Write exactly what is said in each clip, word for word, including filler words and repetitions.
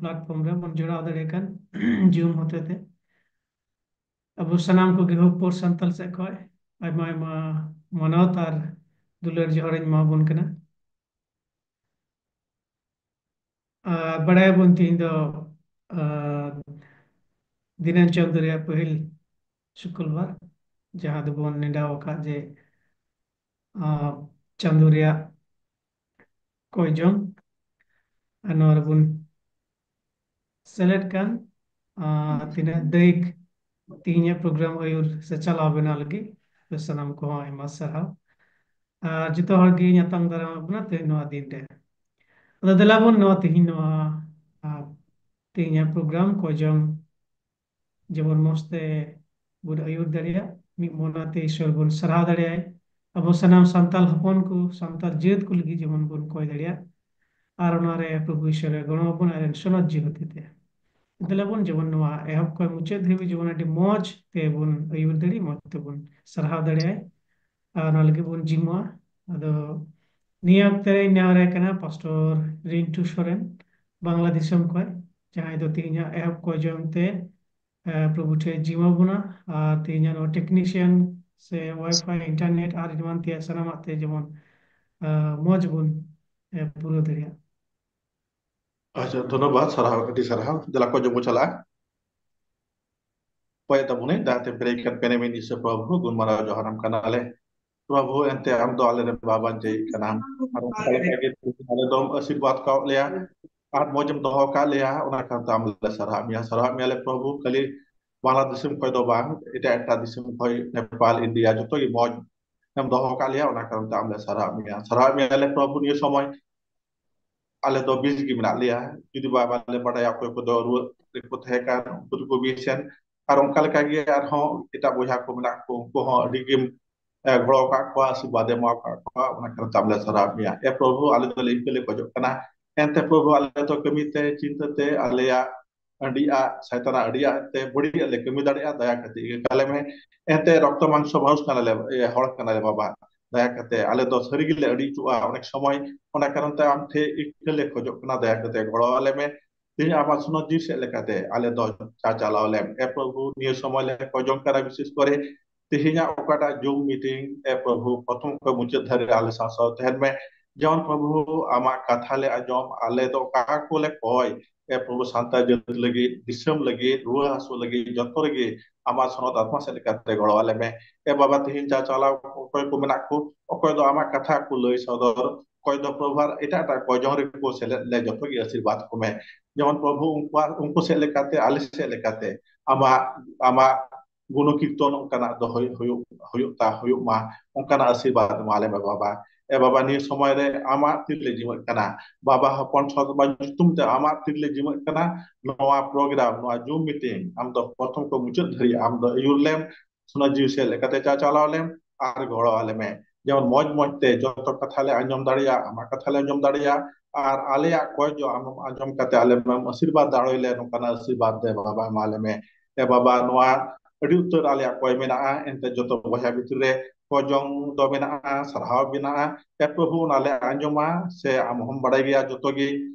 platform ᱨᱮ ᱵᱚᱱ ᱡᱚᱲᱟᱣ ᱫᱟᱲᱮᱭᱟᱜ ᱠᱟᱱ Zoom ᱦᱚᱛᱮ ᱛᱮ᱾ ᱟᱵᱚ ᱥᱟᱱᱟᱢ ᱠᱚᱜᱮ ᱦᱚᱯ ᱯᱳᱨ ᱥᱟᱱᱛᱟᱞ ᱥᱮᱫ ᱠᱷᱚᱱ ᱟᱭᱢᱟ ᱟᱭᱢᱟ ᱢᱟᱱᱚᱛ ᱟᱨ ᱫᱩᱞᱟᱹᱲ ᱡᱚᱦᱟᱨ ᱤᱧ ᱮᱢᱟ ᱵᱚᱱ ᱠᱟᱱᱟ᱾ ᱟᱨ ᱵᱟᱲᱟᱭᱟᱵᱚᱱ ᱛᱮᱦᱮᱧ ᱫᱚ, ᱟᱨ, ᱫᱤᱱᱟᱹᱢ ᱪᱟᱸᱫᱳ ᱨᱮᱭᱟᱜ ᱯᱟᱹᱦᱤᱞ ᱥᱩᱠᱩᱞᱵᱟᱨ, ᱡᱟᱦᱟᱸ ᱫᱚᱵᱚᱱ ᱱᱮᱰᱟᱣ ᱟᱠᱟᱫ ᱡᱮ, ᱟᱨ, ᱪᱟᱸᱫᱳ ᱨᱮᱭᱟᱜ ᱠᱚᱭ ᱡᱚᱝ, ᱟᱨ ᱱᱚᱣᱟ ᱨᱮᱵᱚᱱ ᱥᱮᱞᱮᱫ ᱠᱟᱱ, ᱟᱨ, ᱛᱤᱱᱟᱹᱜ ᱫᱟᱹᱭᱤᱠ ᱛᱮᱦᱮᱧᱟᱜ ᱯᱨᱳᱜᱨᱟᱢ ᱟᱹᱭᱩᱨ ᱥᱮ ᱪᱟᱞᱟᱣ ᱵᱮᱱᱟᱣ ᱞᱟᱹᱜᱤᱫ ᱟᱯᱮ ᱥᱟᱱᱟᱢ ᱠᱚᱦᱚᱸ ᱟᱭᱢᱟ ᱥᱟᱨᱦᱟᱣ᱾ ᱟᱨ ᱡᱚᱛᱚ ᱦᱚᱲ ᱜᱮ ᱧᱟᱯᱟᱢ ᱫᱟᱨᱟᱢ ᱟᱵᱚᱱᱟ ᱛᱮᱦᱮᱧ ᱱᱚᱣᱟ ᱫᱤᱱ ᱨᱮ᱾ ᱟᱫᱚ ᱫᱮᱞᱟ ᱵᱚᱱ ᱱᱚᱣᱟ ᱛᱮᱦᱮᱧ ᱱᱚᱣᱟ, ᱟᱨ, ᱛᱮᱦᱮᱧᱟᱜ ᱯᱨᱳᱜᱨᱟᱢ ᱠᱚᱭ ᱡᱚᱝ ᱡᱮᱢᱚᱱ ᱢᱚᱸᱡᱽ ᱛᱮ ᱵᱚᱱ ᱟᱹᱭᱩᱨ ᱫᱟᱲᱮᱭᱟᱜ, ᱢᱤᱫ ᱢᱚᱱᱟᱛᱮ ᱤᱥᱚᱨ ᱵᱚᱱ ᱥᱟᱨᱦᱟᱣ ᱫᱟᱲᱮᱭᱟᱭ, ᱟᱵᱚ ᱥᱟᱱᱟᱢ ᱥᱟᱱᱛᱟᱞ ᱦᱚᱯᱚᱱ ᱠᱚ, ᱥᱟᱱᱛᱟᱞ ᱡᱟᱹᱛ ᱠᱚ ᱞᱟᱹᱜᱤᱫ ᱡᱮᱢᱚᱱ ᱵᱚᱱ ᱠᱚᱭ ᱫᱟᱲᱮᱭᱟᱜ, ᱟᱨ ᱚᱱᱟ ᱨᱮ ᱯᱨᱚᱵᱷᱩ ᱤᱥᱚᱨ ᱮ ᱜᱚᱲᱚ ᱟᱵᱚᱱ ᱟᱨ ᱥᱚᱱᱚᱛ ᱡᱤᱣᱤ ᱦᱚᱛᱮ ᱛᱮ᱾ ᱫᱮᱞᱟ ᱵᱚᱱ ᱡᱮᱢᱚᱱ ᱱᱚᱣᱟ ᱮᱦᱚᱵ ᱠᱷᱚᱱ ᱢᱩᱪᱟᱹᱫ ᱫᱷᱟᱹᱵᱤᱡ ᱡᱮᱢᱚᱱ ᱟᱹᱰᱤ ᱢᱚᱸᱡᱽ ᱛᱮᱵᱚᱱ ᱟᱹᱭᱩᱨ ᱫᱟᱲᱮ, ᱢᱚᱸᱡᱽ ᱛᱮᱵᱚᱱ ᱥᱟᱨᱦᱟᱣ ᱫᱟᱲᱮᱭᱟᱭ, ᱟᱨ ᱚᱱᱟ ᱞᱟᱹᱜᱤᱫ ᱵᱚᱱ ᱡᱤᱢᱚᱜᱼᱟ᱾ ᱟᱫᱚ ᱱᱤᱭᱟᱹ ᱚᱠᱛᱮ ᱨᱮ ᱱᱮᱦᱚᱨ ᱮ ᱠᱟᱱᱟ ᱯᱟᱥᱴᱚᱨ ᱨᱤᱱᱴᱩ ᱥᱚᱨᱮᱱ, ᱵᱟᱝᱞᱟ ᱫᱤᱥᱚᱢ ᱠᱷᱚᱱ, ᱡᱟᱦᱟᱸᱭ ᱫᱚ ᱛᱮᱦᱮᱧᱟᱜ ᱮᱦᱚᱵ ᱠᱚ ᱡᱚᱢ ᱛᱮ, ᱮ, ᱯᱨᱚᱵᱷᱩ ᱴᱷᱮᱱ ᱡᱤᱢᱟᱹ ᱵᱚᱱᱟ, ᱟᱨ ᱛᱮᱦᱮᱧᱟᱜ ᱱᱚᱣᱟ ᱴᱮᱠᱱᱤᱥᱤᱭᱟᱱ ᱥᱮ ᱣᱟᱭᱯᱷᱟᱭ, ᱤᱱᱴᱟᱨᱱᱮᱴ ᱟᱨ ᱮᱢᱟᱱ ᱛᱮᱭᱟᱜ ᱥᱟᱱᱟᱢᱟᱜ ᱛᱮ ᱡᱮᱢᱚᱱ, ᱮ, ᱢᱚᱡᱽ ᱵᱚᱱ, ᱮ, ᱯᱩᱨᱟᱹᱣ ᱫᱟᱲᱮᱭᱟᱜ᱾ ᱟᱪᱪᱷᱟ, ᱫᱷᱚᱱᱱᱚᱵᱟᱫ, ᱥᱟᱨᱦᱟᱣ, ᱟᱹᱰᱤ ᱥᱟᱨᱦᱟᱣ᱾ ᱫᱮᱞᱟ ᱠᱚ ᱡᱚᱢ ᱵᱚ ᱪᱟᱞᱟᱜᱼᱟ᱾ ᱯᱚᱭ ᱛᱟᱵᱚᱱᱮ ᱫᱟᱭᱟᱛᱮ ᱯᱮᱨᱮᱡ ᱠᱟᱱ ᱯᱮᱱᱮᱢᱤᱱ ᱤᱥᱟᱹ ᱯᱨᱚᱵᱷᱩ, ᱜᱩᱱ ᱢᱟᱱᱟᱣ ᱡᱚᱦᱟᱨᱟᱢ ᱠᱟᱱᱟᱞᱮ᱾ ᱯᱨᱚᱵᱷᱩ, ᱮᱱᱛᱮ ᱟᱢ ᱫᱚ ᱟᱞᱮ ᱨᱮᱱ ᱵᱟᱵᱟ ᱡᱟᱹᱭ ᱠᱟᱱᱟᱢ᱾ ᱟᱨ ᱚᱱᱠᱟ ᱞᱮᱠᱟ ᱜᱮ ᱟᱞᱮ ᱫᱚᱢ ᱟᱥᱤᱨᱵᱟᱫ ᱠᱟᱜ ᱞᱮᱭᱟ ᱟᱨ ᱢᱚᱡᱽ ᱮᱢ ᱫᱚᱦᱚ ᱠᱟᱜ ᱞᱮᱭᱟ, ᱚᱱᱟ ᱠᱟᱨᱚᱱ ᱛᱮ ᱟᱢ ᱞᱮ ᱥᱟᱨᱦᱟᱣ ᱢᱮᱭᱟ᱾ ᱥᱟᱨᱦᱟᱣ ᱢᱮᱭᱟ ᱞᱮ ᱯᱨᱚᱵᱷᱩ, ᱠᱷᱟᱹᱞᱤ ᱵᱟᱝᱞᱟ ᱫᱤᱥᱚᱢ ᱠᱷᱚᱱ ᱫᱚ ᱵᱟᱝ, ᱮᱴᱟᱜ ᱮᱴᱟᱜ ᱫᱤᱥᱚᱢ ᱠᱷᱚᱱ, ᱱᱮᱯᱟᱞ, ᱤᱱᱰᱤᱭᱟ, ᱡᱚᱛᱚ ᱜᱮ ᱢᱚᱡᱽ ᱮᱢ ᱫᱚᱦᱚ ᱠᱟᱜ ᱞᱮᱭᱟ, ᱚᱱᱟ ᱠᱟᱨᱚᱱ ᱛᱮ ᱟᱢ ᱞᱮ ᱥᱟᱨᱦᱟᱣ ᱢᱮᱭᱟ᱾ ᱥᱟᱨᱦᱟᱣ ᱢᱮᱭᱟ ᱞᱮ ᱯᱨᱚᱵᱷᱩ, ᱱᱤᱭᱟᱹ ᱥᱚᱢᱚᱭ ᱟᱞᱮ ᱫᱚ ᱵᱮᱥ ᱜᱮ ᱢᱮᱱᱟᱜ ᱞᱮᱭᱟ᱾ ᱡᱩᱫᱤ ᱵᱟ ᱵᱟᱞᱮ ᱵᱟᱰᱟᱭᱟ ᱚᱠᱚᱭ ᱠᱚᱫᱚ ᱨᱩᱣᱟᱹ ᱨᱮᱠᱚ ᱛᱟᱦᱮᱸ ᱠᱟᱱ, ᱩᱱᱠᱩ ᱫᱚᱠᱚ ᱵᱮᱥ ᱮᱱ᱾ ᱟᱨ ᱚᱱᱠᱟ ᱞᱮᱠᱟ ᱜᱮ ᱟᱨᱦᱚᱸ ᱮᱴᱟᱜ ᱵᱚᱭᱦᱟ ᱠᱚ ᱢᱮᱱᱟᱜ ᱠᱚ, ᱩᱱᱠᱩ ᱦᱚᱸ ᱟᱹᱰᱤ ᱜᱮᱢ, ᱮ, ᱜᱚᱲᱚ ᱟᱠᱟᱫ ᱠᱚᱣᱟ, ᱟᱥᱤᱨᱵᱟᱫ ᱮᱢ ᱮᱢᱟ ᱟᱠᱟᱫ ᱠᱚᱣᱟ, ᱚᱱᱟ ᱠᱟᱨᱚᱱ ᱛᱮ ᱟᱢ ᱞᱮ ᱥᱟᱨᱦᱟᱣ ᱢᱮᱭᱟ᱾ ᱮ ᱯᱨᱚᱵᱷᱩ, ᱟᱞᱮ ᱫᱚ ᱤᱱᱠᱟᱹ ᱞᱮ ᱠᱷᱚᱡᱚᱜ ᱠᱟᱱᱟ᱾ ᱮᱱᱛᱮ ᱯᱨᱚᱵᱷᱩ, ᱟᱞᱮ ᱫᱚ ᱠᱟᱹᱢᱤ ᱛᱮ, ᱪᱤᱱᱛᱟᱹ ᱛᱮ, ᱟᱞᱮᱭᱟᱜ ᱟᱹᱰᱤᱭᱟᱜ, ᱥᱟᱭᱛᱟᱱᱟᱜ ᱟᱹᱰᱤᱭᱟᱜ ᱛᱮ ᱵᱟᱹᱲᱤᱡ ᱞᱮ ᱠᱟᱹᱢᱤ ᱫᱟᱲᱮᱭᱟᱜᱼᱟ, ᱫᱟᱭᱟ ᱠᱟᱛᱮ ᱤᱠᱟᱹ ᱠᱟᱞᱮ ᱢᱮ᱾ ᱮᱱᱛᱮ ᱨᱚᱠᱛᱚ ᱢᱟᱝᱥᱚ ᱢᱟᱱᱩᱥ ᱠᱟᱱᱟᱞᱮ, ᱮ, ᱦᱚᱲ ᱠᱟᱱᱟᱞᱮ ᱵᱟᱵᱟ, ᱫᱟᱭᱟ ᱠᱟᱛᱮ᱾ ᱟᱞᱮ ᱫᱚ ᱥᱟᱹᱨᱤ ᱜᱮᱞᱮ ᱟᱹᱲᱤ ᱦᱚᱪᱚᱜᱼᱟ ᱚᱱᱮᱠ ᱥᱚᱢᱚᱭ, ᱚᱱᱟ ᱠᱟᱨᱚᱱ ᱛᱮ ᱟᱢ ᱴᱷᱮᱱ ᱤᱠᱟᱹ ᱞᱮ ᱠᱷᱚᱡᱚᱜ ᱠᱟᱱᱟ, ᱫᱟᱭᱟ ᱠᱟᱛᱮ ᱜᱚᱲᱚ ᱟᱞᱮ ᱢᱮ᱾ ᱛᱮᱦᱮᱧ ᱟᱢᱟᱜ ᱥᱩᱱᱚᱛ ᱡᱤᱣᱤ ᱥᱮᱫ ᱞᱮᱠᱟᱛᱮ ᱟᱞᱮ ᱫᱚ ᱪᱟᱪᱟᱞᱟᱣ ᱞᱮᱢ᱾ ᱮ ᱯᱨᱚᱵᱷᱩ, ᱱᱤᱭᱟᱹ ᱥᱚᱢᱚᱭ ᱞᱮ ᱠᱚᱭᱡᱚᱝ ᱠᱟᱱᱟ, ᱵᱤᱥᱮᱥ ᱠᱚᱨᱮ ᱛᱮᱦᱮᱧᱟᱜ ᱚᱠᱟᱴᱟᱜ ᱡᱩᱢ ᱢᱤᱴᱤᱝ, ᱮ ᱯᱨᱚᱵᱷᱩ, ᱯᱨᱚᱛᱷᱚᱢ ᱠᱷᱚᱱ ᱢᱩᱪᱟᱹᱫ ᱫᱷᱟᱹᱨᱤᱡ ᱟᱞᱮ ᱥᱟᱶ ᱥᱟᱶ ᱛᱟᱦᱮᱱ ᱢᱮ᱾ ᱡᱮᱢᱚᱱ ᱯᱨᱚᱵᱷᱩ, ᱟᱢᱟᱜ ᱠᱟᱛᱷᱟ ᱞᱮ ᱟᱸᱡᱚᱢ, ᱟᱞᱮ ᱫᱚ ᱚᱠᱟ ᱠᱚᱞᱮ ᱠᱚᱭ, ᱮ ᱯᱨᱚᱵᱷᱩ, ᱥᱟᱱᱛᱟᱲ ᱡᱟᱹᱛ ᱞᱟᱹᱜᱤᱫ, ᱫᱤᱥᱚᱢ ᱞᱟᱹᱜᱤᱫ, ᱨᱩᱣᱟᱹ ᱦᱟᱹᱥᱩ ᱞᱟᱹᱜᱤᱫ, ᱡᱚᱛᱚ ᱨᱮᱜᱮ ᱟᱢᱟᱜ ᱥᱚᱱᱚᱛ ᱟᱛᱢᱟ ᱥᱮᱫ ᱞᱮᱠᱟᱛᱮ ᱜᱚᱲᱚ ᱟᱞᱮ ᱢᱮ᱾ ᱮ ᱵᱟᱵᱟ, ᱛᱮᱦᱮᱧ ᱪᱟᱪᱟᱞᱟᱣ ᱚᱠᱚᱭ ᱠᱚ ᱢᱮᱱᱟᱜ ᱠᱚ, ᱚᱠᱚᱭ ᱫᱚ ᱟᱢᱟᱜ ᱠᱟᱛᱷᱟ ᱠᱚ ᱞᱟᱹᱭ ᱥᱚᱫᱚᱨ, ᱚᱠᱚᱭ ᱫᱚ ᱯᱨᱚᱵᱷᱩ ᱟᱨ ᱮᱴᱟᱜ ᱮᱴᱟᱜ ᱠᱚᱭᱡᱚᱝ ᱨᱮᱠᱚ ᱥᱮᱞᱮᱫ ᱞᱮ, ᱡᱚᱛᱚ ᱜᱮ ᱟᱥᱤᱨᱵᱟᱫ ᱠᱚᱢᱮ᱾ ᱡᱮᱢᱚᱱ ᱯᱨᱚᱵᱷᱩ, ᱩᱱᱠᱩᱣᱟᱜ, ᱩᱱᱠᱩ ᱥᱮᱫ ᱞᱮᱠᱟᱛᱮ, ᱟᱞᱮ ᱥᱮᱫ ᱞᱮᱠᱟᱛᱮ ᱟᱢᱟᱜ, ᱟᱢᱟᱜ ᱜᱩᱱᱚ ᱠᱤᱨᱛᱚᱱ ᱚᱱᱠᱟᱱᱟᱜ ᱫᱚ ᱦᱩᱭᱩᱜ, ᱦᱩᱭᱩᱜ, ᱦᱩᱭᱩᱜ ᱛᱟ, ᱦᱩᱭᱩᱜ ᱢᱟ, ᱚᱱᱠᱟᱱᱟᱜ ᱟᱥᱤᱨᱵᱟᱫ ᱮᱢᱟ ᱞᱮ ᱢᱮ ᱵᱟᱵᱟ᱾ ᱮ ᱵᱟᱵᱟ, ᱱᱤᱭᱟᱹ ᱥᱚᱢᱚᱭ ᱨᱮ ᱟᱢᱟᱜ ᱛᱤ ᱨᱮᱞᱮ ᱡᱤᱢᱟᱹᱜ ᱠᱟᱱᱟ᱾ ᱵᱟᱵᱟ ᱦᱚᱯᱚᱱ ᱥᱚᱛ ᱧᱩᱛᱩᱢ ᱛᱮ ᱟᱢᱟᱜ ᱛᱤ ᱨᱮᱞᱮ ᱡᱤᱢᱟᱹᱜ ᱠᱟᱱᱟ᱾ ᱱᱚᱣᱟ ᱯᱨᱳᱜᱨᱟᱢ, ᱱᱚᱣᱟ ᱡᱩᱢ ᱢᱤᱴᱤᱝ ᱟᱢ ᱫᱚ ᱯᱨᱚᱛᱷᱚᱢ ᱠᱷᱚᱱ ᱢᱩᱪᱟᱹᱫ ᱫᱷᱟᱹᱨᱤᱡ ᱟᱢ ᱫᱚ ᱟᱹᱭᱩᱨ ᱞᱮᱢ, ᱥᱚᱱᱚᱛ ᱡᱤᱣᱤ ᱥᱮᱫ ᱞᱮᱠᱟᱛᱮ ᱪᱟᱪᱟᱞᱟᱣ ᱞᱮᱢ ᱟᱨ ᱜᱚᱲᱚ ᱟᱞᱮ ᱢᱮ᱾ ᱡᱮᱢᱚᱱ ᱢᱚᱡᱽ ᱢᱚᱡᱽ ᱛᱮ ᱡᱚᱛᱚ ᱠᱟᱛᱷᱟ ᱞᱮ ᱟᱸᱡᱚᱢ ᱫᱟᱲᱮᱭᱟᱜ, ᱟᱢᱟᱜ ᱠᱟᱛᱷᱟ ᱞᱮ ᱟᱸᱡᱚᱢ ᱫᱟᱲᱮᱭᱟᱜ, ᱟᱨ ᱟᱞᱮᱭᱟᱜ ᱠᱚᱭ ᱫᱚ ᱟᱢ ᱟᱸᱡᱚᱢ ᱠᱟᱛᱮ ᱟᱞᱮ ᱢᱮᱢ ᱟᱥᱤᱨᱵᱟᱫ ᱫᱟᱲᱮ ᱞᱮ, ᱱᱚᱝᱠᱟᱱᱟᱜ ᱟᱥᱤᱨᱵᱟᱫ ᱫᱮ ᱵᱟᱵᱟ ᱮᱢᱟ ᱞᱮ ᱢᱮ᱾ ᱮ ᱵᱟᱵᱟ, ᱱᱚᱣᱟ ᱟᱹᱰᱤ ᱩᱛᱟᱹᱨ ᱟᱞᱮᱭᱟᱜ ᱠᱚᱭ ᱢᱮᱱᱟᱜᱼᱟ, ᱮᱱᱛᱮ ᱡᱚᱛᱚ ᱵᱚᱭᱦᱟ ᱵᱷᱤᱛᱨᱤ ᱨᱮ ᱠᱚᱭᱡᱚᱝ ᱫᱚ ᱢᱮᱱᱟᱜᱼᱟ, ᱥᱟᱨᱦᱟᱣ ᱢᱮᱱᱟᱜᱼᱟ᱾ ᱮ ᱯᱨᱚᱵᱷᱩ, ᱚᱱᱟ ᱞᱮ ᱟᱸᱡᱚᱢᱟ, ᱥᱮ ᱟᱢ ᱦᱚᱸᱢ ᱵᱟᱲᱟᱭ ᱜᱮᱭᱟ ᱡᱚᱛᱚ ᱜᱮ᱾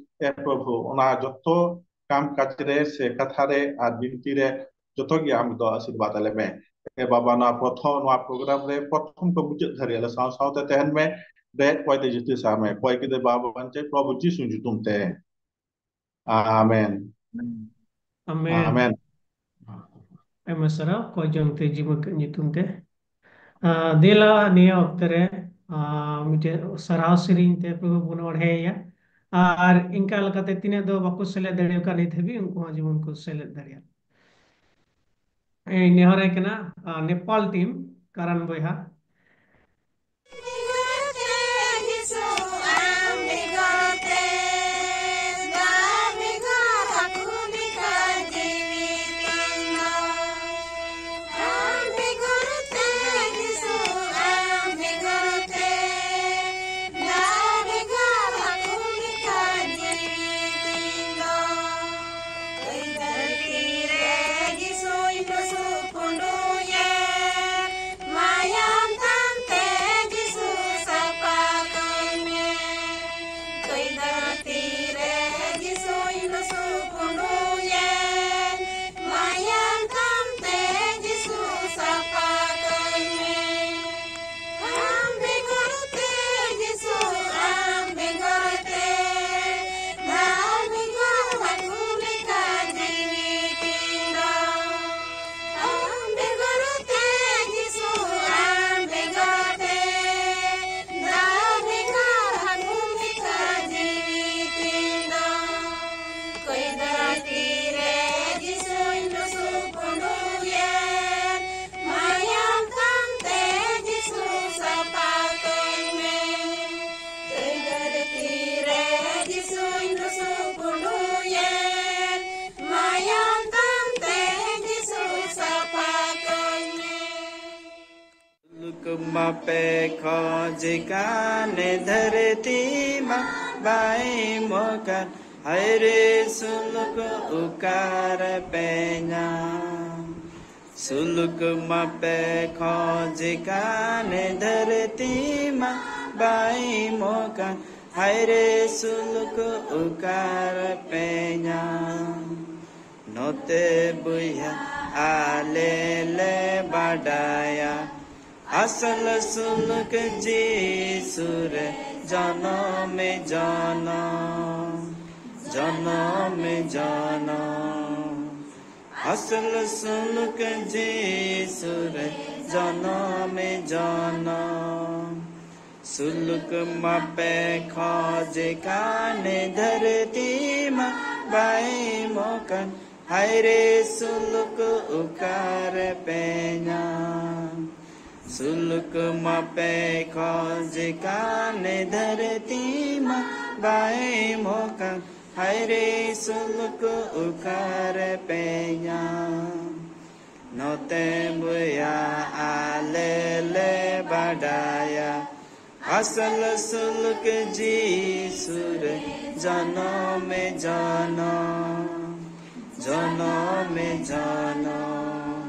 ᱮ ᱯᱨᱚᱵᱷᱩ, ᱚᱱᱟ ᱡᱚᱛᱚ ᱠᱟᱢ ᱠᱟᱡᱽ ᱨᱮ ᱥᱮ ᱠᱟᱛᱷᱟ ᱨᱮ ᱟᱨ ᱵᱤᱱᱛᱤ ᱨᱮ ᱡᱚᱛᱚ ᱜᱮ ᱟᱢ ᱫᱚ ᱟᱥᱤᱨᱵᱟᱫ ᱟᱞᱮ ᱢᱮ᱾ ᱮ ᱵᱟᱵᱟ, ᱱᱚᱣᱟ ᱯᱨᱚᱛᱷᱚᱢ, ᱱᱚᱣᱟ ᱯᱨᱳᱜᱨᱟᱢ ᱨᱮ ᱯᱨᱚᱛᱷᱚᱢ ᱠᱷᱚᱱ ᱢᱩᱪᱟᱹᱫ ᱫᱷᱟᱹᱨᱤᱡ ᱟᱞᱮ ᱥᱟᱶ ᱥᱟᱶᱛᱮ ᱛᱟᱦᱮᱱ ᱢᱮ᱾ ᱫᱟᱭᱟ ᱠᱚᱭ ᱛᱮ ᱡᱟᱹᱥᱛᱤ ᱥᱟᱦᱟᱭ ᱢᱮ᱾ ᱠᱚᱭ ᱠᱮᱫᱮ ᱵᱟᱵᱟ ᱵᱟᱧᱪᱟᱣ ᱯᱨᱚᱵᱷᱩ ᱡᱤᱥᱩ ᱧᱩᱛᱩᱢ ᱛᱮ᱾ ᱟᱢᱮᱱ᱾ ᱟᱢᱮᱱ᱾ ᱟᱢᱮᱱ᱾ ᱟᱭᱢᱟ ᱥᱟᱨᱦᱟᱣ, ᱠᱚᱭᱡᱚᱝ ᱛᱮ ᱡᱤᱢᱟᱹ ᱧᱩᱛᱩᱢ ᱛᱮ᱾ ᱟᱸ, ᱫᱮᱞᱟ ᱱᱤᱭᱟᱹ ᱚᱠᱛᱮ ᱨᱮ, ᱟᱸ, ᱢᱤᱫᱴᱮᱡ ᱥᱟᱨᱦᱟᱣ ᱥᱮᱨᱮᱧ ᱛᱮ ᱯᱨᱚᱵᱷᱩ ᱵᱚᱱ ᱚᱬᱦᱮᱭᱟ᱾ ᱟᱨ ᱤᱱᱠᱟ ᱞᱮᱠᱟᱛᱮ ᱛᱤᱱᱟᱹᱜ ᱫᱚ ᱵᱟᱠᱚ ᱥᱮᱞᱮᱫ ᱫᱟᱲᱮ ᱟᱠᱟᱫ ᱱᱤᱛ ᱦᱟᱹᱵᱤᱡ, ᱩᱱᱠᱩ ᱦᱚᱸ ᱡᱮᱢᱚᱱ ᱠᱚ ᱥᱮᱞᱮᱫ ᱫᱟᱲᱮᱭᱟᱜ᱾ ᱤᱧ ᱱᱮᱦᱚᱨ ᱟᱭ ᱠᱟᱱᱟ, ᱟᱸ, ᱱᱮᱯᱟᱞ ᱴᱤᱢ, ᱠᱟᱨᱟᱱ ᱵᱚᱭᱦᱟ᱾ ᱢᱟᱯᱮ ᱠᱷᱚᱡ ᱠᱟᱱ ᱫᱷᱟᱹᱨᱛᱤ ᱢᱟ ᱵᱟᱭ ᱮᱢᱚᱜ ᱠᱟᱱ, ᱦᱟᱭᱨᱮ ᱥᱩᱞᱩᱠ ᱚᱠᱟᱨᱮ ᱯᱮ ᱧᱟᱢ? ᱥᱩᱞᱩᱠ ᱢᱟᱯᱮ ᱠᱷᱚᱡ ᱠᱟᱱ ᱫᱷᱟᱹᱨᱛᱤ ᱢᱟ ᱵᱟᱭ ᱮᱢᱚᱜ ᱠᱟᱱ, ᱦᱟᱭᱨᱮ ᱥᱩᱞᱩᱠ ᱚᱠᱟᱨᱮ ᱯᱮ ᱧᱟᱢ? ᱱᱚᱛᱮ ᱵᱚᱭᱦᱟ ᱟᱞᱮ ᱞᱮ ᱵᱟᱰᱟᱭᱟ, ᱟᱥᱚᱞ ᱥᱩᱞᱩᱠ ᱡᱤᱥᱩ ᱨᱮ ᱡᱚᱱᱚᱢ ᱡᱚᱱᱚᱢ, ᱡᱚᱱᱚᱢ ᱡᱚᱱᱚᱢ᱾ ᱟᱥᱚᱞ ᱥᱩᱞᱩᱠ ᱡᱤᱥᱩ ᱨᱮ ᱡᱚᱱᱚᱢ ᱡᱚᱱᱚᱢ᱾ ᱥᱩᱞᱩᱠ ᱢᱟᱯᱮ ᱠᱷᱚᱡ ᱠᱟᱱ, ᱫᱷᱟᱹᱨᱛᱤ ᱢᱟ ᱵᱟᱭ ᱮᱢᱚᱜ ᱠᱟᱱ, ᱦᱟᱭᱨᱮ ᱥᱩᱞᱩᱠ ᱚᱠᱟᱨᱮ ᱯᱮ ᱧᱟᱢ? ᱥᱩᱞᱩᱠ ᱢᱟᱯᱮ ᱠᱷᱚᱡ ᱠᱟᱱ, ᱫᱷᱟᱹᱨᱛᱤ ᱢᱟ ᱵᱟᱭ ᱮᱢᱚᱜ ᱠᱟᱱ, ᱦᱟᱭᱨᱮ ᱥᱩᱞᱩᱠ ᱚᱠᱟᱨᱮ ᱯᱮ ᱧᱟᱢ? ᱱᱚᱛᱮ ᱵᱚᱭᱦᱟ ᱟᱞᱮ ᱞᱮ ᱵᱟᱰᱟᱭᱟ, ᱟᱥᱚᱞ ᱥᱩᱞᱩᱠ ᱡᱤᱥᱩ ᱨᱮ ᱡᱚᱱᱚᱢ ᱡᱚᱱᱚᱢ, ᱡᱚᱱᱚᱢ ᱡᱚᱱᱚᱢ᱾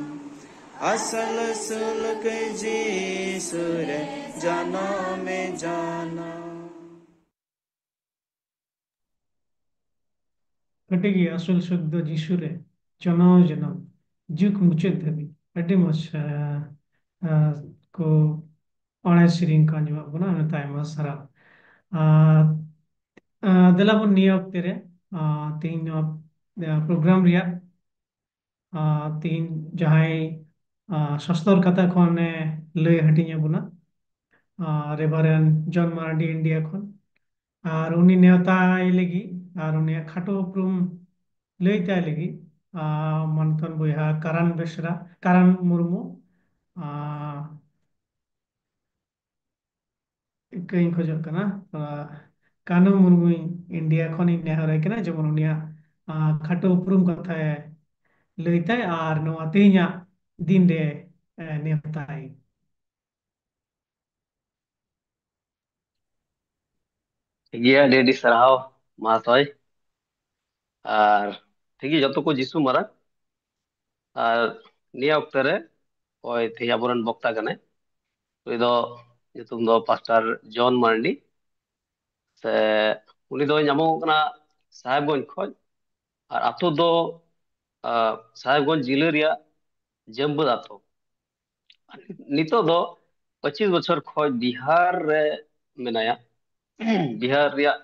ᱟᱥᱚᱞ ᱥᱩᱞᱩᱠ ᱡᱤᱥᱩ ᱨᱮ ᱡᱚᱱᱚᱢ ᱡᱚᱱᱚᱢ᱾ ᱟᱹᱰᱤ ᱜᱮ ᱟᱥᱚᱞ ᱥᱩᱠ ᱫᱚ ᱡᱤᱥᱩ ᱨᱮ ᱡᱚᱱᱚᱢ ᱡᱚᱱᱚᱢ, ᱡᱩᱜᱽ ᱢᱩᱪᱟᱹᱫ ᱫᱷᱟᱹᱵᱤᱡ᱾ ᱟᱹᱰᱤ ᱢᱚᱡᱽ, ᱟᱸ, ᱟᱸ, ᱠᱚ ᱚᱬᱦᱮ ᱥᱮᱨᱮᱧ ᱠᱚ ᱟᱸᱡᱚᱢᱟᱜ ᱵᱚᱱᱟ᱾ ᱚᱱᱟᱛᱮ ᱟᱭᱢᱟ ᱥᱟᱨᱦᱟᱣ᱾ ᱟᱨ, ᱟᱸ, ᱫᱮᱞᱟ ᱵᱚᱱ ᱱᱤᱭᱟᱹ ᱚᱠᱛᱮ ᱨᱮ, ᱟᱸ, ᱛᱮᱦᱮᱧ ᱱᱚᱣᱟ, ᱟᱸ, ᱯᱨᱳᱜᱨᱟᱢ ᱨᱮᱭᱟᱜ, ᱟᱸ, ᱛᱮᱦᱮᱧ ᱡᱟᱦᱟᱸᱭ, ᱟᱸ, ᱥᱟᱥᱛᱚᱨ ᱠᱟᱛᱷᱟ ᱠᱷᱚᱱᱮ ᱞᱟᱹᱭ ᱦᱟᱹᱴᱤᱧ ᱟᱵᱚᱱᱟ, ᱟᱸ, ᱨᱮᱵᱷᱟᱨᱮᱱᱰ ᱡᱚᱱ ᱢᱟᱨᱰᱤ, ᱤᱱᱰᱤᱭᱟ ᱠᱷᱚᱱ᱾ ᱟᱨ ᱩᱱᱤ ᱱᱮᱣᱛᱟᱭ ᱞᱟᱹᱜᱤᱫ ᱟᱨ ᱩᱱᱤᱭᱟᱜ ᱠᱷᱟᱴᱚ ᱩᱯᱨᱩᱢ ᱞᱟᱹᱭ ᱛᱟᱭ ᱞᱟᱹᱜᱤᱫ, ᱟᱸ, ᱢᱟᱱᱚᱛᱟᱱ ᱵᱚᱭᱦᱟ ᱠᱟᱨᱟᱱ ᱵᱮᱥᱨᱟ, ᱠᱟᱨᱟᱱ ᱢᱩᱨᱢᱩ, ᱟᱸ, ᱤᱠᱟᱹᱧ ᱠᱷᱚᱡᱚᱜ ᱠᱟᱱᱟ, ᱛᱷᱚᱲᱟ ᱠᱟᱹᱱᱦᱩ ᱢᱩᱨᱢᱩ ᱤᱱᱰᱤᱭᱟ ᱠᱷᱚᱱᱤᱧ ᱱᱮᱦᱚᱨᱟᱭ ᱠᱟᱱᱟ, ᱡᱮᱢᱚᱱ ᱩᱱᱤᱭᱟᱜ, ᱟᱸ, ᱠᱷᱟᱴᱚ ᱩᱯᱨᱩᱢ ᱠᱟᱛᱷᱟᱭ ᱞᱟᱹᱭ ᱛᱟᱭ ᱟᱨ ᱱᱚᱣᱟ ᱛᱮᱦᱮᱧᱟᱜ ᱫᱤᱱ ᱨᱮ, ᱮ, ᱱᱮᱣᱛᱟᱭ᱾ ᱴᱷᱤᱠ ᱜᱮᱭᱟ, ᱟᱹᱰᱤ ᱟᱹᱰᱤ ᱥᱟᱨᱦᱟᱣ ᱢᱟᱦᱟᱥᱚᱭ᱾ ᱟᱨ ᱴᱷᱤᱠ ᱜᱮᱭᱟ, ᱡᱚᱛᱚ ᱠᱚ ᱡᱤᱥᱩ ᱢᱟᱨᱟᱝ᱾ ᱟᱨ ᱱᱤᱭᱟᱹ ᱚᱠᱛᱮ ᱨᱮ ᱚᱠᱚᱭ ᱛᱮᱦᱮᱧ ᱟᱵᱚᱨᱮᱱ ᱵᱚᱠᱛᱟ ᱠᱟᱱᱟᱭ, ᱩᱱᱤ ᱫᱚ ᱧᱩᱛᱩᱢ ᱫᱚ ᱯᱟᱥᱴᱟᱨ ᱡᱚᱱ ᱢᱟᱨᱰᱤ᱾ ᱥᱮ ᱩᱱᱤ ᱫᱚᱭ ᱧᱟᱢᱚᱜ ᱠᱟᱱᱟ ᱥᱟᱦᱮᱵᱽᱜᱚᱸᱡᱽ ᱠᱷᱚᱡ, ᱟᱨ ᱟᱛᱳ ᱫᱚ ᱟᱨ ᱥᱟᱦᱮᱵᱽᱜᱚᱸᱡᱽ ᱡᱤᱞᱟᱹ ᱨᱮᱭᱟᱜ ᱡᱟᱹᱢᱵᱟᱹᱫ ᱟᱛᱳ᱾ ᱱᱤᱛᱚᱜ ᱫᱚ ᱯᱚᱸᱪᱤᱥ ᱵᱚᱪᱷᱚᱨ ᱠᱷᱚᱱ ᱵᱤᱦᱟᱨ ᱨᱮ ᱢᱮᱱᱟᱭᱟ᱾ ᱵᱤᱦᱟᱨ ᱨᱮᱭᱟᱜ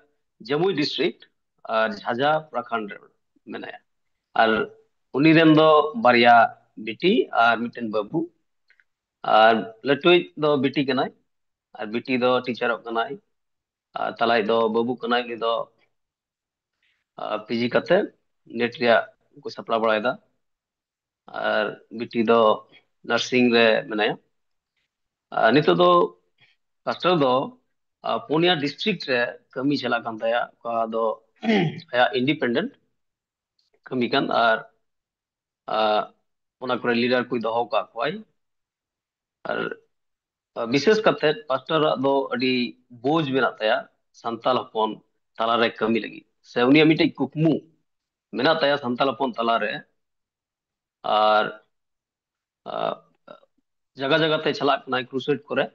ᱡᱟᱢᱩᱭ ᱰᱤᱥᱴᱨᱤᱠᱴ ᱟᱨ ᱡᱷᱟᱡᱟ ᱯᱨᱚᱠᱷᱚᱸᱰ ᱨᱮ ᱢᱮᱱᱟᱭᱟ᱾ ᱟᱨ ᱩᱱᱤ ᱨᱮᱱ ᱫᱚ ᱵᱟᱨᱭᱟ ᱵᱤᱴᱤ ᱟᱨ ᱢᱤᱫᱴᱮᱱ ᱵᱟᱹᱵᱩ᱾ ᱟᱨ ᱞᱟᱹᱴᱩᱭᱤᱡ ᱫᱚ ᱵᱤᱴᱤ ᱠᱟᱱᱟᱭ, ᱟᱨ ᱵᱤᱴᱤ ᱫᱚ ᱴᱤᱪᱟᱨᱚᱜ ᱠᱟᱱᱟᱭ᱾ ᱟᱨ ᱛᱟᱞᱟᱭᱤᱡ ᱫᱚ ᱵᱟᱹᱵᱩ ᱠᱟᱱᱟᱭ, ᱩᱱᱤ ᱫᱚ ᱯᱤᱡᱤ ᱠᱟᱛᱮ ᱱᱮᱴ ᱨᱮᱭᱟᱜ ᱠᱚ ᱥᱟᱯᱲᱟᱣ ᱵᱟᱲᱟᱭᱮᱫᱟ᱾ ᱟᱨ ᱵᱤᱴᱤ ᱫᱚ ᱱᱟᱨᱥᱤᱝ ᱨᱮ ᱢᱮᱱᱟᱭᱟ᱾ ᱟᱨ ᱱᱤᱛᱚᱜ ᱫᱚ ᱯᱟᱥᱴᱚᱨ ᱫᱚ ᱟᱨ ᱯᱩᱱᱭᱟ ᱰᱤᱥᱴᱨᱤᱠᱴ ᱨᱮ ᱠᱟᱹᱢᱤ ᱪᱟᱞᱟᱜ ᱠᱟᱱ ᱛᱟᱭᱟ, ᱚᱠᱟ ᱫᱚ ᱟᱭᱟᱜ ᱤᱱᱰᱤᱯᱮᱱᱰᱮᱱᱴ ᱠᱟᱹᱢᱤ ᱠᱟᱱ, ᱟᱨ ᱟᱨ ᱚᱱᱟ ᱠᱚᱨᱮ ᱞᱤᱰᱟᱨ ᱠᱚᱭ ᱫᱚᱦᱚ ᱟᱠᱟᱫ ᱠᱚᱣᱟᱭ᱾ ᱟᱨ ᱟᱨ ᱵᱤᱥᱮᱥ ᱠᱟᱛᱮ ᱯᱟᱥᱴᱚᱨᱟᱜ ᱫᱚ ᱟᱹᱰᱤ ᱵᱳᱡᱽ ᱢᱮᱱᱟᱜ ᱛᱟᱭᱟ ᱥᱟᱱᱛᱟᱲ ᱦᱚᱯᱚᱱ ᱛᱟᱞᱟᱨᱮ ᱠᱟᱹᱢᱤ ᱞᱟᱹᱜᱤᱫ, ᱥᱮ ᱩᱱᱤᱭᱟᱜ ᱢᱤᱫᱴᱮᱡ ᱠᱩᱠᱢᱩ ᱢᱮᱱᱟᱜ ᱛᱟᱭᱟ ᱥᱟᱱᱛᱟᱲ ᱦᱚᱯᱚᱱ ᱛᱟᱞᱟᱨᱮ᱾ ᱟᱨ ᱟᱨ ᱡᱟᱭᱜᱟ ᱡᱟᱭᱜᱟ ᱛᱮ ᱪᱟᱞᱟᱜ ᱠᱟᱱᱟᱭ ᱠᱨᱩᱥᱮᱰ ᱠᱚᱨᱮ᱾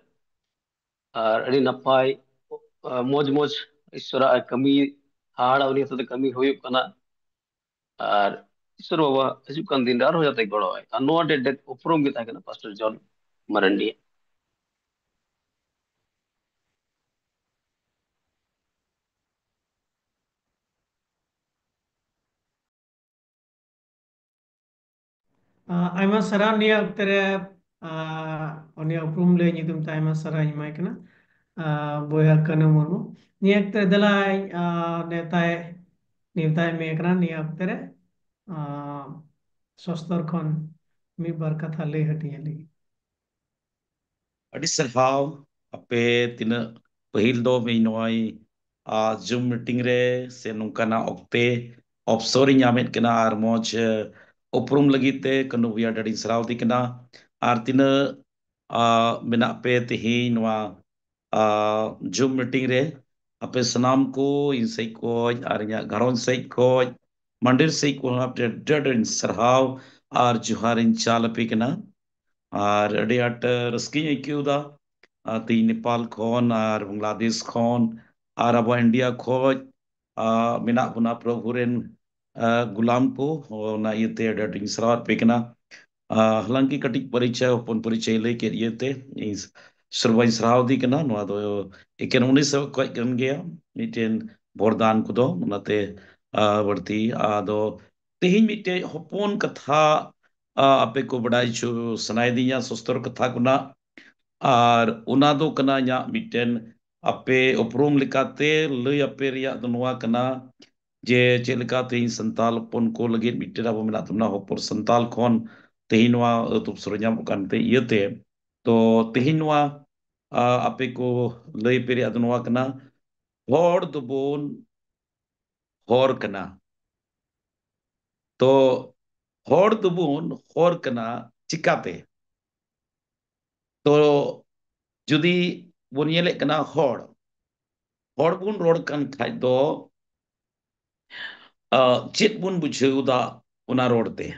ᱟᱨ ᱟᱹᱰᱤ ᱱᱟᱯᱟᱭ, ᱟᱨ ᱢᱚᱡᱽ ᱢᱚᱡᱽ ᱤᱥᱥᱚᱨᱟᱜ ᱮ ᱠᱟᱹᱢᱤ, ᱦᱟᱦᱟᱲᱟ ᱩᱱᱤ ᱦᱚᱛᱮᱛᱮ ᱠᱟᱹᱢᱤ ᱦᱩᱭᱩᱜ ᱠᱟᱱᱟ᱾ ᱟᱨ ᱤᱥᱥᱚᱨ ᱵᱟᱵᱟ ᱦᱤᱡᱩᱜ ᱠᱟᱱ ᱫᱤᱱ ᱨᱮ ᱟᱨᱦᱚᱸ ᱡᱟᱛᱮ ᱜᱚᱲᱚ ᱟᱭ᱾ ᱟᱨ ᱱᱚᱣᱟ ᱰᱮᱴ ᱰᱮᱴ ᱩᱯᱨᱩᱢ ᱜᱮ ᱛᱟᱦᱮᱸ ᱠᱟᱱᱟ ᱯᱟᱥᱴᱚᱨ ᱡᱚᱱ ᱢᱟᱨᱟᱱᱰᱤ᱾ ᱟᱭᱢᱟ ᱥᱟᱨᱦᱟᱣ ᱱᱤᱭᱟᱹ ᱚᱠᱛᱮ ᱨᱮ, ᱟᱨ ᱩᱱᱤᱭᱟᱜ ᱩᱯᱨᱩᱢ ᱞᱟᱹᱭ ᱧᱩᱛᱩᱢ ᱛᱮ ᱟᱭᱢᱟ ᱥᱟᱨᱦᱟᱣ ᱤᱧ ᱮᱢᱟᱭ ᱠᱟᱱᱟ, ᱟᱨ ᱵᱚᱭᱦᱟ ᱠᱟᱹᱱᱩ ᱢᱩᱨᱢᱩ᱾ ᱱᱤᱭᱟᱹ ᱚᱠᱛᱮ ᱨᱮ ᱫᱮᱞᱟᱭ, ᱟᱨ ᱱᱮᱣᱛᱟᱭ, ᱱᱮᱣᱛᱟᱭ ᱢᱮ ᱠᱟᱱᱟ ᱱᱤᱭᱟᱹ ᱚᱠᱛᱮ ᱨᱮ, ᱟᱨ ᱥᱚᱥᱛᱚᱨ ᱠᱷᱚᱱ ᱢᱤᱫ ᱵᱟᱨ ᱠᱟᱛᱷᱟ ᱞᱟᱹᱭ ᱦᱟᱹᱴᱤᱧ ᱞᱟᱹᱜᱤᱫ᱾ ᱟᱹᱰᱤ ᱥᱟᱨᱦᱟᱣ ᱟᱯᱮ ᱛᱤᱱᱟᱹᱜ ᱯᱟᱹᱦᱤᱞ ᱫᱚ ᱤᱧ ᱱᱚᱜᱼᱚᱭ, ᱟ, ᱡᱩᱢ ᱢᱤᱴᱤᱝ ᱨᱮ ᱥᱮ ᱱᱚᱝᱠᱟᱱᱟᱜ ᱚᱠᱛᱮ ᱚᱯᱥᱚᱨ ᱤᱧ ᱧᱟᱢᱮᱫ ᱠᱟᱱᱟ ᱟᱨ ᱢᱚᱡᱽ, ᱮ, ᱩᱯᱨᱩᱢ ᱞᱟᱹᱜᱤᱫ ᱛᱮ ᱠᱟᱹᱱᱩ ᱵᱷᱩᱭᱟ ᱟᱹᱰᱤ ᱟᱹᱰᱤᱧ ᱥᱟᱨᱦᱟᱣ ᱫᱤ ᱠᱟᱱᱟ᱾ ᱟᱨ ᱛᱤᱱᱟᱹᱜ, ᱟ, ᱢᱮᱱᱟᱜ ᱯᱮ ᱛᱮᱦᱮᱧ ᱱᱚᱣᱟ, ᱟ, ᱡᱩᱢ ᱢᱤᱴᱤᱝ ᱨᱮ, ᱟᱯᱮ ᱥᱟᱱᱟᱢ ᱠᱚ ᱤᱧ ᱥᱮᱡ ᱠᱷᱚᱡ ᱟᱨ ᱤᱧᱟᱹᱜ ᱜᱷᱟᱨᱚᱸᱡᱽ ᱥᱮᱡ ᱠᱷᱚᱡ ᱢᱟᱱᱰᱤᱨ ᱥᱮᱡ ᱠᱷᱚᱱ ᱟᱯᱮ ᱟᱹᱰᱤ ᱟᱹᱰᱤ ᱥᱟᱨᱦᱟᱣ ᱟᱨ ᱡᱚᱦᱟᱨ ᱤᱧ ᱪᱟᱞ ᱟᱯᱮ ᱠᱟᱱᱟ᱾ ᱟᱨ ᱟᱹᱰᱤ ᱟᱸᱴ ᱨᱟᱹᱥᱠᱟᱹᱧ ᱟᱹᱭᱠᱟᱹᱣ ᱮᱫᱟ᱾ ᱟᱨ ᱛᱮᱦᱮᱧ ᱱᱮᱯᱟᱞ ᱠᱷᱚᱱ ᱟᱨ ᱵᱟᱝᱞᱟᱫᱮᱥ ᱠᱷᱚᱱ ᱟᱨ ᱟᱵᱚ ᱤᱱᱰᱤᱭᱟ ᱠᱷᱚᱡ, ᱟᱨ ᱢᱮᱱᱟᱜ ᱵᱚᱱᱟ ᱯᱨᱚᱵᱷᱩ ᱨᱮᱱ, ᱟᱨ ᱜᱩᱞᱟᱢ ᱠᱚ᱾ ᱚᱱᱟ ᱤᱭᱟᱹᱛᱮ ᱟᱹᱰᱤ ᱟᱸᱴᱤᱧ ᱥᱟᱨᱦᱟᱣ ᱟᱯᱮ ᱠᱟᱱᱟ᱾ ᱟᱨ ᱦᱟᱞᱟᱝᱠᱤ ᱠᱟᱹᱴᱤᱡ ᱯᱚᱨᱤᱪᱚᱭ, ᱦᱚᱯᱚᱱ ᱯᱚᱨᱤᱪᱚᱭ ᱞᱟᱹᱭ ᱠᱮᱫ ᱤᱭᱟᱹᱛᱮ ᱤᱧ ᱥᱟᱨᱵᱟᱧ ᱥᱟᱨᱦᱟᱣ ᱫᱤ ᱠᱟᱱᱟ᱾ ᱱᱚᱣᱟ ᱫᱚ ᱮᱠᱮᱱ ᱩᱱᱤ ᱥᱮᱫ ᱠᱷᱚᱡ ᱠᱟᱱ ᱜᱮᱭᱟ ᱢᱤᱫᱴᱮᱱ ᱵᱚᱨᱫᱟᱱ ᱠᱚᱫᱚ, ᱚᱱᱟᱛᱮ, ᱟᱨ ᱵᱟᱹᱲᱛᱤ ᱟᱫᱚ ᱛᱮᱦᱮᱧ ᱢᱤᱫᱴᱮᱡ ᱦᱚᱯᱚᱱ ᱠᱟᱛᱷᱟ, ᱟᱨ ᱟᱯᱮ ᱠᱚ ᱵᱟᱰᱟᱭ ᱦᱚᱪᱚ ᱥᱟᱱᱟᱭᱮᱫᱤᱧᱟ, ᱥᱚᱥᱛᱚᱨ ᱠᱟᱛᱷᱟ ᱠᱷᱚᱱᱟᱜ᱾ ᱟᱨ ᱚᱱᱟ ᱫᱚ ᱠᱟᱱᱟ ᱤᱧᱟᱹᱜ ᱢᱤᱫᱴᱮᱱ ᱟᱯᱮ ᱩᱯᱨᱩᱢ ᱞᱮᱠᱟᱛᱮ ᱞᱟᱹᱭ ᱟᱯᱮ ᱨᱮᱭᱟᱜ ᱫᱚ ᱱᱚᱣᱟ ᱠᱟᱱᱟ ᱡᱮ ᱪᱮᱫ ᱞᱮᱠᱟ ᱛᱮᱦᱮᱧ ᱥᱟᱱᱛᱟᱞ ᱦᱚᱯᱚᱱ ᱠᱚ ᱞᱟᱹᱜᱤᱫ ᱢᱤᱫᱴᱮᱱ ᱟᱵᱚ ᱢᱮᱱᱟᱜ ᱛᱟᱵᱚᱱᱟ ᱦᱚᱯᱚᱱ ᱥᱟᱱᱛᱟᱞ ᱠᱷᱚᱱ ᱛᱮᱦᱮᱧ ᱱᱚᱣᱟ ᱟᱹᱛᱩ ᱥᱚᱨᱚᱧᱡᱟᱢᱚᱜ ᱠᱟᱱᱛᱮ ᱤᱭᱟᱹᱛᱮ᱾ ᱛᱚ ᱛᱮᱦᱮᱧ ᱱᱚᱣᱟ, ᱟ, ᱟᱯᱮ ᱠᱚ ᱞᱟᱹᱭ ᱟᱯᱮ ᱨᱮᱭᱟᱜ ᱫᱚ ᱱᱚᱣᱟ ᱠᱟᱱᱟ, ᱦᱚᱲ ᱫᱚᱵᱚᱱ ᱦᱚᱨ ᱠᱟᱱᱟ᱾ ᱛᱚ ᱦᱚᱲ ᱫᱚᱵᱚᱱ ᱦᱚᱨ ᱠᱟᱱᱟ ᱪᱤᱠᱟᱛᱮ? ᱛᱚ ᱡᱩᱫᱤ ᱵᱚᱱ ᱧᱮᱞᱮᱫ ᱠᱟᱱᱟ ᱦᱚᱲ, ᱦᱚᱲ ᱵᱚᱱ ᱨᱚᱲ ᱠᱟᱱ ᱠᱷᱟᱡ ᱫᱚ, ᱟ, ᱪᱮᱫ ᱵᱚᱱ ᱵᱩᱡᱷᱟᱹᱣ ᱫᱟ ᱚᱱᱟ ᱨᱚᱲ ᱛᱮ?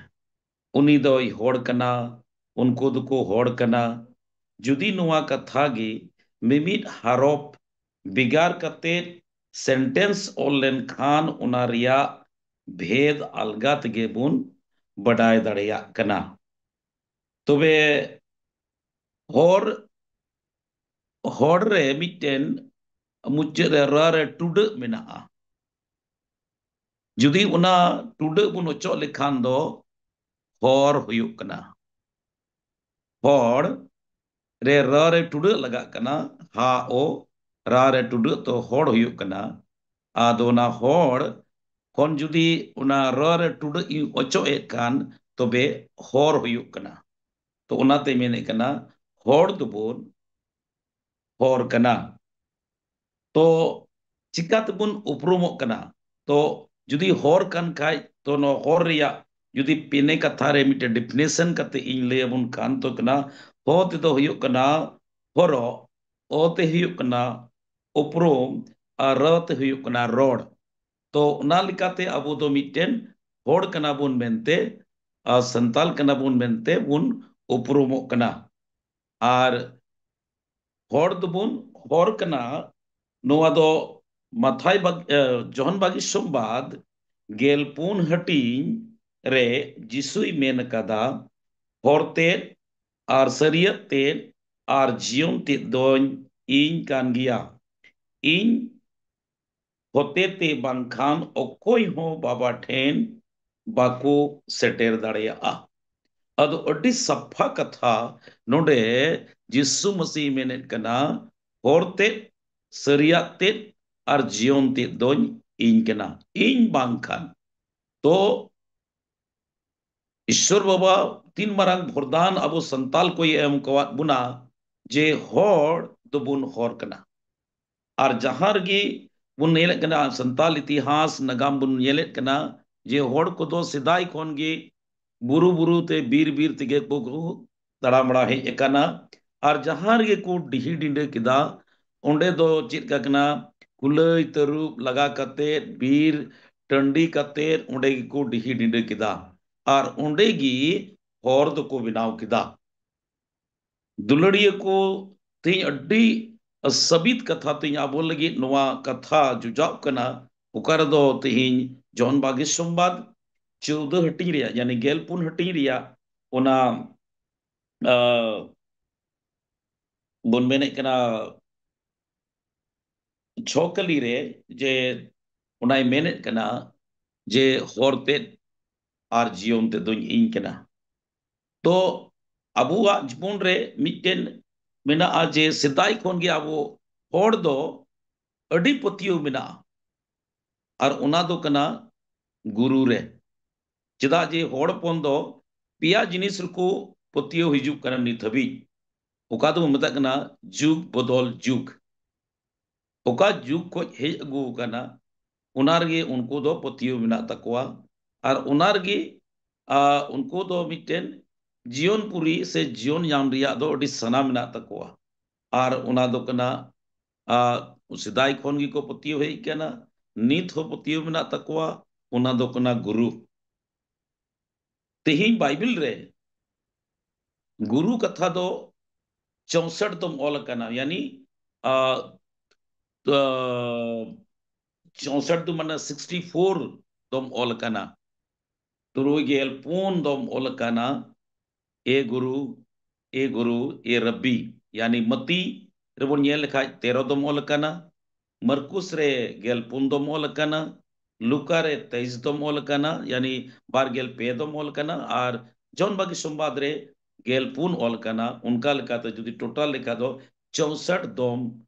ᱩᱱᱤ ᱫᱚᱭ ᱦᱚᱲ ᱠᱟᱱᱟ, ᱩᱱᱠᱩ ᱫᱚᱠᱚ ᱦᱚᱲ ᱠᱟᱱᱟ᱾ ᱡᱩᱫᱤ ᱱᱚᱣᱟ ᱠᱟᱛᱷᱟ ᱜᱮ ᱢᱤᱢᱤᱫ ᱦᱟᱨᱚᱯ ᱵᱷᱮᱜᱟᱨ ᱠᱟᱛᱮ ᱥᱮᱱᱴᱮᱱᱥ ᱚᱞ ᱞᱮᱱᱠᱷᱟᱱ ᱚᱱᱟ ᱨᱮᱭᱟᱜ ᱵᱷᱮᱫ ᱟᱞᱜᱟ ᱛᱮᱜᱮ ᱵᱚᱱ ᱵᱟᱰᱟᱭ ᱫᱟᱲᱮᱭᱟᱜ ᱠᱟᱱᱟ᱾ ᱛᱚᱵᱮ ᱦᱚᱨ, ᱦᱚᱲ ᱨᱮ ᱢᱤᱫᱴᱮᱱ ᱢᱩᱪᱟᱹᱫ ᱨᱮ ᱨ ᱨᱮ ᱴᱩᱰᱟᱹᱜ ᱢᱮᱱᱟᱜᱼᱟ᱾ ᱡᱩᱫᱤ ᱚᱱᱟ ᱴᱩᱰᱟᱹᱜ ᱵᱚᱱ ᱚᱪᱚᱜ ᱞᱮᱠᱷᱟᱱ ᱫᱚ ᱦᱚᱨ ᱦᱩᱭᱩᱜ ᱠᱟᱱᱟ᱾ ᱦᱚᱲ ᱨᱮ ᱨ ᱨᱮ ᱴᱩᱰᱟᱹᱜ ᱞᱟᱜᱟᱜ ᱠᱟᱱᱟ, ᱦᱟ ᱚ, ᱨᱟ ᱨᱮ ᱴᱩᱰᱟᱹᱜ ᱛᱚ ᱦᱚᱲ ᱦᱩᱭᱩᱜ ᱠᱟᱱᱟ᱾ ᱟᱫᱚ ᱚᱱᱟ ᱦᱚᱲ ᱠᱷᱚᱱ ᱡᱩᱫᱤ ᱚᱱᱟ ᱨ ᱨᱮ ᱴᱩᱰᱟᱹᱜ ᱤᱧ ᱚᱪᱚᱜ ᱮᱫ ᱠᱷᱟᱱ ᱛᱚᱵᱮ ᱦᱚᱨ ᱦᱩᱭᱩᱜ ᱠᱟᱱᱟ᱾ ᱛᱚ ᱚᱱᱟᱛᱮ ᱢᱮᱱᱮᱫ ᱠᱟᱱᱟ ᱦᱚᱲ ᱫᱚᱵᱚᱱ ᱦᱚᱨ ᱠᱟᱱᱟ᱾ ᱛᱚ ᱪᱤᱠᱟ ᱛᱮᱵᱚᱱ ᱩᱯᱨᱩᱢᱚᱜ ᱠᱟᱱᱟ? ᱛᱚ ᱡᱩᱫᱤ ᱦᱚᱨ ᱠᱟᱱ ᱠᱷᱟᱡ ᱛᱚ ᱱᱚᱣᱟ ᱦᱚᱨ ᱨᱮᱭᱟᱜ ᱡᱩᱫᱤ ᱯᱮᱱᱮ ᱠᱟᱛᱷᱟ ᱨᱮ ᱢᱤᱫᱴᱮᱱ ᱰᱤᱯᱷᱤᱱᱮᱥᱚᱱ ᱠᱟᱛᱮ ᱤᱧ ᱞᱟᱹᱭ ᱟᱵᱚᱱ ᱠᱷᱟᱱ ᱛᱚ ᱠᱟᱱᱟ, ᱦᱚ ᱛᱮᱫᱚ ᱦᱩᱭᱩᱜ ᱠᱟᱱᱟ ᱦᱚᱨᱚᱜ, ᱚ ᱛᱮ ᱦᱩᱭᱩᱜ ᱠᱟᱱᱟ ᱩᱯᱨᱩᱢ, ᱟᱨ ᱨᱚ ᱛᱮ ᱦᱩᱭᱩᱜ ᱠᱟᱱᱟ ᱨᱚᱲ᱾ ᱛᱚ ᱚᱱᱟ ᱞᱮᱠᱟᱛᱮ ᱟᱵᱚ ᱫᱚ ᱢᱤᱫᱴᱮᱱ ᱦᱚᱲ ᱠᱟᱱᱟ ᱵᱚᱱ ᱢᱮᱱᱛᱮ, ᱟᱨ ᱥᱟᱱᱛᱟᱞ ᱠᱟᱱᱟ ᱵᱚᱱ ᱢᱮᱱᱛᱮ ᱵᱚᱱ ᱩᱯᱨᱩᱢᱚᱜ ᱠᱟᱱᱟ᱾ ᱟᱨ ᱦᱚᱲ ᱫᱚᱵᱚᱱ ᱦᱚᱨ ᱠᱟᱱᱟ, ᱱᱚᱣᱟ ᱫᱚ ᱢᱟᱛᱷᱟᱭ ᱵᱟᱜ-, ᱮ, ᱡᱚᱦᱚᱱ ᱵᱟᱜᱤ ᱥᱚᱢᱵᱟᱫ ᱜᱮᱞ ᱯᱩᱱ ᱦᱟᱹᱴᱤᱧ ᱨᱮ ᱡᱤᱥᱩᱭ ᱢᱮᱱ ᱟᱠᱟᱫᱟ, "ᱦᱚᱨ ᱛᱮᱫ ᱟᱨ ᱥᱟᱹᱨᱤᱭᱟᱹᱛ ᱛᱮᱫ ᱟᱨ ᱡᱤᱭᱚᱱ ᱛᱮᱫ ᱫᱚᱧ ᱤᱧ ᱠᱟᱱ ᱜᱮᱭᱟ᱾ ᱤᱧ ᱦᱚᱛᱮᱛᱮ ᱵᱟᱝᱠᱷᱟᱱ ᱚᱠᱚᱭ ᱦᱚᱸ ᱵᱟᱵᱟ ᱴᱷᱮᱱ ᱵᱟᱠᱚ ᱥᱮᱴᱮᱨ ᱫᱟᱲᱮᱭᱟᱜᱼᱟ᱾" ᱟᱫᱚ ᱟᱹᱰᱤ ᱥᱟᱯᱷᱟ ᱠᱟᱛᱷᱟ ᱱᱚᱰᱮ ᱡᱤᱥᱩ ᱢᱟᱹᱥᱤ ᱢᱮᱱᱮᱫ ᱠᱟᱱᱟ, "ᱦᱚᱨ ᱛᱮᱫ, ᱥᱟᱹᱨᱤᱭᱟᱜ ᱛᱮᱫ ᱟᱨ ᱡᱤᱭᱚᱱ ᱛᱮᱫ ᱫᱚᱧ ᱤᱧ ᱠᱟᱱᱟ, ᱤᱧ ᱵᱟᱝᱠᱷᱟᱱ᱾" ᱛᱚ ᱤᱥᱥᱚᱨ ᱵᱟᱵᱟ ᱛᱤᱱ ᱢᱟᱨᱟᱝ ᱵᱷᱚᱨᱫᱟᱱ ᱟᱵᱚ ᱥᱟᱱᱛᱟᱞ ᱠᱚᱭ ᱮᱢ ᱠᱟᱣᱟᱫ ᱵᱚᱱᱟ ᱡᱮ ᱦᱚᱲ ᱫᱚᱵᱚᱱ ᱦᱚᱨ ᱠᱟᱱᱟ᱾ ᱟᱨ ᱡᱟᱦᱟᱸ ᱨᱮᱜᱮ ᱵᱚᱱ ᱧᱮᱞᱮᱫ ᱠᱟᱱᱟ, ᱥᱟᱱᱛᱟᱞ ᱤᱛᱤᱦᱟᱥ ᱱᱟᱜᱟᱢ ᱵᱚᱱ ᱧᱮᱞᱮᱫ ᱠᱟᱱᱟ ᱡᱮ ᱦᱚᱲ ᱠᱚᱫᱚ ᱥᱮᱫᱟᱭ ᱠᱷᱚᱱ ᱜᱮ ᱵᱩᱨᱩ ᱵᱩᱨᱩ ᱛᱮ, ᱵᱤᱨ ᱵᱤᱨ ᱛᱮᱜᱮ ᱠᱚ, ᱠᱚ ᱫᱟᱬᱟ ᱵᱟᱲᱟ ᱦᱮᱡ ᱟᱠᱟᱱᱟ᱾ ᱟᱨ ᱡᱟᱦᱟᱸ ᱨᱮᱜᱮ ᱠᱚ ᱰᱤᱦᱤ ᱰᱤᱸᱰᱟᱹ ᱠᱮᱫᱟ, ᱚᱸᱰᱮ ᱫᱚ ᱪᱮᱫ ᱞᱮᱠᱟ ᱠᱟᱱᱟ, ᱠᱩᱞᱟᱹᱭ ᱛᱟᱹᱨᱩᱵ ᱞᱟᱜᱟ ᱠᱟᱛᱮᱫ, ᱵᱤᱨ ᱴᱟᱺᱰᱤ ᱠᱟᱛᱮᱫ ᱚᱸᱰᱮ ᱜᱮᱠᱚ ᱰᱤᱦᱤ ᱰᱤᱸᱰᱟᱹ ᱠᱮᱫᱟ᱾ ᱟᱨ ᱚᱸᱰᱮ ᱜᱮ ᱦᱚᱨ ᱫᱚᱠᱚ ᱵᱮᱱᱟᱣ ᱠᱮᱫᱟ᱾ ᱫᱩᱞᱟᱹᱲᱤᱭᱟᱹ ᱠᱚ, ᱛᱮᱦᱮᱧ ᱟᱹᱰᱤ ᱥᱟᱹᱵᱤᱛ ᱠᱟᱛᱷᱟ ᱛᱮᱦᱮᱧ ᱟᱵᱚ ᱞᱟᱹᱜᱤᱫ ᱱᱚᱣᱟ ᱠᱟᱛᱷᱟ ᱡᱚᱡᱟᱣ ᱠᱟᱱᱟ, ᱚᱠᱟ ᱨᱮᱫᱚ ᱛᱮᱦᱮᱧ ᱡᱚᱦᱚᱱ ᱵᱟᱜᱮ ᱥᱚᱢᱵᱟᱫ ᱪᱳᱣᱫᱟᱹ ᱦᱟᱹᱴᱤᱧ ᱨᱮᱭᱟᱜ, ᱭᱟᱱᱤ ᱜᱮᱞ ᱯᱩᱱ ᱦᱟᱹᱴᱤᱧ ᱨᱮᱭᱟᱜ ᱚᱱᱟ, ᱟ, ᱵᱚᱱ ᱢᱮᱱᱮᱫ ᱠᱟᱱᱟ ᱪᱷᱚ ᱠᱟᱹᱞᱤ ᱨᱮ, ᱡᱮ ᱚᱱᱟᱭ ᱢᱮᱱᱮᱫ ᱠᱟᱱᱟ ᱡᱮ ᱦᱚᱨ ᱛᱮᱫ ᱟᱨ ᱡᱤᱭᱚᱱ ᱛᱮᱫ ᱫᱚᱧ ᱤᱧ ᱠᱟᱱᱟ᱾ ᱛᱚ ᱟᱵᱚᱣᱟᱜ ᱡᱤᱵᱚᱱ ᱨᱮ ᱢᱤᱫᱴᱮᱱ ᱢᱮᱱᱟᱜᱼᱟ ᱡᱮ ᱥᱮᱫᱟᱭ ᱠᱷᱚᱱ ᱜᱮ ᱟᱵᱚ ᱦᱚᱲ ᱫᱚ ᱟᱹᱰᱤ ᱯᱟᱹᱛᱭᱟᱹᱣ ᱢᱮᱱᱟᱜᱼᱟ, ᱟᱨ ᱚᱱᱟ ᱫᱚ ᱠᱟᱱᱟ ᱜᱩᱨᱩ ᱨᱮ᱾ ᱪᱮᱫᱟᱜ ᱡᱮ ᱦᱚᱲ ᱦᱚᱯᱚᱱ ᱫᱚ ᱯᱮᱭᱟ ᱡᱤᱱᱤᱥ ᱨᱮᱠᱚ ᱯᱟᱹᱛᱭᱟᱹᱣ ᱦᱤᱡᱩᱜ ᱠᱟᱱᱟ ᱱᱤᱛ ᱦᱟᱹᱵᱤᱡ᱾ ᱚᱠᱟ ᱫᱚᱵᱚ ᱢᱮᱛᱟᱜ ᱠᱟᱱᱟ ᱡᱩᱜᱽ ᱵᱚᱫᱚᱞ ᱡᱩᱜᱽ᱾ ᱚᱠᱟ ᱡᱩᱜᱽ ᱠᱷᱚᱱ ᱦᱮᱡ ᱟᱹᱜᱩ ᱟᱠᱟᱱᱟ, ᱚᱱᱟ ᱨᱮᱜᱮ ᱩᱱᱠᱩ ᱫᱚ ᱯᱟᱹᱛᱭᱟᱹᱣ ᱢᱮᱱᱟᱜ ᱛᱟᱠᱚᱣᱟ᱾ ᱟᱨ ᱚᱱᱟ ᱨᱮᱜᱮ, ᱟ, ᱩᱱᱠᱩ ᱫᱚ ᱢᱤᱫᱴᱮᱱ ᱡᱤᱭᱚᱱ ᱯᱩᱨᱤ ᱥᱮ ᱡᱤᱭᱚᱱ ᱧᱟᱢ ᱨᱮᱭᱟᱜ ᱫᱚ ᱟᱹᱰᱤ ᱥᱟᱱᱟ ᱢᱮᱱᱟᱜ ᱛᱟᱠᱚᱣᱟ᱾ ᱟᱨ ᱚᱱᱟ ᱫᱚ ᱠᱟᱱᱟ, ᱟ, ᱥᱮᱫᱟᱭ ᱠᱷᱚᱱ ᱜᱮᱠᱚ ᱯᱟᱹᱛᱭᱟᱹᱣ ᱦᱮᱡ ᱠᱟᱱᱟ, ᱱᱤᱛ ᱦᱚᱸ ᱯᱟᱹᱛᱭᱟᱹᱣ ᱢᱮᱱᱟᱜ ᱛᱟᱠᱚᱣᱟ, ᱚᱱᱟ ᱫᱚ ᱠᱟᱱᱟ ᱜᱩᱨᱩ᱾ ᱛᱮᱦᱮᱧ ᱵᱟᱭᱵᱮᱞ ᱨᱮ ᱜᱩᱨᱩ ᱠᱟᱛᱷᱟ ᱫᱚ ᱪᱳᱥᱚᱴ ᱫᱚᱢ ᱚᱞ ᱟᱠᱟᱱᱟ, ᱭᱟᱱᱤ, ᱟ, ᱟ, ᱪᱳᱥᱚᱴ ᱫᱚ ᱢᱟᱱᱮ sixty four ᱫᱚᱢ ᱚᱞ ᱟᱠᱟᱱᱟ, ᱛᱩᱨᱩᱭ ᱜᱮᱞ ᱯᱩᱱ ᱫᱚᱢ ᱚᱞ ᱟᱠᱟᱱᱟ, ᱮ ᱜᱩᱨᱩ, ᱮ ᱜᱩᱨᱩ, ᱮ ᱨᱟᱵᱵᱤ, ᱭᱟᱱᱤ ᱢᱟᱛᱤ ᱨᱮᱵᱚᱱ ᱧᱮᱞ ᱞᱮᱠᱷᱟᱡ ᱛᱮᱨᱚ ᱫᱚᱢ ᱚᱞ ᱟᱠᱟᱱᱟ, ᱢᱟᱨᱠᱩᱥ ᱨᱮ ᱜᱮᱞ ᱯᱩᱱ ᱫᱚᱢ ᱚᱞ ᱟᱠᱟᱱᱟ, ᱞᱩᱠᱟ ᱨᱮ ᱛᱮᱭᱤᱥ ᱫᱚᱢ ᱚᱞ ᱟᱠᱟᱱᱟ, ᱭᱟᱱᱤ ᱵᱟᱨ ᱜᱮᱞ ᱯᱮ ᱫᱚᱢ ᱚᱞ ᱟᱠᱟᱱᱟ, ᱟᱨ ᱡᱚᱱ ᱵᱟᱜᱤ ᱥᱚᱢᱵᱟᱫ ᱨᱮ ᱜᱮᱞ ᱯᱩᱱ ᱚᱞ ᱟᱠᱟᱱᱟ᱾ ᱚᱱᱠᱟ ᱞᱮᱠᱟᱛᱮ ᱡᱩᱫᱤ ᱴᱳᱴᱟᱞ ᱞᱮᱠᱟ ᱫᱚ ᱪᱳᱥᱚᱴ ᱫᱚᱢ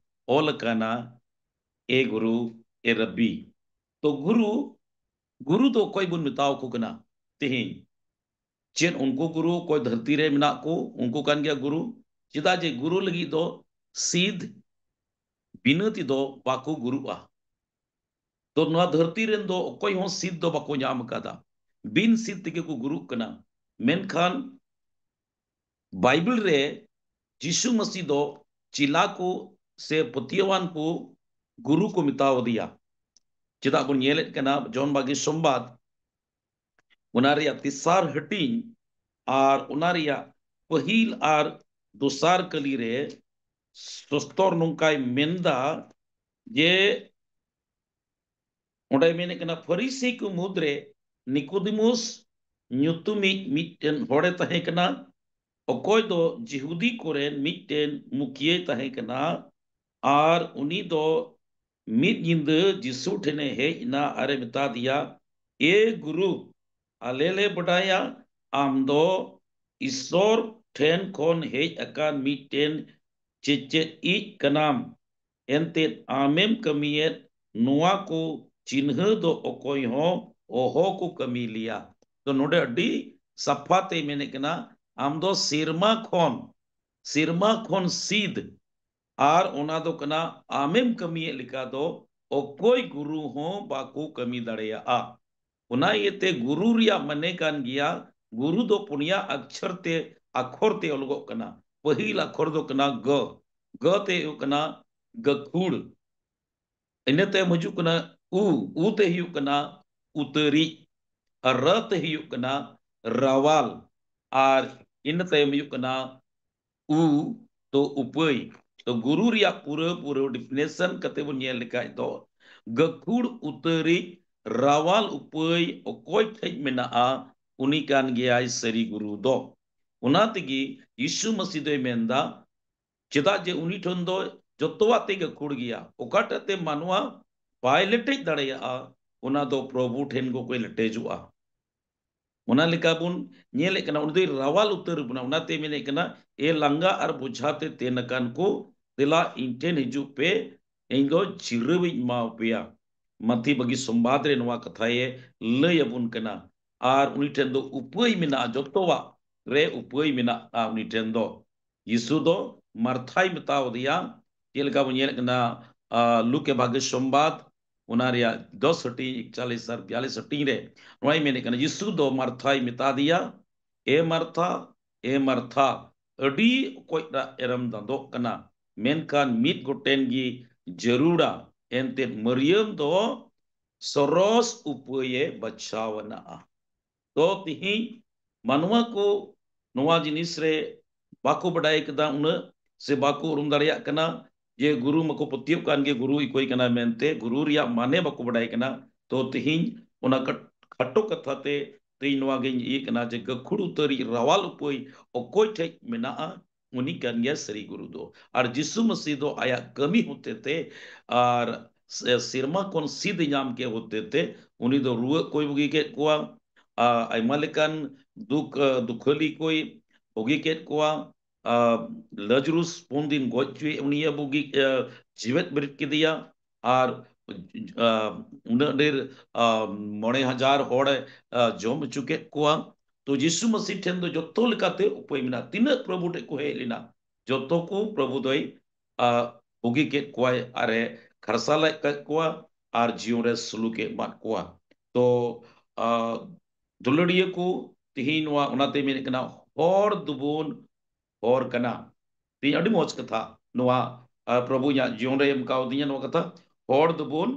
ᱚᱞ ᱟᱠᱟᱱᱟ, ᱮ ᱜᱩᱨᱩ, ᱮ ᱨᱟᱵᱵᱤ᱾ ᱛᱚ ᱜᱩᱨᱩ, ᱜᱩᱨᱩ ᱫᱚ ᱚᱠᱚᱭ ᱵᱚᱱ ᱢᱮᱛᱟᱣ ᱠᱚ ᱠᱟᱱᱟ ᱛᱮᱦᱮᱧ? ᱪᱮᱫ ᱩᱱᱠᱩ ᱜᱩᱨᱩ ᱚᱠᱚᱭ ᱫᱷᱟᱹᱨᱛᱤ ᱨᱮ ᱢᱮᱱᱟᱜ ᱠᱚ, ᱩᱱᱠᱩ ᱠᱟᱱ ᱜᱮᱭᱟ ᱜᱩᱨᱩ? ᱪᱮᱫᱟᱜ ᱡᱮ ᱜᱩᱨᱩ ᱞᱟᱹᱜᱤᱫ ᱫᱚ ᱥᱤᱫ ᱵᱤᱱᱟᱹ ᱛᱮᱫᱚ ᱵᱟᱠᱚ ᱜᱩᱨᱩᱜᱼᱟ᱾ ᱛᱚ ᱱᱚᱣᱟ ᱫᱷᱟᱹᱨᱛᱤ ᱨᱮᱱ ᱫᱚ ᱚᱠᱚᱭ ᱦᱚᱸ ᱥᱤᱫ ᱫᱚ ᱵᱟᱠᱚ ᱧᱟᱢ ᱟᱠᱟᱫᱟ, ᱵᱤᱱ ᱥᱤᱫ ᱛᱮᱜᱮ ᱠᱚ ᱜᱩᱨᱩᱜ ᱠᱟᱱᱟ᱾ ᱢᱮᱱᱠᱷᱟᱱ ᱵᱟᱭᱵᱮᱞ ᱨᱮ ᱡᱤᱥᱩ ᱢᱟᱹᱥᱤ ᱫᱚ ᱪᱮᱞᱟ ᱠᱚ ᱥᱮ ᱯᱟᱹᱛᱭᱟᱹᱣᱟᱱ ᱠᱚ ᱜᱩᱨᱩ ᱠᱚ ᱢᱮᱛᱟᱣ ᱟᱫᱮᱭᱟ᱾ ᱪᱮᱫᱟᱜ ᱵᱚᱱ ᱧᱮᱞᱮᱫ ᱠᱟᱱᱟ ᱡᱚᱱ ᱵᱟᱜᱤ ᱥᱚᱢᱵᱟᱫ, ᱚᱱᱟ ᱨᱮᱭᱟᱜ ᱛᱮᱥᱟᱨ ᱦᱟᱹᱴᱤᱧ ᱟᱨ ᱚᱱᱟ ᱨᱮᱭᱟᱜ ᱯᱟᱹᱦᱤᱞ ᱟᱨ ᱫᱚᱥᱟᱨ ᱠᱟᱹᱞᱤ ᱨᱮ ᱥᱚᱥᱛᱚᱨ ᱱᱚᱝᱠᱟᱭ ᱢᱮᱱᱫᱟ ᱡᱮ, ᱚᱸᱰᱮ ᱢᱮᱱᱮᱫ ᱠᱟᱱᱟ, ᱯᱷᱟᱹᱨᱤᱥᱤ ᱠᱚ ᱢᱩᱫᱽᱨᱮ ᱱᱤᱠᱳᱫᱤᱢᱩᱥ ᱧᱩᱛᱩᱢᱤᱡ ᱢᱤᱫᱴᱮᱱ ᱦᱚᱲᱮ ᱛᱟᱦᱮᱸ ᱠᱟᱱᱟ, ᱚᱠᱚᱭ ᱫᱚ ᱡᱤᱦᱩᱫᱤ ᱠᱚᱨᱮᱱ ᱢᱤᱫᱴᱮᱱ ᱢᱩᱠᱷᱤᱭᱟᱹᱭ ᱛᱟᱦᱮᱸ ᱠᱟᱱᱟ᱾ ᱟᱨ ᱩᱱᱤ ᱫᱚ ᱢᱤᱫ ᱧᱤᱫᱟᱹ ᱡᱤᱥᱩ ᱴᱷᱮᱱᱮ ᱦᱮᱡ ᱮᱱᱟ ᱟᱨᱮ ᱢᱮᱛᱟ ᱫᱮᱭᱟ, "ᱮ ᱜᱩᱨᱩ, ᱟᱞᱮ ᱞᱮ ᱵᱟᱰᱟᱭᱟ ᱟᱢ ᱫᱚ ᱤᱥᱥᱚᱨ ᱴᱷᱮᱱ ᱠᱷᱚᱱ ᱦᱮᱡ ᱟᱠᱟᱱ ᱢᱤᱫᱴᱮᱱ ᱪᱮᱪᱮᱫᱤᱡ ᱠᱟᱱᱟᱢ, ᱮᱱᱛᱮᱫ ᱟᱢᱮᱢ ᱠᱟᱹᱢᱤᱭᱮᱫ ᱱᱚᱣᱟ ᱠᱚ ᱪᱤᱱᱦᱟᱹ ᱫᱚ ᱚᱠᱚᱭ ᱦᱚᱸ ᱚᱦᱚ ᱠᱚ ᱠᱟᱹᱢᱤ ᱞᱮᱭᱟ᱾" ᱛᱚ ᱱᱚᱰᱮ ᱟᱹᱰᱤ ᱥᱟᱯᱷᱟ ᱛᱮᱭ ᱢᱮᱱᱮᱫ ᱠᱟᱱᱟ, ᱟᱢ ᱫᱚ ᱥᱮᱨᱢᱟ ᱠᱷᱚᱱ, ᱥᱮᱨᱢᱟ ᱠᱷᱚᱱ ᱥᱤᱫ, ᱟᱨ ᱚᱱᱟ ᱫᱚ ᱠᱟᱱᱟ ᱟᱢᱮᱢ ᱠᱟᱹᱢᱤᱭᱮᱫ ᱞᱮᱠᱟ ᱫᱚ ᱚᱠᱚᱭ ᱜᱩᱨᱩ ᱦᱚᱸ ᱵᱟᱠᱚ ᱠᱟᱹᱢᱤ ᱫᱟᱲᱮᱭᱟᱜᱼᱟ᱾ ᱚᱱᱟ ᱤᱭᱟᱹᱛᱮ ᱜᱩᱨᱩ ᱨᱮᱭᱟᱜ ᱢᱟᱱᱮ ᱠᱟᱱ ᱜᱮᱭᱟ, ᱜᱩᱨᱩ ᱫᱚ ᱯᱩᱱᱭᱟ ᱟᱠᱪᱷᱚᱨ ᱛᱮ, ᱟᱠᱷᱚᱨ ᱛᱮ ᱚᱞᱚᱜᱚᱜ ᱠᱟᱱᱟ᱾ ᱯᱟᱹᱦᱤᱞ ᱟᱠᱷᱚᱨ ᱫᱚ ᱠᱟᱱᱟ ᱜ, ᱜ ᱛᱮ ᱦᱩᱭᱩᱜ ᱠᱟᱱᱟ ᱜᱟᱹᱠᱷᱩᱲ, ᱤᱱᱟᱹ ᱛᱟᱭᱚᱢ ᱦᱤᱡᱩᱜ ᱠᱟᱱᱟ ᱩ, ᱩ ᱛᱮ ᱦᱩᱭᱩᱜ ᱠᱟᱱᱟ ᱩᱛᱟᱹᱨᱤᱡ, ᱟᱨ ᱨᱟᱹ ᱛᱮ ᱦᱩᱭᱩᱜ ᱠᱟᱱᱟ ᱨᱟᱣᱟᱞ, ᱟᱨ ᱤᱱᱟᱹ ᱛᱟᱭᱚᱢ ᱦᱩᱭᱩᱜ ᱠᱟᱱᱟ ᱩ, ᱛᱚ ᱩᱯᱟᱹᱭ᱾ ᱛᱚ ᱜᱩᱨᱩ ᱨᱮᱭᱟᱜ ᱯᱩᱨᱟᱹ ᱯᱩᱨᱟᱹ definition ᱠᱟᱛᱮ ᱵᱚᱱ ᱧᱮᱞ ᱞᱮᱠᱷᱟᱡ ᱫᱚ, ᱜᱟᱹᱠᱷᱩᱲ ᱩᱛᱟᱹᱨᱤᱡ ᱨᱟᱣᱟᱞ ᱩᱯᱟᱹᱭ ᱚᱠᱚᱭ ᱴᱷᱮᱡ ᱢᱮᱱᱟᱜᱼᱟ, ᱩᱱᱤ ᱠᱟᱱ ᱜᱮᱭᱟᱭ ᱥᱟᱹᱨᱤ ᱜᱩᱨᱩ ᱫᱚ᱾ ᱚᱱᱟ ᱛᱮᱜᱮ ᱭᱤᱥᱩ ᱢᱟᱹᱥᱤ ᱫᱚᱭ ᱢᱮᱱᱫᱟ, ᱪᱮᱫᱟᱜ ᱡᱮ ᱩᱱᱤ ᱴᱷᱮᱱ ᱫᱚ ᱡᱚᱛᱚᱣᱟᱜ ᱛᱮ ᱜᱟᱹᱠᱷᱩᱲ ᱜᱮᱭᱟ᱾ ᱚᱠᱟᱴᱟᱜ ᱛᱮ ᱢᱟᱱᱣᱟ ᱵᱟᱭ ᱞᱮᱴᱮᱡ ᱫᱟᱲᱮᱭᱟᱜᱼᱟ, ᱚᱱᱟ ᱫᱚ ᱯᱨᱚᱵᱷᱩ ᱴᱷᱮᱱ ᱜᱮ ᱠᱚᱭ ᱞᱮᱴᱮᱡᱚᱜᱼᱟ᱾ ᱚᱱᱟ ᱞᱮᱠᱟ ᱵᱚᱱ ᱧᱮᱞᱮᱫ ᱠᱟᱱᱟ, ᱩᱱᱤ ᱫᱚᱭ ᱨᱟᱣᱟᱞ ᱩᱛᱟᱹᱨ ᱵᱚᱱᱟ᱾ ᱚᱱᱟᱛᱮ ᱢᱮᱱᱮᱫ ᱠᱟᱱᱟ, "ᱮ ᱞᱟᱸᱜᱟ ᱟᱨ ᱵᱳᱡᱷᱟ ᱛᱮ ᱛᱮᱱ ᱟᱠᱟᱱ ᱠᱚ, ᱫᱮᱞᱟ ᱤᱧ ᱴᱷᱮᱱ ᱦᱤᱡᱩᱜ ᱯᱮ, ᱤᱧ ᱫᱚ ᱡᱤᱨᱟᱹᱣ ᱤᱧ ᱮᱢᱟᱣ ᱯᱮᱭᱟ᱾" ᱢᱟᱹᱛᱤ ᱵᱟᱹᱜᱤ ᱥᱚᱢᱵᱟᱫ ᱨᱮ ᱱᱚᱣᱟ ᱠᱟᱛᱷᱟᱭ ᱞᱟᱹᱭ ᱟᱵᱚᱱ ᱠᱟᱱᱟ᱾ ᱟᱨ ᱩᱱᱤ ᱴᱷᱮᱱ ᱫᱚ ᱩᱯᱟᱹᱭ ᱢᱮᱱᱟᱜᱼᱟ, ᱡᱚᱛᱚᱣᱟᱜ ᱨᱮ ᱩᱯᱟᱹᱭ ᱢᱮᱱᱟᱜᱼᱟ ᱩᱱᱤ ᱴᱷᱮᱱ ᱫᱚ᱾ ᱭᱤᱥᱩ ᱫᱚ ᱢᱟᱨᱛᱷᱟᱭ ᱢᱮᱛᱟᱣ ᱫᱮᱭᱟ, ᱪᱮᱫ ᱞᱮᱠᱟ ᱵᱚᱱ ᱧᱮᱞᱮᱫ ᱠᱟᱱᱟ, ᱟ, ᱞᱩᱠ ᱮ ᱵᱷᱟᱜᱮ ᱥᱚᱢᱵᱟᱫ, ᱚᱱᱟ ᱨᱮᱭᱟᱜ ᱫᱚᱥ ᱦᱟᱹᱴᱤᱧ, ᱮᱠᱪᱟᱞᱤᱥ ᱟᱨ ᱵᱤᱭᱟᱞᱤᱥ ᱦᱟᱹᱴᱤᱧ ᱨᱮ ᱱᱚᱣᱟᱭ ᱢᱮᱱᱮᱫ ᱠᱟᱱᱟ, ᱭᱤᱥᱩ ᱫᱚ ᱢᱟᱨᱛᱷᱟᱭ ᱢᱮᱛᱟ ᱫᱮᱭᱟ, "ᱮ ᱢᱟᱨᱛᱷᱟ, ᱮ ᱢᱟᱨᱛᱷᱟ, ᱟᱹᱰᱤ ᱚᱠᱚᱡ ᱨᱟᱜ ᱮᱨᱮᱢ ᱫᱟᱸᱫᱚᱜ ᱠᱟᱱᱟ, ᱢᱮᱱᱠᱷᱟᱱ ᱢᱤᱫ ᱜᱚᱴᱮᱱ ᱜᱮ ᱡᱟᱹᱨᱩᱲᱟ, ᱮᱱᱛᱮᱫ ᱢᱟᱹᱨᱭᱟᱹᱢ ᱫᱚ ᱥᱚᱨᱚᱥ ᱩᱯᱟᱹᱭᱮ ᱵᱟᱪᱷᱟᱣ ᱟᱱᱟᱜᱼᱟ᱾" ᱛᱚ ᱛᱤᱦᱤᱧ ᱢᱟᱱᱣᱟ ᱠᱚ ᱱᱚᱣᱟ ᱡᱤᱱᱤᱥ ᱨᱮ ᱵᱟᱠᱚ ᱵᱟᱰᱟᱭ ᱠᱟᱫᱟ ᱩᱱᱟᱹᱜ, ᱥᱮ ᱵᱟᱠᱚ ᱩᱨᱩᱢ ᱫᱟᱲᱮᱭᱟᱜ ᱠᱟᱱᱟ ᱡᱮ ᱜᱩᱨᱩ ᱢᱟᱠᱚ ᱯᱟᱹᱛᱭᱟᱹᱜ ᱠᱟᱱ ᱜᱮ, ᱜᱩᱨᱩ ᱤᱠᱚᱭ ᱠᱟᱱᱟ ᱢᱮᱱᱛᱮ, ᱜᱩᱨᱩ ᱨᱮᱭᱟᱜ ᱢᱟᱱᱮ ᱵᱟᱠᱚ ᱵᱟᱰᱟᱭ ᱠᱟᱱᱟ᱾ ᱛᱚ ᱛᱤᱦᱤᱧ ᱚᱱᱟ ᱠᱟᱴ-, ᱠᱷᱟᱴᱚ ᱠᱟᱛᱷᱟ ᱛᱮ ᱛᱤᱦᱤᱧ ᱱᱚᱣᱟ ᱜᱤᱧ ᱤᱭᱟᱹ ᱠᱟᱱᱟ ᱡᱮ ᱜᱟᱹᱠᱷᱩᱲ ᱩᱛᱟᱹᱨᱤᱡ ᱨᱟᱣᱟᱞ ᱩᱯᱟᱹᱭ ᱚᱠᱚᱭ ᱴᱷᱮᱡ ᱢᱮᱱᱟᱜᱼᱟ, ᱩᱱᱤ ᱠᱟᱱ ᱜᱮᱭᱟ ᱥᱟᱹᱨᱤ ᱜᱩᱨᱩ ᱫᱚ᱾ ᱟᱨ ᱡᱤᱥᱩ ᱢᱟᱹᱥᱤ ᱫᱚ ᱟᱭᱟᱜ ᱠᱟᱹᱢᱤ ᱦᱚᱛᱮ ᱛᱮ ᱟᱨ ᱥᱮ-, ᱥᱮᱨᱢᱟ ᱠᱷᱚᱱ ᱥᱤᱫ ᱧᱟᱢ ᱠᱮᱫ ᱦᱚᱛᱮ ᱛᱮ ᱩᱱᱤ ᱫᱚ ᱨᱩᱣᱟᱹᱜ ᱠᱚᱭ ᱵᱩᱜᱤ ᱠᱮᱫ ᱠᱚᱣᱟ, ᱟ, ᱟᱭᱢᱟ ᱞᱮᱠᱟᱱ ᱫᱩᱠ, ᱟ, ᱫᱩᱠᱷᱟᱹᱞᱤ ᱠᱚᱭ ᱵᱩᱜᱤ ᱠᱮᱫ ᱠᱚᱣᱟ᱾ ᱟ, ᱞᱟᱡᱟᱨᱩᱥ ᱯᱩᱱ ᱫᱤᱱ ᱜᱚᱡ ᱦᱚᱪᱚᱭᱮᱫ ᱩᱱᱤᱭᱮ ᱵᱩᱜᱤ, ᱟ, ᱡᱤᱣᱮᱫ ᱵᱮᱨᱮᱫ ᱠᱮᱫᱮᱭᱟ᱾ ᱟᱨ, ᱟ, ᱩᱱᱟᱹᱜ ᱰᱷᱮᱨ, ᱟ, ᱢᱚᱬᱮ ᱦᱟᱡᱟᱨ ᱦᱚᱲᱮ, ᱟ, ᱡᱚᱢ ᱦᱚᱪᱚ ᱠᱮᱫ ᱠᱚᱣᱟ᱾ ᱛᱚ ᱡᱤᱥᱩ ᱢᱟᱹᱥᱤ ᱴᱷᱮᱱ ᱫᱚ ᱡᱚᱛᱚ ᱞᱮᱠᱟᱛᱮ ᱩᱯᱟᱹᱭ ᱢᱮᱱᱟᱜᱼᱟ᱾ ᱛᱤᱱᱟᱹᱜ ᱯᱨᱚᱵᱷᱩ ᱴᱷᱮᱱ ᱠᱚ ᱦᱮᱡ ᱞᱮᱱᱟ, ᱡᱚᱛᱚ ᱠᱚ ᱯᱨᱚᱵᱷᱩ ᱫᱚᱭ, ᱟ, ᱵᱩᱜᱤ ᱠᱮᱫ ᱠᱚᱣᱟᱭ ᱟᱨᱮ ᱠᱷᱟᱨᱥᱟᱞᱮᱫ ᱠᱮᱫ ᱠᱚᱣᱟ ᱟᱨ ᱡᱤᱭᱚᱱ ᱨᱮ ᱥᱩᱞᱩᱠᱮ ᱮᱢᱟᱫ ᱠᱚᱣᱟ᱾ ᱛᱚ, ᱟ, ᱫᱩᱞᱟᱹᱲᱤᱭᱟᱹ ᱠᱚ, ᱛᱤᱦᱤᱧ ᱱᱚᱣᱟ ᱚᱱᱟᱛᱮ ᱢᱮᱱᱮᱫ ᱠᱟᱱᱟ, ᱦᱚᱲ ᱫᱚᱵᱚᱱ ᱦᱚᱨ ᱠᱟᱱᱟ᱾ ᱛᱤᱦᱤᱧ ᱟᱹᱰᱤ ᱢᱚᱡᱽ ᱠᱟᱛᱷᱟ ᱱᱚᱣᱟ, ᱟ, ᱯᱨᱚᱵᱷᱩ ᱤᱧᱟᱹᱜ ᱡᱤᱭᱚᱱ ᱨᱮ ᱮᱢ ᱠᱟᱣᱫᱤᱧᱟ ᱱᱚᱣᱟ ᱠᱟᱛᱷᱟ, ᱦᱚᱲ ᱫᱚᱵᱚᱱ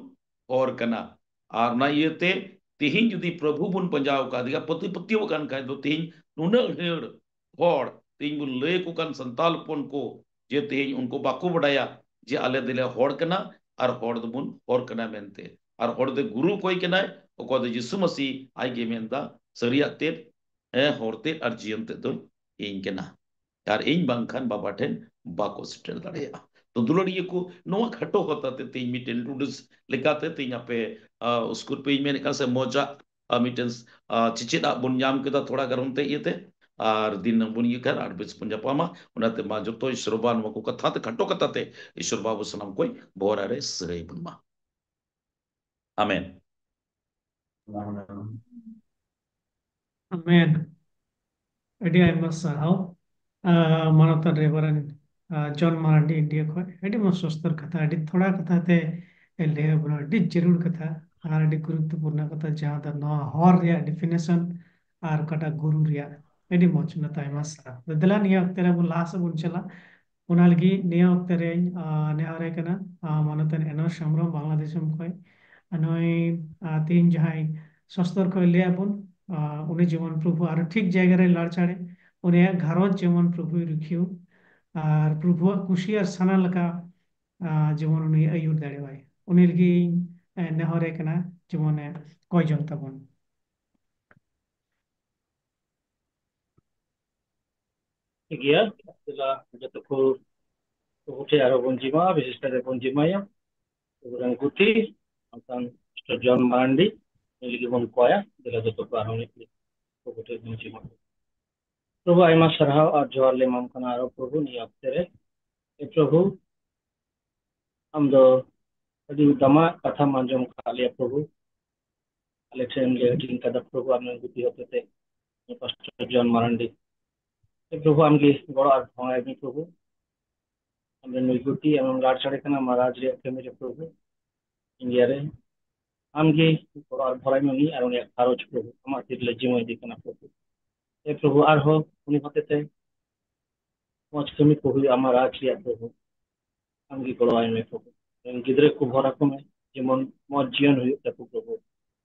ᱦᱚᱨ ᱠᱟᱱᱟ᱾ ᱟᱨ ᱚᱱᱟ ᱤᱭᱟᱹᱛᱮ ᱛᱤᱦᱤᱧ ᱡᱩᱫᱤ ᱯᱨᱚᱵᱷᱩ ᱵᱚᱱ ᱯᱟᱸᱡᱟ ᱟᱠᱟᱫᱮᱭᱟ, ᱯᱟᱹᱛᱤ ᱯᱟᱹᱛᱭᱟᱹᱣ ᱟᱠᱟᱱ ᱠᱷᱟᱡ ᱫᱚ, ᱛᱤᱦᱤᱧ ᱱᱩᱱᱟᱹᱜ ᱰᱷᱮᱨ ᱦᱚᱲ ᱛᱤᱦᱤᱧ ᱵᱚᱱ ᱞᱟᱹᱭ ᱟᱠᱚ ᱠᱟᱱ ᱥᱟᱱᱛᱟᱞ ᱦᱚᱯᱚᱱ ᱠᱚ, ᱡᱮ ᱛᱤᱦᱤᱧ ᱩᱱᱠᱩ ᱵᱟᱠᱚ ᱵᱟᱰᱟᱭᱟ ᱡᱮ ᱟᱞᱮ ᱫᱚᱞᱮ ᱦᱚᱲ ᱠᱟᱱᱟ ᱟᱨ ᱦᱚᱲ ᱫᱚᱵᱚᱱ ᱦᱚᱨ ᱠᱟᱱᱟ ᱢᱮᱱᱛᱮ᱾ ᱟᱨ ᱦᱚᱲ ᱫᱚ ᱜᱩᱨᱩ ᱚᱠᱚᱭ ᱠᱟᱱᱟᱭ? ᱚᱠᱚᱭ ᱫᱚ ᱡᱤᱥᱩ ᱢᱟᱹᱥᱤ ᱟᱡ ᱜᱮ ᱢᱮᱱᱫᱟ, ᱥᱟᱹᱨᱤᱭᱟᱜ ᱛᱮᱫ, ᱦᱮᱸ, ᱦᱚᱨ ᱛᱮᱫ ᱟᱨ ᱡᱤᱭᱚᱱ ᱛᱮᱫ ᱫᱚ ᱤᱧ ᱠᱟᱱᱟ᱾ ᱟᱨ ᱤᱧ ᱵᱟᱝᱠᱷᱟᱱ ᱵᱟᱵᱟ ᱴᱷᱮᱱ ᱵᱟᱠᱚ ᱥᱮᱴᱮᱨ ᱫᱟᱲᱮᱭᱟᱜᱼᱟ᱾ ᱛᱚ ᱫᱩᱞᱟᱹᱲᱤᱭᱟᱹ ᱠᱚ, ᱱᱚᱣᱟ ᱠᱷᱟᱴᱚ ᱠᱟᱛᱷᱟ ᱛᱮ ᱛᱮᱦᱮᱧ ᱢᱤᱫᱴᱮᱱ introduce ᱞᱮᱠᱟᱛᱮ ᱛᱮᱦᱮᱧ ᱟᱯᱮ, ᱟ, ᱩᱥᱠᱩᱨ ᱯᱮ ᱤᱧ ᱢᱮᱱᱮᱫ ᱠᱟᱱ ᱥᱮ ᱢᱚᱡᱟᱜ, ᱟ, ᱢᱤᱫᱴᱮᱱ, ᱟ, ᱪᱮᱪᱮᱫ ᱟᱜ ᱵᱚᱱ ᱧᱟᱢ ᱠᱮᱫᱟ ᱛᱷᱚᱲᱟ ᱜᱟᱱ ᱚᱱᱛᱮ ᱤᱭᱟᱹᱛᱮ᱾ ᱟᱨ ᱫᱤᱱ ᱵᱚᱱ ᱤᱭᱟᱹ ᱠᱷᱟᱱ ᱟᱨ ᱵᱮᱥ ᱵᱚᱱ ᱧᱟᱯᱟᱢᱟ᱾ ᱚᱱᱟᱛᱮ ᱢᱟ ᱡᱚᱛᱚ ᱤᱥᱚᱨ ᱵᱟ ᱱᱚᱣᱟ ᱠᱚ ᱠᱟᱛᱷᱟ ᱛᱮ ᱠᱷᱟᱴᱚ ᱠᱟᱛᱷᱟ ᱛᱮ ᱤᱥᱚᱨ ᱵᱟ ᱟᱵᱚ ᱥᱟᱱᱟᱢ ᱠᱚᱭ ᱵᱚᱦᱚᱨ ᱨᱮ ᱥᱟᱹᱨᱟᱹᱭ ᱵᱚᱱ ᱢᱟ᱾ ᱟᱢᱮᱱ᱾ ᱟᱢᱮᱱ᱾ ᱟᱹᱰᱤ ᱟᱭᱢᱟ ᱥᱟᱨᱦᱟᱣ, ᱟ, ᱢᱟᱱᱚᱛᱟᱱ ᱨᱮᱵᱷᱟᱨᱮᱱᱰ, ᱟ, ᱡᱚᱱ ᱢᱟᱨᱟᱱᱰᱤ ᱤᱱᱰᱤᱭᱟ ᱠᱷᱚᱱ᱾ ᱟᱹᱰᱤ ᱢᱚᱡᱽ ᱥᱚᱥᱛᱚᱨ ᱠᱟᱛᱷᱟ, ᱟᱹᱰᱤ ᱛᱷᱚᱲᱟ ᱠᱟᱛᱷᱟ ᱛᱮ ᱮ ᱞᱟᱹᱭ ᱟᱵᱚᱱᱟ, ᱟᱹᱰᱤ ᱡᱟᱹᱨᱩᱲ ᱠᱟᱛᱷᱟ ᱟᱨ ᱟᱹᱰᱤ ᱜᱩᱨᱩᱛᱛᱚᱯᱩᱨᱱᱚ ᱠᱟᱛᱷᱟ, ᱡᱟᱦᱟᱸ ᱫᱚ ᱱᱚᱣᱟ ᱦᱚᱨ ᱨᱮᱭᱟᱜ definition ᱟᱨ ᱚᱠᱟᱴᱟᱜ ᱜᱩᱨᱩ ᱨᱮᱭᱟᱜ᱾ ᱟᱹᱰᱤ ᱢᱚᱡᱽ, ᱢᱟᱱᱚᱛᱟᱱ ᱟᱭᱢᱟ ᱥᱟᱨᱦᱟᱣ᱾ ᱫᱮᱞᱟ ᱱᱤᱭᱟᱹ ᱚᱠᱛᱮ ᱨᱮ ᱟᱵᱚ ᱞᱟᱦᱟ ᱥᱮᱫ ᱵᱚᱱ ᱪᱟᱞᱟᱜ᱾ ᱚᱱᱟ ᱞᱟᱹᱜᱤᱫ ᱱᱤᱭᱟᱹ ᱚᱠᱛᱮ ᱨᱮᱧ, ᱟ, ᱱᱮᱦᱚᱨᱮ ᱠᱟᱱᱟ, ᱟ, ᱢᱟᱱᱚᱛᱟᱱ ᱮᱱᱚᱥ ᱦᱮᱢᱵᱨᱚᱢ ᱵᱟᱝᱞᱟᱫᱮᱥ ᱠᱷᱚᱱ᱾ ᱟᱨ ᱱᱩᱭ, ᱟ, ᱛᱮᱦᱮᱧ ᱡᱟᱦᱟᱸᱭ ᱥᱚᱥᱛᱚᱨ ᱠᱷᱚᱱ ᱞᱟᱹᱭ ᱟᱵᱚᱱ, ᱟ, ᱩᱱᱤ ᱡᱮᱢᱚᱱ ᱯᱨᱚᱵᱷᱩ ᱟᱨᱚ ᱴᱷᱤᱠ ᱡᱟᱭᱜᱟ ᱨᱮ ᱞᱟᱲ ᱪᱟᱲᱮ, ᱩᱱᱤᱭᱟᱜ ᱜᱷᱟᱨᱚᱸᱡᱽ ᱡᱮᱢᱚᱱ ᱯᱨᱚᱵᱷᱩᱭ ᱨᱩᱠᱷᱤᱭᱟᱹᱣ, ᱟᱨ ᱯᱨᱚᱵᱷᱩᱣᱟᱜ ᱠᱩᱥᱤ ᱟᱨ ᱥᱟᱱᱟ ᱞᱮᱠᱟ, ᱟ, ᱡᱮᱢᱚᱱ ᱩᱱᱤ ᱟᱹᱭᱩᱨ ᱫᱟᱲᱮᱣᱟᱭ᱾ ᱩᱱᱤ ᱞᱟᱹᱜᱤᱫ ᱤᱧ, ᱮ, ᱱᱮᱦᱚᱨᱮ ᱠᱟᱱᱟ, ᱡᱮᱢᱚᱱᱮ ᱠᱚᱭ ᱡᱚᱝ ᱛᱟᱵᱚᱱ᱾ ᱴᱷᱤᱠ ᱜᱮᱭᱟ, ᱫᱮᱞᱟ ᱡᱚᱛᱚ ᱠᱚ ᱯᱨᱚᱵᱷᱩ ᱴᱷᱮᱱ ᱟᱨᱦᱚᱸ ᱵᱚᱱ ᱡᱤᱢᱟᱜᱼᱟ, ᱵᱤᱥᱮᱥ ᱠᱟᱛᱮ ᱵᱚᱱ ᱡᱤᱢᱟᱭᱟ ᱯᱨᱚᱵᱷᱩ ᱨᱮᱱ ᱜᱩᱛᱤ, ᱚᱱᱠᱟᱱ ᱢᱤᱥᱴᱟᱨ ᱡᱚᱱ ᱢᱟᱨᱟᱱᱰᱤ, ᱩᱱᱤ ᱞᱟᱹᱜᱤᱫ ᱵᱚᱱ ᱠᱚᱭᱟ᱾ ᱫᱮᱞᱟ ᱡᱚᱛᱚ ᱠᱚ ᱟᱨᱦᱚᱸ ᱢᱤᱫ ᱜᱷᱟᱹᱲᱤᱡ ᱯᱨᱚᱵᱷᱩ ᱴᱷᱮᱱ ᱵᱚᱱ ᱡᱤᱢᱟᱜᱼᱟ᱾ ᱯᱨᱚᱵᱷᱩ, ᱟᱭᱢᱟ ᱥᱟᱨᱦᱟᱣ ᱟᱨ ᱡᱚᱦᱟᱨ ᱞᱮ ᱮᱢᱟᱢ ᱠᱟᱱᱟ ᱟᱨᱦᱚᱸ ᱯᱨᱚᱵᱷᱩ, ᱱᱤᱭᱟᱹ ᱚᱠᱛᱮ ᱨᱮ᱾ ᱮ ᱯᱨᱚᱵᱷᱩ, ᱟᱢ ᱫᱚ ᱟᱹᱰᱤ ᱫᱟᱢᱟᱜ ᱠᱟᱛᱷᱟᱢ ᱟᱸᱡᱚᱢ ᱠᱟᱜ ᱞᱮᱭᱟ ᱯᱨᱚᱵᱷᱩ᱾ ᱟᱞᱮ ᱴᱷᱮᱱ ᱞᱮ ᱦᱟᱹᱴᱤᱧ ᱠᱟᱫᱟ ᱯᱨᱚᱵᱷᱩ, ᱟᱢ ᱨᱮᱱ ᱜᱩᱛᱤ ᱦᱚᱛᱮᱛᱮ ᱯᱟᱥᱴᱚᱨ ᱡᱚᱱ ᱢᱟᱨᱟᱱᱰᱤ᱾ ᱮ ᱯᱨᱚᱵᱷᱩ, ᱟᱢ ᱜᱮ ᱜᱚᱲᱚ ᱟᱨ ᱵᱷᱚᱲᱟᱭ ᱢᱮ ᱯᱨᱚᱵᱷᱩ᱾ ᱟᱢ ᱨᱮᱱ ᱱᱩᱭ ᱜᱩᱛᱤ ᱟᱢᱮᱢ ᱞᱟᱲ ᱪᱟᱲᱮ ᱠᱟᱱᱟ ᱟᱢᱟᱜ ᱨᱟᱡᱽ ᱨᱮᱭᱟᱜ ᱠᱟᱹᱢᱤ ᱨᱮ ᱯᱨᱚᱵᱷᱩ᱾ ᱤᱱᱰᱤᱭᱟ ᱨᱮ ᱟᱢ ᱜᱮ ᱜᱚᱲᱚ ᱟᱨ ᱵᱷᱚᱲᱟᱭ ᱢᱮ, ᱩᱱᱤ ᱟᱨ ᱩᱱᱤᱭᱟᱜ ᱜᱷᱟᱨᱚᱸᱡᱽ ᱯᱨᱚᱵᱷᱩ ᱟᱢᱟᱜ ᱛᱤ ᱨᱮᱞᱮ ᱡᱤᱢᱟᱹ ᱤᱫᱤ ᱠᱟᱱᱟ ᱯᱨᱚᱵᱷᱩ᱾ ᱮ ᱯᱨᱚᱵᱷᱩ, ᱟᱨᱦᱚᱸ ᱩᱱᱤ ᱦᱚᱛᱮᱛᱮ ᱢᱚᱡᱽ ᱠᱟᱹᱢᱤ ᱠᱚ ᱦᱩᱭᱩᱜᱼᱟ ᱟᱢᱟᱜ ᱨᱟᱡᱽ ᱨᱮᱭᱟᱜ ᱯᱨᱚᱵᱷᱩ᱾ ᱟᱢ ᱜᱮ ᱜᱚᱲᱚ ᱟᱭ ᱢᱮ ᱯᱨᱚᱵᱷᱩ᱾ ᱨᱮᱱ ᱜᱤᱫᱽᱨᱟᱹ ᱠᱚ ᱵᱷᱚᱨ ᱟᱠᱚ ᱢᱮ, ᱡᱮᱢᱚᱱ ᱢᱚᱡᱽ ᱡᱤᱭᱚᱱ ᱦᱩᱭᱩᱜ ᱛᱟᱠᱚ ᱯᱨᱚᱵᱷᱩ᱾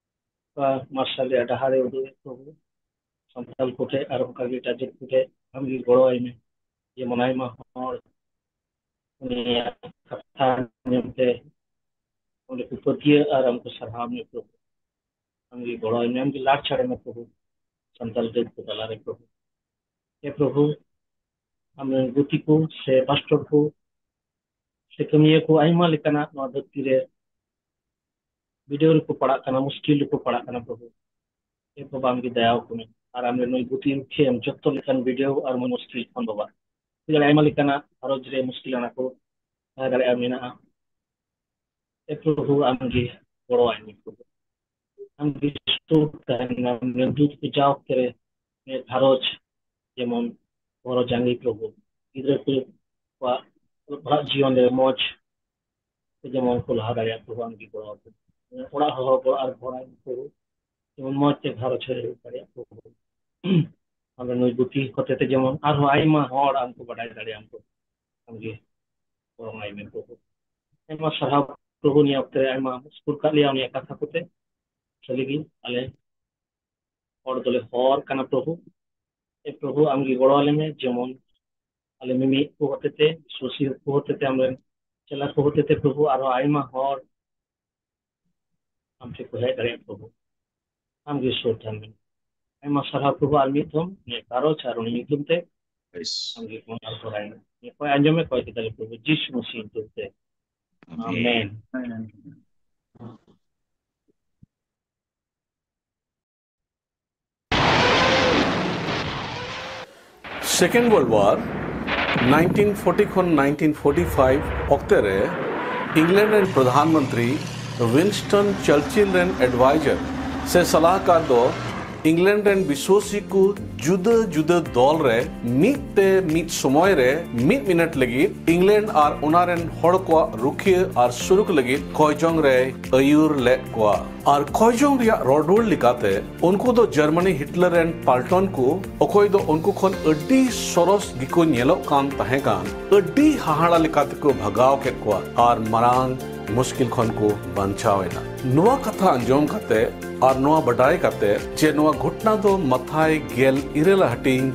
ᱚᱠᱟ ᱢᱟᱨᱥᱟᱞ ᱨᱮᱭᱟᱜ ᱰᱟᱦᱟᱨ ᱮ ᱩᱫᱩᱜ ᱮᱫ ᱯᱨᱚᱵᱷᱩ, ᱥᱟᱱᱛᱟᱞ ᱠᱚᱴᱷᱮᱱ ᱟᱨ ᱚᱱᱠᱟ ᱜᱮ ᱮᱴᱟᱜ ᱡᱟᱹᱛ ᱠᱚᱴᱷᱮᱱ ᱟᱢ ᱜᱮ ᱜᱚᱲᱚ ᱟᱭ ᱢᱮ, ᱡᱮᱢᱚᱱ ᱟᱭᱢᱟ ᱦᱚᱲ ᱩᱱᱤᱭᱟᱜ ᱠᱟᱛᱷᱟ ᱟᱸᱡᱚᱢ ᱛᱮ ᱚᱸᱰᱮ ᱠᱚ ᱯᱟᱹᱛᱭᱟᱹᱜ ᱟᱨ ᱟᱢ ᱠᱚ ᱥᱟᱨᱦᱟᱣ ᱢᱮ ᱯᱨᱚᱵᱷᱩ᱾ ᱟᱢ ᱜᱮ ᱜᱚᱲᱚ ᱟᱭ ᱢᱮ, ᱟᱢ ᱜᱮ ᱞᱟᱲ ᱪᱷᱟᱲ ᱢᱮ ᱯᱨᱚᱵᱷᱩ, ᱥᱟᱱᱛᱟᱞ ᱡᱟᱹᱛ ᱠᱚ ᱛᱟᱞᱟᱨᱮ ᱯᱨᱚᱵᱷᱩ᱾ ᱦᱮ ᱯᱨᱚᱵᱷᱩ, ᱟᱢ ᱨᱮᱱ ᱜᱩᱛᱤ ᱠᱚ ᱥᱮ ᱯᱟᱥᱴᱚᱨ ᱠᱚ ᱥᱮ ᱠᱟᱹᱢᱤᱭᱟᱹ ᱠᱚ ᱟᱭᱢᱟ ᱞᱮᱠᱟᱱᱟᱜ ᱱᱚᱣᱟ ᱫᱷᱟᱹᱨᱛᱤ ᱨᱮ ᱵᱤᱰᱟᱹᱣ ᱨᱮᱠᱚ ᱯᱟᱲᱟᱜ ᱠᱟᱱᱟ, ᱢᱩᱥᱠᱤᱞ ᱨᱮᱠᱚ ᱯᱟᱲᱟᱜ ᱠᱟᱱᱟ ᱯᱨᱚᱵᱷᱩ᱾ ᱮ ᱵᱟᱵᱟ, ᱟᱢ ᱜᱮ ᱫᱟᱭᱟ ᱟᱠᱚ ᱢᱮ᱾ ᱟᱨ ᱟᱢ ᱨᱮᱱ ᱱᱩᱭ ᱜᱩᱛᱤ ᱨᱩᱠᱷᱤᱭᱟᱹ ᱮᱢ ᱡᱚᱛᱚ ᱞᱮᱠᱟᱱ ᱵᱤᱰᱟᱹᱣ ᱟᱨ ᱢᱩᱥᱠᱤᱞ ᱠᱷᱚᱱ ᱵᱟᱵᱟ᱾ ᱦᱩᱭ ᱫᱟᱲᱮᱭᱟᱜᱼᱟ ᱟᱭᱢᱟ ᱞᱮᱠᱟᱱᱟᱜ ᱜᱷᱟᱨᱚᱸᱡᱽ ᱨᱮ ᱢᱩᱥᱠᱤᱞ ᱟᱱᱟ ᱠᱚ ᱛᱟᱦᱮᱸ ᱫᱟᱲᱮᱭᱟᱜᱼᱟ, ᱢᱮᱱᱟᱜᱼᱟ᱾ ᱮ ᱯᱨᱚᱵᱷᱩ, ᱟᱢ ᱜᱮ ᱜᱚᱲᱚ ᱟᱭ ᱢᱮ ᱯᱨᱚᱵᱷᱩ᱾ ᱟᱢ ᱜᱮ ᱥᱩᱨ ᱛᱟᱦᱮᱱ ᱢᱮ, ᱟᱢ ᱨᱮᱱ ᱫᱩᱛ ᱠᱚ ᱡᱟᱣ ᱚᱠᱛᱮ ᱨᱮ ᱜᱷᱟᱨᱚᱸᱡᱽ ᱡᱮᱢᱚᱱ ᱜᱚᱲᱚ ᱡᱟᱸᱜᱮ ᱯᱨᱚᱵᱷᱩ᱾ ᱜᱤᱫᱽᱨᱟᱹ ᱠᱚ ᱠᱚᱣᱟᱜ ᱚᱞᱚᱜ ᱯᱟᱲᱦᱟᱜ ᱡᱤᱭᱚᱱ ᱨᱮ ᱢᱚᱡᱽ ᱛᱮ ᱡᱮᱢᱚᱱ ᱠᱚ ᱞᱟᱦᱟ ᱫᱟᱲᱮᱭᱟᱜ ᱯᱨᱚᱵᱷᱩ, ᱟᱢ ᱜᱮ ᱜᱚᱲᱚ ᱟᱠᱚ᱾ ᱚᱲᱟᱜ ᱦᱚᱲ ᱦᱚᱸ ᱜᱚᱲᱚ ᱟᱨ ᱜᱚᱲᱚ ᱟᱭ ᱢᱮ ᱯᱨᱚᱵᱷᱩ, ᱡᱮᱢᱚᱱ ᱢᱚᱡᱽ ᱛᱮ ᱜᱷᱟᱨᱚᱸᱡᱽ ᱦᱩᱭ ᱫᱟᱲᱮᱭᱟᱜ ᱯᱨᱚᱵᱷᱩ᱾ ᱟᱢ ᱨᱮᱱ ᱱᱩᱭ ᱜᱩᱛᱤ ᱦᱚᱛᱮ ᱛᱮ ᱡᱮᱢᱚᱱ ᱟᱨᱦᱚᱸ ᱟᱭᱢᱟ ᱦᱚᱲ ᱟᱢ ᱠᱚ ᱵᱟᱰᱟᱭ ᱫᱟᱲᱮᱭᱟᱜ ᱯᱨᱚᱵᱷᱩ, ᱟᱢ ᱜᱮ ᱜᱚᱲᱚ ᱟᱭ ᱢᱮ ᱯᱨᱚᱵᱷᱩ᱾ ᱟᱭᱢᱟ ᱥᱟᱨᱦᱟᱣ ᱯᱨᱚᱵᱷᱩ, ᱱᱤᱭᱟᱹ ᱚᱠᱛᱮ ᱨᱮ ᱟᱭᱢᱟ ᱥᱩᱨ ᱠᱟᱜ ᱞᱮᱭᱟ ᱩᱱᱤᱭᱟᱜ ᱠᱟᱛᱷᱟ ᱠᱚᱛᱮ᱾ ᱥᱟᱹᱨᱤ ᱜᱮ ᱟᱞᱮ ᱦᱚᱲ ᱫᱚᱞᱮ ᱦᱚᱲ ᱠᱟᱱᱟ ᱯᱨᱚᱵᱷᱩ᱾ ᱮ ᱯᱨᱚᱵᱷᱩ, ᱟᱢ ᱜᱮ ᱜᱚᱲᱚ ᱟᱞᱮ ᱢᱮ, ᱡᱮᱢᱚᱱ ᱟᱞᱮ ᱢᱤᱢᱤᱫ ᱠᱚ ᱦᱚᱛᱮ ᱛᱮ, ᱵᱤᱥᱣᱟᱥᱤ ᱠᱚ ᱦᱚᱛᱮ ᱛᱮ, ᱟᱢ ᱨᱮᱱ ᱪᱮᱞᱟ ᱠᱚ ᱦᱚᱛᱮ ᱛᱮ ᱯᱨᱚᱵᱷᱩ ᱟᱨᱦᱚᱸ ᱟᱭᱢᱟ ᱦᱚᱲ ᱟᱢ ᱴᱷᱮᱱ ᱠᱚ ᱦᱮᱡ ᱫᱟᱲᱮᱭᱟᱜ ᱯᱨᱚᱵᱷᱩ᱾ ᱟᱢ ᱜᱮ ᱥᱩᱨ ᱛᱟᱦᱮᱱ ᱢᱮ᱾ ᱟᱭᱢᱟ ᱥᱟᱨᱦᱟᱣ ᱯᱨᱚᱵᱷᱩ, ᱟᱨ ᱢᱤᱫ ᱫᱷᱚᱢ ᱱᱤᱭᱟᱹ ᱜᱷᱟᱨᱚᱸᱡᱽ ᱟᱨ ᱩᱱᱤ ᱧᱩᱛᱩᱢ ᱛᱮ ᱟᱢ ᱜᱮ ᱠᱚ ᱟᱨ ᱠᱚᱨᱟᱭ ᱢᱮ᱾ ᱱᱤᱭᱟᱹ ᱠᱚᱭ ᱟᱸᱡᱚᱢ ᱢᱮ, ᱠᱚᱭ ᱠᱮᱫᱟ ᱞᱮ ᱯᱨᱚᱵᱷᱩ ᱡᱤᱥᱩ ᱢᱟᱥᱤ ᱧᱩᱛᱩᱢ ᱛᱮ᱾ ᱟᱢᱮᱱ᱾ Second World War, nineteen forty ᱠᱷᱚᱱ nineteen forty five ᱚᱠᱛᱮ ᱨᱮ ᱤᱝᱞᱮᱱᱰ ᱨᱮᱱ ᱯᱨᱚᱫᱷᱟᱱ ᱢᱚᱱᱛᱨᱤ ᱣᱤᱱᱥᱴᱚᱱ ᱪᱟᱨᱪᱤᱞ ᱨᱮᱱ ᱮᱰᱵᱟᱭᱡᱟᱨ ᱥᱮ ᱥᱟᱞᱟᱦᱠᱟᱨ ᱫᱚ ᱤᱝᱞᱮᱱᱰ ᱨᱮᱱ ᱵᱤᱥᱣᱟᱹᱥᱤ ᱠᱚ ᱡᱩᱫᱟᱹ ᱡᱩᱫᱟᱹ ᱫᱚᱞ ᱨᱮ ᱢᱤᱫ ᱛᱮ ᱢᱤᱫ ᱥᱚᱢᱚᱭ ᱨᱮ ᱢᱤᱫ ᱢᱤᱱᱤᱴ ᱞᱟᱹᱜᱤᱫ ᱤᱝᱞᱮᱱᱰ ᱟᱨ ᱚᱱᱟ ᱨᱮᱱ ᱦᱚᱲ ᱠᱚᱣᱟᱜ ᱨᱩᱠᱷᱤᱭᱟᱹ ᱟᱨ ᱥᱩᱞᱩᱠ ᱞᱟᱹᱜᱤᱫ ᱠᱚᱭᱡᱚᱝ ᱨᱮᱭ ᱟᱹᱭᱩᱨ ᱞᱮᱫ ᱠᱚᱣᱟ᱾ ᱟᱨ ᱠᱚᱭᱡᱚᱝ ᱨᱮᱭᱟᱜ ᱨᱚᱲ ᱨᱩᱣᱟᱹᱲ ᱞᱮᱠᱟᱛᱮ, ᱩᱱᱠᱩ ᱫᱚ ᱡᱟᱨᱢᱟᱱᱤ ᱦᱤᱴᱞᱟᱨ ᱨᱮᱱ ᱯᱟᱞᱴᱚᱱ ᱠᱚ, ᱚᱠᱚᱭ ᱫᱚ ᱩᱱᱠᱩ ᱠᱷᱚᱱ ᱟᱹᱰᱤ ᱥᱚᱨᱚᱥ ᱜᱮᱠᱚ ᱧᱮᱞᱚᱜ ᱠᱟᱱ ᱛᱟᱦᱮᱸ ᱠᱟᱱ, ᱟᱹᱰᱤ ᱦᱟᱦᱟᱲᱟ ᱞᱮᱠᱟ ᱛᱮᱠᱚ ᱵᱷᱟᱜᱟᱣ ᱠᱮᱫ ᱠᱚᱣᱟ ᱟᱨ ᱢᱟᱨᱟᱝ ᱢᱩᱥᱠᱤᱞ ᱠᱷᱚᱱ ᱠᱚ ᱵᱟᱧᱪᱟᱣ ᱮᱱᱟ᱾ ᱱᱚᱣᱟ ᱠᱟᱛᱷᱟ ᱟᱸᱡᱚᱢ ᱠᱟᱛᱮ ᱟᱨ ᱱᱚᱣᱟ ᱵᱟᱰᱟᱭ ᱠᱟᱛᱮ ᱡᱮ ᱱᱚᱣᱟ ᱜᱷᱚᱴᱱᱟ ᱫᱚ ᱢᱟᱛᱷᱟᱭ ᱜᱮᱞ ᱤᱨᱟᱹᱞ ᱦᱟᱹᱴᱤᱧ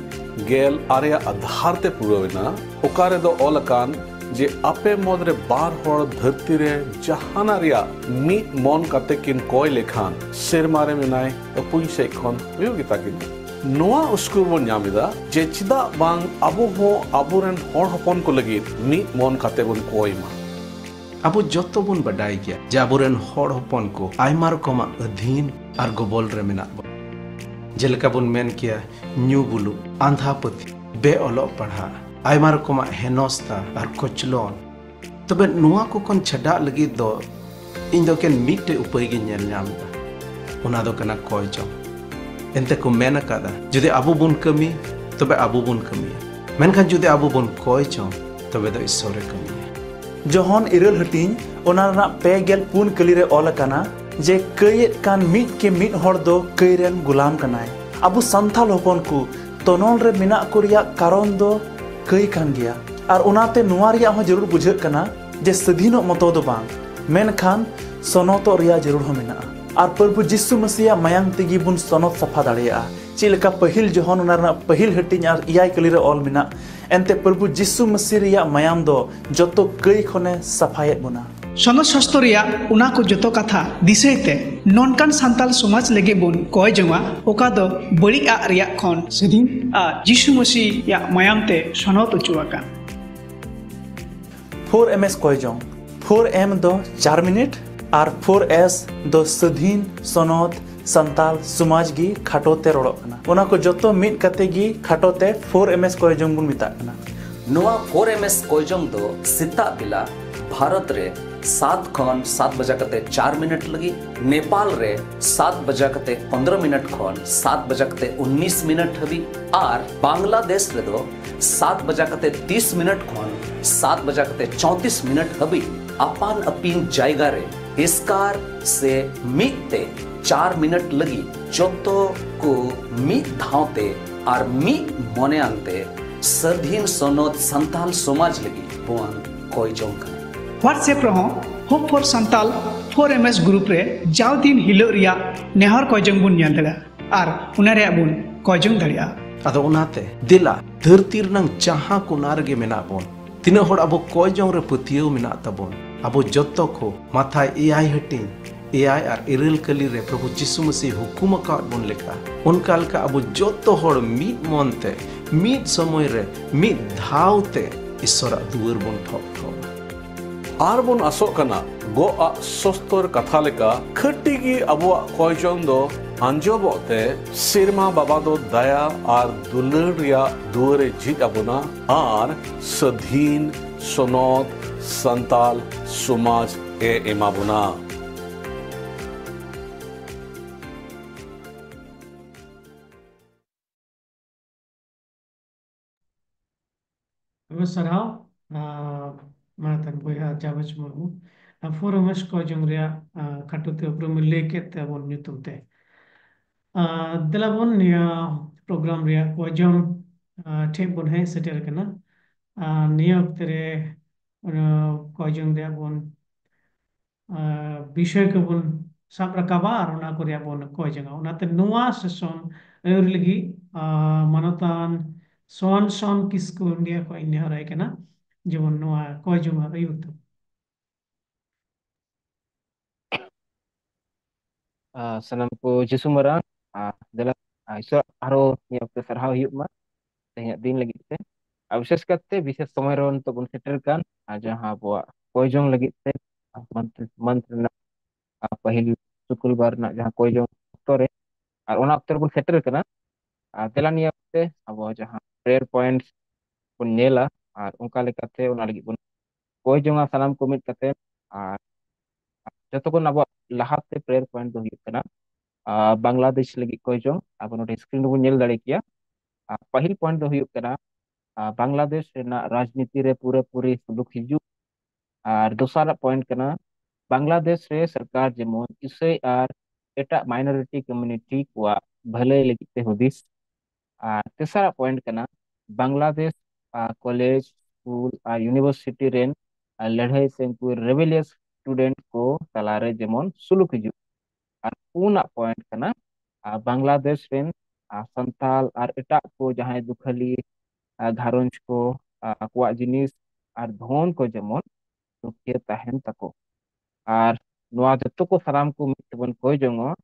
ᱜᱮᱞ ᱟᱨᱮ ᱟᱜ ᱟᱫᱷᱟᱨ ᱛᱮ ᱯᱩᱨᱟᱹᱣ ᱮᱱᱟ, ᱚᱠᱟ ᱨᱮᱫᱚ ᱚᱞ ᱟᱠᱟᱱ ᱡᱮ ᱟᱯᱮ ᱢᱩᱫᱽ ᱨᱮ ᱵᱟᱨ ᱦᱚᱲ ᱫᱷᱟᱹᱨᱛᱤ ᱨᱮ ᱡᱟᱦᱟᱱᱟᱜ ᱨᱮᱭᱟᱜ ᱢᱤᱫ ᱢᱚᱱ ᱠᱟᱛᱮ ᱠᱤᱱ ᱠᱚᱭ ᱞᱮᱠᱷᱟᱱ, ᱥᱮᱨᱢᱟ ᱨᱮ ᱢᱮᱱᱟᱭ ᱟᱹᱯᱩᱧ ᱥᱮᱫ ᱠᱷᱚᱱ ᱦᱩᱭᱩᱜ ᱜᱮᱛᱟ ᱠᱤᱱᱟ᱾ ᱱᱚᱣᱟ ᱩᱥᱠᱩᱨ ᱵᱚᱱ ᱧᱟᱢ ᱮᱫᱟ ᱡᱮ ᱪᱮᱫᱟᱜ ᱵᱟᱝ ᱟᱵᱚ ᱦᱚᱸ ᱟᱵᱚᱨᱮᱱ ᱦᱚᱲ ᱦᱚᱯᱚᱱ ᱠᱚ ᱞᱟᱹᱜᱤᱫ ᱢᱤᱫ ᱢᱚᱱ ᱠᱟᱛᱮ ᱵᱚᱱ ᱠᱚᱭ ᱢᱟ᱾ ᱟᱵᱚ ᱡᱚᱛᱚ ᱵᱚᱱ ᱵᱟᱰᱟᱭ ᱜᱮᱭᱟ ᱡᱮ ᱟᱵᱚᱨᱮᱱ ᱦᱚᱲ ᱦᱚᱯᱚᱱ ᱠᱚ ᱟᱭᱢᱟ ᱨᱚᱠᱚᱢᱟᱜ ᱟᱹᱫᱷᱤᱱ ᱟᱨ ᱜᱚᱵᱚᱞ ᱨᱮ ᱢᱮᱱᱟᱜ ᱵᱚᱱᱟ᱾ ᱡᱮᱞᱮᱠᱟ ᱵᱚᱱ ᱢᱮᱱ ᱠᱮᱭᱟ, ᱧᱩ ᱵᱩᱞᱩᱜ, ᱟᱸᱫᱷᱟ ᱯᱟᱹᱛᱭᱟᱹᱣ, ᱵᱮ ᱚᱞᱚᱜ ᱯᱟᱲᱦᱟᱜ, ᱟᱭᱢᱟ ᱨᱚᱠᱚᱢᱟᱜ ᱦᱮᱱᱚᱥᱛᱟ ᱟᱨ ᱠᱚᱪᱞᱚᱱ᱾ ᱛᱚᱵᱮ ᱱᱚᱣᱟ ᱠᱚ ᱠᱷᱚᱱ ᱪᱷᱟᱰᱟᱜ ᱞᱟᱹᱜᱤᱫ ᱫᱚ ᱤᱧ ᱫᱚ ᱮᱠᱮᱱ ᱢᱤᱫᱴᱮᱡ ᱩᱯᱟᱹᱭ ᱜᱤᱧ ᱧᱮᱞ ᱧᱟᱢ ᱮᱫᱟ, ᱚᱱᱟ ᱫᱚ ᱠᱟᱱᱟ ᱠᱚᱭ ᱡᱚᱝ᱾ ᱮᱱᱛᱮ ᱠᱚ ᱢᱮᱱ ᱟᱠᱟᱫᱟ, ᱡᱩᱫᱤ ᱟᱵᱚ ᱵᱚᱱ ᱠᱟᱹᱢᱤ, ᱛᱚᱵᱮ ᱟᱵᱚ ᱵᱚᱱ ᱠᱟᱹᱢᱤᱭᱟ, ᱢᱮᱱᱠᱷᱟᱱ ᱡᱩᱫᱤ ᱟᱵᱚ ᱵᱚᱱ ᱠᱚᱭ ᱡᱚᱝ, ᱛᱚᱵᱮ ᱫᱚ ᱤᱥᱥᱚᱨᱮ ᱠᱟᱹᱢᱤᱭᱟ᱾ ᱡᱚᱦᱚᱱ ᱤᱨᱟᱹᱞ ᱦᱟᱹᱴᱤᱧ, ᱚᱱᱟ ᱨᱮᱱᱟᱜ ᱯᱮ ᱜᱮᱞ ᱯᱩᱱ ᱠᱟᱹᱞᱤ ᱨᱮ ᱚᱞ ᱟᱠᱟᱱᱟ ᱡᱮ ᱠᱟᱹᱭᱮᱫ ᱠᱟᱱ ᱢᱤᱫ ᱠᱮ ᱢᱤᱫ ᱦᱚᱲ ᱫᱚ ᱠᱟᱹᱭ ᱨᱮᱱ ᱜᱩᱞᱟᱢ ᱠᱟᱱᱟᱭ᱾ ᱟᱵᱚ ᱥᱟᱱᱛᱟᱲ ᱦᱚᱯᱚᱱ ᱠᱚ ᱛᱚᱱᱚᱞ ᱨᱮ ᱢᱮᱱᱟᱜ ᱠᱚ ᱨᱮᱭᱟᱜ ᱠᱟᱨᱚᱱ ᱫᱚ ᱠᱟᱹᱭ ᱠᱟᱱ ᱜᱮᱭᱟ᱾ ᱟᱨ ᱚᱱᱟᱛᱮ ᱱᱚᱣᱟ ᱨᱮᱭᱟᱜ ᱦᱚᱸ ᱡᱟᱹᱨᱩᱲ ᱵᱩᱡᱷᱟᱹᱜ ᱠᱟᱱᱟ ᱡᱮ ᱥᱟᱹᱫᱷᱤᱱᱚᱜ ᱢᱚᱛᱚ ᱫᱚ ᱵᱟᱝ, ᱢᱮᱱᱠᱷᱟᱱ ᱥᱚᱱᱚᱛᱚᱜ ᱨᱮᱭᱟᱜ ᱡᱟᱹᱨᱩᱲ ᱦᱚᱸ ᱢᱮᱱᱟᱜᱼᱟ᱾ ᱟᱨ ᱯᱨᱚᱵᱷᱩ ᱡᱤᱥᱩ ᱢᱟᱹᱥᱤᱭᱟᱜ ᱢᱟᱭᱟᱝ ᱛᱮᱜᱮ ᱵᱚᱱ ᱥᱚᱱᱚᱛ ᱥᱟᱯᱷᱟ ᱫᱟᱲᱮᱭᱟᱜᱼᱟ᱾ ᱪᱮᱫ ᱞᱮᱠᱟ ᱯᱟᱹᱦᱤᱞ ᱡᱚᱦᱚᱱ ᱚᱱᱟ ᱨᱮᱱᱟᱜ ᱯᱟᱹᱦᱤᱞ ᱦᱟᱹᱴᱤᱧ ᱟᱨ ᱮᱭᱟᱭ ᱠᱟᱹᱞᱤ ᱨᱮ ᱚᱞ ᱢᱮᱱᱟᱜ, ᱮᱱᱛᱮ ᱯᱨᱚᱵᱷᱩ ᱡᱤᱥᱩ ᱢᱟᱹᱥᱤ ᱨᱮᱭᱟᱜ ᱢᱟᱭᱟᱢ ᱫᱚ ᱡᱚᱛᱚ ᱠᱟᱹᱭ ᱠᱷᱚᱱᱮ ᱥᱟᱯᱷᱟᱭᱮᱫ ᱵᱚᱱᱟ᱾ ᱥᱚᱱᱚᱛ ᱥᱟᱥᱛᱚ ᱨᱮᱭᱟᱜ ᱚᱱᱟ ᱠᱚ ᱡᱚᱛᱚ ᱠᱟᱛᱷᱟ ᱫᱤᱥᱟᱹᱭ ᱛᱮ ᱱᱚᱝᱠᱟᱱ ᱥᱟᱱᱛᱟᱞ ᱥᱚᱢᱟᱡᱽ ᱞᱟᱹᱜᱤᱫ ᱵᱚᱱ ᱠᱚᱭ ᱡᱚᱝᱟ, ᱚᱠᱟ ᱫᱚ ᱵᱟᱹᱲᱤᱡ ᱟᱜ ᱨᱮᱭᱟᱜ ᱠᱷᱚᱱ ᱥᱟᱹᱫᱷᱤᱱ ᱟᱨ ᱡᱤᱥᱩ ᱢᱟᱹᱥᱤᱭᱟᱜ ᱢᱟᱭᱟᱢ ᱛᱮ ᱥᱚᱱᱚᱛ ᱚᱪᱚ ᱟᱠᱟᱱ᱾ ᱯᱷᱳᱨ ᱮᱢ ᱮᱥ ᱠᱚᱭ ᱡᱚᱝ᱾ ᱯᱷᱳᱨ ᱮᱢ ᱫᱚ ᱪᱟᱨ ᱢᱤᱱᱤᱴ ᱟᱨ ᱯᱷᱳᱨ ᱮᱥ ᱫᱚ ᱥᱟᱹᱫᱷᱤᱱ, ᱥᱚᱱᱚᱛ, ᱥᱟᱱᱛᱟᱞ ᱥᱚᱢᱟᱡᱽ ᱜᱮ ᱠᱷᱟᱴᱚ ᱛᱮ ᱨᱚᱲᱚᱜ ᱠᱟᱱᱟ᱾ ᱚᱱᱟ ᱠᱚ ᱡᱚᱛᱚ ᱢᱤᱫ ᱠᱟᱛᱮ ᱜᱮ ᱠᱷᱟᱴᱚ ᱛᱮ ᱯᱷᱳᱨ ᱮᱢ ᱮᱥ ᱠᱚᱭ ᱡᱚᱝ ᱵᱚᱱ ᱢᱮᱛᱟᱜ ᱠᱟᱱᱟ᱾ ᱱᱚᱣᱟ ᱯᱷᱳᱨ ᱮᱢ ᱮᱥ ᱠᱚᱭ ᱡᱚᱝ ᱫᱚ ᱥᱮᱛᱟᱜ ᱵᱮᱞᱟ ᱵᱷᱟᱨᱚᱛ ᱨᱮ ᱥᱟᱛ ᱠᱷᱚᱱ ᱥᱟᱛ ᱵᱟᱡᱟ ᱠᱟᱛᱮ ᱪᱟᱨ ᱢᱤᱱᱤᱴ ᱞᱟᱹᱜᱤᱫ, ᱱᱮᱯᱟᱞ ᱨᱮ ᱥᱟᱛ ᱵᱟᱡᱟ ᱠᱟᱛᱮ ᱯᱚᱱᱫᱽᱨᱚ ᱢᱤᱱᱤᱴ ᱠᱷᱚᱱ ᱥᱟᱛ ᱵᱟᱡᱟ ᱠᱟᱛᱮ ᱩᱱᱤᱥ ᱢᱤᱱᱤᱴ ᱦᱟᱹᱵᱤᱡ, ᱟᱨ ᱵᱟᱝᱞᱟᱫᱮᱥ ᱨᱮᱫᱚ ᱥᱟᱛ ᱵᱟᱡᱟ ᱠᱟᱛᱮ ᱛᱤᱥ ᱢᱤᱱᱤᱴ ᱠᱷᱚᱱ ᱥᱟᱛ ᱵᱟᱡᱟ ᱠᱟᱛᱮ ᱪᱚᱣᱛᱤᱥ ᱢᱤᱱᱤᱴ ᱦᱟᱹᱵᱤᱡ ᱟᱯᱟᱱ ᱟᱹᱯᱤᱱ ᱡᱟᱭᱜᱟ ᱨᱮ ᱮᱥᱠᱟᱨ ᱥᱮ ᱢᱤᱫ ᱛᱮ ᱪᱟᱨ ᱢᱤᱱᱤᱴ ᱞᱟᱹᱜᱤᱫ ᱡᱚᱛᱚ ᱠᱚ ᱢᱤᱫ ᱫᱷᱟᱣ ᱛᱮ ᱟᱨ ᱢᱤᱫ ᱢᱚᱱᱮᱭᱟᱱ ᱛᱮ ᱥᱟᱹᱫᱷᱤᱱ ᱥᱚᱱᱚᱛ ᱥᱟᱱᱛᱟᱞ ᱥᱚᱢᱟᱡᱽ ᱞᱟᱹᱜᱤᱫ ᱵᱚᱱ ᱠᱚᱭ ᱡᱚᱝ ᱠᱟᱱᱟ᱾ WhatsApp ᱨᱮᱦᱚᱸ Hope for Santal four M S group ᱨᱮ ᱡᱟᱣ ᱫᱤᱱ ᱦᱤᱞᱳᱜ ᱨᱮᱭᱟᱜ ᱱᱮᱦᱚᱨ ᱠᱚᱭ ᱡᱚᱝ ᱵᱚᱱ ᱧᱮᱞ ᱫᱟᱲᱮᱭᱟᱜᱼᱟ ᱟᱨ ᱚᱱᱟ ᱨᱮᱭᱟᱜ ᱵᱚᱱ ᱠᱚᱭ ᱡᱚᱝ ᱫᱟᱲᱮᱭᱟᱜᱼᱟ᱾ ᱟᱫᱚ ᱚᱱᱟᱛᱮ ᱫᱮᱞᱟ ᱫᱷᱟᱹᱨᱛᱤ ᱨᱮᱱᱟᱝ ᱡᱟᱦᱟᱸ ᱠᱚᱱᱟ ᱨᱮᱜᱮ ᱢᱮᱱᱟᱜ ᱵᱚᱱ, ᱛᱤᱱᱟᱹᱜ ᱦᱚᱲ ᱟᱵᱚ ᱠᱚᱭ ᱡᱚᱝ ᱨᱮ ᱯᱟᱹᱛᱭᱟᱹᱣ ᱢᱮᱱᱟᱜ ᱛᱟᱵᱚᱱ, ᱟᱵᱚ ᱡᱚᱛᱚ ᱠᱚ ᱢᱟᱛᱷᱟᱭ ᱮᱭᱟᱭ ᱦᱟᱹᱴᱤᱧ ᱮᱭᱟᱭ ᱟᱨ ᱤᱨᱟᱹᱞ ᱠᱟᱹᱞᱤ ᱨᱮ ᱯᱨᱚᱵᱷᱩ ᱡᱤᱥᱩ ᱢᱟᱹᱥᱤ ᱦᱩᱠᱩᱢ ᱟᱠᱟᱫ ᱵᱚᱱ ᱞᱮᱠᱟ, ᱚᱱᱠᱟ ᱞᱮᱠᱟ ᱟᱵᱚ ᱡᱚᱛᱚ ᱦᱚᱲ ᱢᱤᱫ ᱢᱚᱱ ᱛᱮ, ᱢᱤᱫ ᱥᱚᱢᱚᱭ ᱨᱮ, ᱢᱤᱫ ᱫᱷᱟᱣ ᱛᱮ ᱤᱥᱚᱨᱟᱜ ᱫᱩᱣᱟᱹᱨ ᱵᱚᱱ ᱴᱷᱚᱠ ᱴᱷᱚᱠ᱾ ᱟᱨ ᱵᱚᱱ ᱟᱥᱚᱜ ᱠᱟᱱᱟ, ᱜᱚᱜ ᱟᱜ ᱥᱚᱥᱛᱚᱨ ᱠᱟᱛᱷᱟ ᱞᱮᱠᱟ, ᱠᱷᱟᱹᱴᱤ ᱜᱮ ᱟᱵᱚᱣᱟᱜ ᱠᱚᱭ ᱡᱚᱝ ᱫᱚ ᱟᱸᱡᱚᱢᱚᱜ ᱛᱮ, ᱥᱮᱨᱢᱟ ᱵᱟᱵᱟ ᱫᱚ ᱫᱟᱭᱟ ᱟᱨ ᱫᱩᱞᱟᱹᱲ ᱨᱮᱭᱟᱜ ᱫᱩᱣᱟᱹᱨᱮ ᱡᱷᱤᱡ ᱟᱵᱚᱱᱟ ᱟᱨ ᱥᱟᱹᱫᱷᱤᱱ ᱥᱚᱱᱚᱛ ᱥᱟᱱᱛᱟᱞ ᱥᱚᱢᱟᱡᱽ ᱮ ᱮᱢᱟ ᱵᱚᱱᱟ᱾ ᱟᱭᱢᱟ ᱥᱟᱨᱦᱟᱣ, ᱟᱨ ᱢᱟᱱᱚᱛᱟᱱ ᱵᱚᱭᱦᱟ ᱡᱟᱵᱮᱪ ᱢᱩᱨᱢᱩ᱾ ᱟᱨ ᱯᱷᱳᱨ ᱮᱢ ᱮᱥ ᱠᱚ ᱡᱚᱝ ᱨᱮᱭᱟᱜ, ᱟᱨ, ᱠᱷᱟᱴᱚ ᱛᱮ ᱩᱯᱨᱩᱢ ᱮ ᱞᱟᱹᱭ ᱠᱮᱫ ᱛᱮ ᱟᱵᱚᱱ ᱧᱩᱛᱩᱢ ᱛᱮ᱾ ᱟᱨ ᱫᱮᱞᱟ ᱵᱚᱱ ᱱᱤᱭᱟᱹ ᱯᱨᱳᱜᱨᱟᱢ ᱨᱮᱭᱟᱜ ᱠᱚ ᱡᱚᱝ, ᱟᱨ, ᱴᱷᱮᱡ ᱵᱚᱱ ᱦᱮᱡ ᱥᱮᱴᱮᱨ ᱟᱠᱟᱱᱟ᱾ ᱟᱨ ᱱᱤᱭᱟᱹ ᱚᱠᱛᱮ ᱨᱮ, ᱟᱨ, ᱠᱚ ᱡᱚᱝ ᱨᱮᱭᱟᱜ ᱵᱚᱱ ᱟᱨ, ᱵᱤᱥᱚᱭ ᱠᱚᱵᱚᱱ ᱥᱟᱵ ᱨᱟᱠᱟᱵᱟ ᱟᱨ ᱚᱱᱟ ᱠᱚ ᱨᱮᱭᱟᱜ ᱵᱚᱱ ᱠᱚᱭ ᱡᱚᱝᱟ᱾ ᱚᱱᱟᱛᱮ ᱱᱚᱣᱟ ᱥᱮᱥᱚᱱ ᱟᱹᱭᱩᱨ ᱞᱟᱹᱜᱤᱫ, ᱟᱨ, ᱢᱟᱱᱚᱛᱟᱱ ᱥᱚᱱ ᱥᱚᱱ ᱠᱤᱥᱠᱩ ᱤᱱᱰᱤᱭᱟ ᱠᱷᱚᱱ ᱤᱧ ᱱᱮᱦᱚᱨᱟᱭ ᱠᱟᱱᱟ, ᱡᱮᱢᱚᱱ ᱱᱚᱣᱟ ᱠᱚᱭ ᱡᱚᱝᱟ ᱟᱹᱭᱩᱨ ᱛᱟᱵᱚᱱ᱾ ᱟᱨ, ᱥᱟᱱᱟᱢ ᱠᱚ ᱡᱤᱥᱩ ᱢᱟᱨᱟᱝ, ᱟᱨ, ᱫᱮᱞᱟ, ᱟᱨ, ᱤᱥᱚᱨ ᱟᱨᱦᱚᱸ ᱱᱤᱭᱟᱹ ᱚᱠᱛᱮ ᱥᱟᱨᱦᱟᱣ ᱦᱩᱭᱩᱜ ᱢᱟ ᱛᱮᱦᱮᱧᱟᱜ ᱫᱤᱱ ᱞᱟᱹᱜᱤᱫ ᱛᱮ᱾ ᱟᱨ ᱵᱤᱥᱮᱥ ᱠᱟᱛᱮ ᱵᱤᱥᱮᱥ ᱥᱚᱢᱚᱭ ᱨᱮ ᱱᱤᱛᱚᱜ ᱵᱚᱱ ᱥᱮᱴᱮᱨ ᱠᱟᱱ, ᱟᱨ ᱡᱟᱦᱟᱸ ᱟᱵᱚᱣᱟᱜ ᱠᱚᱭ ᱡᱚᱝ ᱞᱟᱹᱜᱤᱫ ᱛᱮ ᱢᱚᱱᱛᱷ, ᱢᱚᱱᱛᱷ ᱨᱮᱱᱟᱜ, ᱟᱨ, ᱯᱟᱹᱦᱤᱞ ᱥᱩᱠᱩᱞᱵᱟᱨ ᱨᱮᱱᱟᱜ ᱡᱟᱦᱟᱸ ᱠᱚᱭ ᱡᱚᱝ ᱚᱠᱛᱚ ᱨᱮ, ᱟᱨ ᱚᱱᱟ ᱚᱠᱛᱚ ᱨᱮᱵᱚᱱ ᱥᱮᱴᱮᱨ ᱠᱟᱱᱟ᱾ ᱟᱨ ᱫᱮᱞᱟ ᱱᱤᱭᱟᱹ ᱚᱠᱛᱮ ᱟᱵᱚ ᱡᱟᱦᱟᱸ prayer points ᱵᱚᱱ ᱧᱮᱞᱟ, ᱟᱨ ᱚᱱᱠᱟ ᱞᱮᱠᱟᱛᱮ ᱚᱱᱟ ᱞᱟᱹᱜᱤᱫ ᱵᱚᱱ ᱠᱚᱭ ᱡᱚᱝᱟ ᱥᱟᱱᱟᱢ ᱠᱚ ᱢᱤᱫ ᱠᱟᱛᱮ᱾ ᱟᱨ ᱡᱚᱛᱚ ᱠᱷᱚᱱ ᱟᱵᱚᱣᱟᱜ ᱞᱟᱦᱟᱛᱮ ᱯᱨᱮᱭᱟᱨ ᱯᱚᱭᱮᱱᱴ ᱫᱚ ᱦᱩᱭᱩᱜ ᱠᱟᱱᱟ, ᱟᱨ, ᱵᱟᱝᱞᱟᱫᱮᱥ ᱞᱟᱹᱜᱤᱫ ᱠᱚᱭ ᱪᱚᱝ ᱟᱵᱚ ᱱᱚᱰᱮ ᱥᱠᱨᱤᱱ ᱨᱮᱵᱚᱱ ᱧᱮᱞ ᱫᱟᱲᱮ ᱠᱮᱭᱟ᱾ ᱟᱨ ᱯᱟᱹᱦᱤᱞ ᱯᱚᱭᱮᱱᱴ ᱫᱚ ᱦᱩᱭᱩᱜ ᱠᱟᱱᱟ, ᱟᱨ, ᱵᱟᱝᱞᱟᱫᱮᱥ ᱨᱮᱱᱟᱜ ᱨᱟᱡᱽᱱᱤᱛᱤ ᱨᱮ ᱯᱩᱨᱟᱹᱯᱩᱨᱤ ᱥᱩᱞᱩᱠ ᱦᱤᱡᱩᱜ᱾ ᱟᱨ ᱫᱚᱥᱟᱨᱟᱜ ᱯᱚᱭᱮᱱᱴ ᱠᱟᱱᱟ, ᱵᱟᱝᱞᱟᱫᱮᱥ ᱨᱮ ᱥᱚᱨᱠᱟᱨ ᱡᱮᱢᱚᱱ ᱤᱥᱟᱹᱭ ᱟᱨ ᱮᱴᱟᱜ ᱢᱟᱭᱱᱚᱨᱤᱴᱤ ᱠᱚᱢᱤᱭᱩᱱᱤᱴᱤ ᱠᱚᱣᱟᱜ ᱵᱷᱟᱹᱞᱟᱹᱭ ᱞᱟᱹᱜᱤᱫ ᱛᱮ ᱦᱩᱫᱤᱥ᱾ ᱟᱨ ᱛᱮᱥᱟᱨᱟᱜ ᱯᱚᱭᱮᱱᱴ ᱠᱟᱱᱟ, ᱵᱟᱝᱞᱟᱫᱮᱥ ᱟᱨ ᱠᱚᱞᱮᱡᱽ, ᱥᱠᱩᱞ ᱟᱨ ᱤᱭᱩᱱᱤᱵᱷᱟᱨᱥᱤᱴᱤ ᱨᱮᱱ ᱟᱨ ᱞᱟᱹᱲᱦᱟᱹᱭ ᱥᱮ ᱩᱱᱠᱩ ᱨᱮᱵᱮᱞᱤᱭᱟᱥ ᱥᱴᱩᱰᱮᱱᱴ ᱠᱚ ᱛᱟᱞᱟᱨᱮ ᱡᱮᱢᱚᱱ ᱥᱩᱞᱩᱠ ᱦᱤᱡᱩᱜ᱾ ᱟᱨ ᱯᱩᱱᱟᱜ ᱯᱚᱭᱮᱱᱴ ᱠᱟᱱᱟ, ᱟᱨ ᱵᱟᱝᱞᱟᱫᱮᱥ ᱨᱮᱱ ᱟᱨ ᱥᱟᱱᱛᱟᱞ ᱟᱨ ᱮᱴᱟᱜ ᱠᱚ ᱡᱟᱦᱟᱸᱭ ᱫᱩᱠᱷᱟᱹᱞᱤ ᱟᱨ ᱜᱷᱟᱨᱚᱸᱡᱽ ᱠᱚ, ᱟᱨ ᱟᱠᱚᱣᱟᱜ ᱡᱤᱱᱤᱥ ᱟᱨ ᱫᱷᱚᱱ ᱠᱚ ᱡᱮᱢᱚᱱ ᱨᱩᱠᱷᱤᱭᱟᱹ ᱛᱟᱦᱮᱱ ᱛᱟᱠᱚ᱾ ᱟᱨ ᱱᱚᱣᱟ ᱡᱚᱛᱚ ᱠᱚ ᱥᱟᱱᱟᱢ ᱠᱚ ᱢᱤᱫ ᱛᱮᱵᱚᱱ ᱠᱚᱭ ᱡᱚᱝᱚᱜᱼᱟ᱾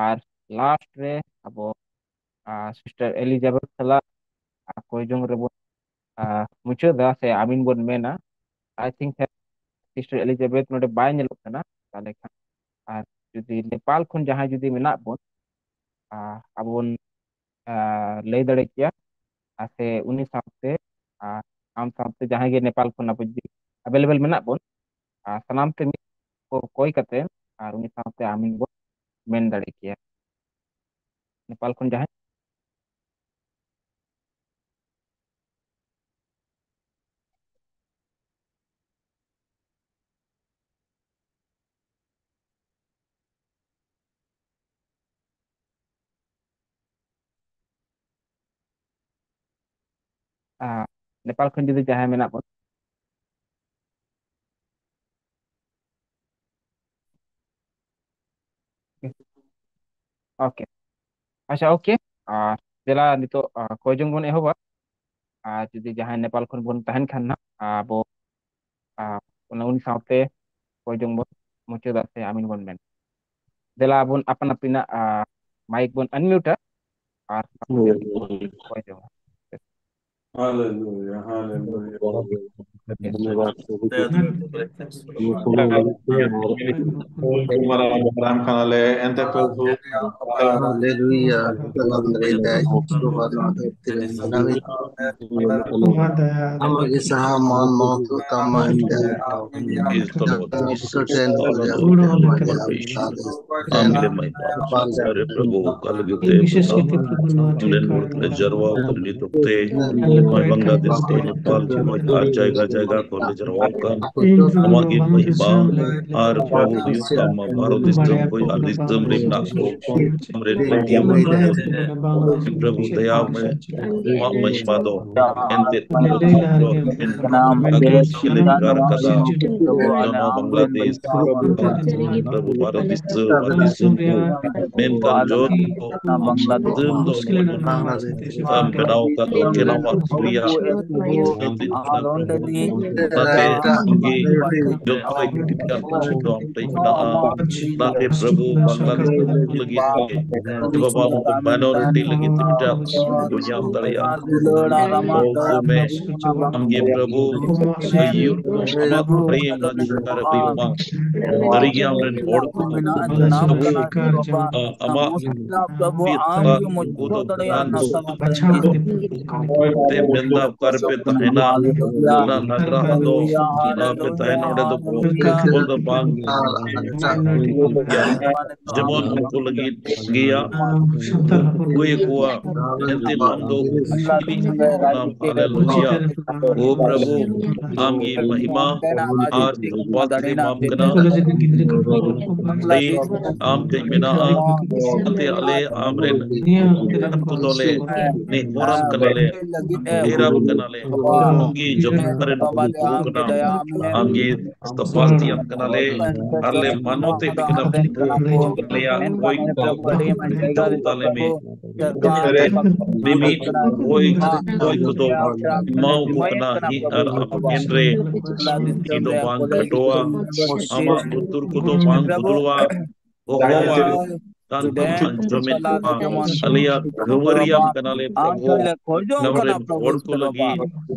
ᱟᱨ ᱞᱟᱥᱴ ᱨᱮ ᱟᱵᱚ, ᱟᱨ, ᱥᱤᱥᱴᱟᱨ ᱮᱞᱤᱡᱟᱵᱮᱛᱷ ᱥᱟᱞᱟᱜ, ᱟᱨ, ᱠᱚᱭ ᱡᱚᱝ ᱨᱮᱵᱚᱱ, ᱟᱨ, ᱢᱩᱪᱟᱹᱫᱟ ᱥᱮ ᱟᱢᱤᱱ ᱵᱚᱱ ᱢᱮᱱᱟ᱾ ᱟᱭ ᱛᱷᱤᱝᱠ ᱥᱤᱥᱴᱟᱨ ᱮᱞᱤᱡᱟᱵᱮᱛᱷ ᱱᱚᱰᱮ ᱵᱟᱭ ᱧᱮᱞᱚᱜ ᱠᱟᱱᱟ, ᱛᱟᱦᱚᱞᱮ ᱠᱷᱟᱱ, ᱟᱨ ᱡᱩᱫᱤ ᱱᱮᱯᱟᱞ ᱠᱷᱚᱱ ᱡᱟᱦᱟᱸᱭ ᱡᱩᱫᱤ ᱢᱮᱱᱟᱜ ᱵᱚᱱ, ᱟᱨ, ᱟᱵᱚ ᱵᱚᱱ, ᱟᱨ, ᱞᱟᱹᱭ ᱫᱟᱲᱮ ᱠᱮᱭᱟ, ᱟᱨ ᱥᱮ ᱩᱱᱤ ᱥᱟᱶᱛᱮ, ᱟᱨ, ᱟᱢ ᱥᱟᱶᱛᱮ ᱡᱟᱦᱟᱸᱭ ᱜᱮ ᱱᱮᱯᱟᱞ ᱠᱷᱚᱱ ᱟᱵᱚ ᱡᱩᱫᱤ ᱮᱵᱮᱞᱮᱵᱮᱞ ᱢᱮᱱᱟᱜ ᱵᱚᱱ, ᱟᱨ, ᱥᱟᱱᱟᱢ ᱛᱮ ᱢᱤᱫ ᱠᱚ ᱠᱚᱭ ᱠᱟᱛᱮ, ᱟᱨ ᱩᱱᱤ ᱥᱟᱶᱛᱮ ᱟᱢᱤᱱ ᱵᱚᱱ ᱢᱮᱱ ᱫᱟᱲᱮ ᱠᱮᱭᱟ᱾ ᱱᱮᱯᱟᱞ ᱠᱷᱚᱱ ᱡᱟᱦᱟᱸᱭ? ᱟᱨ ᱱᱮᱯᱟᱞ ᱠᱷᱚᱱ ᱡᱩᱫᱤ ᱡᱟᱦᱟᱸᱭ ᱢᱮᱱᱟᱜ ᱵᱚᱱ᱾ ᱳᱠᱮ᱾ ᱟᱪᱪᱷᱟ, ᱳᱠᱮ᱾ ᱟᱨ ᱫᱮᱞᱟ ᱱᱤᱛᱚᱜ, ᱟᱨ, ᱠᱚᱭ ᱡᱚᱝ ᱵᱚᱱ ᱮᱦᱚᱵᱟ᱾ ᱟᱨ ᱡᱩᱫᱤ ᱡᱟᱦᱟᱸᱭ ᱱᱮᱯᱟᱞ ᱠᱷᱚᱱ ᱵᱚᱱ ᱛᱟᱦᱮᱱ ᱠᱷᱟᱱ ᱱᱟᱜ, ᱟᱵᱚ, ᱟᱨ, ᱚᱱᱟ ᱩᱱᱤ ᱥᱟᱶᱛᱮ ᱠᱚᱭ ᱡᱚᱝ ᱵᱚᱱ ᱢᱩᱪᱟᱹᱫᱟ ᱥᱮ ᱟᱢᱤᱱ ᱵᱚᱱ ᱢᱮᱱ᱾ ᱫᱮᱞᱟ ᱵᱚᱱ ᱟᱯᱟᱱ ᱟᱹᱯᱤᱱᱟᱜ, ᱟᱨ, ᱢᱟᱭᱤᱠ ᱵᱚᱱ ᱟᱱᱢᱤᱭᱩᱴᱟ ᱟᱨ ᱦᱳᱭ, ᱦᱳᱭ᱾ ᱠᱚᱭ ᱡᱚᱝᱟ᱾ Hallelujah, hallelujah. ᱫᱷᱚᱱᱭᱚᱵᱟᱫ ᱯᱨᱚᱵᱷᱩ᱾ ᱱᱩᱠᱩ ᱞᱟᱹᱜᱤᱫ ᱛᱮ ᱟᱨ ᱢᱟᱨᱟᱝ ᱵᱚᱸᱜᱟ ᱠᱟᱱᱟᱞᱮ, ᱮᱱᱛᱮ ᱯᱨᱚᱵᱷᱩ, Hallelujah. ᱟᱢᱟᱜ ᱜᱮ ᱥᱟᱦᱟ ᱢᱟᱱ ᱢᱚᱦᱚᱛ ᱛᱟᱢᱟ ᱮᱱᱛᱮ᱾ ᱟᱢ ᱜᱮ ᱢᱚᱦᱤᱢᱟ᱾ ᱟᱨᱮ ᱯᱨᱚᱵᱷᱩ, ᱚᱠᱟ ᱞᱟᱹᱜᱤᱫ ᱛᱮ ᱟᱢ ᱞᱮ ᱱᱚᱰᱮ ᱞᱮ ᱡᱟᱨᱣᱟ ᱟᱠᱟᱱ ᱱᱤᱛ ᱚᱠᱛᱮ, ᱱᱚᱜᱼᱚᱭ ᱵᱟᱝᱞᱟᱫᱮᱥ ᱠᱷᱚᱱ, ᱱᱮᱯᱟᱞ ᱠᱷᱚᱱ ᱟᱨ ᱡᱟᱭᱜᱟ ᱡᱟᱭᱜᱟ ᱠᱷᱚᱱ ᱞᱮ ᱡᱟᱨᱣᱟ ᱟᱠᱟᱱ, ᱟᱢᱟᱜ ᱜᱮ ᱢᱚᱦᱤᱢᱟ ᱟᱨ ᱯᱨᱚᱵᱷᱩ ᱦᱩᱭᱩᱜ ᱛᱟᱢᱟ᱾ ᱵᱷᱟᱨᱚᱛ ᱫᱤᱥᱚᱢ ᱠᱷᱚᱱ ᱟᱨ ᱫᱤᱥᱚᱢ ᱨᱮ ᱢᱮᱱᱟᱜ ᱠᱚ ᱟᱢᱨᱮᱱ ᱯᱟᱹᱛᱭᱟᱹᱣ ᱯᱨᱚᱵᱷᱩ ᱫᱟᱭᱟ ᱢᱮ, ᱟᱢᱟᱜ ᱢᱚᱦᱤᱢᱟ ᱫᱚ ᱮᱱᱛᱮ ᱪᱮᱫ ᱞᱮᱠᱟ ᱠᱟᱫᱟ, ᱡᱚᱱᱚ ᱵᱟᱝᱞᱟᱫᱮᱥ, ᱯᱨᱚᱵᱷᱩ ᱵᱷᱟᱨᱚᱛ ᱫᱤᱥᱚᱢ ᱟᱨ ᱫᱤᱥᱚᱢ ᱠᱚ, ᱢᱮᱱᱠᱷᱟᱱ ᱡᱚᱛᱚ ᱫᱤᱥᱚᱢ ᱫᱚ ᱟᱢ ᱵᱮᱱᱟᱣ ᱟᱠᱟᱫ ᱫᱚ ᱠᱮᱱᱟᱣᱟᱜ ᱨᱮᱭᱟᱜ ᱚᱱᱟᱛᱮ ᱟᱢᱜᱮ ᱡᱚᱛᱚ ᱮᱠᱴᱤᱠᱟᱞ ᱫᱚ ᱟᱢ ᱴᱷᱮᱱ ᱢᱮᱱᱟᱜᱼᱟ᱾ ᱚᱱᱟᱛᱮ ᱯᱨᱚᱵᱷᱩ ᱵᱟᱝᱞᱟᱫᱮᱥ ᱞᱟᱹᱜᱤᱫ ᱛᱮ, ᱡᱮ ᱵᱟᱵᱟ, ᱩᱱᱠᱩ ᱢᱟᱭᱱᱚᱨᱤᱴᱤ ᱞᱟᱹᱜᱤᱫ ᱛᱮ ᱢᱤᱫᱴᱟᱝ ᱠᱚ ᱧᱟᱢ ᱫᱟᱲᱮᱭᱟᱜᱼᱟ᱾ ᱚ ᱯᱨᱚᱵᱷᱩ, ᱟᱢᱜᱮ ᱯᱨᱚᱵᱷᱩ, ᱟᱹᱭᱩᱨ ᱠᱚ ᱟᱢᱟᱜ ᱯᱨᱮᱢ ᱟᱨ ᱪᱮᱛᱟᱱ ᱨᱮ ᱦᱩᱭᱩᱜ ᱢᱟ᱾ ᱥᱟᱹᱨᱤᱜᱮ ᱟᱢᱨᱮᱱ ᱦᱚᱲ ᱠᱚ ᱯᱨᱚᱵᱷᱩ, ᱟᱢᱟᱜ ᱯᱤᱛ ᱟᱨ ᱩᱱᱠᱩ ᱫᱚ ᱫᱟᱱ ᱫᱚ ᱛᱮ ᱢᱮᱱᱫᱟ, ᱚᱠᱟ ᱨᱮᱯᱮ ᱛᱟᱦᱮᱱᱟ? ᱚᱱᱟ ᱱᱟᱜᱽᱨᱟᱦᱟ ᱫᱚ ᱚᱱᱟ ᱯᱮ ᱛᱟᱦᱮᱱᱟ, ᱚᱸᱰᱮ ᱫᱚ ᱵᱚᱞ ᱫᱚ ᱵᱟᱝ᱾ ᱡᱮᱢᱚᱱ ᱩᱱᱠᱩ ᱞᱟᱹᱜᱤᱫ ᱜᱮᱭᱟ, ᱚᱠᱚᱭ ᱠᱚᱣᱟ ᱮᱱᱛᱮ ᱟᱢ ᱫᱚ ᱦᱟᱞᱮᱞᱩᱭᱟ᱾ ᱳ ᱯᱨᱚᱵᱷᱩ, ᱟᱢ ᱜᱮ ᱢᱚᱦᱤᱢᱟ ᱟᱨ ᱥᱚᱢᱯᱟᱛ ᱞᱮ ᱮᱢᱟᱢ ᱠᱟᱱᱟ᱾ ᱟᱢ ᱴᱷᱮᱱ ᱢᱮᱱᱟᱜᱼᱟ, ᱚᱱᱟᱛᱮ ᱟᱞᱮ ᱟᱢᱨᱮᱱ ᱠᱚᱫᱚᱞᱮ ᱱᱮᱦᱚᱨᱟᱢ ᱠᱟᱱᱟᱞᱮ, ᱰᱷᱮᱨᱟᱢ ᱠᱟᱱᱟᱞᱮ, ᱟᱢᱜᱮ ᱡᱚᱛᱚ ᱨᱮᱱ ᱯᱨᱚᱵᱷᱩ ᱠᱟᱱᱟᱢ, ᱟᱢᱜᱮ ᱥᱟᱵᱟᱥᱛᱤᱭᱟᱱ ᱠᱟᱱᱟᱞᱮ, ᱟᱨ ᱞᱮ ᱢᱟᱱᱚᱛᱮ ᱢᱮ ᱠᱟᱱᱟ ᱯᱨᱚᱵᱷᱩ, ᱟᱞᱮᱭᱟᱜ ᱚᱠᱚᱭ ᱠᱚ ᱡᱚᱢ ᱛᱟᱞᱮ ᱢᱮ, ᱢᱤᱢᱤᱫ ᱚᱠᱚᱭ ᱚᱠᱚᱭ ᱠᱚᱫᱚ ᱮᱢᱟᱣ ᱠᱚ ᱠᱟᱱᱟ ᱦᱤ ᱟᱨ ᱟᱯᱮᱱ ᱨᱮ, ᱤᱧ ᱫᱚ ᱵᱟᱝ ᱠᱷᱟᱴᱚᱣᱟ, ᱟᱢᱟᱜ ᱞᱩᱛᱩᱨ ᱠᱚᱫᱚ ᱵᱟᱝ ᱵᱚᱫᱚᱞᱚᱜᱼᱟ᱾ ᱜᱚᱜᱚᱣᱟ, ᱠᱟᱱ ᱠᱚ ᱟᱸᱡᱚᱢᱮᱫ ᱠᱚᱣᱟ᱾ ᱟᱞᱮᱭᱟᱜ ᱠᱷᱟᱹᱣᱟᱹᱨᱤᱭᱟᱹᱢ ᱠᱟᱱᱟᱞᱮ ᱯᱨᱚᱵᱷᱩ, ᱱᱚᱣᱟ ᱨᱮᱱ ᱦᱚᱲ ᱠᱚ ᱞᱟᱹᱜᱤᱫ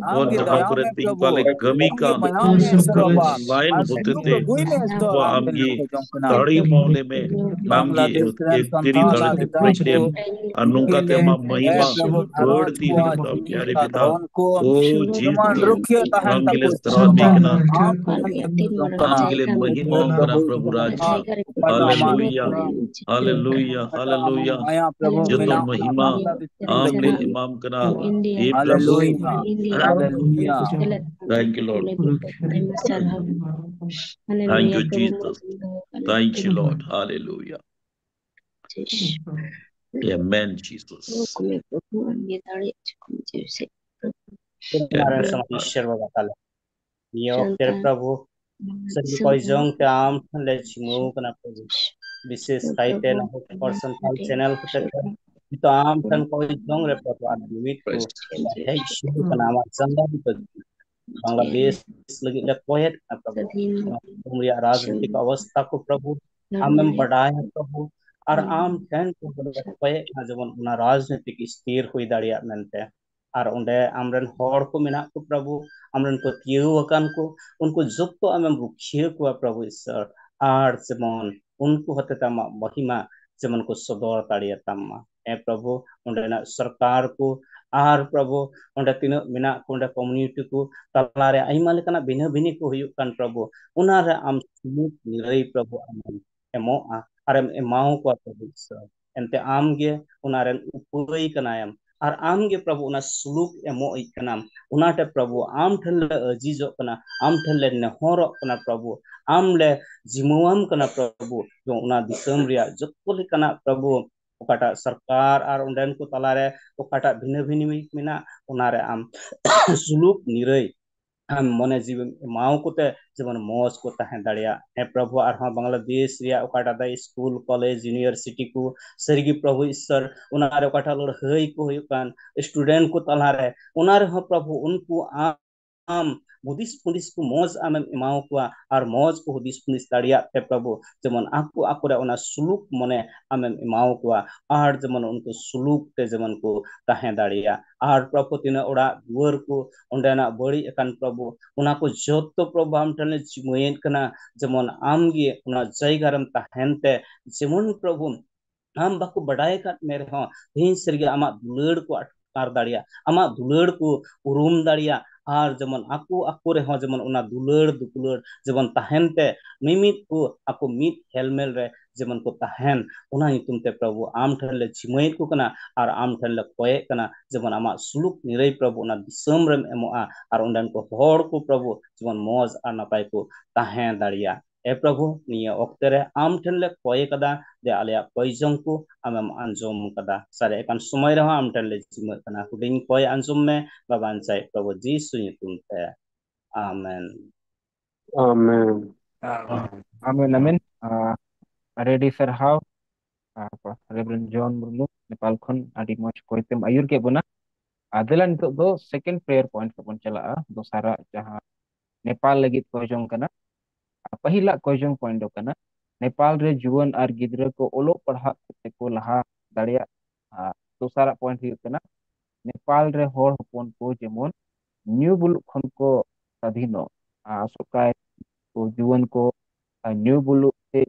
ᱡᱟᱦᱟᱸ ᱠᱚᱨᱮ ᱛᱤᱧ ᱯᱟᱞᱮ ᱠᱟᱹᱢᱤ ᱠᱟᱱ, ᱚᱱᱞᱟᱭᱤᱱ ᱦᱚᱛᱮᱛᱮ ᱩᱱᱠᱩ ᱟᱢᱜᱮ ᱫᱟᱲᱮ ᱮᱢᱟᱣᱟᱞᱮ ᱢᱮ, ᱟᱢᱜᱮ ᱛᱤᱨᱤ ᱫᱟᱲᱮᱛᱮ ᱯᱨᱮᱡᱽ ᱛᱮᱢ, ᱟᱨ ᱱᱚᱝᱠᱟ ᱛᱮ ᱟᱢᱟᱜ ᱢᱚᱦᱤᱢᱟ ᱵᱟᱹᱲᱛᱤ ᱦᱩᱭᱩᱜ ᱛᱟᱢ, ᱯᱭᱟᱨᱮ ᱯᱤᱛᱟ᱾ ᱳ ᱡᱤᱥᱩ, ᱟᱢ ᱜᱮᱞᱮ ᱥᱟᱨᱦᱟᱣ ᱢᱮ ᱠᱟᱱᱟ, ᱟᱢ ᱜᱮᱞᱮ ᱢᱚᱦᱤᱢᱟ ᱠᱟᱱᱟ, ᱯᱨᱚᱵᱷᱩ ᱨᱟᱡᱽ᱾ ᱦᱟᱞᱮᱞᱩᱭᱟ, ᱦᱟᱞᱮᱞᱩᱭᱟ, ᱦᱟᱞᱮᱞᱩᱭᱟ᱾ ᱡᱚᱛᱚ ᱢᱚᱦᱤᱢᱟ ᱟᱢ ᱞᱮ ᱮᱢᱟᱢ ᱠᱟᱱᱟ, ᱦᱮ ᱯᱨᱚᱵᱷᱩ᱾ Thank you, Lord. Thank you, Jesus. Thank you, Lord. Hallelujah. Amen, Jesus. ᱟᱢᱟᱨᱮᱱ ᱥᱟᱱᱟᱢ ᱤᱥᱥᱚᱨ ᱵᱟᱵᱟ ᱛᱟᱞᱮ, ᱱᱤᱭᱟᱹ ᱚᱠᱛᱮ ᱨᱮ ᱯᱨᱚᱵᱷᱩ, ᱥᱟᱹᱨᱤ ᱠᱚᱭ ᱡᱚᱝ ᱛᱮ ᱟᱢ ᱴᱷᱮᱱ ᱞᱮ ᱡᱷᱤᱢᱟᱹᱣ ᱠᱟᱱᱟ ᱯᱨᱚᱵᱷᱩ᱾ ᱵᱤᱥᱮᱥ ᱠᱟᱭᱛᱮ ᱱᱚᱣᱟ ᱦᱚᱲ ᱥᱟᱱᱛᱟᱲ ᱪᱮᱱᱮᱞ ᱦᱚᱛᱮᱛᱮ ᱱᱤᱛᱚᱜ ᱟᱢ ᱴᱷᱮᱱ ᱠᱚᱭ ᱡᱚᱝ ᱨᱮ ᱯᱨᱚᱵᱷᱩ ᱟᱨ ᱡᱤᱣᱤᱫ ᱠᱚ ᱦᱮᱡ ᱥᱩᱨᱩ ᱠᱟᱱᱟ ᱟᱢᱟᱜ ᱥᱟᱢᱱᱟ ᱨᱮ᱾ ᱵᱟᱝᱞᱟᱫᱮᱥ ᱞᱟᱹᱜᱤᱫ ᱞᱮ ᱠᱚᱭᱮᱫ ᱠᱟᱱᱟ ᱯᱨᱚᱵᱷᱩ᱾ ᱱᱚᱣᱟ ᱫᱤᱥᱚᱢ ᱨᱮᱭᱟᱜ ᱨᱟᱡᱽᱱᱤᱛᱤᱠ ᱚᱵᱚᱥᱛᱷᱟ ᱠᱚ ᱯᱨᱚᱵᱷᱩ ᱟᱢᱮᱢ ᱵᱟᱰᱟᱭᱟ ᱯᱨᱚᱵᱷᱩ, ᱟᱨ ᱟᱢ ᱴᱷᱮᱱ ᱠᱚ ᱠᱚᱭᱮᱫ ᱠᱟᱱᱟ ᱡᱮᱢᱚᱱ ᱚᱱᱟ ᱨᱟᱡᱽᱱᱤᱛᱤᱠ ᱥᱛᱷᱤᱨ ᱦᱩᱭ ᱫᱟᱲᱮᱭᱟᱜ ᱢᱮᱱᱛᱮ᱾ ᱟᱨ ᱚᱸᱰᱮ ᱟᱢᱨᱮᱱ ᱦᱚᱲ ᱠᱚ ᱢᱮᱱᱟᱜ ᱠᱚ ᱯᱨᱚᱵᱷᱩ, ᱟᱢᱨᱮᱱ ᱯᱟᱹᱛᱭᱟᱹᱣ ᱟᱠᱟᱱ ᱠᱚ, ᱩᱱᱠᱩ ᱡᱚᱛᱚ ᱟᱢᱮᱢ ᱨᱩᱠᱷᱤᱭᱟᱹ ᱠᱚᱣᱟ ᱯᱨᱚᱵᱷᱩ ᱤᱥᱥᱚᱨ, ᱟᱨ ᱡᱮᱢᱚᱱ ᱩᱱᱠᱩ ᱦᱚᱛᱮᱛᱮ ᱟᱢᱟᱜ ᱢᱚᱦᱤᱢᱟ ᱡᱮᱢᱚᱱ ᱠᱚ ᱥᱚᱫᱚᱨ ᱫᱟᱲᱮᱭᱟᱛᱟᱢ ᱢᱟ᱾ ᱦᱮᱸ ᱯᱨᱚᱵᱷᱩ, ᱚᱸᱰᱮᱱᱟᱜ ᱥᱚᱨᱠᱟᱨ ᱠᱚ ᱟᱨ ᱯᱨᱚᱵᱷᱩ ᱚᱸᱰᱮ ᱛᱤᱱᱟᱹᱜ ᱢᱮᱱᱟᱜ ᱠᱚ, ᱚᱸᱰᱮ ᱠᱚᱢᱩᱱᱤᱴᱤ ᱠᱚ ᱛᱟᱞᱟᱨᱮ ᱟᱭᱢᱟ ᱞᱮᱠᱟᱱᱟᱜ ᱵᱷᱤᱱᱟᱹ ᱵᱷᱤᱱᱤ ᱠᱚ ᱦᱩᱭᱩᱜ ᱠᱟᱱ ᱯᱨᱚᱵᱷᱩ, ᱚᱱᱟᱨᱮ ᱟᱢ ᱥᱩᱢᱩᱫ ᱱᱤᱨᱟᱹᱭ ᱯᱨᱚᱵᱷᱩ ᱟᱢᱮᱢ ᱮᱢᱚᱜᱼᱟ ᱟᱨᱮᱢ ᱮᱢᱟᱣ ᱠᱚᱣᱟ ᱯᱨᱚᱵᱷᱩ ᱤᱥᱥᱚᱨ᱾ ᱮᱱᱛᱮ ᱟᱢ ᱜᱮ ᱚᱱᱟ ᱨᱮᱱ ᱩᱯᱟᱹᱭ ᱠᱟᱱᱟᱭᱮᱢ, ᱟᱨ ᱟᱢ ᱜᱮ ᱯᱨᱚᱵᱷᱩ ᱚᱱᱟ ᱥᱩᱞᱩᱠ ᱮᱢᱚᱜ ᱤᱡ ᱠᱟᱱᱟᱢ᱾ ᱚᱱᱟᱛᱮ ᱯᱨᱚᱵᱷᱩ ᱟᱢ ᱴᱷᱮᱱ ᱞᱮ ᱟᱹᱡᱤᱡᱚᱜ ᱠᱟᱱᱟ, ᱟᱢ ᱴᱷᱮᱱ ᱞᱮ ᱱᱮᱦᱚᱨᱚᱜ ᱠᱟᱱᱟ ᱯᱨᱚᱵᱷᱩ, ᱟᱢ ᱞᱮ ᱡᱤᱢᱟᱹᱣᱟᱢ ᱠᱟᱱᱟ ᱯᱨᱚᱵᱷᱩ᱾ ᱡᱮ ᱚᱱᱟ ᱫᱤᱥᱚᱢ ᱨᱮᱭᱟᱜ ᱡᱚᱛᱚ ᱞᱮᱠᱟᱱᱟᱜ ᱯᱨᱚᱵᱷᱩ ᱚᱠᱟᱴᱟᱜ ᱥᱚᱨᱠᱟᱨ ᱟᱨ ᱚᱸᱰᱮᱱ ᱠᱚ ᱛᱟᱞᱟᱨᱮ ᱚᱠᱟᱴᱟᱜ ᱵᱷᱤᱱᱟᱹ ᱵᱷᱤᱱᱟᱹ ᱢᱮᱱᱟᱜ, ᱚᱱᱟᱨᱮ ᱟᱢ ᱥᱩᱞᱩᱠ ᱱᱤᱨᱟᱹᱭ ᱟᱢ ᱢᱚᱱᱮ ᱡᱤᱣᱤᱢ ᱮᱢᱟᱣ ᱠᱚᱛᱮ ᱡᱮᱢᱚᱱ ᱢᱚᱡᱽ ᱠᱚ ᱛᱟᱦᱮᱸ ᱫᱟᱲᱮᱭᱟᱜ᱾ ᱦᱮᱸ ᱯᱨᱚᱵᱷᱩ, ᱟᱨᱦᱚᱸ ᱵᱟᱝᱞᱟᱫᱮᱥ ᱨᱮᱭᱟᱜ ᱚᱠᱟᱴᱟᱜ ᱫᱚ ᱥᱠᱩᱞ, ᱠᱚᱞᱮᱡᱽ, ᱤᱭᱩᱱᱤᱵᱷᱟᱨᱥᱤᱴᱤ ᱠᱚ, ᱥᱟᱹᱨᱤᱜᱮ ᱯᱨᱚᱵᱷᱩ ᱤᱥᱥᱚᱨ, ᱚᱱᱟᱨᱮ ᱚᱠᱟᱴᱟᱜ ᱞᱟᱹᱲᱦᱟᱹᱭ ᱠᱚ ᱦᱩᱭᱩᱜ ᱠᱟᱱ ᱥᱴᱩᱰᱮᱱᱴ ᱠᱚ ᱛᱟᱞᱟᱨᱮ, ᱚᱱᱟ ᱨᱮᱦᱚᱸ ᱯᱨᱚᱵᱷᱩ ᱩᱱᱠᱩ ᱟᱢ ᱟᱢ ᱦᱩᱫᱤᱥ ᱦᱩᱫᱤᱥ ᱠᱚ ᱢᱚᱡᱽ ᱟᱢᱮᱢ ᱮᱢᱟᱣ ᱠᱚᱣᱟ, ᱟᱨ ᱢᱚᱡᱽ ᱠᱚ ᱦᱩᱫᱤᱥ ᱦᱩᱫᱤᱥ ᱫᱟᱲᱮᱭᱟᱜ ᱛᱮ ᱯᱨᱚᱵᱷᱩ, ᱡᱮᱢᱚᱱ ᱟᱠᱚ ᱟᱠᱚᱨᱮ ᱚᱱᱟ ᱥᱩᱞᱩᱠ ᱢᱚᱱᱮ ᱟᱢᱮᱢ ᱮᱢᱟᱣ ᱠᱚᱣᱟ, ᱟᱨ ᱡᱮᱢᱚᱱ ᱩᱱᱠᱩ ᱥᱩᱞᱩᱠ ᱛᱮ ᱡᱮᱢᱚᱱ ᱠᱚ ᱛᱟᱦᱮᱸ ᱫᱟᱲᱮᱭᱟᱜ᱾ ᱟᱨ ᱯᱨᱚᱵᱷᱩ, ᱛᱤᱱᱟᱹᱜ ᱚᱲᱟᱜ ᱫᱩᱣᱟᱹᱨ ᱠᱚ ᱚᱸᱰᱮᱱᱟᱜ ᱵᱟᱹᱲᱤᱡ ᱟᱠᱟᱱ ᱯᱨᱚᱵᱷᱩ, ᱚᱱᱟ ᱠᱚ ᱡᱚᱛᱚ ᱯᱨᱚᱵᱷᱩ ᱟᱢ ᱴᱷᱮᱱ ᱞᱮ ᱡᱤᱢᱟᱹᱭᱮᱫ ᱠᱟᱱᱟ, ᱡᱮᱢᱚᱱ ᱟᱢ ᱜᱮ ᱚᱱᱟ ᱡᱟᱭᱜᱟ ᱨᱮᱢ ᱛᱟᱦᱮᱱ ᱛᱮ, ᱡᱮᱢᱚᱱ ᱯᱨᱚᱵᱷᱩ ᱟᱢ ᱵᱟᱠᱚ ᱵᱟᱰᱟᱭ ᱟᱠᱟᱫ ᱢᱮ ᱨᱮᱦᱚᱸ, ᱛᱮᱦᱮᱧ ᱥᱟᱹᱨᱤᱜᱮ ᱟᱢᱟᱜ ᱫᱩᱞᱟᱹᱲ ᱠᱚ ᱟᱴᱠᱟᱨ ᱫᱟᱲᱮᱭᱟᱜ, ᱟᱢᱟᱜ ᱫᱩᱞᱟᱹᱲ ᱠᱚ ᱩᱨᱩᱢ ᱫᱟᱲᱮᱭᱟᱜ, ᱟᱨ ᱡᱮᱢᱚᱱ ᱟᱠᱚ ᱟᱠᱚ ᱨᱮᱦᱚᱸ ᱡᱮᱢᱚᱱ ᱚᱱᱟ ᱫᱩᱞᱟᱹᱲ ᱫᱩᱯᱩᱞᱟᱹᱲ ᱡᱮᱢᱚᱱ ᱛᱟᱦᱮᱱ ᱛᱮ, ᱢᱤᱢᱤᱫ ᱠᱚ ᱟᱠᱚ ᱢᱤᱫ ᱦᱮᱞᱢᱮᱞ ᱨᱮ ᱡᱮᱢᱚᱱ ᱠᱚ ᱛᱟᱦᱮᱱ, ᱚᱱᱟ ᱧᱩᱛᱩᱢ ᱛᱮ ᱯᱨᱚᱵᱷᱩ ᱟᱢ ᱴᱷᱮᱱ ᱞᱮ ᱡᱤᱢᱟᱹᱭᱮᱫ ᱠᱚ ᱠᱟᱱᱟ ᱟᱨ ᱟᱢ ᱴᱷᱮᱱ ᱞᱮ ᱠᱚᱭᱮᱫ ᱠᱟᱱᱟ, ᱡᱮᱢᱚᱱ ᱟᱢᱟᱜ ᱥᱩᱞᱩᱠ ᱱᱤᱨᱟᱹᱭ ᱯᱨᱚᱵᱷᱩ ᱚᱱᱟ ᱫᱤᱥᱚᱢ ᱨᱮᱢ ᱮᱢᱚᱜᱼᱟ ᱟᱨ ᱚᱸᱰᱮᱱ ᱠᱚ ᱦᱚᱲ ᱠᱚ ᱯᱨᱚᱵᱷᱩ ᱡᱮᱢᱚᱱ ᱢᱚᱡᱽ ᱟᱨ ᱱᱟᱯᱟᱭ ᱠᱚ ᱛᱟᱦᱮᱸ ᱫᱟᱲᱮᱭᱟᱜ᱾ ᱮ ᱯᱨᱚᱵᱷᱩ, ᱱᱤᱭᱟᱹ ᱚᱠᱛᱮ ᱨᱮ ᱟᱢ ᱴᱷᱮᱱ ᱞᱮ ᱠᱚᱭ ᱠᱟᱫᱟ ᱡᱮ ᱟᱞᱮᱭᱟᱜ ᱠᱚᱭ ᱡᱚᱝ ᱠᱚ ᱟᱢᱮᱢ ᱟᱸᱡᱚᱢ ᱠᱟᱫᱟ᱾ ᱥᱟᱨᱮᱡ ᱟᱠᱟᱱ ᱥᱚᱢᱚᱭ ᱨᱮᱦᱚᱸ ᱟᱢ ᱴᱷᱮᱱ ᱞᱮ ᱡᱤᱢᱟᱹᱜ ᱠᱟᱱᱟ, ᱦᱩᱰᱤᱧ ᱠᱚᱭ ᱟᱸᱡᱚᱢ ᱢᱮ, ᱵᱟᱵᱟ ᱟᱧᱪᱟᱭ ᱯᱨᱚᱵᱷᱩ ᱡᱤᱥᱩ ᱧᱩᱛᱩᱢ ᱛᱮ, ᱟᱢᱮᱱ᱾ ᱟᱢᱮᱱ᱾ ᱟᱢᱮᱱ, ᱟᱢᱮᱱ᱾ ᱟᱨ ᱟᱹᱰᱤ ᱟᱹᱰᱤ ᱥᱟᱨᱦᱟᱣ, ᱟᱨ ᱨᱮᱵᱷᱨᱮᱱᱰ ᱡᱚᱱ ᱢᱩᱨᱢᱩ, ᱱᱮᱯᱟᱞ ᱠᱷᱚᱱ ᱟᱹᱰᱤ ᱢᱚᱡᱽ ᱠᱚᱭ ᱛᱮᱢ ᱟᱹᱭᱩᱨ ᱠᱮᱫ ᱵᱚᱱᱟ᱾ ᱟᱨ ᱫᱮᱞᱟ ᱱᱤᱛᱚᱜ ᱫᱚ ᱥᱮᱠᱮᱱᱰ ᱯᱨᱮᱭᱟᱨ ᱯᱚᱭᱮᱱᱴ ᱨᱮᱵᱚᱱ ᱪᱟᱞᱟᱜᱼᱟ, ᱫᱚᱥᱟᱨᱟᱜ ᱡᱟᱦᱟᱸ ᱱᱮᱯᱟᱞ ᱞᱟᱹᱜᱤᱫ ᱠᱚᱭ ᱡᱚᱝ ᱠᱟᱱᱟ᱾ ᱟᱨ ᱯᱟᱹᱦᱤᱞᱟᱜ ᱠᱚᱭ ᱡᱚᱝ ᱯᱚᱭᱮᱱᱴ ᱫᱚ ᱠᱟᱱᱟ, ᱱᱮᱯᱟᱞ ᱨᱮ ᱡᱩᱣᱟᱹᱱ ᱟᱨ ᱜᱤᱫᱽᱨᱟᱹ ᱠᱚ ᱚᱞᱚᱜ ᱯᱟᱲᱦᱟᱜ ᱛᱮᱠᱚ ᱞᱟᱦᱟ ᱫᱟᱲᱮᱭᱟᱜ᱾ ᱟᱨ ᱫᱚᱥᱟᱨᱟᱜ ᱯᱚᱭᱮᱱᱴ ᱦᱩᱭᱩᱜ ᱠᱟᱱᱟ, ᱱᱮᱯᱟᱞ ᱨᱮ ᱦᱚᱲ ᱦᱚᱯᱚᱱ ᱠᱚ ᱡᱮᱢᱚᱱ ᱧᱩ ᱵᱩᱞᱩᱜ ᱠᱷᱚᱱ ᱠᱚ ᱥᱟᱫᱷᱤᱱᱚᱜ᱾ ᱟᱨ ᱟᱥᱚᱜ ᱠᱟᱭ ᱠᱚ ᱡᱩᱣᱟᱹᱱ ᱠᱚ ᱟᱨ ᱧᱩ ᱵᱩᱞᱩᱜ ᱛᱮ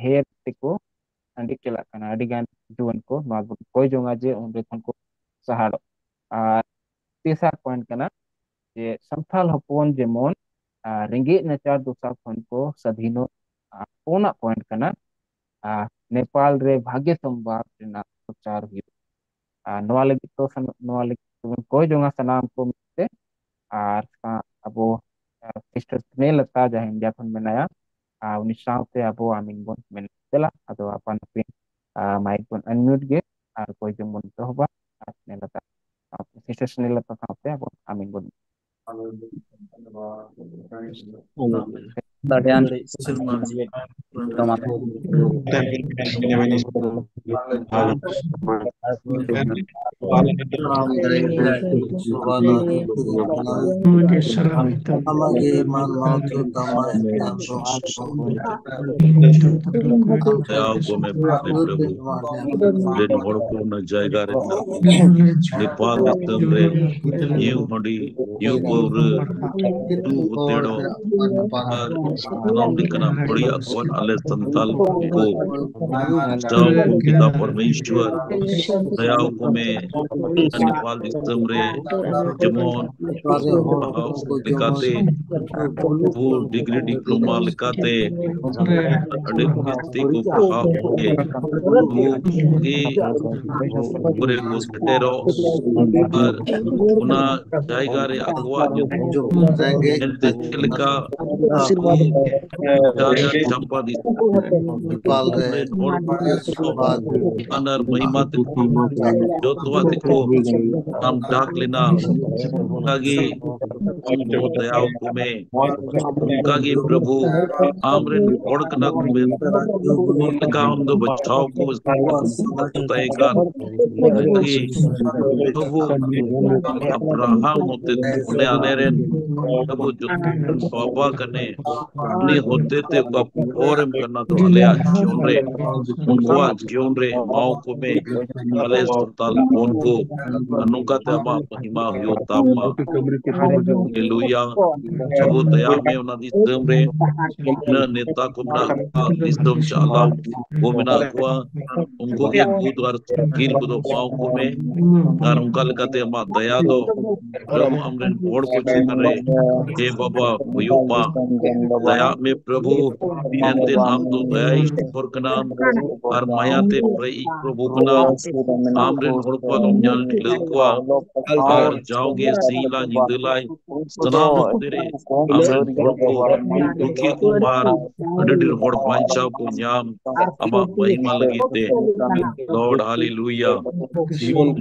ᱦᱮᱨ ᱛᱮᱠᱚ ᱟᱸᱰᱤ ᱪᱟᱞᱟᱜ ᱠᱟᱱᱟ᱾ ᱟᱹᱰᱤ ᱜᱟᱱ ᱡᱩᱣᱟᱹᱱ ᱠᱚ ᱱᱚᱣᱟ ᱵᱚᱱ ᱠᱚᱭ ᱡᱚᱝᱟ ᱡᱮ ᱚᱸᱰᱮ ᱠᱷᱚᱱ ᱠᱚ ᱥᱟᱦᱟᱲᱚᱜ᱾ ᱟᱨ ᱛᱮᱥᱟᱨ ᱯᱚᱭᱮᱱᱴ ᱠᱟᱱᱟ ᱡᱮ ᱥᱟᱱᱛᱟᱲ ᱦᱚᱯᱚᱱ ᱡᱮᱢᱚᱱ, ᱟᱨ, ᱨᱮᱸᱜᱮᱡ ᱱᱟᱪᱟᱨ ᱫᱚᱥᱟ ᱠᱷᱚᱱ ᱠᱚ ᱥᱟᱫᱷᱤᱱᱚᱜ᱾ ᱟᱨ ᱯᱩᱱᱟᱜ ᱯᱚᱭᱮᱱᱴ ᱠᱟᱱᱟ, ᱟᱨ, ᱱᱮᱯᱟᱞ ᱨᱮ ᱵᱷᱟᱜᱮ ᱥᱚᱢᱵᱟᱫ ᱨᱮᱱᱟᱜ ᱯᱨᱚᱪᱟᱨ ᱦᱩᱭᱩᱜ᱾ ᱟᱨ ᱱᱚᱣᱟ ᱞᱟᱹᱜᱤᱫ ᱫᱚ ᱥᱟᱱ-, ᱱᱚᱣᱟ ᱞᱟᱹᱜᱤᱫ ᱛᱮᱵᱚᱱ ᱠᱚᱭ ᱡᱚᱝᱟ ᱥᱟᱱᱟᱢ ᱠᱚ ᱢᱤᱫ ᱛᱮ᱾ ᱟᱨ ᱥᱟ-, ᱟᱵᱚ, ᱟᱨ, ᱥᱤᱥᱴᱟᱨ ᱥᱱᱮᱦᱞᱚᱛᱟ ᱡᱟᱦᱟᱸᱭ ᱤᱱᱰᱤᱭᱟ ᱠᱷᱚᱱ ᱢᱮᱱᱟᱭᱟ, ᱟᱨ ᱩᱱᱤ ᱥᱟᱶᱛᱮ ᱟᱵᱚ ᱟᱢᱤᱱ ᱵᱚᱱ ᱢᱮᱱ᱾ ᱫᱮᱞᱟ, ᱟᱫᱚ ᱟᱯᱟᱱ ᱟᱹᱯᱤᱱ, ᱟᱨ, ᱢᱟᱭᱤᱠ ᱵᱚᱱ ᱟᱱᱢᱤᱭᱩᱴ ᱜᱮ ᱟᱨ ᱠᱚᱭ ᱡᱚᱝ ᱵᱚᱱ ᱮᱛᱚᱦᱚᱵᱟ᱾ ᱟᱨ ᱥᱱᱮᱦᱞᱚᱛᱟ, ᱥᱤᱥᱴᱟᱨ ᱥᱱᱮᱦᱞᱚᱛᱟ ᱥᱟᱶᱛᱮ ᱟᱵᱚ ᱟᱢᱤᱱ ᱵᱚᱱ᱾ ᱟᱹᱰᱤ ᱟᱹᱰᱤ ᱥᱟᱨᱦᱟᱣ᱾ ᱫᱟᱭᱟ ᱠᱚᱢᱮ ᱯᱨᱚᱵᱷᱩ, ᱨᱮᱱ ᱦᱚᱲ ᱠᱚ ᱚᱱᱟ ᱡᱟᱭᱜᱟ ᱨᱮ ᱢᱮᱱᱟᱜ ᱠᱚᱣᱟ᱾ ᱱᱮᱯᱟᱞ ᱫᱤᱥᱚᱢ ᱨᱮ ᱧᱩ ᱦᱟᱺᱰᱤ, ᱧᱩ ᱯᱟᱹᱣᱨᱟᱹ, ᱧᱩ ᱦᱚᱛᱮᱲᱚᱜ ᱟᱨ ᱥᱟᱱᱟᱢ ᱞᱮᱠᱟᱱᱟᱜ ᱵᱟᱹᱲᱤᱡ ᱟᱠᱚᱣᱟᱜ ᱟᱞᱮ ᱥᱟᱱᱛᱟᱞ ᱠᱚ ᱵᱟᱧᱪᱟᱣ ᱠᱚ ᱯᱤᱛᱟ ᱯᱚᱨᱢᱮᱥᱣᱚᱨ, ᱫᱟᱭᱟ ᱠᱚᱢᱮ ᱱᱮᱯᱟᱞ ᱫᱤᱥᱚᱢ ᱨᱮ ᱡᱮᱢᱚᱱ ᱯᱟᱲᱦᱟᱣ ᱞᱮᱠᱟᱛᱮ, ᱯᱷᱩᱞ ᱰᱤᱜᱽᱨᱤ ᱰᱤᱯᱞᱳᱢᱟ ᱞᱮᱠᱟᱛᱮ ᱟᱹᱰᱤ ᱡᱟᱹᱥᱛᱤ ᱠᱚ ᱯᱟᱲᱦᱟᱣ ᱠᱚᱜᱮ ᱩᱱᱠᱩ ᱜᱮ ᱠᱚᱨᱮ ᱠᱚ ᱥᱮᱴᱮᱨᱚᱜ ᱟᱨ ᱚᱱᱟ ᱡᱟᱭᱜᱟ ᱨᱮ ᱟᱠᱚᱣᱟᱜ ᱧᱩᱛᱩᱢ ᱮᱱᱛᱮ ᱪᱮᱫ ᱞᱮᱠᱟ ᱟᱠᱚ ᱡᱟᱦᱟᱸ ᱪᱟᱢᱯᱟ ᱫᱤᱥᱚᱢ ᱨᱮᱱ ᱦᱚᱲ ᱠᱚ ᱟᱱᱟᱨ ᱢᱟᱹᱭᱢᱟ ᱛᱮᱠᱚ ᱡᱚᱛᱚᱣᱟᱜ ᱛᱮᱠᱚ ᱟᱢ ᱰᱟᱠ ᱞᱮᱱᱟ᱾ ᱚᱱᱠᱟᱜᱮ ᱟᱢ ᱫᱚ ᱫᱟᱭᱟ ᱟᱠᱚ ᱢᱮ᱾ ᱚᱱᱠᱟᱜᱮ ᱯᱨᱚᱵᱷᱩ ᱟᱢᱨᱮᱱ ᱦᱚᱲ ᱠᱟᱱᱟ ᱠᱚ ᱢᱮᱱ ᱞᱮᱠᱟ ᱟᱢ ᱫᱚ ᱵᱟᱪᱷᱟᱣ ᱠᱚ ᱛᱟᱦᱮᱸ ᱠᱟᱱ ᱚᱱᱠᱟᱜᱮ ᱯᱨᱚᱵᱷᱩ ᱟᱵᱨᱟᱦᱟᱢ ᱦᱚᱛᱮ ᱛᱮ ᱚᱱᱮ ᱟᱞᱮᱨᱮᱱ ᱟᱵᱚ ᱡᱚᱛᱚ ᱵᱟᱵᱟ ᱠᱟᱱᱮ ᱩᱱᱤ ᱦᱚᱛᱮ ᱛᱮ ᱚᱠᱟ ᱯᱚᱨᱮᱢ ᱠᱟᱱᱟ ᱫᱚ ᱟᱞᱮᱭᱟᱜ ᱡᱤᱭᱚᱱ ᱨᱮ ᱩᱱᱠᱩᱣᱟᱜ ᱡᱤᱭᱚᱱ ᱨᱮ ᱮᱢᱟᱣ ᱠᱚ ᱢᱮ᱾ ᱟᱞᱮ ᱥᱟᱱᱛᱟᱞ ᱦᱚᱯᱚᱱ ᱠᱚ ᱟᱨ ᱱᱚᱝᱠᱟ ᱛᱮ ᱟᱢᱟᱜ ᱢᱚᱦᱤᱢᱟ ᱦᱩᱭᱩᱜ ᱛᱟᱢ ᱢᱟ᱾ ᱦᱟᱞᱮᱞᱩᱭᱟ᱾ ᱟᱵᱚ ᱫᱟᱭᱟ ᱢᱮ ᱚᱱᱟ ᱫᱤᱥᱚᱢ ᱨᱮ ᱛᱤᱱᱟᱹᱜ ᱱᱮᱛᱟ ᱠᱚ ᱢᱮᱱᱟᱜ ᱠᱚᱣᱟ, ᱫᱤᱥᱚᱢ ᱪᱟᱞᱟᱣ ᱠᱚ ᱢᱮᱱᱟᱜ ᱠᱚᱣᱟ, ᱩᱱᱠᱩ ᱜᱮ ᱵᱩᱫᱷ ᱟᱨ ᱥᱩᱠᱤᱞ ᱠᱚᱫᱚ ᱮᱢᱟᱣ ᱠᱚ ᱢᱮ᱾ ᱟᱨ ᱚᱱᱠᱟ ᱞᱮᱠᱟᱛᱮ ᱟᱢᱟᱜ ᱫᱟᱭᱟ ᱫᱚ ᱯᱨᱚᱵᱷᱩ ᱟᱢᱨᱮᱱ ᱦᱚᱲ ᱠᱚ ᱪᱮᱛᱟᱱ ᱨᱮ ᱦᱮ ᱵᱟᱵᱟ ᱦᱩᱭᱩᱜ ᱢᱟ᱾ ᱫᱟᱭᱟᱜ ᱢᱮ ᱯᱨᱚᱵᱷᱩ, ᱮᱱᱛᱮ ᱟᱢ ᱫᱚ ᱫᱟᱭᱟ ᱤᱥᱣᱚᱨ ᱠᱟᱱᱟᱢ ᱟᱨ ᱢᱟᱭᱟ ᱛᱮ ᱯᱮᱨᱮᱡ ᱯᱨᱚᱵᱷᱩ ᱠᱟᱱᱟᱢ᱾ ᱟᱢᱨᱮᱱ ᱦᱚᱲ ᱠᱚᱣᱟᱜ ᱫᱚᱢ ᱧᱮᱞ ᱴᱷᱤᱠᱟᱹ ᱠᱚᱣᱟ ᱟᱨ ᱡᱟᱣᱜᱮ ᱥᱤᱧ ᱞᱟᱝ ᱧᱤᱫᱟᱹ ᱞᱟᱭ ᱥᱟᱱᱟᱢ ᱚᱠᱛᱮ ᱨᱮ ᱟᱢᱨᱮᱱ ᱦᱚᱲ ᱠᱚ ᱫᱩᱠᱷᱤ ᱠᱚ ᱟᱨ ᱟᱹᱰᱤ ᱰᱷᱮᱨ ᱦᱚᱲ ᱵᱟᱧᱪᱟᱣ ᱠᱚ ᱧᱟᱢ ᱟᱢᱟᱜ ᱢᱚᱦᱤᱢᱟ ᱞᱟᱹᱜᱤᱫ ᱛᱮ᱾ Lord, hallelujah.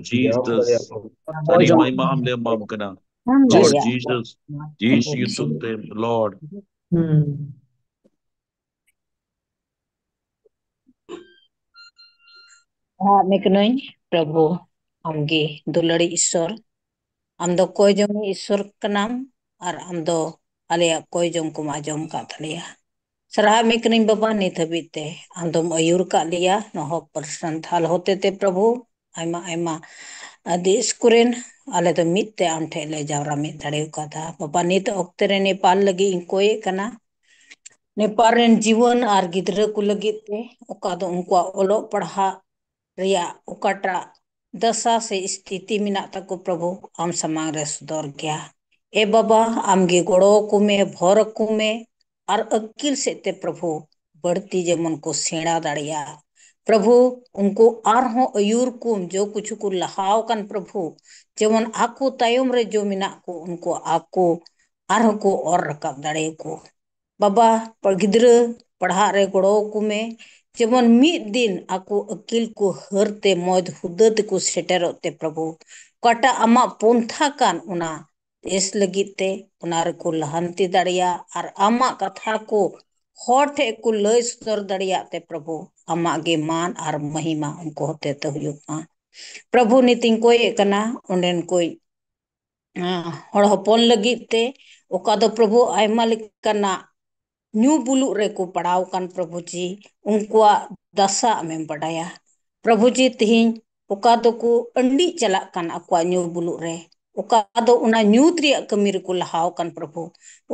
Jesus, ᱟᱹᱰᱤ ᱢᱚᱦᱤᱢᱟ ᱟᱢ ᱞᱮ ᱮᱢᱟᱢ ᱠᱟᱱᱟ᱾ Lord Jesus, Jesus ᱧᱩᱛᱩᱢ ᱛᱮ, Lord. ᱥᱟᱨᱦᱟᱣ ᱢᱮ ᱠᱟᱹᱱᱟᱹᱧ, ᱯᱨᱚᱵᱷᱩ, ᱟᱢᱜᱮ ᱫᱩᱞᱟᱹᱲᱤ ᱤᱥᱥᱚᱨ᱾ ᱟᱢ ᱫᱚ ᱠᱚᱭ ᱡᱚᱝ ᱤᱥᱥᱚᱨ ᱠᱟᱱᱟᱢ ᱟᱨ ᱟᱢ ᱫᱚ ᱟᱞᱮᱭᱟᱜ ᱠᱚᱭ ᱡᱚᱝ ᱠᱚᱢ ᱟᱸᱡᱚᱢ ᱟᱠᱟᱫ ᱛᱟᱞᱮᱭᱟ᱾ ᱥᱟᱨᱦᱟᱣ ᱢᱮ ᱠᱟᱹᱱᱟᱹᱧ ᱵᱟᱵᱟ, ᱱᱤᱛ ᱦᱟᱹᱵᱤᱡ ᱛᱮ ᱟᱢ ᱫᱚᱢ ᱟᱹᱭᱩᱨ ᱟᱠᱟᱫ ᱞᱮᱭᱟ ᱱᱚᱣᱟ ᱦᱚᱯᱚᱱ ᱥᱟᱱᱛᱷᱟᱞ ᱦᱚᱛᱮ ᱛᱮ ᱯᱨᱚᱵᱷᱩ᱾ ᱟᱭᱢᱟ ᱟᱭᱢᱟ ᱫᱮᱥ ᱠᱚᱨᱮᱱ ᱟᱞᱮ ᱫᱚ ᱢᱤᱫ ᱛᱮ ᱟᱢ ᱴᱷᱮᱱ ᱞᱮ ᱡᱟᱣᱨᱟ ᱢᱤᱫ ᱫᱟᱲᱮ ᱟᱠᱟᱫᱟ᱾ ᱵᱟᱵᱟ, ᱱᱤᱛ ᱚᱠᱛᱮ ᱨᱮ ᱱᱮᱯᱟᱞ ᱞᱟᱹᱜᱤᱫ ᱤᱧ ᱠᱚᱭᱮᱫ ᱠᱟᱱᱟ, ᱱᱮᱯᱟᱞ ᱨᱮᱱ ᱡᱤᱣᱟᱹᱱ ᱟᱨ ᱜᱤᱫᱽᱨᱟᱹ ᱠᱚ ᱞᱟᱹᱜᱤᱫ ᱛᱮ, ᱚᱠᱟ ᱫᱚ ᱩᱱᱠᱩᱣᱟᱜ ᱚᱞᱚᱜ ᱯᱟᱲᱦᱟᱜ ᱨᱮᱭᱟᱜ ᱚᱠᱟᱴᱟᱜ ᱫᱟᱥᱟ ᱥᱮ ᱥᱛᱷᱤᱛᱤ ᱢᱮᱱᱟᱜ ᱛᱟᱠᱚ, ᱯᱨᱚᱵᱷᱩ, ᱟᱢ ᱥᱟᱢᱟᱝ ᱨᱮ ᱥᱚᱫᱚᱨ ᱜᱮᱭᱟ᱾ ᱮ ᱵᱟᱵᱟ, ᱟᱢᱜᱮ ᱜᱚᱲᱚ ᱟᱠᱚ ᱢᱮ, ᱵᱷᱚᱨ ᱟᱠᱚ ᱢᱮ, ᱟᱨ ᱟᱹᱠᱤᱞ ᱥᱮᱫ ᱛᱮ, ᱯᱨᱚᱵᱷᱩ, ᱵᱟᱹᱲᱛᱤ ᱡᱮᱢᱚᱱ ᱠᱚ ᱥᱮᱬᱟ ᱫᱟᱲᱮᱭᱟᱜ᱾ ᱯᱨᱚᱵᱷᱩ, ᱩᱱᱠᱩ ᱟᱨᱦᱚᱸ ᱟᱹᱭᱩᱨ ᱠᱚᱢ, ᱡᱚ ᱠᱤᱪᱷᱩ ᱠᱚ ᱞᱟᱦᱟᱣ ᱟᱠᱟᱱ, ᱯᱨᱚᱵᱷᱩ, ᱡᱮᱢᱚᱱ ᱟᱠᱚ ᱛᱟᱭᱚᱢ ᱨᱮ ᱡᱚ ᱢᱮᱱᱟᱜ ᱠᱚ, ᱩᱱᱠᱩ ᱟᱠᱚ ᱟᱨᱦᱚᱸ ᱠᱚ ᱚᱨ ᱨᱟᱠᱟᱵ ᱫᱟᱲᱮᱭᱟᱠᱚ᱾ ᱵᱟᱵᱟ, ᱯᱟ-, ᱜᱤᱫᱽᱨᱟᱹ ᱯᱟᱲᱦᱟᱜ ᱨᱮ ᱜᱚᱲᱚ ᱟᱠᱚ ᱢᱮ, ᱡᱮᱢᱚᱱ ᱢᱤᱫ ᱫᱤᱱ ᱟᱠᱚ ᱟᱹᱠᱤᱞ ᱠᱚ ᱦᱟᱹᱨ ᱛᱮ ᱢᱚᱡᱽ ᱦᱩᱫᱟᱹ ᱛᱮᱠᱚ ᱥᱮᱴᱮᱨᱚᱜ ᱛᱮ, ᱯᱨᱚᱵᱷᱩ, ᱚᱠᱟᱴᱟᱜ ᱟᱢᱟᱜ ᱯᱚᱱᱛᱷᱟ ᱠᱟᱱ, ᱚᱱᱟ ᱫᱮᱥ ᱞᱟᱹᱜᱤᱫ ᱛᱮ, ᱚᱱᱟ ᱨᱮᱠᱚ ᱞᱟᱦᱟᱱᱛᱤ ᱫᱟᱲᱮᱭᱟᱜ ᱟᱨ ᱟᱢᱟᱜ ᱠᱟᱛᱷᱟ ᱠᱚ ᱦᱚᱲ ᱴᱷᱮᱱ ᱠᱚ ᱞᱟᱹᱭ ᱥᱚᱫᱚᱨ ᱫᱟᱲᱮᱭᱟᱜ ᱛᱮ, ᱯᱨᱚᱵᱷᱩ, ᱟᱢᱟᱜ ᱜᱮ ᱢᱟᱱ ᱟᱨ ᱢᱚᱦᱤᱢᱟ ᱩᱱᱠᱩ ᱦᱚᱛᱮ ᱛᱮ ᱦᱩᱭᱩᱜ ᱢᱟ᱾ ᱯᱨᱚᱵᱷᱩ, ᱱᱤᱛᱤᱧ ᱠᱚᱭᱮᱜ ᱠᱟᱱᱟ ᱚᱸᱰᱮᱱ ᱠᱚ ᱟᱸ, ᱦᱚᱲ ᱦᱚᱯᱚᱱ ᱞᱟᱹᱜᱤᱫ ᱛᱮ, ᱚᱠᱟ ᱫᱚ, ᱯᱨᱚᱵᱷᱩ, ᱟᱭᱢᱟ ᱞᱮᱠᱟᱱᱟᱜ ᱧᱩ ᱵᱩᱞᱩᱜ ᱨᱮᱠᱚ ᱯᱟᱲᱟᱣ ᱟᱠᱟᱱ, ᱯᱨᱚᱵᱷᱩ ᱡᱤ, ᱩᱱᱠᱩᱣᱟᱜ ᱫᱟᱥᱟ ᱟᱢᱮᱢ ᱵᱟᱰᱟᱭᱟ᱾ ᱯᱨᱚᱵᱷᱩ ᱡᱤ, ᱛᱮᱦᱮᱧ ᱚᱠᱟ ᱫᱚᱠᱚ ᱟᱺᱰᱤᱡ ᱪᱟᱞᱟᱜ ᱠᱟᱱ ᱟᱠᱚᱣᱟᱜ ᱧᱩ ᱵᱩᱞᱩᱜ ᱨᱮ, ᱚᱠᱟ ᱫᱚ ᱚᱱᱟ ᱧᱩᱛ ᱨᱮᱭᱟᱜ ᱠᱟᱹᱢᱤ ᱨᱮᱠᱚ ᱞᱟᱦᱟᱣ ᱟᱠᱟᱱ, ᱯᱨᱚᱵᱷᱩ,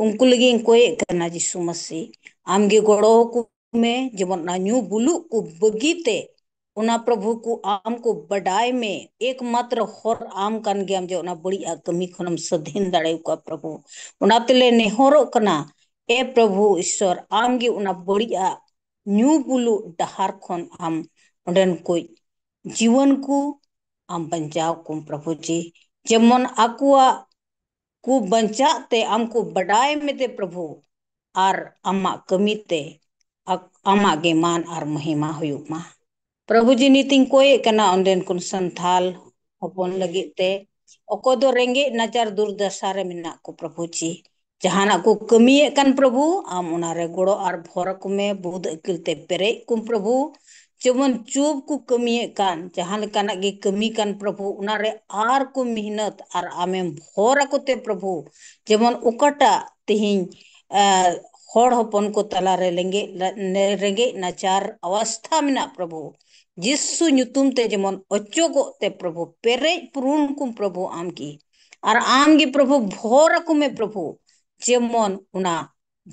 ᱩᱱᱠᱩ ᱞᱟᱹᱜᱤᱫ ᱤᱧ ᱠᱚᱭᱮᱜ ᱠᱟᱱᱟ, ᱡᱤᱥᱩ ᱢᱟᱹᱥᱤ, ᱟᱢᱜᱮ ᱜᱚᱲᱚ ᱟᱠᱚ ᱢᱮ, ᱡᱮᱢᱚᱱ ᱚᱱᱟ ᱧᱩ ᱵᱩᱞᱩᱜ ᱠᱚ ᱵᱟᱹᱜᱤ ᱛᱮ ᱚᱱᱟ, ᱯᱨᱚᱵᱷᱩ, ᱠᱚ ᱟᱢ ᱠᱚ ᱵᱟᱰᱟᱭ ᱢᱮ᱾ ᱮᱠᱢᱟᱛᱨᱚ ᱦᱚᱨ ᱟᱢ ᱠᱟᱱ ᱜᱮᱭᱟᱢ ᱡᱮ ᱚᱱᱟ ᱵᱟᱹᱲᱤᱡ ᱟᱜ ᱠᱟᱹᱢᱤ ᱠᱷᱚᱱᱮᱢ ᱥᱟᱹᱫᱷᱤᱱ ᱫᱟᱲᱮ ᱟᱠᱚᱣᱟ, ᱯᱨᱚᱵᱷᱩ᱾ ᱚᱱᱟ ᱛᱮᱞᱮ ᱱᱮᱦᱚᱨᱚᱜ ᱠᱟᱱᱟ, ᱮ ᱯᱨᱚᱵᱷᱩ ᱤᱥᱥᱚᱨ, ᱟᱢ ᱜᱮ ᱚᱱᱟ ᱵᱟᱹᱲᱤᱡ ᱟᱜ ᱧᱩ ᱵᱩᱞᱩᱜ ᱰᱟᱦᱟᱨ ᱠᱷᱚᱱ ᱟᱢ ᱚᱸᱰᱮᱱ ᱠᱚ ᱡᱤᱣᱟᱹᱱ ᱠᱚ ᱟᱢ ᱵᱟᱧᱪᱟᱣ ᱠᱚᱢ, ᱯᱨᱚᱵᱷᱩ ᱡᱤ, ᱡᱮᱢᱚᱱ ᱟᱠᱚᱣᱟᱜ ᱠᱚ ᱵᱟᱧᱪᱟᱜ ᱛᱮ ᱟᱢ ᱠᱚ ᱵᱟᱰᱟᱭ ᱢᱮᱛᱮ, ᱯᱨᱚᱵᱷᱩ, ᱟᱨ ᱟᱢᱟᱜ ᱠᱟᱹᱢᱤ ᱛᱮ ᱟ-, ᱟᱢᱟᱜ ᱜᱮ ᱢᱟᱱ ᱟᱨ ᱢᱚᱦᱤᱢᱟ ᱦᱩᱭᱩᱜ ᱢᱟ᱾ ᱯᱨᱚᱵᱷᱩ ᱡᱤ, ᱱᱤᱛᱤᱧ ᱠᱚᱭᱮᱜ ᱠᱟᱱᱟ ᱚᱸᱰᱮᱱ ᱠᱚ ᱥᱟᱱᱛᱷᱟᱞ ᱦᱚᱯᱚᱱ ᱞᱟᱹᱜᱤᱫ ᱛᱮ, ᱚᱠᱚᱭ ᱫᱚ ᱨᱮᱸᱜᱮᱡ ᱱᱟᱪᱟᱨ ᱫᱩᱨᱫᱟᱥᱟ ᱨᱮ ᱢᱮᱱᱟᱜ ᱠᱚ, ᱯᱨᱚᱵᱷᱩ ᱡᱤ, ᱡᱟᱦᱟᱱᱟᱜ ᱠᱚ ᱠᱟᱹᱢᱤᱭᱮᱫ ᱠᱟᱱ, ᱯᱨᱚᱵᱷᱩ, ᱟᱢ ᱚᱱᱟ ᱨᱮ ᱜᱚᱲᱚ ᱟᱨ ᱵᱷᱚᱨ ᱟᱠᱚ ᱢᱮ, ᱵᱩᱫᱷ ᱟᱹᱠᱤᱞ ᱛᱮ ᱯᱮᱨᱮᱡ ᱠᱚᱢ, ᱯᱨᱚᱵᱷᱩ᱾ ᱡᱮᱢᱚᱱ ᱪᱩᱯ ᱠᱚ ᱠᱟᱹᱢᱤᱭᱮᱫ ᱠᱟᱱ, ᱡᱟᱦᱟᱸ ᱞᱮᱠᱟᱱᱟᱜ ᱜᱮ ᱠᱟᱹᱢᱤ ᱠᱟᱱ ᱯᱨᱚᱵᱷᱩ, ᱚᱱᱟᱨᱮ ᱟᱨ ᱠᱚ ᱢᱮᱦᱱᱚᱛ ᱟᱨ ᱟᱢᱮᱢ ᱵᱷᱚᱨ ᱟᱠᱚ ᱛᱮ ᱯᱨᱚᱵᱷᱩ, ᱡᱮᱢᱚᱱ ᱚᱠᱟᱴᱟᱜ ᱛᱮᱦᱮᱧ ᱟᱨ ᱦᱚᱲ ᱦᱚᱯᱚᱱ ᱠᱚ ᱛᱟᱞᱟᱨᱮ ᱞᱮᱸᱜᱮᱡ ᱨᱮᱸᱜᱮᱡ ᱱᱟᱪᱟᱨ ᱚᱵᱚᱥᱛᱷᱟ ᱢᱮᱱᱟᱜ ᱯᱨᱚᱵᱷᱩ, ᱡᱤᱥᱩ ᱧᱩᱛᱩᱢ ᱛᱮ ᱡᱮᱢᱚᱱ ᱚᱪᱚᱜᱚᱜ ᱛᱮ ᱯᱨᱚᱵᱷᱩ, ᱯᱮᱨᱮᱡ ᱯᱩᱨᱩᱱ ᱠᱚᱢ ᱯᱨᱚᱵᱷᱩ ᱟᱢ ᱜᱮ᱾ ᱟᱨ ᱟᱢ ᱜᱮ ᱯᱨᱚᱵᱷᱩ ᱵᱷᱚᱨ ᱟᱠᱚ ᱢᱮ ᱯᱨᱚᱵᱷᱩ, ᱡᱮᱢᱚᱱ ᱚᱱᱟ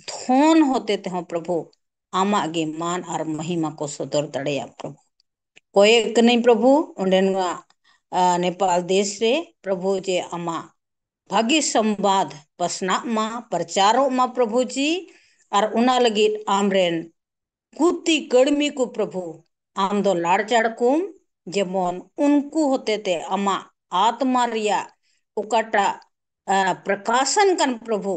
ᱫᱷᱚᱱ ᱦᱚᱛᱮ ᱛᱮᱦᱚᱸ ᱯᱨᱚᱵᱷᱩ ᱟᱢᱟᱜ ᱜᱮ ᱢᱟᱱ ᱟᱨ ᱢᱚᱦᱤᱢᱟ ᱠᱚ ᱥᱚᱫᱚᱨ ᱫᱟᱲᱮᱭᱟᱜ ᱯᱨᱚᱵᱷᱩ᱾ ᱠᱚᱭᱮᱜ ᱠᱟᱹᱱᱟᱹᱧ ᱯᱨᱚᱵᱷᱩ, ᱚᱸᱰᱮ ᱱᱚᱣᱟ, ᱟ, ᱱᱮᱯᱟᱞ ᱫᱮᱥ ᱨᱮ ᱯᱨᱚᱵᱷᱩ, ᱡᱮ ᱟᱢᱟᱜ ᱵᱷᱟᱹᱜᱤ ᱥᱚᱢᱵᱟᱫ ᱯᱟᱥᱱᱟᱜ ᱢᱟ, ᱯᱨᱚᱪᱟᱨᱚᱜ ᱢᱟ ᱯᱨᱚᱵᱷᱩ ᱡᱤ, ᱟᱨ ᱚᱱᱟ ᱞᱟᱹᱜᱤᱫ ᱟᱢᱨᱮᱱ ᱜᱩᱛᱤ ᱠᱟᱹᱲᱢᱤ ᱠᱚ ᱯᱨᱚᱵᱷᱩ, ᱟᱢ ᱫᱚ ᱞᱟᱲᱪᱟᱲ ᱠᱚᱢ, ᱡᱮᱢᱚᱱ ᱩᱱᱠᱩ ᱦᱚᱛᱮᱛᱮ ᱟᱢᱟᱜ ᱟᱛᱢᱟ ᱨᱮᱭᱟᱜ ᱚᱠᱟᱴᱟᱜ, ᱟ, ᱯᱨᱚᱠᱟᱥᱚᱱ ᱠᱟᱱ ᱯᱨᱚᱵᱷᱩ,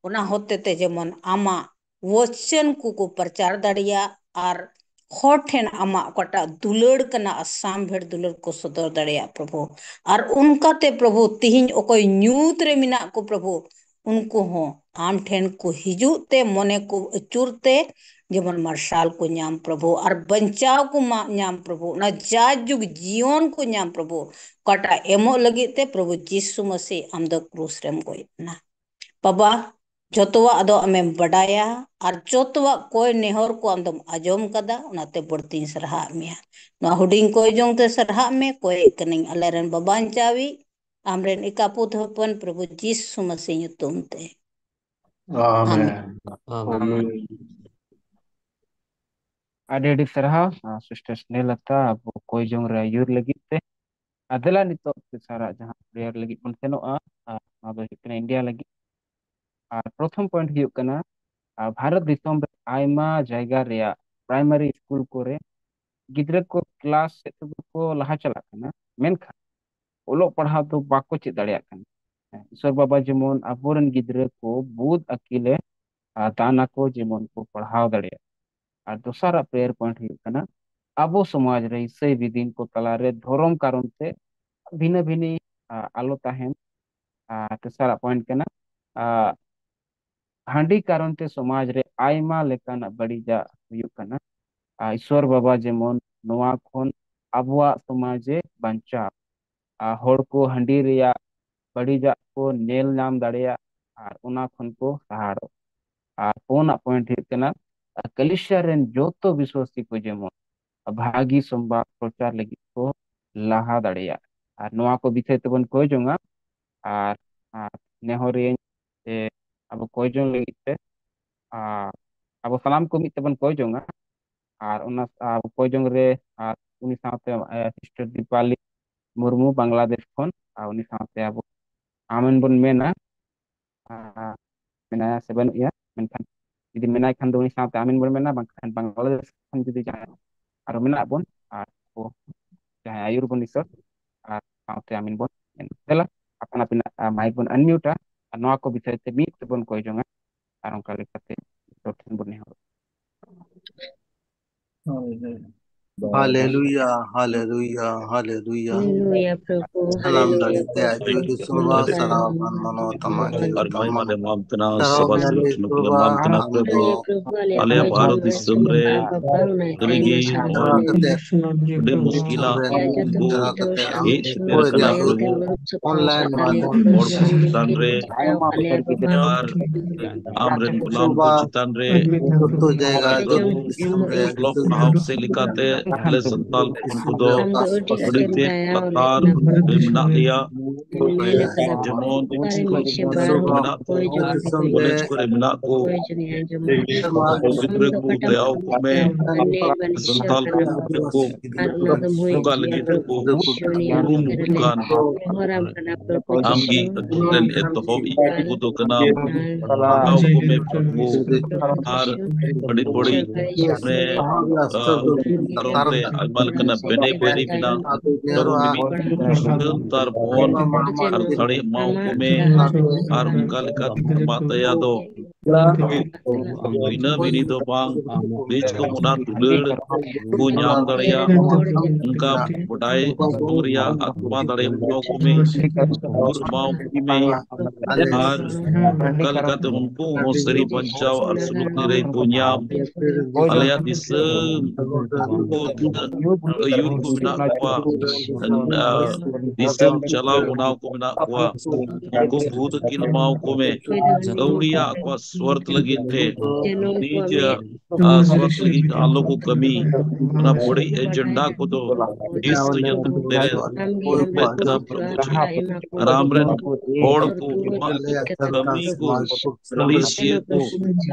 ᱚᱱᱟ ᱦᱚᱛᱮᱛᱮ ᱡᱮᱢᱚᱱ ᱟᱢᱟᱜ ᱣᱚᱪᱚᱱ ᱠᱚᱠᱚ ᱯᱨᱚᱪᱟᱨ ᱫᱟᱲᱮᱭᱟᱜ ᱟᱨ ᱦᱚᱲ ᱴᱷᱮᱱ ᱟᱢᱟᱜ ᱚᱠᱟᱴᱟᱜ ᱫᱩᱞᱟᱹᱲ ᱠᱟᱱᱟ, ᱟᱥᱟᱢ ᱵᱷᱮᱲ ᱫᱩᱞᱟᱹᱲ ᱠᱚ ᱥᱚᱫᱚᱨ ᱫᱟᱲᱮᱭᱟᱜ ᱯᱨᱚᱵᱷᱩ᱾ ᱟᱨ ᱚᱱᱠᱟᱛᱮ ᱯᱨᱚᱵᱷᱩ, ᱛᱤᱦᱤᱧ ᱚᱠᱚᱭ ᱧᱩᱛ ᱨᱮ ᱢᱮᱱᱟᱜ ᱠᱚ ᱯᱨᱚᱵᱷᱩ, ᱩᱱᱠᱩ ᱦᱚᱸ ᱟᱢ ᱴᱷᱮᱱ ᱠᱚ ᱦᱤᱡᱩᱜ ᱛᱮ, ᱢᱚᱱᱮ ᱠᱚ ᱟᱹᱪᱩᱨ ᱛᱮ, ᱡᱮᱢᱚᱱ ᱢᱟᱨᱥᱟᱞ ᱠᱚ ᱧᱟᱢ ᱯᱨᱚᱵᱷᱩ, ᱟᱨ ᱵᱟᱧᱪᱟᱣ ᱠᱚ ᱢᱟ-, ᱧᱟᱢ ᱯᱨᱚᱵᱷᱩ, ᱚᱱᱟ ᱡᱟᱭᱡᱩᱜᱽ ᱡᱤᱭᱚᱱ ᱠᱚ ᱧᱟᱢ ᱯᱨᱚᱵᱷᱩ, ᱚᱠᱟᱴᱟᱜ ᱮᱢᱚᱜ ᱞᱟᱹᱜᱤᱫ ᱛᱮ ᱯᱨᱚᱵᱷᱩ ᱡᱤᱥᱩ ᱢᱟᱹᱥᱤ ᱟᱢ ᱫᱚ ᱠᱨᱩᱥ ᱨᱮᱢ ᱜᱚᱡ ᱮᱱᱟ᱾ ᱵᱟᱵᱟ, ᱡᱚᱛᱚᱣᱟᱜ ᱫᱚ ᱟᱢᱮᱢ ᱵᱟᱰᱟᱭᱟ ᱟᱨ ᱡᱚᱛᱚᱣᱟᱜ ᱠᱚᱭ ᱱᱮᱦᱚᱨ ᱠᱚ ᱟᱢ ᱫᱚᱢ ᱟᱸᱡᱚᱢ ᱠᱟᱫᱟ, ᱚᱱᱟᱛᱮ ᱵᱟᱹᱲᱛᱤᱧ ᱥᱟᱨᱦᱟᱣ ᱢᱮᱭᱟ᱾ ᱱᱚᱣᱟ ᱦᱩᱰᱤᱧ ᱠᱚᱭ ᱡᱚᱝ ᱛᱮ ᱥᱟᱨᱦᱟᱜ ᱢᱮ, ᱠᱚᱭᱮᱜ ᱠᱟᱹᱱᱟᱹᱧ ᱟᱞᱮᱨᱮᱱ ᱵᱟᱵᱟ ᱵᱟᱧᱪᱟᱣᱤᱡ, ᱟᱢᱨᱮᱱ ᱮᱠᱟᱯᱩᱛ ᱦᱚᱯᱚᱱ ᱯᱨᱚᱵᱷᱩ ᱡᱤᱥᱩ ᱢᱟᱹᱥᱤ ᱧᱩᱛᱩᱢ ᱛᱮ᱾ ᱟᱢᱮᱱ᱾ ᱟᱢᱮᱱ᱾ ᱟᱢᱮᱱ᱾ ᱟᱹᱰᱤ ᱟᱹᱰᱤ ᱥᱟᱨᱦᱟᱣ, ᱟ, ᱥᱤᱥᱴᱟᱨ ᱥᱱᱮᱦᱚᱞᱚᱛᱟ, ᱟᱵᱚ ᱠᱚᱭ ᱡᱚᱝ ᱨᱮ ᱟᱹᱭᱩᱨ ᱞᱟᱹᱜᱤᱫ ᱛᱮ᱾ ᱟᱨ ᱫᱮᱞᱟ ᱱᱤᱛᱚᱜ ᱛᱮᱥᱟᱨᱟᱜ ᱡᱟᱦᱟᱸ ᱯᱨᱮᱭᱟᱨ ᱞᱟᱹᱜᱤᱫ ᱵᱚᱱ ᱥᱮᱱᱚᱜᱼᱟ, ᱟᱨ ᱱᱚᱣᱟ ᱫᱚ ᱦᱩᱭᱩᱜ ᱠᱟᱱᱟ ᱤᱱᱰᱤᱭᱟ ᱞᱟᱹᱜᱤᱫ᱾ ᱟᱨ ᱯᱨᱚᱛᱷᱚᱢ ᱯᱚᱭᱮᱱᱴ ᱦᱩᱭᱩᱜ ᱠᱟᱱᱟ, ᱟᱨ ᱵᱷᱟᱨᱚᱛ ᱫᱤᱥᱚᱢ ᱨᱮ ᱟᱭᱢᱟ ᱡᱟᱭᱜᱟ ᱨᱮᱭᱟᱜ ᱯᱨᱟᱭᱢᱟᱨᱤ ᱥᱠᱩᱞ ᱠᱚᱨᱮ ᱜᱤᱫᱽᱨᱟᱹ ᱠᱚ ᱠᱞᱟᱥ ᱥᱮᱫ ᱛᱮᱫᱚ ᱠᱚ ᱞᱟᱦᱟ ᱪᱟᱞᱟᱜ ᱠᱟᱱᱟ, ᱢᱮᱱᱠᱷᱟᱱ ᱚᱞᱚᱜ ᱯᱟᱲᱦᱟᱣ ᱫᱚ ᱵᱟᱠᱚ ᱪᱮᱫ ᱫᱟᱲᱮᱭᱟᱜ ᱠᱟᱱᱟ᱾ ᱤᱥᱚᱨ ᱵᱟᱵᱟ ᱡᱮᱢᱚᱱ ᱟᱵᱚᱨᱮᱱ ᱜᱤᱫᱽᱨᱟᱹ ᱠᱚ ᱵᱩᱫ ᱟᱹᱠᱤᱞᱮ, ᱟ, ᱫᱟᱱ ᱟᱠᱚ, ᱡᱮᱢᱚᱱ ᱠᱚ ᱯᱟᱲᱦᱟᱣ ᱫᱟᱲᱮᱭᱟᱜ᱾ ᱟᱨ ᱫᱚᱥᱟᱨᱟᱜ ᱯᱨᱮᱭᱟᱨ ᱯᱚᱭᱮᱱᱴ ᱦᱩᱭᱩᱜ ᱠᱟᱱᱟ, ᱟᱵᱚ ᱥᱚᱢᱟᱡᱽ ᱨᱮ ᱤᱥᱟᱹᱭ ᱵᱤᱫᱤᱱ ᱠᱚ ᱛᱟᱞᱟᱨᱮ ᱫᱷᱚᱨᱚᱢ ᱠᱟᱨᱚᱱ ᱛᱮ ᱵᱷᱤᱱᱟᱹ ᱵᱷᱤᱱᱤ, ᱟ, ᱟᱞᱚ ᱛᱟᱦᱮᱱ᱾ ᱟᱨ ᱛᱮᱥᱟᱨᱟᱜ ᱯᱚᱭᱮᱱᱴ ᱠᱟᱱᱟ, ᱟ, ᱦᱟᱺᱰᱤ ᱠᱟᱨᱚᱱ ᱛᱮ ᱥᱚᱢᱟᱡᱽ ᱨᱮ ᱟᱭᱢᱟ ᱞᱮᱠᱟᱱᱟᱜ ᱵᱟᱹᱲᱤᱡᱟᱜ ᱦᱩᱭᱩᱜ ᱠᱟᱱᱟ᱾ ᱟᱨ ᱤᱥᱣᱚᱨ ᱵᱟᱵᱟ ᱡᱮᱢᱚᱱ ᱱᱚᱣᱟ ᱠᱷᱚᱱ ᱟᱵᱚᱣᱟᱜ ᱥᱚᱢᱟᱡᱽ ᱮ ᱵᱟᱧᱪᱟᱣ, ᱟᱨ ᱦᱚᱲ ᱠᱚ ᱦᱟᱺᱰᱤ ᱨᱮᱭᱟᱜ ᱵᱟᱹᱲᱤᱡᱟᱜ ᱠᱚ ᱧᱮᱞ ᱧᱟᱢ ᱫᱟᱲᱮᱭᱟᱜ, ᱟᱨ ᱚᱱᱟ ᱠᱷᱚᱱ ᱠᱚ ᱥᱟᱦᱟᱲᱚᱜ᱾ ᱟᱨ ᱯᱩᱱᱟᱜ ᱯᱚᱭᱮᱱᱴ ᱦᱩᱭᱩᱜ ᱠᱟᱱᱟ, ᱟᱨ ᱠᱟᱞᱤᱥᱤᱭᱟ ᱨᱮᱱ ᱡᱚᱛᱚ ᱵᱤᱥᱣᱟᱥᱤ ᱠᱚ ᱡᱮᱢᱚᱱ ᱵᱷᱟᱹᱜᱤ ᱥᱚᱢᱵᱟᱫ ᱯᱨᱚᱪᱟᱨ ᱞᱟᱹᱜᱤᱫ ᱠᱚ ᱞᱟᱦᱟ ᱫᱟᱲᱮᱭᱟᱜ᱾ ᱟᱨ ᱱᱚᱣᱟ ᱠᱚ ᱵᱤᱥᱚᱭ ᱛᱮᱵᱚᱱ ᱠᱚᱭ ᱡᱚᱝᱟ᱾ ᱟᱨ, ᱟᱨ ᱱᱮᱦᱚᱨᱤᱭᱟᱹᱧ ᱡᱮ ᱟᱵᱚ ᱠᱚᱭ ᱡᱚᱝ ᱞᱟᱹᱜᱤᱫ ᱛᱮ, ᱟᱨ ᱟᱵᱚ ᱥᱟᱱᱟᱢ ᱠᱚ ᱢᱤᱫ ᱛᱮᱵᱚᱱ ᱠᱚᱭ ᱡᱚᱝᱟ᱾ ᱟᱨ ᱚᱱᱟ, ᱟᱨ ᱚᱠᱚᱭ ᱡᱚᱝ ᱨᱮ, ᱟᱨ ᱩᱱᱤ ᱥᱟᱶᱛᱮ, ᱮ, ᱥᱤᱥᱴᱟᱨ ᱫᱤᱯᱟᱞᱤ ᱢᱩᱨᱢᱩ ᱵᱟᱝᱞᱟᱫᱮᱥ ᱠᱷᱚᱱ, ᱟᱨ ᱩᱱᱤ ᱥᱟᱶᱛᱮ ᱟᱵᱚ ᱟᱢᱮᱱ ᱵᱚᱱ ᱢᱮᱱᱟ, ᱟᱨ ᱢᱮᱱᱟᱭᱟ ᱥᱮ ᱵᱟᱹᱱᱩᱜ ᱮᱭᱟ, ᱢᱮᱱᱠᱷᱟᱱ ᱡᱩᱫᱤ ᱢᱮᱱᱟᱭ ᱠᱷᱟᱱ ᱫᱚ ᱩᱱᱤ ᱥᱟᱶᱛᱮ ᱟᱢᱮᱱ ᱵᱚᱱ ᱢᱮᱱᱟ, ᱵᱟᱝᱠᱷᱟᱱ ᱵᱟᱝᱞᱟᱫᱮᱥ ᱠᱷᱚᱱ ᱡᱩᱫᱤ ᱡᱟᱦᱟᱸᱭ ᱟᱨᱚ ᱢᱮᱱᱟᱜ ᱵᱚᱱ, ᱟᱨ ᱟᱵᱚ ᱡᱟᱦᱟᱸᱭ ᱟᱭᱩᱨ ᱵᱚᱱ ᱤᱥᱚᱨ, ᱟᱨ ᱥᱟᱶᱛᱮ ᱟᱢᱮᱱ ᱵᱚᱱ ᱢᱮᱱᱟ᱾ ᱫᱮᱞᱟ, ᱟᱯᱟᱱ ᱟᱹᱯᱤᱱᱟᱜ, ᱟ, ᱢᱟᱭᱤᱠ ᱵᱚᱱ ᱟᱱᱢᱤᱭᱩᱴᱟ, ᱟᱨ ᱱᱚᱣᱟ ᱠᱚ ᱵᱤᱥᱚᱭ ᱛᱮ ᱢᱤᱫ ᱛᱮᱵᱚᱱ ᱠᱚᱭ ᱡᱚᱝᱟ, ᱟᱨ ᱚᱱᱠᱟ ᱞᱮᱠᱟᱛᱮ ᱡᱚᱛᱚ ᱴᱷᱮᱱ ᱵᱚᱱ ᱱᱮᱦᱚᱨᱚᱜᱼᱟ᱾ ᱦᱟᱞᱮᱞᱩᱭᱟ, ᱦᱟᱞᱮᱞᱩᱭᱟ, ᱦᱟᱞᱮᱞᱩᱭᱟ᱾ ᱦᱟᱞᱮᱞᱩᱭᱟ, ᱯᱨᱚᱵᱷᱩ, ᱥᱟᱱᱟᱢ ᱦᱟᱞᱮᱞᱩᱭᱟ, ᱫᱟᱲᱮ ᱛᱮ ᱯᱨᱚᱵᱷᱩ᱾ ᱟᱡ ᱡᱩᱫᱤ ᱥᱚᱨᱵᱟ ᱥᱟᱨᱟᱣ ᱢᱟᱱ ᱢᱟᱱᱚ ᱛᱟᱢᱟ ᱟᱨ ᱡᱩᱫᱤ ᱢᱟᱹᱭ ᱛᱟᱢᱟ᱾ ᱢᱟᱨᱮ ᱢᱟᱢ ᱛᱮᱱᱟ, ᱥᱟᱨᱟᱣ ᱥᱟᱵᱟᱫ ᱢᱮ ᱥᱩᱞᱩᱠ ᱞᱮ ᱯᱨᱚᱵᱷᱟ, ᱢᱟᱢ ᱛᱮᱱᱟ, ᱟᱢ ᱯᱨᱚᱵᱷᱩ᱾ ᱫᱚ ᱟᱞᱮᱭᱟᱜ ᱟᱞᱮᱭᱟᱜ ᱵᱷᱟᱨᱚᱛ ᱫᱤᱥᱚᱢ ᱨᱮ ᱟᱹᱰᱤ ᱜᱮ ᱦᱚᱲ ᱠᱚ ᱟᱹᱰᱤ ᱢᱩᱥᱠᱤᱞᱟ ᱠᱚ ᱦᱮᱡ ᱥᱮᱴᱮᱨ ᱠᱟᱱᱟ, ᱯᱨᱚᱵᱷᱩ᱾ ᱚᱱᱞᱟᱭᱤᱱ ᱢᱟᱫᱷᱚᱢ ᱦᱚᱲ ᱠᱚ ᱪᱮᱛᱟᱱ ᱨᱮ ᱟᱨ ᱟᱢ ᱨᱮᱱ ᱜᱩᱞᱟᱢ ᱠᱚ ᱪᱮᱛᱟᱱ ᱨᱮ ᱡᱚᱛᱚ ᱡᱟᱭᱜᱟ ᱡᱚᱛᱚ ᱫᱤᱥᱚᱢ ᱨᱮ ᱚᱞᱚᱜ ᱯᱟᱲᱦᱟᱣ ᱥᱮᱫ ᱞᱮᱠᱟᱛᱮ ᱟᱞᱮ ᱥᱟᱱᱛᱟᱲ ᱦᱚᱯᱚᱱ ᱠᱚᱫᱚ ᱟᱹᱰᱤ ᱛᱮᱫ ᱞᱟᱛᱟᱨ ᱨᱮ ᱢᱮᱱᱟᱜ ᱞᱮᱭᱟ᱾ ᱡᱮᱢᱚᱱ ᱢᱮᱱᱟᱜ ᱠᱚ, ᱠᱚᱞᱮᱡᱽ ᱠᱚᱨᱮ ᱢᱮᱱᱟᱜ ᱠᱚ, ᱜᱤᱫᱽᱨᱟᱹ ᱠᱚ ᱫᱟᱭᱟ ᱟᱠᱚ ᱢᱮ᱾ ᱥᱟᱱᱛᱟᱲ ᱠᱚ ᱵᱚᱸᱜᱟ ᱞᱟᱹᱜᱤᱫ ᱛᱮᱠᱚ ᱠᱩᱨᱩᱢᱩᱴᱩᱜ ᱠᱟᱱ, ᱟᱢᱜᱮ ᱟᱹᱛᱩ ᱨᱮᱱ ᱮᱛᱚᱦᱚᱵ ᱤᱡ ᱠᱚᱫᱚ ᱠᱟᱱᱟᱢ᱾ ᱵᱚᱸᱜᱟ ᱟᱠᱚ ᱢᱮ ᱯᱨᱚᱵᱷᱩ, ᱟᱨ ᱵᱟᱹᱲᱤᱡ ᱵᱟᱹᱲᱤᱡ ᱢᱟᱱᱮ, ᱟᱨᱚ ᱨᱮ ᱟᱭᱢᱟ ᱞᱮᱠᱟᱱᱟᱜ ᱵᱮᱱᱮ ᱵᱟᱹᱱᱤ ᱢᱮᱱᱟᱜ᱾ ᱯᱨᱚᱵᱷᱩ ᱢᱤᱢᱤᱫ ᱥᱩᱠᱟᱹᱱ ᱛᱟᱨ ᱵᱚᱱ ᱟᱨ ᱫᱟᱲᱮ ᱮᱢᱟᱣ ᱠᱚ ᱢᱮ᱾ ᱟᱨ ᱚᱱᱠᱟ ᱞᱮᱠᱟᱛᱮ ᱟᱢᱟᱜ ᱫᱟᱭᱟ ᱫᱚ ᱵᱤᱱᱟᱹ ᱵᱤᱱᱤ ᱫᱚ ᱵᱟᱝ, ᱱᱤᱡ ᱠᱚ ᱚᱱᱟ ᱫᱩᱞᱟᱹᱲ ᱠᱚ ᱧᱟᱢ ᱫᱟᱲᱮᱭᱟᱜ, ᱚᱱᱠᱟ ᱵᱟᱰᱟᱭ ᱨᱮᱭᱟᱜ ᱟᱛᱢᱟ ᱫᱟᱲᱮ ᱮᱢᱟᱣ ᱠᱚ ᱢᱮ, ᱩᱫᱩᱜ ᱮᱢᱟᱣ ᱠᱚ ᱢᱮ᱾ ᱟᱨ ᱚᱱᱠᱟ ᱞᱮᱠᱟᱛᱮ ᱩᱱᱠᱩ ᱦᱚᱸ ᱥᱟᱹᱨᱤ ᱵᱟᱧᱪᱟᱣ ᱟᱨ ᱥᱩᱞᱩᱠ ᱱᱤᱨᱟᱹᱭ ᱠᱚ ᱧᱟᱢ, ᱟᱞᱮᱭᱟᱜ ᱫᱤᱥᱚᱢ ᱠᱚ ᱛᱤᱱᱟᱹᱜ ᱟᱹᱭᱩᱨ ᱠᱚ ᱢᱮᱱᱟᱜ ᱠᱚᱣᱟ, ᱟᱨ ᱫᱤᱥᱚᱢ ᱪᱟᱞᱟᱣ ᱵᱮᱱᱟᱣ ᱠᱚ ᱢᱮᱱᱟᱜ ᱠᱚᱣᱟ, ᱩᱱᱠᱩ ᱵᱩᱫᱷ ᱟᱹᱠᱤᱞ ᱮᱢᱟᱣ ᱠᱚ ᱢᱮ᱾ ᱟᱹᱣᱲᱤᱭᱟᱜ ᱟᱠᱚᱣᱟᱜ ᱥᱣᱟᱨᱛᱷ ᱞᱟᱹᱜᱤᱫ ᱛᱮ, ᱱᱤᱡᱮᱨᱟᱜ ᱥᱣᱟᱨᱛᱷ ᱞᱟᱹᱜᱤᱫ ᱟᱞᱚ ᱠᱚ ᱠᱟᱹᱢᱤ, ᱚᱱᱟ ᱵᱟᱹᱲᱤᱡ ᱮᱡᱮᱱᱰᱟ ᱠᱚᱫᱚ ᱱᱤᱥᱪᱚᱭ ᱧᱮᱞ ᱠᱟᱛᱮ ᱨᱮ ᱩᱯᱟᱹᱭ ᱠᱟᱱᱟ ᱯᱨᱚᱵᱷᱩ ᱡᱤ᱾ ᱟᱨ ᱟᱢᱨᱮᱱ ᱦᱚᱲ ᱠᱚ ᱮᱢᱟᱱ ᱠᱟᱹᱢᱤ ᱠᱚ ᱠᱟᱹᱞᱤᱥᱤᱭᱟᱹ ᱠᱚ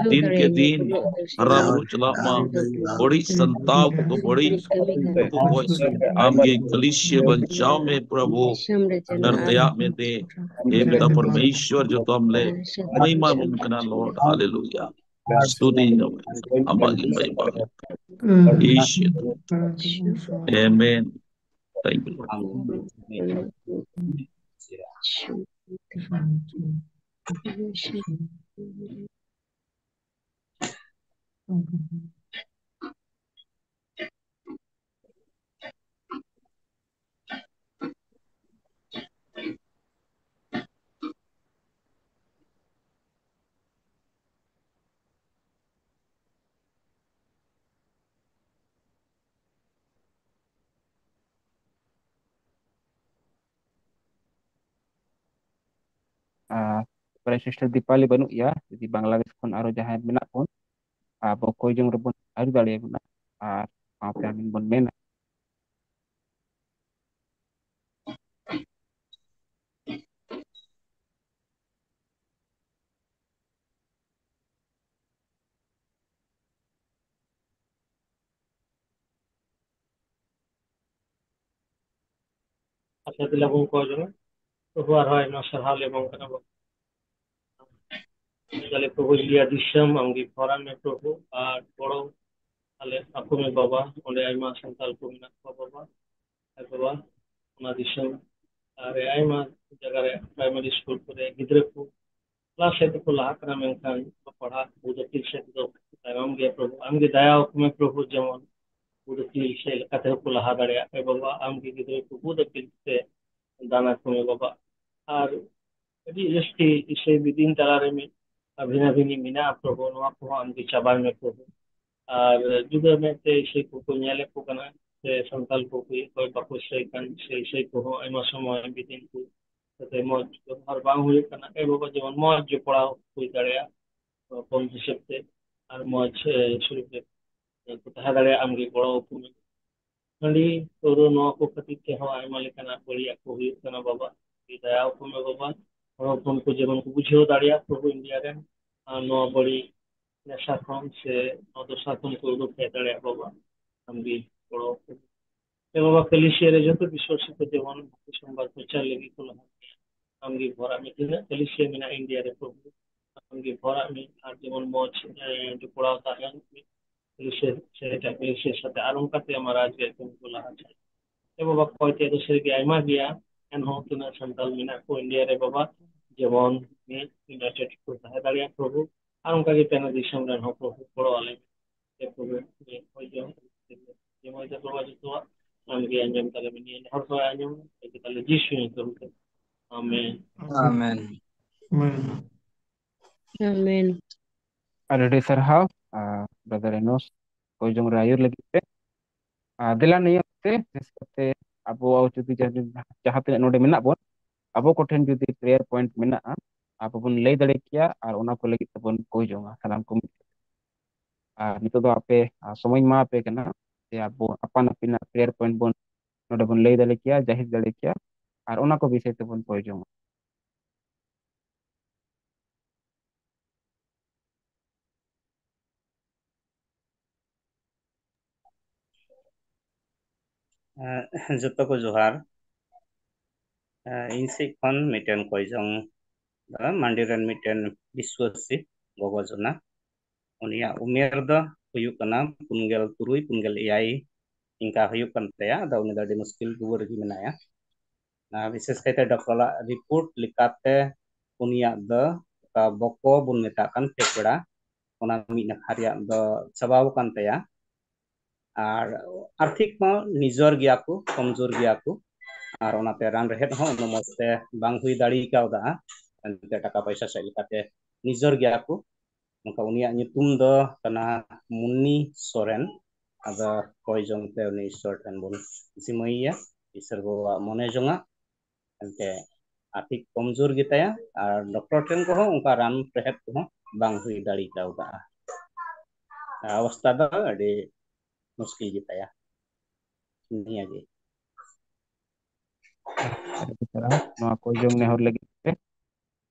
ᱫᱤᱱ ᱠᱮ ᱫᱤᱱ ᱦᱟᱨᱟ ᱵᱩᱨᱩ ᱪᱟᱞᱟᱜ ᱢᱟ᱾ ᱵᱟᱹᱲᱤᱡ ᱥᱟᱱᱛᱟᱣ ᱠᱚ ᱵᱟᱹᱲᱤᱡ ᱠᱚ ᱜᱚᱡ ᱟᱢᱜᱮ ᱠᱟᱹᱞᱤᱥᱤᱭᱟᱹ ᱵᱟᱧᱪᱟᱣ ᱢᱮ ᱯᱨᱚᱵᱷᱩ᱾ ᱟᱨ ᱫᱟᱭᱟ ᱢᱮ ᱛᱮ ᱦᱮ ᱯᱤᱛᱟ ᱯᱚᱨᱢᱮᱥᱣᱚᱨ ᱡᱚᱛᱚᱢ ᱞᱮ ᱢᱟᱹᱭᱢᱟ ᱢᱮᱱ ᱠᱟᱱᱟ ᱞᱚᱨᱰ ᱦᱟᱞᱮᱞᱩᱭᱟ᱾ ᱥᱛᱩᱛᱤ ᱟᱢᱟᱜ ᱜᱮ ᱢᱟᱹᱭᱢᱟ᱾ ᱤᱥᱤ᱾ ᱟᱢᱮᱱ᱾ Thank you, Lord. ᱟᱨ ᱛᱟᱨᱯᱚᱨᱮ ᱥᱤᱥᱴᱟᱨ ᱫᱤᱯᱟᱞᱤ ᱵᱟᱹᱱᱩᱜ ᱜᱮᱭᱟ, ᱡᱩᱫᱤ ᱵᱟᱝᱞᱟᱫᱮᱥ ᱠᱷᱚᱱ ᱟᱨᱚ ᱡᱟᱦᱟᱸᱭ ᱢᱮᱱᱟᱜ ᱵᱚᱱ, ᱟᱵᱚ ᱚᱠᱚᱭ ᱡᱚᱝ ᱨᱮᱵᱚᱱ ᱟᱹᱨᱩ ᱫᱟᱲᱮᱭᱟᱵᱚᱱᱟ ᱟᱨ ᱥᱟᱶᱛᱮ ᱟᱹᱵᱤᱱ ᱵᱚᱱ ᱢᱮᱱᱟ᱾ ᱟᱪᱪᱷᱟ, ᱛᱟᱦᱞᱮ ᱟᱵᱚ ᱠᱚ ᱡᱚᱢᱟ᱾ ᱯᱨᱚᱵᱷᱩ, ᱟᱨᱦᱚᱸ ᱟᱭᱢᱟ ᱥᱟᱨᱦᱟᱣ ᱞᱮ ᱮᱢᱟᱢ ᱠᱟᱱᱟ ᱵᱚ᱾ ᱛᱟᱦᱞᱮ ᱯᱨᱚᱵᱷᱩ, ᱤᱱᱰᱤᱭᱟ ᱫᱤᱥᱚᱢ ᱟᱢᱜᱮ ᱯᱷᱚᱨᱟᱱ ᱢᱮ ᱯᱨᱚᱵᱷᱩ, ᱟᱨ ᱜᱚᱲᱚ ᱟᱞᱮ ᱟᱠᱚ ᱢᱮ ᱵᱟᱵᱟ, ᱚᱸᱰᱮ ᱟᱭᱢᱟ ᱥᱟᱱᱛᱟᱲ ᱠᱚ ᱢᱮᱱᱟᱜ ᱠᱚᱣᱟ ᱵᱟᱵᱟ᱾ ᱟᱨ ᱵᱟᱵᱟ, ᱚᱱᱟ ᱫᱤᱥᱚᱢ ᱟᱨ ᱟᱭᱢᱟ ᱡᱟᱭᱜᱟ ᱨᱮ ᱯᱨᱟᱭᱢᱟᱨᱤ ᱥᱠᱩᱞ ᱠᱚᱨᱮ ᱜᱤᱫᱽᱨᱟᱹ ᱠᱚ ᱠᱞᱟᱥ ᱥᱮᱫ ᱛᱮᱠᱚ ᱞᱟᱦᱟᱜ ᱠᱟᱱᱟ, ᱢᱮᱱᱠᱷᱟᱱ ᱯᱟᱲᱦᱟᱜ ᱵᱩᱫ ᱟᱹᱠᱤᱞ ᱥᱮᱫ ᱛᱮᱫᱚ ᱛᱟᱭᱚᱢ ᱜᱮᱭᱟ᱾ ᱯᱨᱚᱵᱷᱩ, ᱟᱢᱜᱮ ᱫᱟᱭᱟ ᱟᱠᱚ ᱢᱮ ᱯᱨᱚᱵᱷᱩ, ᱡᱮᱢᱚᱱ ᱵᱩᱫ ᱟᱹᱠᱤᱞ ᱥᱮᱫ ᱞᱮᱠᱟ ᱛᱮᱦᱚᱸ ᱠᱚ ᱞᱟᱦᱟ ᱫᱟᱲᱮᱭᱟᱜ᱾ ᱮ ᱵᱟᱵᱟ, ᱟᱢᱜᱮ ᱜᱤᱫᱽᱨᱟᱹ ᱠᱚ ᱵᱩᱫ ᱟᱹᱠᱤᱞ ᱛᱮ ᱫᱟᱱ ᱟᱠᱚ ᱢᱮ ᱵᱟᱵᱟ᱾ ᱟᱨ ᱟᱹᱰᱤ ᱡᱟᱹᱥᱛᱤ ᱤᱥᱟᱹᱭ ᱵᱤᱫᱤᱱ ᱛᱟᱞᱟᱨᱮ ᱢᱤᱫ ᱵᱷᱤᱱᱟᱹ ᱵᱷᱤᱱᱤ ᱢᱮᱱᱟᱜᱼᱟ ᱯᱨᱚᱵᱷᱩ, ᱱᱚᱣᱟ ᱠᱚᱦᱚᱸ ᱟᱢᱜᱮ ᱪᱟᱵᱟᱭ ᱢᱮ ᱯᱨᱚᱵᱷᱩ᱾ ᱟᱨ ᱡᱩᱫᱟᱹ ᱢᱮᱫᱛᱮ ᱤᱥᱟᱹᱭ ᱠᱚᱠᱚ ᱧᱮᱞᱮᱫ ᱠᱚ ᱠᱟᱱᱟ, ᱥᱮ ᱥᱟᱱᱛᱟᱲ ᱠᱚ ᱚᱠᱚᱭ ᱵᱟᱠᱚ ᱤᱥᱟᱹᱭ ᱠᱟᱱ, ᱥᱮ ᱤᱥᱟᱹᱭ ᱠᱚᱦᱚᱸ ᱟᱭᱢᱟ ᱥᱚᱢᱚᱭ ᱵᱤᱫᱤᱱ ᱠᱚ ᱥᱟᱛᱮ ᱢᱚᱡᱽ ᱵᱮᱵᱚᱦᱟᱨ ᱵᱟᱝ ᱦᱩᱭᱩᱜ ᱠᱟᱱᱟ᱾ ᱮ ᱵᱟᱵᱟ, ᱡᱮᱢᱚᱱ ᱢᱚᱡᱽ ᱡᱚᱯᱲᱟᱣ ᱦᱩᱭ ᱫᱟᱲᱮᱭᱟᱜᱼᱟ ᱠᱚᱢ ᱦᱤᱥᱟᱹᱵ ᱛᱮ, ᱟᱨ ᱢᱚᱡᱽ, ᱮ, ᱥᱩᱞᱩᱠ ᱨᱮ ᱠᱚ ᱛᱟᱦᱮᱸ ᱫᱟᱲᱮᱭᱟᱜᱼᱟ, ᱟᱢᱜᱮ ᱜᱚᱲᱚ ᱟᱠᱚ ᱢᱮ᱾ ᱦᱟᱺᱰᱤ ᱯᱟᱹᱣᱨᱟᱹ ᱱᱚᱣᱟ ᱠᱚ ᱠᱷᱟᱹᱛᱤᱨ ᱛᱮᱦᱚᱸ ᱟᱭᱢᱟ ᱞᱮᱠᱟᱱᱟᱜ ᱵᱟᱹᱲᱤᱡᱟᱜ ᱠᱚ ᱦᱩᱭᱩᱜ ᱠᱟᱱᱟ ᱵᱟᱵᱟ᱾ ᱫᱟᱭᱟ ᱟᱠᱚ ᱢᱮ ᱵᱟᱵᱟ, ᱦᱚᱲ ᱦᱚᱯᱚᱱ ᱠᱚ ᱡᱮᱢᱚᱱ ᱠᱚ ᱵᱩᱡᱷᱟᱹᱣ ᱫᱟᱲᱮᱭᱟᱜ ᱯᱨᱚᱵᱷᱩ ᱤᱱᱰᱤᱭᱟ ᱨᱮᱱ, ᱟᱨ ᱱᱚᱣᱟ ᱵᱟᱹᱲᱤᱡ ᱱᱮᱥᱟ ᱠᱷᱚᱱ ᱥᱮ ᱱᱚᱣᱟ ᱫᱚᱥᱟ ᱠᱷᱚᱱ ᱠᱚ ᱩᱰᱩᱠ ᱦᱮᱡ ᱫᱟᱲᱮᱭᱟᱜ ᱵᱟᱵᱟ᱾ ᱟᱢᱜᱮ ᱜᱚᱲᱚ ᱟᱠᱚ ᱢᱮ᱾ ᱮ ᱵᱟᱵᱟ, ᱠᱟᱹᱞᱤᱥᱤᱭᱟ ᱨᱮ ᱡᱚᱛᱚ ᱵᱤᱥᱣᱟᱥᱤ ᱠᱚ ᱡᱮᱢᱚᱱ ᱵᱷᱟᱹᱜᱤ ᱥᱚᱢᱵᱟᱫ ᱯᱨᱚᱪᱟᱨ ᱞᱟᱹᱜᱤᱫ ᱠᱚ ᱞᱟᱦᱟ ᱜᱮᱭᱟ᱾ ᱟᱢᱜᱮ ᱵᱷᱚᱨᱟᱜ ᱢᱮ, ᱛᱤᱱᱟᱹᱜ ᱠᱟᱹᱞᱤᱥᱤᱭᱟ ᱢᱮᱱᱟᱜᱼᱟ ᱤᱱᱰᱤᱭᱟ ᱨᱮ ᱯᱨᱚᱵᱷᱩ, ᱟᱢᱜᱮ ᱵᱷᱚᱨᱟᱜ ᱢᱮ, ᱟᱨ ᱡᱮᱢᱚᱱ ᱢᱚᱡᱽ, ᱮ, ᱡᱚᱯᱲᱟᱣ ᱛᱟᱦᱮᱱ ᱢᱮ ᱠᱟᱹᱞᱤᱥᱤᱭᱟ ᱥᱮ ᱮᱴᱟᱜ ᱠᱟᱹᱞᱤᱥᱤᱭᱟ ᱥᱟᱛᱮ, ᱟᱨ ᱚᱱᱠᱟᱛᱮ ᱟᱢᱟᱜ ᱨᱟᱡᱽ ᱨᱮᱭᱟᱜ ᱠᱟᱹᱢᱤ ᱠᱚ ᱞᱟᱦᱟ ᱪᱟᱞᱟᱜᱼᱟ᱾ ᱮ ᱵᱟᱵᱟ, ᱠᱚᱭ ᱛᱮ ᱫᱚ ᱥᱟᱹᱨᱤᱜᱮ ᱟᱭᱢᱟ ᱜᱮᱭᱟ, ᱮᱱᱦᱚᱸ ᱛᱤᱱᱟᱹᱜ ᱥᱟᱱᱛᱟᱲ ᱢᱮᱱᱟᱜ ᱠᱚ ᱤᱱᱰᱤᱭᱟ ᱨᱮ ᱵᱟᱵᱟ, ᱡᱮᱢᱚᱱ ᱢᱤᱫ ᱤᱭᱩᱱᱟᱭᱴᱮᱰ ᱠᱚ ᱛᱟᱦᱮᱸ ᱫᱟᱲᱮᱭᱟᱜ ᱯᱨᱚᱵᱷᱩ, ᱟᱨ ᱚᱱᱠᱟᱜᱮ ᱯᱮᱱᱟ ᱫᱤᱥᱚᱢ ᱨᱮᱱ ᱦᱚᱸ ᱯᱨᱚᱵᱷᱩ ᱜᱚᱲᱚ ᱟᱞᱮ ᱢᱮ᱾ ᱮ ᱯᱨᱚᱵᱷᱩ, ᱡᱮ ᱦᱚᱭ ᱡᱚ, ᱡᱮ ᱦᱚᱭ ᱡᱚ ᱵᱟᱵᱟ ᱡᱚᱛᱚᱣᱟᱜ ᱟᱢᱜᱮ ᱟᱸᱡᱚᱢ ᱛᱟᱞᱮ ᱢᱮ, ᱱᱤᱭᱟᱹ ᱦᱚᱲ ᱠᱚ ᱟᱸᱡᱚᱢ ᱛᱟᱞᱮ ᱡᱤᱥᱩ ᱧᱩᱛᱩᱢ ᱛᱮ᱾ ᱟᱢᱮᱱ᱾ ᱟᱢᱮᱱ᱾ ᱟᱢᱮᱱ᱾ ᱟᱢᱮᱱ᱾ ᱟᱹᱰᱤ ᱟᱹᱰᱤ ᱥᱟᱨᱦᱟᱣ, ᱟᱨ ᱵᱨᱟᱫᱟᱨ ᱮᱱᱚᱥ ᱠᱚᱭ ᱡᱚᱝ ᱨᱮ ᱟᱹᱭᱩᱨ ᱞᱟᱹᱜᱤᱫ ᱛᱮ᱾ ᱟᱨ ᱫᱮᱞᱟ ᱱᱤᱭᱟᱹ ᱚᱠᱛᱮ ᱵᱤᱥᱮᱥ ᱠᱟᱛᱮ ᱟᱵᱚ ᱡᱩᱫᱤ ᱡᱟᱦᱟᱸ, ᱡᱟᱦᱟᱸ ᱛᱤᱱᱟᱹᱜ ᱱᱚᱰᱮ ᱢᱮᱱᱟᱜ ᱵᱚᱱ, ᱟᱵᱚ ᱠᱚᱴᱷᱮᱱ ᱡᱩᱫᱤ ᱯᱨᱮᱭᱟᱨ ᱯᱚᱭᱮᱱᱴ ᱢᱮᱱᱟᱜᱼᱟ, ᱟᱵᱚ ᱵᱚᱱ ᱞᱟᱹᱭ ᱫᱟᱲᱮ ᱠᱮᱭᱟ ᱟᱨ ᱚᱱᱟ ᱠᱚ ᱞᱟᱹᱜᱤᱫ ᱛᱮᱵᱚᱱ ᱠᱚᱭ ᱡᱚᱝᱟ ᱥᱟᱱᱟᱢ ᱠᱚ ᱢᱤᱫ᱾ ᱟᱨ ᱱᱤᱛᱚᱜ ᱫᱚ ᱟᱯᱮ, ᱟᱨ ᱥᱚᱢᱚᱭ ᱤᱧ ᱮᱢᱟ ᱟᱯᱮ ᱠᱟᱱᱟ, ᱡᱮ ᱟᱵᱚ ᱟᱯᱟᱱ ᱟᱹᱯᱤᱱᱟᱜ ᱯᱨᱮᱭᱟᱨ ᱯᱚᱭᱮᱱᱴ ᱵᱚᱱ ᱱᱚᱰᱮ ᱵᱚᱱ ᱞᱟᱹᱭ ᱫᱟᱲᱮ ᱠᱮᱭᱟ, ᱡᱟᱹᱦᱤᱨ ᱫᱟᱲᱮ ᱠᱮᱭᱟ, ᱟᱨ ᱚᱱᱟ ᱠᱚ ᱵᱤᱥᱚᱭ ᱛᱮᱵᱚᱱ ᱠᱚᱭ ᱡᱚᱝᱟ᱾ ᱮᱸ, ᱡᱚᱛᱚ ᱠᱚ ᱡᱚᱦᱟᱨ᱾ ᱮᱸ, ᱤᱧ ᱥᱮᱫ ᱠᱷᱚᱱ ᱢᱤᱫᱴᱮᱱ ᱠᱚᱭ ᱡᱚᱝ ᱫᱚ ᱢᱟᱱᱰᱤ ᱨᱮᱱ ᱢᱤᱫᱴᱮᱱ ᱵᱤᱥᱣᱟᱥᱤ ᱜᱚᱜᱚ ᱡᱚᱱᱟ᱾ ᱩᱱᱤᱭᱟᱜ ᱩᱢᱮᱨ ᱫᱚ ᱦᱩᱭᱩᱜ ᱠᱟᱱᱟ ᱯᱩᱱ ᱜᱮᱞ ᱛᱩᱨᱩᱭ, ᱯᱩᱱ ᱜᱮᱞ ᱮᱭᱟᱭ ᱤᱱᱠᱟ ᱦᱩᱭᱩᱜ ᱠᱟᱱ ᱛᱟᱭᱟ᱾ ᱟᱫᱚ ᱩᱱᱤ ᱫᱚ ᱟᱹᱰᱤ ᱢᱩᱥᱠᱤᱞ ᱨᱩᱣᱟᱹ ᱨᱮᱜᱮ ᱢᱮᱱᱟᱭᱟ᱾ ᱟᱨ ᱵᱤᱥᱮᱥ ᱠᱟᱭᱛᱮ ᱰᱚᱠᱴᱚᱨᱟᱜ ᱨᱤᱯᱳᱨᱴ ᱞᱮᱠᱟᱛᱮ ᱩᱱᱤᱭᱟᱜ ᱫᱚ ᱚᱠᱟ ᱵᱚᱠᱚ ᱵᱚᱱ ᱢᱮᱛᱟᱜ ᱠᱟᱱ ᱯᱷᱮᱯᱲᱟ, ᱚᱱᱟ ᱢᱤᱫ ᱱᱟᱠᱷᱟ ᱨᱮᱭᱟᱜ ᱫᱚ ᱪᱟᱵᱟᱣ ᱟᱠᱟᱱ ᱛᱟᱭᱟ᱾ ᱟᱨ ᱟᱨᱛᱷᱤᱠ ᱦᱚᱸ ᱱᱤᱡᱚᱨ ᱜᱮᱭᱟ ᱠᱚ, ᱠᱚᱢᱡᱳᱨ ᱜᱮᱭᱟ ᱠᱚ, ᱟᱨ ᱚᱱᱟᱛᱮ ᱨᱟᱱ ᱨᱮᱦᱮᱫ ᱦᱚᱸ ᱩᱱᱟᱹᱜ ᱢᱚᱡᱽ ᱛᱮ ᱵᱟᱝ ᱦᱩᱭ ᱫᱟᱲᱮ ᱠᱟᱣᱫᱟ᱾ ᱮᱱᱛᱮ ᱴᱟᱠᱟ ᱯᱚᱭᱥᱟ ᱥᱮᱫ ᱞᱮᱠᱟᱛᱮ ᱱᱤᱡᱚᱨ ᱜᱮᱭᱟ ᱠᱚ᱾ ᱱᱚᱝᱠᱟ ᱩᱱᱤᱭᱟᱜ ᱧᱩᱛᱩᱢ ᱫᱚ ᱠᱟᱱᱟ ᱢᱩᱱᱱᱤ ᱥᱚᱨᱮᱱ᱾ ᱟᱫᱚ ᱠᱚᱭ ᱡᱚᱝ ᱛᱮ ᱩᱱᱤ ᱤᱥᱥᱚᱨ ᱴᱷᱮᱱ ᱵᱚᱱ ᱡᱤᱢᱟᱹᱭᱮᱭᱟ, ᱤᱥᱥᱚᱨ ᱵᱟᱵᱟᱣᱟᱜ ᱢᱚᱱᱮ ᱡᱚᱝᱟᱜ᱾ ᱮᱱᱛᱮ ᱟᱨᱛᱷᱤᱠ ᱠᱚᱢᱡᱳᱨ ᱜᱮᱛᱟᱭᱟ ᱟᱨ ᱰᱚᱠᱴᱚᱨ ᱴᱷᱮᱱ ᱠᱚᱦᱚᱸ ᱚᱱᱠᱟ ᱨᱟᱱ ᱨᱮᱦᱮᱫ ᱠᱚᱦᱚᱸ ᱵᱟᱝ ᱦᱩᱭ ᱫᱟᱲᱮ ᱠᱟᱣᱫᱟ᱾ ᱚᱵᱚᱥᱛᱟ ᱫᱚ ᱟᱹᱰᱤ ᱢᱩᱥᱠᱤᱞ ᱜᱮᱛᱟᱭᱟ᱾ ᱱᱤᱭᱟᱹᱜᱮ᱾ ᱟᱹᱰᱤ ᱥᱟᱨᱦᱟᱣ ᱱᱚᱣᱟ ᱠᱚᱭ ᱡᱚᱝ ᱱᱮᱦᱚᱨ ᱞᱟᱹᱜᱤᱫ ᱛᱮ᱾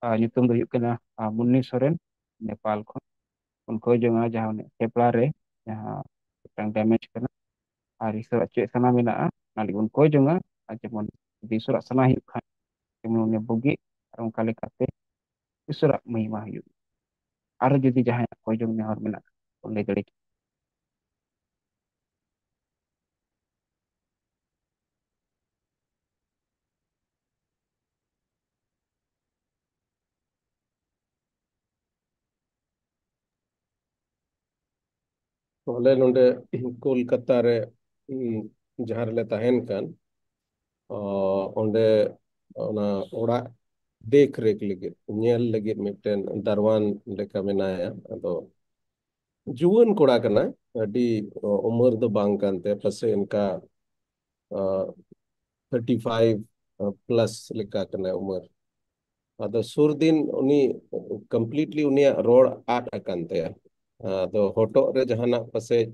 ᱟᱨ ᱧᱩᱛᱩᱢ ᱫᱚ ᱦᱩᱭᱩᱜ ᱠᱟᱱᱟ, ᱟᱨ, ᱢᱩᱱᱱᱤ ᱥᱚᱨᱮᱱ, ᱱᱮᱯᱟᱞ ᱠᱷᱚᱱ᱾ ᱵᱚᱱ ᱠᱚᱭ ᱡᱚᱝᱟ ᱡᱟᱦᱟᱸ ᱚᱱᱮ ᱯᱷᱮᱯᱲᱟ ᱨᱮ ᱡᱟᱦᱟᱸ ᱢᱤᱫᱴᱟᱝ ᱰᱮᱢᱮᱡᱽ ᱠᱟᱱᱟ, ᱟᱨ ᱤᱥᱚᱨᱟᱜ ᱪᱮᱫ ᱥᱟᱱᱟ ᱢᱮᱱᱟᱜᱼᱟ, ᱚᱱᱟ ᱞᱟᱹᱜᱤᱫ ᱵᱚᱱ ᱠᱚᱭ ᱡᱚᱝᱟ᱾ ᱟᱨ ᱡᱮᱢᱚᱱ ᱡᱩᱫᱤ ᱤᱥᱚᱨᱟᱜ ᱥᱟᱱᱟ ᱦᱩᱭᱩᱜ ᱠᱷᱟᱱ, ᱡᱮᱢᱚᱱ ᱩᱱᱤ ᱵᱩᱜᱤ, ᱟᱨ ᱚᱱᱠᱟ ᱞᱮᱠᱟᱛᱮ ᱤᱥᱚᱨᱟᱜ ᱢᱚᱦᱤᱢᱟ ᱦᱩᱭᱩᱜ᱾ ᱟᱨ ᱡᱩᱫᱤ ᱡᱟᱦᱟᱸᱭᱟᱜ ᱠᱚᱭ ᱡᱚᱝ ᱱᱮᱦᱚᱨ ᱢᱮᱱᱟᱜ ᱠᱷᱟᱱ, ᱵᱚᱱ ᱞᱟᱹᱭ ᱫᱟᱲᱮ ᱠᱮᱭᱟ᱾ ᱟᱞᱮ ᱱᱚᱰᱮ ᱠᱳᱞᱠᱟᱛᱟ ᱨᱮ, ᱩᱢ, ᱡᱟᱦᱟᱸ ᱨᱮᱞᱮ ᱛᱟᱦᱮᱱ ᱠᱟᱱ, ᱚ, ᱚᱸᱰᱮ ᱚᱱᱟ ᱚᱲᱟᱜ ᱫᱮᱠᱷ ᱨᱮᱠᱷ ᱞᱟᱹᱜᱤᱫ, ᱧᱮᱞ ᱞᱟᱹᱜᱤᱫ ᱢᱤᱫᱴᱮᱱ ᱫᱟᱨᱣᱟᱱ ᱞᱮᱠᱟ ᱢᱮᱱᱟᱭᱟ᱾ ᱟᱫᱚ ᱡᱩᱣᱟᱹᱱ ᱠᱚᱲᱟ ᱠᱟᱱᱟᱭ, ᱟᱹᱰᱤ, ᱚ, ᱩᱢᱮᱨ ᱫᱚ ᱵᱟᱝ ᱠᱟᱱ ᱛᱟᱭᱟ, ᱯᱟᱥᱮᱡ ᱚᱱᱠᱟ, ᱚ, ᱛᱷᱟᱨᱴᱤ ᱯᱷᱟᱭᱤᱵᱷ ᱯᱞᱟᱥ ᱞᱮᱠᱟ ᱠᱟᱱᱟᱭ ᱩᱢᱮᱨ᱾ ᱟᱫᱚ ᱥᱩᱨ ᱫᱤᱱ ᱩᱱᱤ ᱠᱚᱢᱯᱞᱤᱴᱞᱤ ᱩᱱᱤᱭᱟᱜ ᱨᱚᱲ ᱟᱫ ᱟᱠᱟᱱ ᱛᱟᱭᱟ᱾ ᱟᱫᱚ ᱦᱚᱴᱚᱜ ᱨᱮ ᱡᱟᱦᱟᱱᱟᱜ ᱯᱟᱥᱮᱡ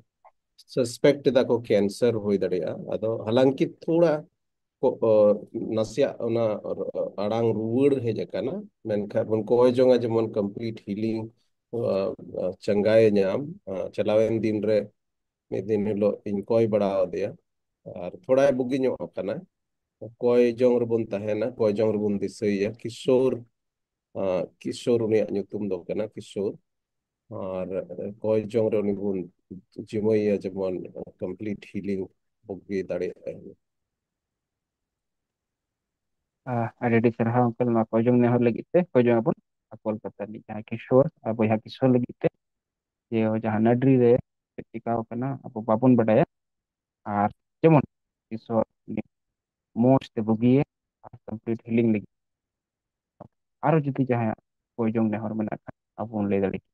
ᱥᱟᱥᱯᱮᱠᱴ ᱮᱫᱟ ᱠᱚ ᱠᱮᱱᱥᱟᱨ ᱦᱩᱭ ᱫᱟᱲᱮᱭᱟᱜᱼᱟ᱾ ᱟᱫᱚ ᱦᱟᱞᱟᱝᱠᱤ ᱛᱷᱚᱲᱟ ᱠᱚ, ᱚ, ᱱᱟᱥᱮᱭᱟᱜ ᱚᱱᱟ ᱟᱲᱟᱝ ᱨᱩᱣᱟᱹᱲ ᱦᱮᱡ ᱟᱠᱟᱱᱟ, ᱢᱮᱱᱠᱷᱟᱱ ᱵᱚᱱ ᱠᱚᱭ ᱡᱚᱝᱟ ᱡᱮᱢᱚᱱ ᱠᱚᱢᱯᱞᱤᱴ ᱦᱤᱞᱤᱝ, ᱚ, ᱚ, ᱪᱟᱸᱜᱟᱭᱮ ᱧᱟᱢ᱾ ᱚ, ᱪᱟᱞᱟᱣᱮᱱ ᱫᱤᱱ ᱨᱮ ᱢᱤᱫ ᱫᱤᱱ ᱦᱤᱞᱳᱜ ᱤᱧ ᱠᱚᱭ ᱵᱟᱲᱟ ᱟᱫᱮᱭᱟ, ᱟᱨ ᱛᱷᱚᱲᱟᱭ ᱵᱩᱜᱤ ᱧᱚᱜ ᱟᱠᱟᱱᱟ᱾ ᱠᱚᱭ ᱡᱚᱝ ᱨᱮᱵᱚᱱ ᱛᱟᱦᱮᱱᱟ, ᱠᱚᱭ ᱡᱚᱝ ᱨᱮᱵᱚᱱ ᱫᱤᱥᱟᱹᱭᱮᱭᱟ᱾ ᱠᱤᱥᱳᱨ, ᱟᱸ, ᱠᱤᱥᱳᱨ ᱩᱱᱤᱭᱟᱜ ᱧᱩᱛᱩᱢ ᱫᱚ ᱠᱟᱱᱟ, ᱠᱤᱥᱳᱨ᱾ ᱟᱨ ᱠᱚᱭ ᱡᱚᱝ ᱨᱮ ᱩᱱᱤ ᱵᱚᱱ ᱡᱤᱢᱟᱹᱭᱟ ᱡᱮᱢᱚᱱ complete healing ᱵᱩᱜᱤ ᱫᱟᱲᱮᱭᱟᱜ ᱛᱟᱭ᱾ ᱟᱹᱰᱤ ᱟᱹᱰᱤ ᱥᱟᱨᱦᱟᱣ uncle, ᱱᱚᱣᱟ ᱠᱚᱭ ᱡᱚᱝ ᱱᱮᱦᱚᱨ ᱞᱟᱹᱜᱤᱫ ᱛᱮ, ᱠᱚᱭ ᱡᱚᱝ ᱟᱵᱚᱱ ᱠᱳᱞᱠᱟᱛᱟ ᱨᱤᱱᱤᱡ ᱡᱟᱦᱟᱸᱭ ᱠᱤᱥᱳᱨ, ᱟᱨ ᱵᱚᱭᱦᱟ ᱠᱤᱥᱳᱨ ᱞᱟᱹᱜᱤᱫ ᱛᱮ, ᱡᱮ ᱡᱟᱦᱟᱸ ᱱᱟᱹᱰᱨᱤ ᱨᱮ ᱪᱮᱫ ᱪᱤᱠᱟᱣ ᱠᱟᱱᱟ ᱟᱵᱚ ᱵᱟᱵᱚᱱ ᱵᱟᱰᱟᱭᱟ, ᱟᱨ ᱡᱮᱢᱚᱱ ᱠᱤᱥᱳᱨ ᱩᱱᱤ ᱢᱚᱡᱽ ᱛᱮ ᱵᱩᱜᱤᱭᱮ ᱟᱨ complete healing ᱞᱟᱹᱜᱤᱫ ᱟᱨᱚ ᱡᱩᱫᱤ ᱡᱟᱦᱟᱸᱭᱟᱜ ᱠᱚᱭ ᱡᱚᱝ ᱱᱮᱦᱚᱨ ᱢᱮᱱᱟᱜ ᱠᱷᱟᱱ ᱟᱵᱚ ᱵᱚᱱ ᱞᱟᱹᱭ ᱫᱟᱲᱮᱭᱟᱜᱼᱟ᱾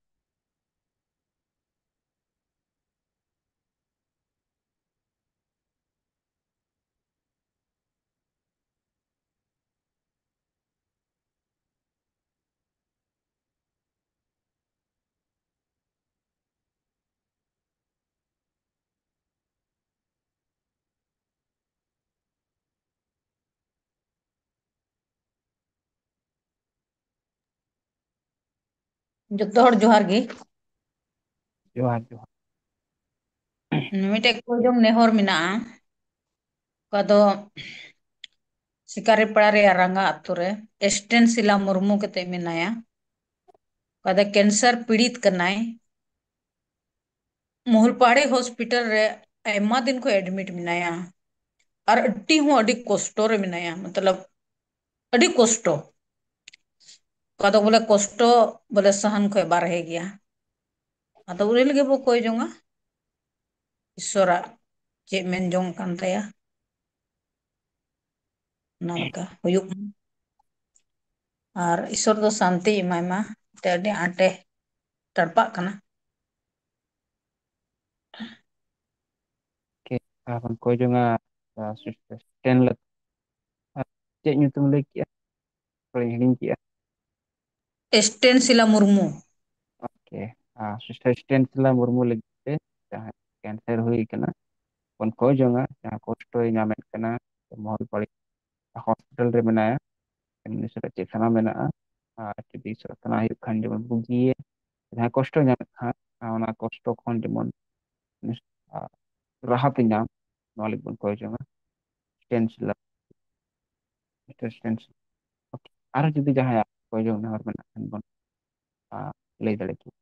ᱡᱚᱛᱚ ᱦᱚᱲ ᱡᱚᱦᱟᱨ ᱜᱮ᱾ ᱡᱚᱦᱟᱨ, ᱡᱚᱦᱟᱨ᱾ ᱢᱤᱫᱴᱮᱡ ᱠᱚᱭ ᱡᱚᱝ ᱱᱮᱦᱚᱨ ᱢᱮᱱᱟᱜᱼᱟ᱾ ᱚᱠᱟ ᱫᱚ ᱥᱤᱠᱟᱨᱤᱯᱟᱲᱟ ᱨᱮᱭᱟᱜ ᱨᱟᱸᱜᱟ ᱟᱛᱳ ᱨᱮ ᱮᱥᱴᱮᱱ ᱥᱤᱞᱟ ᱢᱩᱨᱢᱩ ᱠᱟᱛᱮ ᱢᱮᱱᱟᱭᱟ᱾ ᱚᱠᱟ ᱫᱚ cancer ᱯᱤᱲᱤᱛ ᱠᱟᱱᱟᱭ᱾ ᱢᱚᱦᱩᱞᱯᱟᱦᱟᱲᱤ hospital ᱨᱮ ᱟᱭᱢᱟ ᱫᱤᱱ ᱠᱷᱚᱱ admit ᱢᱮᱱᱟᱭᱟ᱾ ᱟᱨ ᱟᱹᱰᱤ ᱦᱚᱸ ᱟᱹᱰᱤ ᱠᱚᱥᱴᱚ ᱨᱮ ᱢᱮᱱᱟᱭᱟ, ᱢᱚᱛᱞᱚᱵ ᱟᱹᱰᱤ ᱠᱚᱥᱴᱚ᱾ ᱚᱠᱟ ᱫᱚ ᱵᱚᱞᱮ ᱠᱚᱥᱴᱚ ᱵᱚᱞᱮ ᱥᱟᱦᱟᱱ ᱠᱷᱚᱱ ᱵᱟᱨᱦᱮ ᱜᱮᱭᱟ᱾ ᱟᱫᱚ ᱩᱱᱤ ᱞᱟᱹᱜᱤᱫ ᱵᱚ ᱠᱚᱭ ᱡᱚᱝᱟ ᱤᱥᱥᱚᱨᱟᱜ ᱪᱮᱫ ᱢᱮᱱ ᱡᱚᱝ ᱠᱟᱱ ᱛᱟᱭᱟ, ᱚᱱᱟ ᱞᱮᱠᱟ ᱦᱩᱭᱩᱜ ᱢᱟ᱾ ᱟᱨ ᱤᱥᱥᱚᱨ ᱫᱚ ᱥᱟᱱᱛᱤ ᱮᱢᱟᱭ ᱢᱟ, ᱛᱮ ᱟᱹᱰᱤ ᱟᱸᱴᱮ ᱛᱟᱲᱯᱟᱜ ᱠᱟᱱᱟ᱾ ᱠᱮ ᱟᱨ ᱵᱚᱱ ᱠᱚᱭ ᱡᱚᱝᱟ, ᱟᱨ, sister ᱥᱴᱮᱱᱞᱮ-, ᱟᱨ ᱪᱮᱫ ᱧᱩᱛᱩᱢ ᱞᱟᱹᱭ ᱠᱮᱜᱼᱟ? ᱛᱷᱚᱲᱟᱧ ᱦᱤᱲᱤᱧ ᱠᱮᱜᱼᱟ᱾ ᱮᱥᱴᱮᱱ ᱥᱤᱞᱟ ᱢᱩᱨᱢᱩ᱾ ᱳᱠᱮ, ᱟᱨ sister ᱥᱴᱮᱱ ᱥᱤᱞᱟ ᱢᱩᱨᱢᱩ ᱞᱟᱹᱜᱤᱫ ᱛᱮ ᱡᱟᱦᱟᱸ cancer ᱦᱩᱭ ᱠᱟᱱᱟ, ᱵᱚᱱ ᱠᱚᱭ ᱡᱚᱝᱟ, ᱡᱟᱦᱟᱸ ᱠᱚᱥᱴᱚᱭ ᱧᱟᱢᱮᱫ ᱠᱟᱱᱟ, ᱢᱚᱦᱚᱞ ᱯᱟᱲᱤ hospital ᱨᱮ ᱢᱮᱱᱟᱭᱟ, ᱩᱱᱤ ᱥᱟᱞᱟᱜ ᱪᱮᱫ ᱥᱟᱱᱟ ᱢᱮᱱᱟᱜᱼᱟ, ᱟᱨ ᱡᱩᱫᱤ ᱥᱟᱱᱟ ᱦᱩᱭᱩᱜ ᱠᱷᱟᱱ ᱡᱮᱢᱚᱱ ᱵᱩᱜᱤᱭᱮ, ᱡᱟᱦᱟᱸᱭ ᱠᱚᱥᱴᱚ ᱧᱟᱢᱮᱫ ᱠᱷᱟᱱ, ᱚᱱᱟ ᱠᱚᱥᱴᱚ ᱠᱷᱚᱱ ᱡᱮᱢᱚᱱ, ᱟᱨ, ᱨᱟᱦᱟᱛ ᱮ ᱧᱟᱢ, ᱱᱚᱣᱟ ᱞᱟᱹᱜᱤᱫ ᱵᱚᱱ ᱠᱚᱭ ᱡᱚᱝᱟ᱾ ᱥᱴᱮᱱ ᱥᱤᱞᱟ, ᱢᱤᱥᱴᱟᱨ ᱥᱴᱮᱱ ᱥᱤᱞᱟ᱾ ᱳᱠᱮ, ᱟᱨᱦᱚᱸ ᱡᱩᱫᱤ ᱡᱟᱦᱟᱸᱭᱟᱜ ᱠᱚᱭ ᱡᱚᱝ ᱱᱮᱦᱚᱨ ᱢᱮᱱᱟᱜ ᱠᱷᱟᱱ ᱵᱚᱱ, ᱟᱨ, ᱞᱟᱹᱭ ᱫᱟᱲᱮ ᱠᱮᱭᱟ᱾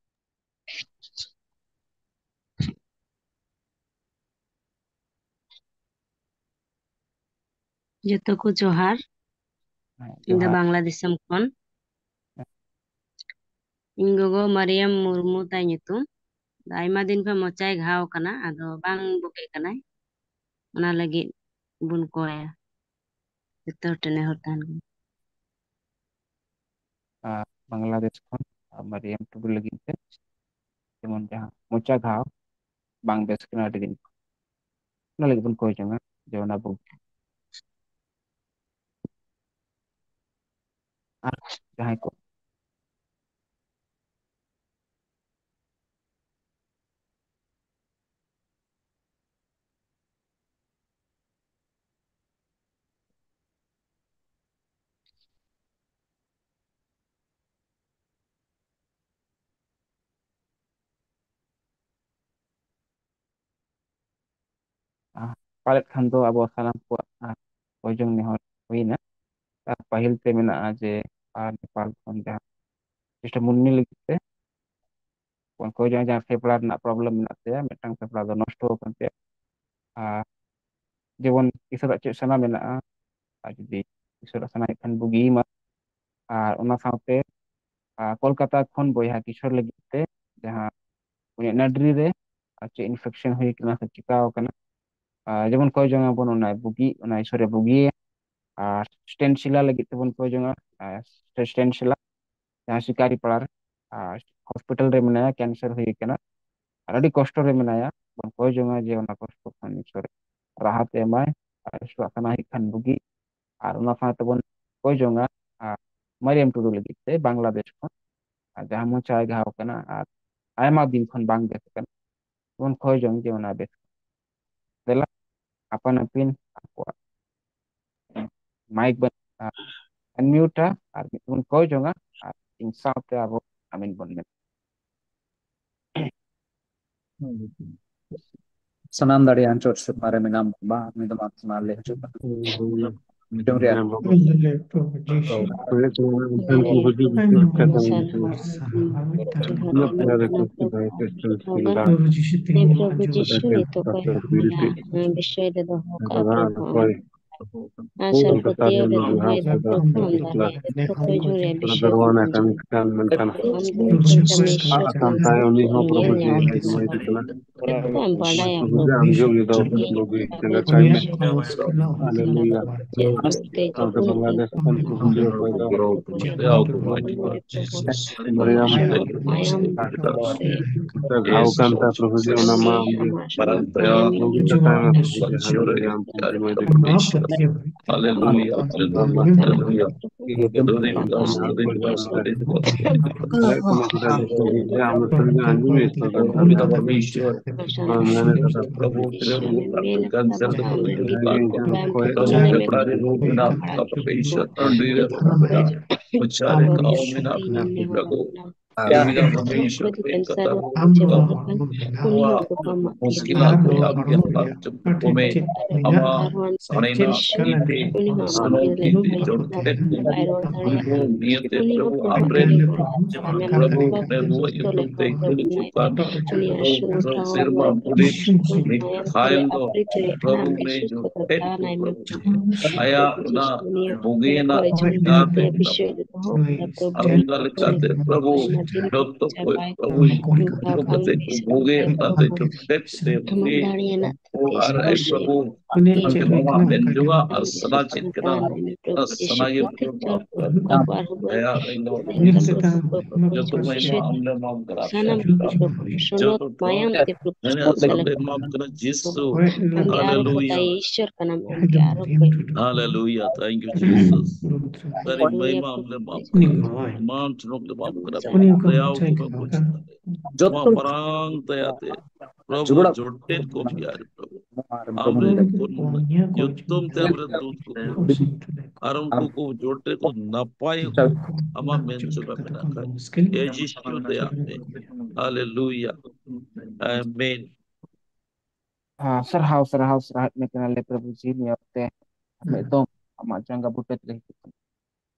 ᱡᱚᱛᱚ ᱠᱚ ᱡᱚᱦᱟᱨ᱾ ᱦᱮᱸ, ᱤᱧ ᱫᱚ ᱡᱚᱦᱟᱨ᱾ ᱵᱟᱝᱞᱟᱫᱮᱥ ᱠᱷᱚᱱ᱾ ᱤᱧ ᱜᱚᱜᱚ ᱢᱟᱨᱤᱭᱟᱢ ᱢᱩᱨᱢᱩ ᱛᱟᱭ ᱧᱩᱛᱩᱢ᱾ ᱟᱭᱢᱟ ᱫᱤᱱ ᱠᱷᱚᱱ ᱢᱚᱪᱟᱭ ᱜᱷᱟᱣ ᱠᱟᱱᱟ, ᱟᱫᱚ ᱵᱟᱝ ᱵᱩᱜᱤᱜ ᱠᱟᱱᱟᱭ, ᱚᱱᱟ ᱞᱟᱹᱜᱤᱫ ᱵᱚᱱ ᱠᱚᱭᱟ᱾ ᱡᱚᱛᱚ ᱦᱚᱲ ᱴᱷᱮᱱ ᱱᱮᱦᱚᱨ ᱛᱟᱦᱮᱱ ᱠᱟᱱᱟ᱾ ᱟᱨ ᱵᱟᱝᱞᱟᱫᱮᱥ ᱠᱷᱚᱱ, ᱟᱨ ᱢᱟᱨᱤᱭᱟᱢ ᱴᱩᱰᱩ ᱞᱟᱹᱜᱤᱫ ᱛᱮ, ᱡᱮᱢᱚᱱ ᱡᱟᱦᱟᱸ ᱢᱚᱪᱟ ᱜᱷᱟᱣ ᱵᱟᱝ ᱵᱮᱥ ᱠᱟᱱᱟ ᱟᱹᱰᱤ ᱫᱤᱱ ᱠᱷᱚᱱ, ᱚᱱᱟ ᱞᱟᱹᱜᱤᱫ ᱵᱚᱱ ᱠᱚᱭ ᱡᱚᱝᱟ ᱡᱮ ᱚᱱᱟ ᱵᱩᱜᱤ᱾ ᱟᱨ ᱡᱟᱦᱟᱸᱭ ᱠᱚ ᱟᱨ ᱯᱟᱞᱮᱫ ᱠᱷᱟᱱ ᱫᱚ ᱟᱵᱚ ᱥᱟᱱᱟᱢ ᱠᱚᱣᱟᱜ, ᱟᱨ, ᱠᱚᱭ ᱡᱚᱝ ᱱᱮᱦᱚᱨ ᱦᱩᱭᱱᱟ᱾ ᱟᱨ ᱯᱟᱹᱦᱤᱞ ᱛᱮ ᱢᱮᱱᱟᱜᱼᱟ ᱡᱮ, ᱟᱨ ᱱᱮᱯᱟᱞ ᱠᱷᱚᱱ ᱡᱟᱦᱟᱸ ᱢᱤᱥᱴᱟᱨ ᱢᱩᱱᱱᱤ ᱞᱟᱹᱜᱤᱫ ᱛᱮ, ᱚᱠᱚᱭ ᱡᱟᱦᱟᱸ, ᱡᱟᱦᱟᱸ ᱯᱷᱮᱯᱲᱟ ᱨᱮᱱᱟᱜ problem ᱢᱮᱱᱟᱜ ᱛᱟᱭᱟ, ᱢᱤᱫᱴᱟᱝ ᱯᱷᱮᱯᱲᱟ ᱫᱚ ᱱᱚᱥᱴᱚ ᱟᱠᱟᱱ ᱛᱟᱭᱟ᱾ ᱟᱨ ᱡᱮᱢᱚᱱ ᱤᱥᱚᱨᱟᱜ ᱪᱮᱫ ᱥᱟᱱᱟ ᱢᱮᱱᱟᱜᱼᱟ, ᱟᱨ ᱡᱩᱫᱤ ᱤᱥᱚᱨᱟᱜ ᱥᱟᱱᱟᱭᱮᱫ ᱠᱷᱟᱱ ᱵᱩᱜᱤᱭᱮᱢᱟ᱾ ᱟᱨ ᱚᱱᱟ ᱥᱟᱶᱛᱮ, ᱟᱨ, ᱠᱳᱞᱠᱟᱛᱟ ᱠᱷᱚᱱ ᱵᱚᱭᱦᱟ ᱠᱤᱥᱳᱨ ᱞᱟᱹᱜᱤᱫ ᱛᱮ, ᱡᱟᱦᱟᱸ ᱩᱱᱤᱭᱟᱜ ᱱᱟᱹᱰᱨᱤ ᱨᱮ ᱟᱨ ᱪᱮᱫ infection ᱦᱩᱭ ᱠᱟᱱᱟ ᱥᱮ ᱪᱤᱠᱟᱣ ᱠᱟᱱᱟ, ᱟᱨ ᱡᱮᱢᱚᱱ ᱠᱚᱭ ᱡᱚᱝ ᱟᱵᱚᱱ ᱚᱱᱟ ᱵᱩᱜᱤ, ᱚᱱᱟ ᱤᱥᱚᱨᱮ ᱵᱩᱜᱤᱭᱮ᱾ ᱟᱨ ᱥᱴᱮᱱ ᱥᱤᱞᱟ ᱞᱟᱹᱜᱤᱫ ᱛᱮᱵᱚᱱ ᱠᱚᱭ ᱡᱚᱝᱟ, ᱟᱨ ᱥᱴᱮᱱ ᱥᱤᱞᱟ ᱡᱟᱦᱟᱸ ᱥᱤᱠᱟᱨᱤ ᱯᱟᱲᱟ ᱨᱮ, ᱟᱨ hospital ᱨᱮ ᱢᱮᱱᱟᱭᱟ, cancer ᱦᱩᱭ ᱠᱟᱱᱟ, ᱟᱨ ᱟᱹᱰᱤ ᱠᱚᱥᱴᱚ ᱨᱮ ᱢᱮᱱᱟᱭᱟ᱾ ᱵᱚᱱ ᱠᱚᱭ ᱡᱚᱝᱟ ᱡᱮ ᱚᱱᱟ ᱠᱚᱥᱴᱚ ᱠᱷᱚᱱ ᱤᱥᱚᱨᱮ ᱨᱟᱦᱟᱛ ᱮ ᱮᱢᱟᱭ, ᱟᱨ ᱤᱥᱚᱨᱟᱜ ᱥᱟᱱᱟ ᱦᱩᱭᱩᱜ ᱠᱷᱟᱱ ᱵᱩᱜᱤ᱾ ᱟᱨ ᱚᱱᱟ ᱥᱟᱶ ᱛᱮᱵᱚᱱ ᱠᱚᱭ ᱡᱚᱝᱟ, ᱟᱨ, ᱢᱟᱨᱤᱭᱟᱢ ᱴᱩᱰᱩ ᱞᱟᱹᱜᱤᱫ ᱛᱮ ᱵᱟᱝᱞᱟᱫᱮᱥ ᱠᱷᱚᱱ, ᱟᱨ ᱡᱟᱦᱟᱸ ᱢᱚᱪᱟᱭ ᱜᱷᱟᱣ ᱠᱟᱱᱟ ᱟᱨ ᱟᱭᱢᱟ ᱫᱤᱱ ᱠᱷᱚᱱ ᱵᱟᱝ ᱵᱮᱥ ᱠᱟᱱᱟ, ᱵᱚᱱ ᱠᱚᱭ ᱡᱚᱝ ᱡᱮ ᱚᱱᱟ ᱵᱮᱥ᱾ ᱫᱮᱞᱟ, ᱟᱯᱟᱱ ᱟᱹᱯᱤᱱ ᱟᱠᱚᱣᱟᱜ mic ᱵᱚᱱ unmute ᱟ ᱟᱨ ᱢᱤᱫ ᱵᱚᱱ ᱠᱚᱭ ᱡᱚᱝᱟ, ᱟᱨ ᱤᱧ ᱥᱟᱶᱛᱮ ᱟᱵᱚ ᱟᱢᱤᱱ ᱵᱚᱱ ᱢᱮᱱᱟ᱾ ᱥᱟᱱᱟᱢ ᱫᱟᱲᱮᱭᱟᱱ ᱪᱚᱴ ᱥᱮᱨᱢᱟ ᱨᱮ ᱢᱮᱱᱟᱢ ᱵᱟᱵᱟ, ᱩᱱᱤ ᱫᱚ ᱢᱟ ᱥᱮᱨᱢᱟ ᱞᱮ ᱦᱤᱡᱩᱜ ᱠᱟᱱᱟ᱾ ᱦᱩᱸ, ᱦᱩᱸ᱾ ᱡᱚᱢ ᱨᱮᱭᱟᱜ ᱦᱩᱸ, ᱦᱩᱸ᱾ ᱦᱩᱭᱩᱜ ᱠᱟᱱᱟ, ᱩᱱᱠᱩ ᱦᱩᱫᱤᱥ ᱦᱩᱫᱤᱥ ᱠᱟᱛᱮ ᱩᱱᱠᱩ ᱩᱱᱟᱹᱜ ᱯᱮᱲᱟ ᱨᱮᱠᱚ ᱥᱮᱵᱟᱭ ᱠᱚ ᱥᱮᱵᱟ ᱠᱚ ᱯᱨᱚᱵᱷᱩ ᱡᱤᱥᱩ ᱛᱮᱦᱮᱧ ᱱᱤᱛᱚᱜ ᱠᱚ ᱵᱤᱥᱚᱭ ᱛᱮ ᱫᱚᱦᱚ ᱠᱟᱜᱼᱟ ᱯᱨᱚᱵᱷᱩ᱾ ᱟᱨ ᱥᱚᱨᱵᱚᱛᱤᱭᱟᱹ ᱨᱮ ᱫᱚᱦᱚᱭ ᱫᱚ ᱯᱨᱚᱵᱷᱩ ᱟᱢ ᱫᱟᱲᱮ ᱠᱚ ᱡᱩᱨᱮ ᱟᱵᱷᱤᱥᱮᱠ ᱟᱢ ᱫᱚ ᱟᱢ ᱫᱚ ᱯᱚᱨᱢᱮᱥᱣᱚᱨ ᱠᱟᱱᱟᱢ᱾ ᱟᱨ ᱟᱢ ᱫᱚ ᱧᱮᱞ ᱧᱟᱢ ᱫᱚ ᱥᱚᱨᱵᱚᱛᱤᱭᱟᱹ ᱠᱟᱱᱟ᱾ ᱮᱠᱫᱚᱢ ᱵᱟᱰᱟᱭᱟ ᱯᱨᱚᱵᱷᱩ᱾ ᱟᱢ ᱜᱮ ᱩᱱᱤ ᱫᱚ ᱞᱩᱜᱩᱭ ᱠᱟᱱᱟ᱾ ᱠᱟᱹᱢᱤ ᱪᱮᱫ ᱠᱚ ᱛᱮ ᱡᱚᱛᱚ ᱵᱚᱸᱜᱟ ᱫᱮᱥ ᱠᱷᱚᱱ ᱯᱨᱚᱵᱷᱩ ᱡᱤᱣᱤ ᱚᱠᱚᱭ ᱫᱚ ᱢᱟᱭᱟᱢ ᱛᱮ ᱜᱷᱟᱣ ᱠᱟᱱ ᱛᱟᱭ ᱯᱨᱚᱵᱷᱩ ᱡᱤᱣᱤ ᱚᱱᱟ ᱢᱟ ᱟᱢ ᱜᱮ ᱞᱩᱜᱩᱭ ᱠᱟᱛᱟᱭ ᱢᱮ ᱯᱨᱚᱵᱷᱩ ᱡᱤᱣᱤ ᱟᱢ ᱯᱨᱚᱵᱷᱩ ᱡᱤᱣᱤ ᱫᱚ ᱦᱟᱞᱮᱞᱩᱭᱟ, ᱦᱟᱞᱮᱞᱩᱭᱟ, ᱦᱟᱞᱮᱞᱩᱭᱟ᱾ ᱟᱢ ᱫᱚ ᱥᱟᱹᱨᱤ ᱜᱮ ᱟᱸᱡᱚᱢ ᱢᱮ ᱛᱚ᱾ ᱯᱨᱚᱵᱷᱩ ᱢᱮᱱ ᱠᱟᱫᱟ, ᱯᱨᱚᱵᱷᱩ ᱠᱟᱱ ᱥᱮᱨ ᱫᱚ ᱯᱨᱚᱵᱷᱩ ᱠᱟᱱ ᱯᱨᱚᱵᱷᱩ ᱵᱮᱯᱟᱨᱤ ᱨᱳᱜᱽ ᱢᱮᱱᱟᱜ ᱛᱟᱯᱮ ᱤᱥᱚᱨ ᱴᱟᱺᱰᱤ ᱨᱮ ᱯᱨᱚᱵᱷᱩ ᱢᱮᱱᱟᱜ, ᱢᱚᱪᱟ ᱨᱮ ᱠᱟᱣ ᱢᱮᱱᱟᱜ ᱛᱟᱯᱮ ᱯᱨᱚᱵᱷᱩ᱾ ᱟᱢ ᱫᱚ ᱢᱩᱥᱠᱤᱞᱟᱜ ᱠᱚ ᱟᱢ ᱜᱮ ᱦᱟᱞᱟᱛ ᱠᱚᱢᱮ ᱟᱢᱟᱜ ᱥᱟᱲᱮᱱᱟ ᱛᱤ ᱛᱮ ᱥᱟᱱᱟᱢ ᱛᱤ ᱛᱮ ᱡᱚᱴᱮᱫ ᱠᱚ ᱱᱤᱭᱟᱹ ᱛᱮ ᱯᱨᱚᱵᱷᱩ ᱟᱢᱨᱮᱱ ᱯᱨᱚᱵᱷᱩ ᱨᱩᱣᱟᱹ ᱧᱩᱛᱩᱢ ᱛᱮ ᱦᱤᱡᱩᱜ ᱠᱟᱱ ᱥᱮᱨᱢᱟ ᱵᱩᱰᱷᱤ ᱢᱤᱠᱷᱟᱭᱮᱞ ᱫᱚ ᱯᱨᱚᱵᱷᱩ ᱢᱮ ᱡᱚᱴᱮᱫ ᱠᱚ ᱯᱨᱚᱵᱷᱩ ᱟᱭᱟᱜ ᱚᱱᱟ ᱵᱩᱜᱤᱭᱟᱱᱟᱜ ᱪᱤᱱᱛᱟ ᱛᱮ ᱯᱨᱚᱵᱷᱩ ᱟᱨ ᱚᱱᱠᱟ ᱞᱮᱠᱟᱛᱮ ᱯᱨᱚᱵᱷᱩ ᱡᱚᱛᱚ ᱠᱚ ᱯᱨᱚᱵᱷᱩ ᱡᱚᱛᱚ ᱠᱟᱛᱮ ᱠᱚ ᱵᱩᱜᱤ ᱚᱱᱟᱛᱮ ᱡᱚᱴᱮᱫ ᱛᱮ ᱚ ᱟᱨ ᱟᱭ ᱯᱨᱚᱵᱷᱩ ᱟᱢ ᱴᱷᱮᱱ ᱱᱚᱣᱟ ᱢᱮᱱ ᱡᱚᱝᱟᱜ ᱟᱨ ᱥᱟᱱᱟ ᱪᱮᱫ ᱠᱟᱱᱟ? ᱚᱱᱟ ᱥᱟᱱᱟ ᱜᱮ ᱯᱨᱚᱵᱷᱩ ᱟᱯᱱᱟᱨ ᱫᱟᱭᱟ ᱨᱮ ᱱᱚᱣᱟ ᱡᱚᱛᱚ ᱢᱟᱭᱟ ᱟᱢ ᱞᱮ ᱮᱢᱟᱢ ᱠᱟᱱᱟ᱾ ᱥᱟᱱᱟᱢ ᱡᱚᱛᱚ ᱢᱟᱭᱟᱢ ᱛᱮ ᱯᱨᱚᱵᱷᱩ ᱦᱮᱸ, ᱥᱟᱱᱟᱢ ᱞᱮ ᱮᱢᱟᱢ ᱠᱟᱱᱟ ᱡᱤᱥᱩ᱾ ᱟᱢ ᱜᱮ ᱟᱨᱚ ᱦᱟᱞᱮᱞᱩᱭᱟ᱾ ᱠᱟᱛᱷᱟ ᱤᱥᱚᱨ ᱠᱟᱱᱟᱢ, ᱟᱢ ᱜᱮ ᱟᱨᱚ ᱠᱚᱭ ᱦᱟᱞᱮᱞᱩᱭᱟ, thank you Jesus᱾ ᱥᱟᱹᱨᱤ ᱢᱟᱭᱢᱟ ᱟᱢ ᱞᱮ ᱮᱢᱟᱢ ᱠᱟᱱᱟ᱾ ᱢᱟᱱ ᱴᱷᱮᱱ ᱞᱮ ᱮᱢᱟᱢ ᱠᱟᱱᱟ᱾ ᱫᱟᱭᱟ ᱠᱚ ᱢᱮ, ᱵᱩᱡᱽ ᱠᱟᱛᱮ ᱟᱢᱟᱜ ᱢᱟᱨᱟᱝ ᱫᱟᱭᱟ ᱛᱮ ᱯᱨᱚᱵᱷᱩ ᱡᱚᱴᱮᱫ ᱠᱚᱢ ᱭᱟ ᱨᱮ ᱯᱨᱚᱵᱷᱩ᱾ ᱟᱢ ᱨᱮᱱ ᱠᱚ ᱧᱩᱛᱩᱢ ᱛᱮ ᱟᱢ ᱨᱮᱱ ᱫᱩᱛ ᱠᱚ ᱯᱨᱚᱵᱷᱩ᱾ ᱟᱨ ᱩᱱᱠᱩ ᱠᱚ ᱡᱚᱴᱮᱫ ᱠᱚ ᱱᱟᱯᱟᱭ ᱠᱚ ᱟᱢᱟᱜ ᱢᱮᱱ ᱪᱚ ᱢᱮᱱᱟᱜ ᱠᱷᱟᱱ᱾ ᱮ ᱡᱤᱥᱩ ᱫᱟᱭᱟ ᱢᱮ᱾ ᱦᱟᱞᱮᱞᱩᱭᱟ᱾ ᱟᱢᱮᱱ᱾ ᱦᱮᱸ, ᱥᱟᱨᱦᱟᱣ, ᱥᱟᱨᱦᱟᱣ, ᱥᱟᱨᱦᱟᱣ ᱢᱮ ᱠᱟᱱᱟᱞᱮ ᱯᱨᱚᱵᱷᱩ ᱡᱤ, ᱱᱤᱭᱟᱹ ᱚᱠᱛᱮ ᱦᱩᱸ᱾ ᱮᱠᱫᱚᱢ ᱟᱢᱟᱜ ᱡᱟᱸᱜᱟ ᱵᱩᱴᱟᱹ ᱨᱮ ᱦᱤᱡᱩᱜ ᱠᱟᱱᱟ᱾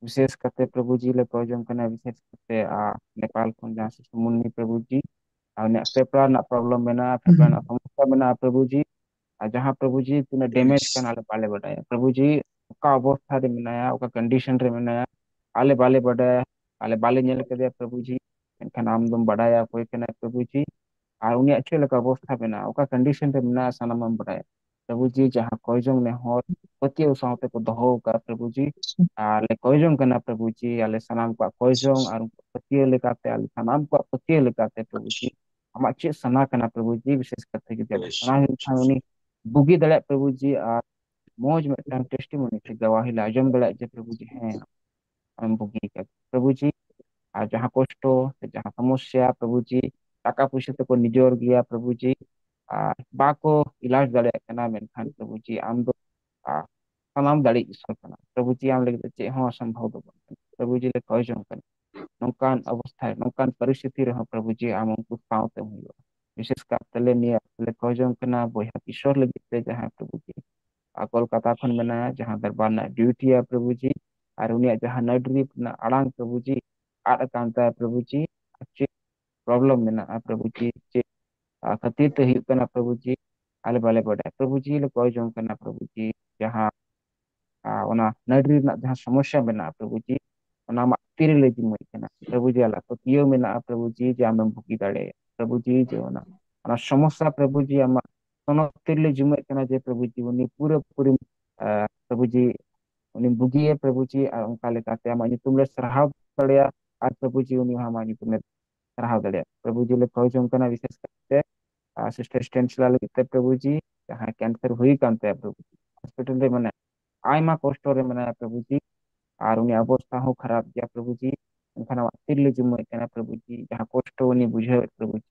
ᱵᱤᱥᱮᱥ ᱠᱟᱛᱮ ᱯᱨᱚᱵᱷᱩ ᱡᱤ ᱞᱮ ᱠᱚᱭ ᱡᱚᱝ ᱠᱟᱱᱟ, ᱵᱤᱥᱮᱥ ᱠᱟᱛᱮ, ᱟ, ᱱᱮᱯᱟᱞ ᱠᱷᱚᱱ ᱡᱟᱦᱟᱸ ᱥᱩᱥᱩᱢᱩᱱᱤ ᱯᱨᱚᱵᱷᱩ ᱡᱤ, ᱟᱨ ᱩᱱᱤᱭᱟᱜ ᱯᱮᱯᱲᱟ ᱨᱮᱱᱟᱜ problem ᱢᱮᱱᱟᱜᱼᱟ, ᱯᱮᱯᱲᱟ ᱦᱩᱸ᱾ ᱨᱮᱱᱟᱜ ᱥᱚᱢᱚᱥᱥᱟ ᱢᱮᱱᱟᱜᱼᱟ ᱯᱨᱚᱵᱷᱩ ᱡᱤ, ᱟᱨ ᱡᱟᱦᱟᱸ ᱯᱨᱚᱵᱷᱩ ᱡᱤ ᱛᱤᱱᱟᱹᱜ damage ᱠᱟᱱᱟ ᱟᱞᱮ ᱵᱟᱞᱮ ᱵᱟᱰᱟᱭᱟ᱾ ᱯᱨᱚᱵᱷᱩ ᱡᱤ ᱚᱠᱟ ᱚᱵᱚᱥᱛᱷᱟ ᱨᱮ ᱢᱮᱱᱟᱭᱟ, ᱚᱠᱟ condition ᱨᱮ ᱢᱮᱱᱟᱭᱟ, ᱟᱞᱮ ᱵᱟᱞᱮ ᱵᱟᱰᱟᱭᱟ, ᱟᱞᱮ ᱵᱟᱞᱮ ᱧᱮᱞ ᱠᱟᱫᱮᱭᱟ ᱯᱨᱚᱵᱷᱩ ᱡᱤ, ᱢᱮᱱᱠᱷᱟᱱ ᱟᱢ ᱫᱚᱢ ᱵᱟᱰᱟᱭᱟ ᱚᱠᱚᱭ ᱠᱟᱱᱟᱭ ᱯᱨᱚᱵᱷᱩ ᱡᱤ, ᱟᱨ ᱩᱱᱤᱭᱟᱜ ᱪᱮᱫ ᱞᱮᱠᱟ ᱚᱵᱚᱥᱛᱷᱟ ᱢᱮᱱᱟᱜᱼᱟ, ᱚᱠᱟ condition ᱨᱮ ᱢᱮᱱᱟᱜᱼᱟ, ᱥᱟᱱᱟᱢᱟᱜ ᱮᱢ ᱵᱟᱰᱟᱭᱟ᱾ ᱯᱨᱚᱵᱷᱩ ᱡᱤ, ᱡᱟᱦᱟᱸ ᱠᱚᱭᱡᱚᱝ ᱱᱮᱦᱚᱨ ᱯᱟᱹᱛᱭᱟᱹᱣ ᱥᱟᱶᱛᱮ ᱠᱚ ᱫᱚᱦᱚ ᱟᱠᱟᱫ ᱯᱨᱚᱵᱷᱩ ᱡᱤ, ᱟᱨ ᱞᱮ ᱠᱚᱭᱡᱚᱝ ᱠᱟᱱᱟ ᱯᱨᱚᱵᱷᱩ ᱡᱤ, ᱟᱞᱮ ᱥᱟᱱᱟᱢ ᱠᱚᱣᱟᱜ ᱠᱚᱭᱡᱚᱝ ᱟᱨ ᱩᱱᱠᱩ ᱯᱟᱹᱛᱭᱟᱹᱣ ᱞᱮᱠᱟᱛᱮ, ᱟᱞᱮ ᱥᱟᱱᱟᱢ ᱠᱚᱣᱟᱜ ᱯᱟᱹᱛᱭᱟᱹᱣ ᱞᱮᱠᱟᱛᱮ ᱯᱨᱚᱵᱷᱩ ᱡᱤ, ᱟᱢᱟᱜ ᱪᱮᱫ ᱥᱟᱱᱟ ᱠᱟᱱᱟ ᱯᱨᱚᱵᱷᱩ ᱡᱤ, ᱵᱤᱥᱮᱥ ᱠᱟᱛᱮ ᱡᱩᱫᱤ ᱟᱵᱚ ᱥᱟᱱᱟ ᱦᱩᱭᱩᱜ ᱠᱷᱟᱱ ᱩᱱᱤ ᱵᱩᱜᱤ ᱫᱟᱲᱮᱭᱟᱜ ᱯᱨᱚᱵᱷᱩ ᱡᱤ, ᱟᱨ ᱢᱚᱡᱽ ᱢᱤᱫᱴᱟᱝ testimony ᱥᱮ ᱜᱟᱣᱟᱦᱤ ᱞᱮ ᱟᱸᱡᱚᱢ ᱫᱟᱲᱮᱭᱟᱜ ᱡᱮ ᱯᱨᱚᱵᱷᱩ ᱡᱤ, ᱦᱮᱸ, ᱟᱢᱮᱢ ᱵᱩᱜᱤ ᱠᱟᱫᱟ ᱯᱨᱚᱵᱷᱩ ᱡᱤ᱾ ᱟᱨ ᱡᱟᱦᱟᱸ ᱠᱚᱥᱴᱚ ᱥᱮ ᱡᱟᱦᱟᱸ ᱥᱚᱢᱚᱥᱥᱟ ᱯᱨᱚᱵᱷᱩ ᱡᱤ, ᱴᱟᱠᱟ ᱯᱩᱭᱥᱟᱹ ᱛᱮᱠᱚ ᱱᱤᱡᱚᱨ ᱜᱮᱭᱟ ᱯᱨᱚᱵᱷᱩ ᱡᱤ, ᱟᱨ ᱵᱟᱠᱚ ᱤᱞᱟᱡᱽ ᱫᱟᱲᱮᱭᱟᱜ ᱠᱟᱱᱟ, ᱢᱮᱱᱠᱷᱟᱱ ᱯᱨᱚᱵᱷᱩ ᱡᱤ ᱟᱢ ᱫᱚ, ᱟᱨ ᱥᱟᱱᱟᱢ ᱫᱟᱲᱮ ᱤᱥᱚᱨ ᱠᱟᱱᱟ ᱯᱨᱚᱵᱷᱩ ᱡᱤ, ᱟᱢ ᱞᱟᱹᱜᱤᱫ ᱛᱮ ᱪᱮᱫ ᱦᱚᱸ ᱚᱥᱚᱢᱵᱷᱚᱵ ᱫᱚ ᱵᱟᱝ ᱠᱟᱱᱟ᱾ ᱯᱨᱚᱵᱷᱩ ᱡᱤ ᱞᱮ ᱠᱷᱚᱡ ᱡᱚᱝ ᱠᱟᱱᱟ, ᱱᱚᱝᱠᱟᱱ ᱚᱵᱚᱥᱛᱷᱟ ᱨᱮ, ᱱᱚᱝᱠᱟᱱ ᱯᱚᱨᱤᱥᱛᱷᱤᱛᱤ ᱨᱮᱦᱚᱸ ᱯᱨᱚᱵᱷᱩ ᱡᱤ ᱟᱢ ᱩᱱᱠᱩ ᱥᱟᱶᱛᱮᱢ ᱦᱩᱭᱩᱜᱼᱟ᱾ ᱵᱤᱥᱮᱥ ᱠᱟᱨᱛᱮ ᱞᱮ ᱱᱤᱭᱟᱹ ᱞᱮ ᱠᱷᱚᱡ ᱡᱚᱝ ᱠᱟᱱᱟ ᱵᱚᱭᱦᱟ ᱠᱤᱥᱳᱨ ᱞᱟᱹᱜᱤᱫ ᱛᱮ, ᱡᱟᱦᱟᱸ ᱯᱨᱚᱵᱷᱩ ᱡᱤ ᱟᱨ ᱠᱳᱞᱠᱟᱛᱟ ᱠᱷᱚᱱ ᱢᱮᱱᱟᱭᱟ, ᱡᱟᱦᱟᱸ ᱫᱚᱨᱵᱟᱨ ᱨᱮᱱᱟᱜ ᱰᱤᱭᱩᱴᱤᱭᱟ ᱯᱨᱚᱵᱷᱩ ᱡᱤ, ᱟᱨ ᱩᱱᱤᱭᱟᱜ ᱡᱟᱦᱟᱸ ᱱᱟᱹᱰᱨᱤ ᱨᱮᱱᱟᱜ ᱟᱲᱟᱝ ᱯᱨᱚᱵᱷᱩ ᱡᱤ ᱟᱫ ᱟᱠᱟᱱ ᱛᱟᱭᱟ ᱯᱨᱚᱵᱷᱩ ᱡᱤ, ᱟᱨ ᱪᱮᱫ problem ᱢᱮᱱᱟᱜᱼᱟ ᱯᱨᱚᱵᱷᱩ ᱡᱤ, ᱪᱮᱫ, ᱟᱨ ᱠᱷᱟᱹᱛᱤᱨ ᱛᱮ ᱦᱩᱭᱩᱜ ᱠᱟᱱᱟ ᱯᱨᱚᱵᱷᱩ ᱡᱤ, ᱟᱞᱮ ᱵᱟᱞᱮ ᱵᱟᱰᱟᱭᱟ ᱯᱨᱚᱵᱷᱩ ᱡᱤ᱾ ᱞᱮ ᱠᱚᱭ ᱡᱚᱝ ᱠᱟᱱᱟ ᱯᱨᱚᱵᱷᱩ ᱡᱤ, ᱡᱟᱦᱟᱸ, ᱟᱨ ᱚᱱᱟ ᱱᱟᱹᱰᱨᱤ ᱨᱮᱱᱟᱜ ᱡᱟᱦᱟᱸ ᱥᱚᱢᱚᱥᱥᱟ ᱢᱮᱱᱟᱜᱼᱟ ᱯᱨᱚᱵᱷᱩ ᱡᱤ, ᱚᱱᱟ ᱟᱢᱟᱜ ᱛᱤᱨᱮ ᱞᱮ ᱡᱤᱢᱟᱹᱭᱮᱫ ᱠᱟᱱᱟ ᱯᱨᱚᱵᱷᱩ ᱡᱤ᱾ ᱟᱞᱮ ᱯᱟᱹᱛᱭᱟᱹᱣ ᱢᱮᱱᱟᱜᱼᱟ ᱯᱨᱚᱵᱷᱩ ᱡᱤ ᱡᱮ ᱟᱢᱮᱢ ᱵᱩᱜᱤ ᱫᱟᱲᱮᱭᱟᱜᱼᱟ ᱯᱨᱚᱵᱷᱩ ᱡᱤ, ᱡᱮ ᱚᱱᱟ, ᱚᱱᱟ ᱥᱚᱢᱚᱥᱥᱟ ᱯᱨᱚᱵᱷᱩ ᱡᱤ ᱟᱢᱟᱜ ᱥᱚᱱᱚᱛ ᱛᱤᱨᱮ ᱞᱮ ᱡᱤᱢᱟᱹᱭᱮᱫ ᱠᱟᱱᱟ ᱡᱮ ᱯᱨᱚᱵᱷᱩ ᱡᱤ ᱩᱱᱤ ᱯᱩᱨᱟᱹ ᱯᱩᱨᱤ, ᱟᱨ ᱯᱨᱚᱵᱷᱩ ᱡᱤ ᱩᱱᱤ ᱵᱩᱜᱤᱭᱮ ᱯᱨᱚᱵᱷᱩ ᱡᱤ, ᱟᱨ ᱚᱱᱠᱟ ᱞᱮᱠᱟᱛᱮ ᱟᱢᱟᱜ ᱧᱩᱛᱩᱢ ᱞᱮ ᱥᱟᱨᱦᱟᱣ ᱫᱟᱲᱮᱭᱟᱜᱼᱟ, ᱟᱨ ᱯᱨᱚᱵᱷᱩ ᱡᱤ ᱩᱱᱤ ᱦᱚᱸ ᱟᱢᱟᱜ ᱧᱩᱛᱩᱢ ᱞᱮ ᱥᱟᱨᱦᱟᱣ ᱫᱟᱲᱮᱭᱟᱜᱼᱟ᱾ ᱯᱨᱚᱵᱷᱩ ᱡᱤ ᱞᱮ ᱠᱷᱚᱡ ᱡᱚᱝ ᱠᱟᱱᱟ ᱵᱤᱥᱮᱥ ᱠᱟᱛᱮ, ᱟᱨ ᱥᱤᱥᱴᱟᱨ ᱥᱴᱮᱱᱥᱞᱟ ᱞᱟᱹᱜᱤᱫ ᱛᱮ ᱯᱨᱚᱵᱷᱩ ᱡᱤ, ᱡᱟᱦᱟᱸ ᱠᱮᱱᱥᱟᱨ ᱦᱩᱭ ᱠᱟᱱ ᱛᱟᱭᱟ ᱯᱨᱚᱵᱷᱩ ᱡᱤ, ᱦᱚᱥᱯᱤᱴᱟᱞ ᱨᱮ ᱢᱮᱱᱟᱭᱟ, ᱟᱭᱢᱟ ᱠᱚᱥᱴᱚ ᱨᱮ ᱢᱮᱱᱟᱭᱟ ᱯᱨᱚᱵᱷᱩ ᱡᱤ, ᱟᱨ ᱩᱱᱤᱭᱟᱜ ᱚᱵᱚᱥᱛᱷᱟ ᱦᱚᱸ ᱠᱷᱟᱨᱟᱯ ᱜᱮᱭᱟ ᱯᱨᱚᱵᱷᱩ ᱡᱤ᱾ ᱮᱱᱠᱷᱟᱱ ᱟᱢᱟᱜ ᱛᱤᱨᱮ ᱞᱮ ᱡᱤᱢᱟᱹᱭᱮᱫ ᱠᱟᱱᱟ ᱯᱨᱚᱵᱷᱩ ᱡᱤ, ᱡᱟᱦᱟᱸ ᱠᱚᱥᱴᱚ ᱩᱱᱤ ᱵᱩᱡᱷᱟᱹᱣᱮᱫ ᱯᱨᱚᱵᱷᱩ ᱡᱤ,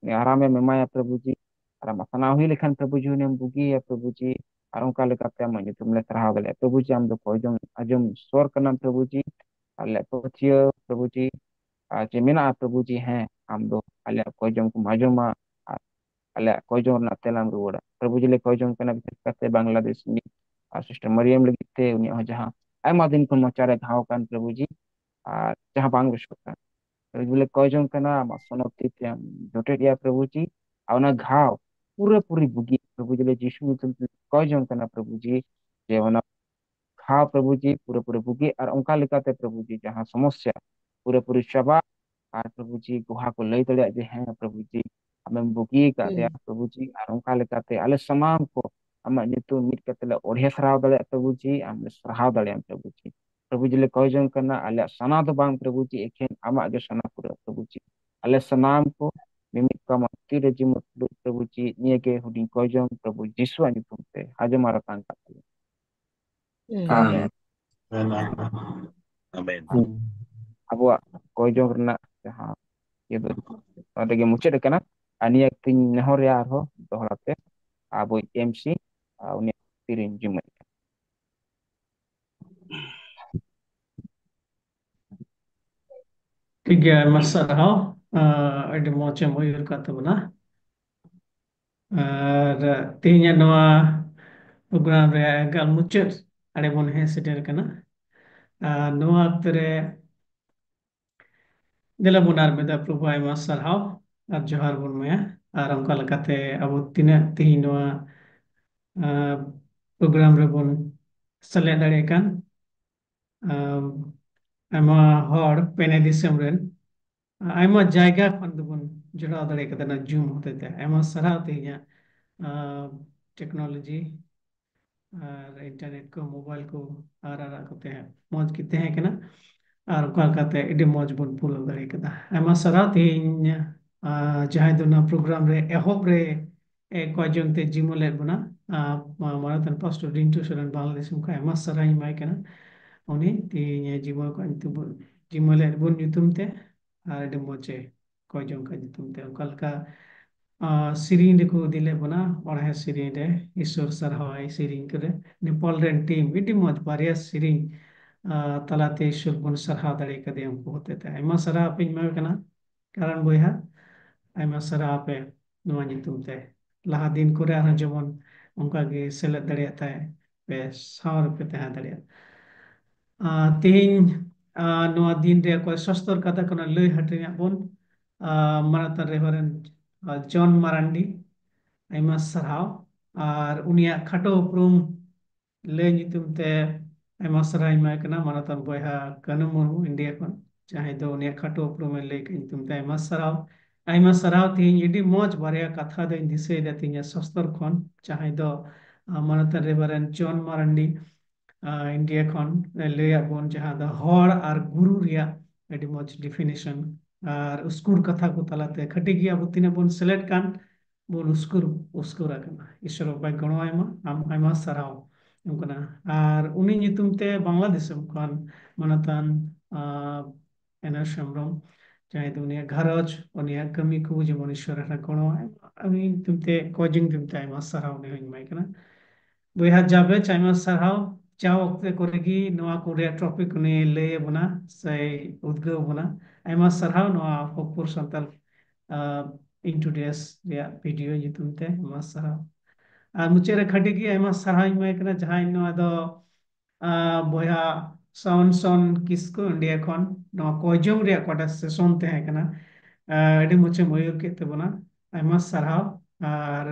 ᱩᱱᱤ ᱟᱨᱟᱢᱮᱢ ᱮᱢᱟᱭᱟ ᱯᱨᱚᱵᱷᱩ ᱡᱤ, ᱟᱨ ᱟᱢᱟᱜ ᱥᱟᱱᱟ ᱦᱩᱭ ᱞᱮᱠᱷᱟᱱ ᱯᱨᱚᱵᱷᱩ ᱡᱤ ᱩᱱᱤᱢ ᱵᱩᱜᱤᱭᱮᱭᱟ ᱯᱨᱚᱵᱷᱩ ᱡᱤ, ᱟᱨ ᱚᱱᱠᱟ ᱞᱮᱠᱟᱛᱮ ᱟᱢᱟᱜ ᱧᱩᱛᱩᱢ ᱞᱮ ᱥᱟᱨᱦᱟᱣ ᱫᱟᱲᱮᱭᱟᱜᱼᱟ ᱯᱨᱚᱵᱷᱩ ᱡᱤ᱾ ᱟᱢ ᱫᱚ ᱠᱚᱭ ᱡᱚᱝ ᱟᱸᱡᱚᱢ ᱥᱚᱨ ᱠᱟᱱᱟᱢ ᱯᱨᱚᱵᱷᱩ ᱡᱤ, ᱟᱞᱮᱭᱟᱜ ᱯᱟᱹᱛᱭᱟᱹᱣ ᱯᱨᱚᱵᱷᱩ ᱡᱤ, ᱟᱨ ᱡᱮ ᱢᱮᱱᱟᱜᱼᱟ ᱯᱨᱚᱵᱷᱩ ᱡᱤ, ᱦᱮᱸ, ᱟᱢ ᱫᱚ ᱟᱞᱮᱭᱟᱜ ᱠᱚᱭ ᱡᱚᱝ ᱠᱚᱢ ᱟᱸᱡᱚᱢᱟ, ᱟᱨ ᱟᱞᱮᱭᱟᱜ ᱠᱚᱭ ᱡᱚᱝ ᱨᱮᱱᱟᱜ ᱛᱮᱞᱟᱢ ᱨᱩᱣᱟᱹᱲᱟ᱾ ᱯᱨᱚᱵᱷᱩ ᱡᱤ ᱞᱮ ᱠᱚᱭ ᱡᱚᱝ ᱠᱟᱱᱟ ᱵᱤᱥᱮᱥ ᱠᱟᱛᱮ ᱵᱟᱝᱞᱟᱫᱮᱥ ᱨᱤᱱᱤᱡ, ᱟᱨ ᱥᱤᱥᱴᱟᱨ ᱢᱟᱨᱤᱭᱟᱢ ᱞᱟᱹᱜᱤᱫ ᱛᱮ, ᱩᱱᱤᱭᱟᱜ ᱦᱚᱸ ᱡᱟᱦᱟᱸ ᱟᱭᱢᱟ ᱫᱤᱱ ᱠᱷᱚᱱ ᱢᱚᱪᱟ ᱨᱮ ᱜᱷᱟᱣ ᱠᱟᱱ ᱯᱨᱚᱵᱷᱩ ᱡᱤ, ᱟᱨ ᱡᱟᱦᱟᱸ ᱵᱟᱝ ᱵᱮᱥᱚᱜ ᱠᱟᱱ, ᱯᱨᱚᱵᱷᱩ ᱡᱤ ᱞᱮ ᱠᱚᱭ ᱡᱚᱝ ᱠᱟᱱᱟ ᱟᱢᱟᱜ ᱥᱚᱱᱚᱛ ᱛᱤ ᱛᱮᱢ ᱡᱚᱴᱮᱫ ᱮᱭᱟ ᱯᱨᱚᱵᱷᱩ ᱡᱤ, ᱟᱨ ᱚᱱᱟ ᱜᱷᱟᱣ ᱯᱩᱨᱟᱹ ᱯᱩᱨᱤ ᱵᱩᱜᱤ ᱯᱨᱚᱵᱷᱩ ᱡᱤ, ᱞᱮ ᱡᱤᱥᱩ ᱧᱩᱛᱩᱢ ᱛᱮ ᱠᱚᱭ ᱡᱚᱝ ᱠᱟᱱᱟ ᱯᱨᱚᱵᱷᱩ ᱡᱤ, ᱡᱮ ᱚᱱᱟ ᱜᱷᱟᱣ ᱯᱨᱚᱵᱷᱩ ᱡᱤ ᱯᱩᱨᱟᱹᱯᱩᱨᱤ ᱵᱩᱜᱤ ᱟᱨ ᱚᱱᱠᱟ ᱞᱮᱠᱟᱛᱮ ᱯᱨᱚᱵᱷᱩ ᱡᱤ ᱡᱟᱦᱟᱸ ᱥᱚᱢᱚᱥᱥᱟ ᱯᱩᱨᱟᱹᱯᱩᱨᱤ ᱪᱟᱵᱟ ᱟᱨ ᱯᱨᱚᱵᱷᱩ ᱡᱤ ᱜᱚᱦᱟ ᱠᱚ ᱞᱟᱹᱭ ᱫᱟᱲᱮᱭᱟᱜ ᱡᱮ ᱦᱮᱸ ᱯᱨᱚᱵᱷᱩ ᱡᱤ ᱟᱢᱮᱢ ᱵᱩᱜᱤ ᱟᱠᱟᱫ ᱞᱮᱭᱟ ᱯᱨᱚᱵᱷᱩ ᱡᱤ, ᱟᱨ ᱚᱱᱠᱟ ᱞᱮᱠᱟᱛᱮ ᱟᱞᱮ ᱥᱟᱱᱟᱢ ᱠᱚ ᱟᱢᱟᱜ ᱧᱩᱛᱩᱢ ᱢᱤᱫ ᱠᱟᱛᱮ ᱞᱮ ᱚᱲᱦᱮ ᱥᱟᱨᱦᱟᱣ ᱫᱟᱲᱮᱭᱟᱜ ᱯᱨᱚᱵᱷᱩ ᱡᱤ, ᱟᱢ ᱞᱮ ᱥᱟᱨᱦᱟᱣ ᱫᱟᱲᱮᱭᱟᱜᱼᱟ ᱯᱨᱚᱵᱷᱩ ᱡᱤ᱾ ᱯᱨᱚᱵᱷᱩ ᱡᱤ ᱞᱮ ᱠᱚᱭ ᱡᱚᱝ ᱠᱟᱱᱟ, ᱟᱞᱮᱭᱟᱜ ᱥᱟᱱᱟ ᱫᱚ ᱵᱟᱝ ᱯᱨᱚᱵᱷᱩ ᱡᱤ, ᱮᱠᱷᱮᱱ ᱟᱢᱟᱜ ᱜᱮ ᱥᱟᱱᱟ ᱯᱩᱨᱟᱹᱜ ᱯᱨᱚᱵᱷᱩ ᱡᱤ᱾ ᱟᱞᱮ ᱥᱟᱱᱟᱢ ᱠᱚ ᱢᱤᱢᱤᱫ ᱠᱚ ᱟᱢᱟᱜ ᱛᱤ ᱨᱮ ᱡᱤᱢᱩᱫ ᱫᱩᱲᱩᱵ ᱯᱨᱚᱵᱷᱩ ᱡᱤ, ᱱᱤᱭᱟᱹ ᱜᱮ ᱦᱩᱰᱤᱧ ᱠᱚᱭ ᱡᱚᱝ ᱯᱨᱚᱵᱷᱩ ᱡᱤᱥᱩᱣᱟᱜ ᱧᱩᱛᱩᱢ ᱛᱮ ᱟᱸᱡᱚᱢ ᱟᱨ ᱟᱛᱟᱝ ᱠᱟᱜ ᱯᱮ᱾ ᱦᱩᱸ᱾ ᱟᱢᱮᱱ᱾ ᱟᱢᱮᱱ᱾ ᱟᱢᱮᱱ᱾ ᱟᱵᱚᱣᱟᱜ ᱠᱚᱭ ᱡᱚᱝ ᱨᱮᱱᱟᱜ ᱡᱟᱦᱟᱸ ᱤᱭᱟᱹ ᱫᱚ ᱱᱚᱰᱮ ᱜᱮ ᱢᱩᱪᱟᱹᱫ ᱟᱠᱟᱱᱟ᱾ ᱟᱨ ᱱᱤᱭᱟᱹ ᱠᱟᱛᱷᱟᱧ ᱱᱮᱦᱚᱨᱮᱭᱟ ᱟᱨᱦᱚᱸ ᱫᱚᱦᱲᱟ ᱛᱮ ᱟᱵᱚᱭᱤᱡ ᱮᱢ ᱥᱤ, ᱟᱨ ᱩᱱᱤᱭᱟᱜ ᱛᱤᱨᱤᱧ ᱡᱩᱢᱟᱹᱭ ᱠᱟᱱᱟ᱾ ᱴᱷᱤᱠ ᱜᱮᱭᱟ, ᱟᱭᱢᱟ ᱥᱟᱨᱦᱟᱣ᱾ ᱟᱸ, ᱟᱹᱰᱤ ᱢᱚᱡᱽ ᱮᱢ ᱩᱭᱦᱟᱹᱨ ᱠᱟᱜ ᱛᱟᱵᱚᱱᱟ᱾ ᱟᱨ ᱛᱮᱦᱮᱧᱟᱜ ᱱᱚᱣᱟ ᱯᱨᱳᱜᱨᱟᱢ ᱨᱮᱭᱟᱜ ᱮᱠᱟᱞ ᱢᱩᱪᱟᱹᱫ ᱟᱲᱮ ᱵᱚᱱ ᱦᱮᱡ ᱥᱮᱴᱮᱨ ᱠᱟᱱᱟ᱾ ᱟᱨ ᱱᱚᱣᱟ ᱚᱠᱛᱚ ᱨᱮ ᱫᱮᱞᱟ ᱵᱚᱱ ᱟᱨ ᱢᱤᱫ ᱫᱷᱟᱣ ᱯᱨᱚᱵᱷᱩ ᱟᱭᱢᱟ ᱥᱟᱨᱦᱟᱣ ᱟᱨ ᱡᱚᱦᱟᱨ ᱵᱚᱱ ᱮᱢᱟᱭᱟ᱾ ᱟᱨ ᱚᱱᱠᱟ ᱞᱮᱠᱟᱛᱮ ᱟᱵᱚ ᱛᱤᱱᱟᱹᱜ ᱛᱮᱦᱮᱧ ᱱᱚᱣᱟ, ᱟᱸ, ᱯᱨᱳᱜᱨᱟᱢ ᱨᱮᱵᱚᱱ ᱥᱮᱞᱮᱫ ᱫᱟᱲᱮ ᱟᱠᱟᱱ, ᱟᱸ, ᱟᱭᱢᱟ ᱦᱚᱲ ᱯᱮᱱᱮ ᱫᱤᱥᱚᱢ ᱨᱮᱱ ᱟᱭᱢᱟ ᱡᱟᱭᱜᱟ ᱠᱷᱚᱱ ᱫᱚᱵᱚᱱ ᱡᱚᱲᱟᱣ ᱫᱟᱲᱮ ᱠᱟᱫᱟ ᱱᱚᱣᱟ ᱡᱩᱢ ᱦᱚᱛᱮᱛᱮ᱾ ᱟᱭᱢᱟ ᱥᱟᱨᱦᱟᱣ ᱛᱮᱦᱮᱧᱟᱜ, ᱟᱸ, ᱴᱮᱠᱱᱳᱞᱚᱡᱤ ᱟᱨ ᱤᱱᱴᱟᱨᱱᱮᱴ ᱠᱚ, ᱢᱳᱵᱟᱭᱤᱞ ᱠᱚ ᱟᱨ ᱟᱨᱟᱜ ᱠᱚᱛᱮ ᱢᱚᱡᱽ ᱜᱮ ᱛᱟᱦᱮᱸ ᱠᱟᱱᱟ᱾ ᱟᱨ ᱚᱱᱠᱟ ᱠᱟᱛᱮ ᱟᱹᱰᱤ ᱢᱚᱡᱽ ᱵᱚᱱ ᱯᱩᱨᱟᱹᱣ ᱫᱟᱲᱮ ᱠᱟᱫᱟ᱾ ᱟᱭᱢᱟ ᱥᱟᱨᱦᱟᱣ ᱛᱮᱦᱮᱧ, ᱟᱸ, ᱡᱟᱦᱟᱸᱭ ᱫᱚ ᱱᱚᱣᱟ ᱯᱨᱳᱜᱨᱟᱢ ᱨᱮ ᱮᱦᱚᱵ ᱨᱮ, ᱮ, ᱠᱚᱭᱡᱚᱱ ᱛᱮ ᱡᱤᱢᱟᱹᱞᱮᱫ ᱵᱚᱱᱟ, ᱟᱸ, ᱢᱟ-, ᱢᱟᱱᱚᱛᱟᱱ ᱯᱟᱥᱴᱚᱨ ᱨᱤᱱᱴᱩ ᱥᱚᱨᱮᱱ ᱵᱟᱝᱞᱟᱫᱮᱥ ᱠᱷᱚᱱ ᱟᱭᱢᱟ ᱥᱟᱨᱦᱟᱣ ᱤᱧ ᱮᱢᱟᱭ ᱠᱟᱱᱟ᱾ ᱩᱱᱤ ᱛᱮᱦᱮᱧ ᱡᱤᱢᱟᱹ ᱠᱚ ᱧᱩᱛᱩᱢ, ᱡᱤᱢᱟᱹᱞᱮᱫ ᱵᱚᱱ ᱧᱩᱛᱩᱢ ᱛᱮ ᱟᱨ ᱟᱹᱰᱤ ᱢᱚᱡᱽ ᱮ ᱠᱚᱭ ᱡᱚᱝ ᱠᱟᱱ ᱧᱩᱛᱩᱢ ᱛᱮ᱾ ᱚᱱᱠᱟ ᱞᱮᱠᱟ, ᱟᱸ, ᱥᱮᱨᱮᱧ ᱨᱮᱠᱚ ᱤᱫᱤ ᱞᱮᱫ ᱵᱚᱱᱟ, ᱚᱬᱦᱮ ᱥᱮᱨᱮᱧ ᱨᱮ, ᱤᱥᱚᱨ ᱥᱟᱨᱦᱟᱣ ᱥᱮᱨᱮᱧ ᱠᱚᱨᱮ, ᱱᱮᱯᱟᱞ ᱨᱮᱱ ᱴᱤᱢ, ᱟᱹᱰᱤ ᱢᱚᱡᱽ ᱵᱟᱨᱭᱟ ᱥᱮᱨᱮᱧ, ᱟᱸ, ᱛᱟᱞᱟᱛᱮ ᱤᱥᱚᱨ ᱵᱚᱱ ᱥᱟᱨᱦᱟᱣ ᱫᱟᱲᱮ ᱠᱟᱫᱮᱭᱟ ᱩᱱᱠᱩ ᱦᱚᱛᱮᱛᱮ᱾ ᱟᱭᱢᱟ ᱥᱟᱨᱦᱟᱣ ᱟᱯᱮᱧ ᱮᱢᱟᱣ ᱠᱟᱱᱟ, ᱠᱟᱨᱚᱱ ᱵᱚᱭᱦᱟ, ᱟᱭᱢᱟ ᱥᱟᱨᱦᱟᱣ ᱟᱯᱮ ᱱᱚᱣᱟ ᱧᱩᱛᱩᱢ ᱛᱮ᱾ ᱞᱟᱦᱟ ᱫᱤᱱ ᱠᱚᱨᱮ ᱟᱨᱦᱚᱸ ᱡᱮᱢᱚᱱ ᱚᱱᱠᱟ ᱜᱮ ᱥᱮᱞᱮᱫ ᱫᱟᱲᱮᱭᱟᱜ ᱛᱟᱦᱮᱸ ᱯᱮ, ᱥᱟᱶ ᱨᱮᱯᱮ ᱛᱟᱦᱮᱸ ᱫᱟᱲᱮᱭᱟᱜ᱾ ᱟᱨ ᱛᱮᱦᱮᱧ, ᱟᱨ ᱱᱚᱣᱟ ᱫᱤᱱ ᱨᱮ ᱚᱠᱚᱭ ᱥᱚᱥᱛᱚᱨ ᱠᱟᱛᱷᱟ ᱠᱷᱚᱱ ᱞᱟᱹᱭ ᱦᱟᱹᱴᱤᱧᱟᱜ ᱵᱚᱱ, ᱟᱨ ᱢᱟᱱᱚᱛᱟᱱ ᱨᱮᱵᱷᱟᱨᱮᱱᱰ, ᱟᱨ ᱡᱚᱱ ᱢᱟᱨᱟᱱᱰᱤ, ᱟᱭᱢᱟ ᱥᱟᱨᱦᱟᱣ᱾ ᱟᱨ ᱩᱱᱤᱭᱟᱜ ᱠᱷᱟᱴᱚ ᱩᱯᱨᱩᱢ ᱞᱟᱹᱭ ᱧᱩᱛᱩᱢ ᱛᱮ ᱟᱭᱢᱟ ᱥᱟᱨᱦᱟᱣ ᱤᱧ ᱮᱢᱟᱭ ᱠᱟᱱᱟ ᱢᱟᱱᱚᱛᱟᱱ ᱵᱚᱭᱦᱟ ᱠᱟᱹᱱᱩ ᱢᱩᱨᱢᱩ, ᱤᱱᱰᱤᱭᱟ ᱠᱷᱚᱱ, ᱡᱟᱦᱟᱸᱭ ᱫᱚ ᱩᱱᱤᱭᱟᱜ ᱠᱷᱟᱴᱚ ᱩᱯᱨᱩᱢ ᱮ ᱞᱟᱹᱭ ᱠᱮᱫ ᱧᱩᱛᱩᱢ ᱛᱮ ᱟᱭᱢᱟ ᱥᱟᱨᱦᱟᱣ᱾ ᱟᱭᱢᱟ ᱥᱟᱨᱦᱟᱣ᱾ ᱛᱮᱦᱮᱧ ᱟᱹᱰᱤ ᱢᱚᱡᱽ ᱵᱟᱨᱭᱟ ᱠᱟᱛᱷᱟ ᱫᱚᱧ ᱫᱤᱥᱟᱹᱭᱮᱫᱟ ᱛᱮᱦᱮᱧᱟᱜ ᱥᱚᱥᱛᱚᱨ ᱠᱷᱚᱱ, ᱡᱟᱦᱟᱸᱭ ᱫᱚ, ᱟᱸ, ᱢᱟᱱᱚᱛᱟᱱ ᱨᱮᱵᱷᱟᱨᱮᱱᱰ ᱡᱚᱱ ᱢᱟᱨᱟᱱᱰᱤ, ᱟᱸ, ᱤᱱᱰᱤᱭᱟ ᱠᱷᱚᱱ ᱮ ᱞᱟᱹᱭᱟᱫ ᱵᱚᱱ, ᱡᱟᱦᱟᱸ ᱫᱚ ᱦᱚᱲ ᱟᱨ ᱜᱩᱨᱩ ᱨᱮᱭᱟᱜ ᱟᱹᱰᱤ ᱢᱚᱡᱽ ᱰᱤᱯᱷᱤᱱᱮᱥᱚᱱ ᱟᱨ ᱩᱥᱠᱩᱨ ᱠᱟᱛᱷᱟ ᱠᱚ ᱛᱟᱞᱟᱛᱮ ᱠᱷᱟᱹᱴᱤ ᱜᱮ ᱟᱵᱚ ᱛᱤᱱᱟᱹᱜ ᱵᱚᱱ ᱥᱮᱞᱮᱫ ᱠᱟᱱ, ᱵᱚᱱ ᱩᱥᱠᱩᱨ, ᱩᱥᱠᱩᱨ ᱟᱠᱟᱱᱟ᱾ ᱤᱥᱚᱨ ᱵᱟᱵᱟᱭ ᱜᱚᱲᱚ ᱟᱭᱢᱟ, ᱟᱢ ᱟᱭᱢᱟ ᱥᱟᱨᱦᱟᱣ ᱮᱢ ᱠᱟᱱᱟ᱾ ᱟᱨ ᱩᱱᱤ ᱧᱩᱛᱩᱢ ᱛᱮ ᱵᱟᱝᱞᱟᱫᱮᱥ ᱠᱷᱚᱱ ᱢᱟᱱᱚᱛᱟᱱ, ᱟᱸ, ᱮᱱᱮᱥ ᱦᱮᱢᱵᱨᱚᱢ, ᱡᱟᱦᱟᱸᱭ ᱫᱚ ᱩᱱᱤᱭᱟᱜ ᱜᱷᱟᱨᱚᱸᱡᱽ, ᱩᱱᱤᱭᱟᱜ ᱠᱟᱹᱢᱤ ᱠᱚ ᱡᱮᱢᱚᱱ ᱤᱥᱚᱨ ᱦᱟᱱᱟ ᱜᱚᱲᱚ ᱟᱭ, ᱩᱱᱤ ᱧᱩᱛᱩᱢ ᱛᱮ, ᱠᱚᱡᱤᱝ ᱧᱩᱛᱩᱢ ᱛᱮ ᱟᱭᱢᱟ ᱥᱟᱨᱦᱟᱣ ᱩᱱᱤ ᱦᱚᱸᱧ ᱮᱢᱟᱭ ᱠᱟᱱᱟ᱾ ᱵᱚᱭᱦᱟ ᱡᱟᱵᱮᱫ, ᱟᱭᱢᱟ ᱥᱟᱨᱦᱟᱣ᱾ ᱡᱟᱣ ᱚᱠᱛᱮ ᱠᱚᱨᱮ ᱜᱮ ᱱᱚᱣᱟ ᱠᱚ ᱨᱮᱭᱟᱜ ᱴᱚᱯᱤᱠ ᱩᱱᱤ ᱞᱟᱹᱭ ᱟᱵᱚᱱᱟ ᱥᱮ ᱩᱫᱽᱜᱟᱹᱣ ᱟᱵᱚᱱᱟ᱾ ᱟᱭᱢᱟ ᱥᱟᱨᱦᱟᱣ ᱱᱚᱣᱟ ᱦᱚᱠᱯᱩᱨ ᱥᱟᱱᱛᱟᱞ, ᱟᱸ, ᱤᱱᱴᱨᱳᱰᱤᱭᱩᱥ ᱨᱮᱭᱟᱜ ᱵᱷᱤᱰᱤᱭᱳ ᱧᱩᱛᱩᱢ ᱛᱮ᱾ ᱟᱭᱢᱟ ᱥᱟᱨᱦᱟᱣ᱾ ᱟᱨ ᱢᱩᱪᱟᱹᱫ ᱨᱮ ᱠᱷᱟᱹᱴᱤ ᱜᱮ ᱟᱭᱢᱟ ᱥᱟᱨᱦᱟᱣ ᱤᱧ ᱮᱢᱟᱭ ᱠᱟᱱᱟ, ᱡᱟᱦᱟᱸᱭ ᱱᱚᱣᱟ ᱫᱚ, ᱟᱸ, ᱵᱚᱭᱦᱟ ᱥᱟᱣᱱ ᱥᱚᱱ ᱠᱤᱥᱠᱩ ᱤᱱᱰᱤᱭᱟ ᱠᱷᱚᱱ ᱱᱚᱣᱟ ᱠᱚᱡᱚᱝ ᱨᱮᱭᱟᱜ ᱚᱠᱟᱴᱟᱜ ᱥᱮᱥᱚᱱ ᱛᱟᱦᱮᱸ ᱠᱟᱱᱟ, ᱟᱸ, ᱟᱹᱰᱤ ᱢᱚᱡᱽ ᱮᱢ ᱟᱹᱭᱩᱨ ᱠᱮᱫ ᱛᱟᱵᱚᱱᱟ᱾ ᱟᱭᱢᱟ ᱥᱟᱨᱦᱟᱣ᱾ ᱟᱨ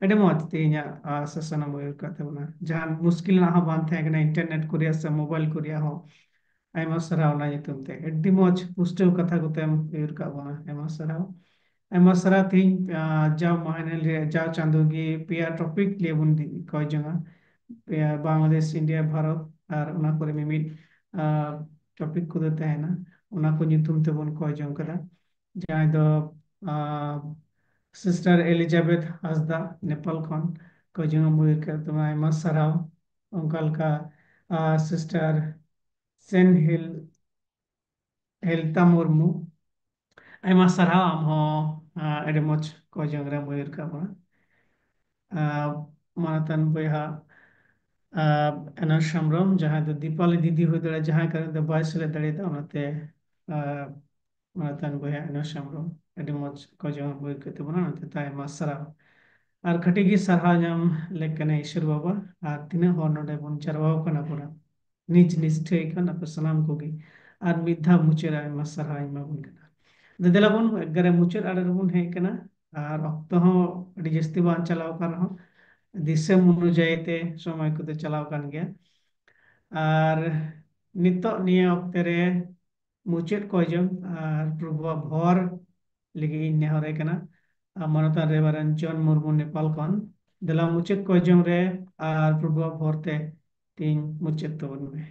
ᱟᱹᱰᱤ ᱢᱚᱡᱽ ᱛᱮᱦᱮᱧᱟᱜ, ᱟᱸ, ᱥᱮᱥᱚᱱ ᱮᱢ ᱟᱹᱭᱩᱨ ᱠᱟᱫ ᱛᱟᱵᱚᱱᱟ᱾ ᱡᱟᱦᱟᱱ ᱢᱩᱥᱠᱤᱞ ᱨᱮᱱᱟᱜ ᱦᱚᱸ ᱵᱟᱝ ᱛᱟᱦᱮᱸ ᱠᱟᱱᱟ, ᱤᱱᱴᱟᱨᱱᱮᱴ ᱠᱚ ᱨᱮᱭᱟᱜ ᱥᱮ ᱢᱳᱵᱟᱭᱤᱞ ᱠᱚ ᱨᱮᱭᱟᱜ ᱦᱚᱸ᱾ ᱟᱭᱢᱟ ᱥᱟᱨᱦᱟᱣ ᱚᱱᱟ ᱧᱩᱛᱩᱢ ᱛᱮ᱾ ᱟᱹᱰᱤ ᱢᱚᱡᱽ ᱯᱩᱥᱴᱟᱹᱣ ᱠᱟᱛᱷᱟ ᱠᱚᱛᱮᱢ ᱟᱹᱭᱩᱨ ᱠᱟᱜ ᱵᱚᱱᱟ᱾ ᱟᱭᱢᱟ ᱥᱟᱨᱦᱟᱣ᱾ ᱟᱭᱢᱟ ᱥᱟᱨᱦᱟᱣ᱾ ᱛᱮᱦᱮᱧ, ᱟᱸ, ᱡᱟᱣ ᱢᱟᱦᱱᱟᱹ ᱨᱮ, ᱡᱟᱣ ᱪᱟᱸᱫᱳ ᱜᱮ ᱯᱮᱭᱟ ᱴᱚᱯᱤᱠ ᱞᱟᱹᱭ ᱵᱚᱱ ᱫᱤ-, ᱠᱚᱭ ᱡᱚᱝᱟ᱾ ᱯᱮᱭᱟ, ᱵᱟᱝᱞᱟᱫᱮᱥ, ᱤᱱᱰᱤᱭᱟ, ᱵᱷᱟᱨᱚᱛ, ᱟᱨ ᱚᱱᱟ ᱠᱚᱨᱮ ᱢᱤᱢᱤᱫ, ᱟᱸ, ᱴᱚᱯᱤᱠ ᱠᱚᱫᱚ ᱛᱟᱦᱮᱱᱟ᱾ ᱚᱱᱟ ᱠᱚ ᱧᱩᱛᱩᱢ ᱛᱮᱵᱚᱱ ᱠᱚᱭ ᱡᱚᱝ ᱠᱟᱫᱟ᱾ ᱡᱟᱦᱟᱸᱭ ᱫᱚ, ᱟᱸ, ᱥᱤᱥᱴᱟᱨ ᱮᱞᱤᱡᱟᱵᱮᱛᱷ ᱦᱟᱸᱥᱫᱟ, ᱱᱮᱯᱟᱞ ᱠᱷᱚᱱ ᱠᱚᱭ ᱡᱚᱝ ᱮᱢ ᱟᱹᱭᱩᱨ ᱠᱮᱫ ᱛᱟᱵᱚᱱᱟ᱾ ᱟᱭᱢᱟ ᱥᱟᱨᱦᱟᱣ᱾ ᱚᱱᱠᱟ ᱞᱮᱠᱟ, ᱟᱸ, ᱥᱤᱥᱴᱟᱨ ᱥᱮᱱ ᱦᱤᱞ-, ᱦᱮᱞᱛᱟ ᱢᱩᱨᱢᱩ, ᱟᱭᱢᱟ ᱥᱟᱨᱦᱟᱣ᱾ ᱟᱢ ᱦᱚᱸ, ᱟᱸ, ᱟᱹᱰᱤ ᱢᱚᱡᱽ ᱠᱚᱭ ᱡᱚᱝ ᱨᱮᱢ ᱟᱹᱭᱩᱨ ᱠᱟᱜ ᱵᱚᱱᱟ᱾ ᱟᱸ, ᱢᱟᱱᱚᱛᱟᱱ ᱵᱚᱭᱦᱟ, ᱟᱸ, ᱮᱱᱚᱥ ᱦᱮᱢᱵᱨᱚᱢ, ᱡᱟᱦᱟᱸᱭ ᱫᱚ ᱫᱤᱯᱟᱞᱤ ᱫᱤᱫᱤ ᱦᱩᱭ ᱫᱟᱲᱮᱭᱟᱜᱼᱟ, ᱡᱟᱦᱟᱸᱭ ᱠᱟᱨᱚᱱ ᱛᱮ ᱵᱟᱭ ᱥᱮᱞᱮᱫ ᱫᱟᱲᱮᱭᱟᱫᱟ, ᱚᱱᱟᱛᱮ, ᱟᱸ, ᱢᱟᱱᱚᱛᱟᱱ ᱵᱚᱭᱦᱟ ᱮᱱᱚᱥ ᱦᱮᱢᱵᱨᱚᱢ, ᱟᱹᱰᱤ ᱢᱚᱡᱽ ᱠᱚᱭ ᱡᱚᱝ ᱮᱢ ᱟᱹᱭᱩᱨ ᱠᱮᱫ ᱛᱟᱵᱚᱱᱟ, ᱚᱱᱟᱛᱮ ᱛᱟᱭ ᱟᱭᱢᱟ ᱥᱟᱨᱦᱟᱣ᱾ ᱟᱨ ᱠᱷᱟᱹᱴᱤ ᱜᱮ ᱥᱟᱨᱦᱟᱣ ᱧᱟᱢ ᱞᱮᱠ ᱠᱟᱱᱟ ᱤᱥᱚᱨ ᱵᱟᱵᱟ, ᱟᱨ ᱛᱤᱱᱟᱹᱜ ᱦᱚᱲ ᱱᱚᱰᱮ ᱵᱚᱱ ᱡᱟᱨᱣᱟ ᱟᱠᱟᱱᱟ ᱵᱚᱱᱟ᱾ ᱱᱤᱡᱽ ᱱᱤᱡᱽ ᱴᱷᱮᱡ ᱠᱷᱚᱱ ᱟᱯᱮ ᱥᱟᱱᱟᱢ ᱠᱚᱜᱮ᱾ ᱟᱨ ᱢᱤᱫ ᱫᱷᱟᱣ ᱢᱩᱪᱟᱹᱫ ᱨᱮ ᱟᱭᱢᱟ ᱥᱟᱨᱦᱟᱣ ᱤᱧ ᱮᱢᱟ ᱵᱚᱱ ᱠᱟᱱᱟ᱾ ᱟᱫᱚ ᱫᱮᱞᱟ ᱵᱚᱱ ᱮᱠᱵᱟᱨᱮ ᱢᱩᱪᱟᱹᱫ ᱟᱲᱮ ᱨᱮᱵᱚᱱ ᱦᱮᱡ ᱠᱟᱱᱟ, ᱟᱨ ᱚᱠᱛᱚ ᱦᱚᱸ ᱟᱹᱰᱤ ᱡᱟᱹᱥᱛᱤ ᱵᱟᱝ ᱪᱟᱞᱟᱣ ᱟᱠᱟᱱ ᱨᱮᱦᱚᱸ, ᱫᱤᱥᱚᱢ ᱚᱱᱩᱡᱟᱭᱤ ᱛᱮ ᱥᱚᱢᱚᱭ ᱠᱚᱫᱚ ᱪᱟᱞᱟᱣ ᱟᱠᱟᱱ ᱜᱮᱭᱟ᱾ ᱟᱨ ᱱᱤᱛᱚᱜ ᱱᱤᱭᱟᱹ ᱚᱠᱛᱮ ᱨᱮ ᱢᱩᱪᱟᱹᱫ ᱠᱚᱭᱡᱚᱝ ᱟᱨ ᱯᱨᱚᱵᱷᱩᱣᱟᱜ ᱵᱷᱚᱨ ᱞᱟᱹᱜᱤᱫ ᱤᱧ ᱱᱮᱦᱚᱨᱮ ᱠᱟᱱᱟ᱾ ᱟᱨ ᱢᱟᱱᱚᱛᱟᱱ ᱨᱮᱵᱟᱨᱮᱱ ᱡᱚᱱ ᱢᱩᱨᱢᱩ ᱱᱮᱯᱟᱞ ᱠᱷᱚᱱ, ᱫᱮᱞᱟ ᱢᱩᱪᱟᱹᱫ ᱠᱚᱭᱡᱚᱝ ᱨᱮ ᱟᱨ ᱯᱨᱚᱵᱷᱩᱣᱟᱜ ᱵᱷᱚᱨ ᱛᱮ ᱛᱤᱧ ᱢᱩᱪᱟᱹᱫ ᱛᱟᱵᱚᱱ ᱢᱮ᱾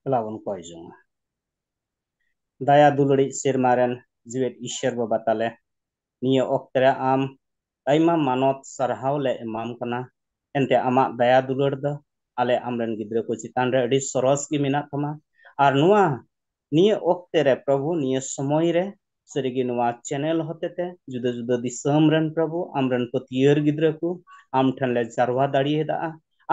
ᱫᱮᱞᱟ ᱵᱚᱱ ᱠᱚᱭ ᱡᱚᱝᱟ᱾ ᱫᱟᱭᱟ ᱫᱩᱞᱟᱹᱲᱤᱡ ᱥᱮᱨᱢᱟ ᱨᱮᱱ ᱡᱤᱣᱮᱫ ᱤᱥᱥᱚᱨ ᱵᱟᱵᱟ ᱛᱟᱞᱮ, ᱱᱤᱭᱟᱹ ᱚᱠᱛᱮ ᱨᱮ ᱟᱢ ᱟᱭᱢᱟ ᱢᱟᱱᱚᱛ ᱥᱟᱨᱦᱟᱣ ᱞᱮ ᱮᱢᱟᱢ ᱠᱟᱱᱟ᱾ ᱮᱱᱛᱮ ᱟᱢᱟᱜ ᱫᱟᱭᱟ ᱫᱩᱞᱟᱹᱲ ᱫᱚ ᱟᱞᱮ ᱟᱢᱨᱮᱱ ᱜᱤᱫᱽᱨᱟᱹ ᱠᱚ ᱪᱮᱛᱟᱱ ᱨᱮ ᱟᱹᱰᱤ ᱥᱚᱨᱚᱥ ᱜᱮ ᱢᱮᱱᱟᱜ ᱛᱟᱢᱟ᱾ ᱟᱨ ᱱᱚᱣᱟ, ᱱᱤᱭᱟᱹ ᱚᱠᱛᱮ ᱨᱮ ᱯᱨᱚᱵᱷᱩ, ᱱᱤᱭᱟᱹ ᱥᱚᱢᱚᱭ ᱨᱮ ᱥᱟᱹᱨᱤᱜᱮ ᱱᱚᱣᱟ ᱪᱮᱱᱮᱞ ᱦᱚᱛᱮᱛᱮ ᱡᱩᱫᱟᱹ ᱡᱩᱫᱟᱹ ᱫᱤᱥᱚᱢ ᱨᱮᱱ ᱯᱨᱚᱵᱷᱩ ᱟᱢᱨᱮᱱ ᱯᱟᱹᱛᱭᱟᱹᱨ ᱜᱤᱫᱽᱨᱟᱹ ᱠᱚ ᱟᱢ ᱴᱷᱮᱱ ᱞᱮ ᱡᱟᱨᱣᱟ ᱫᱟᱲᱮᱭᱟᱫᱟ᱾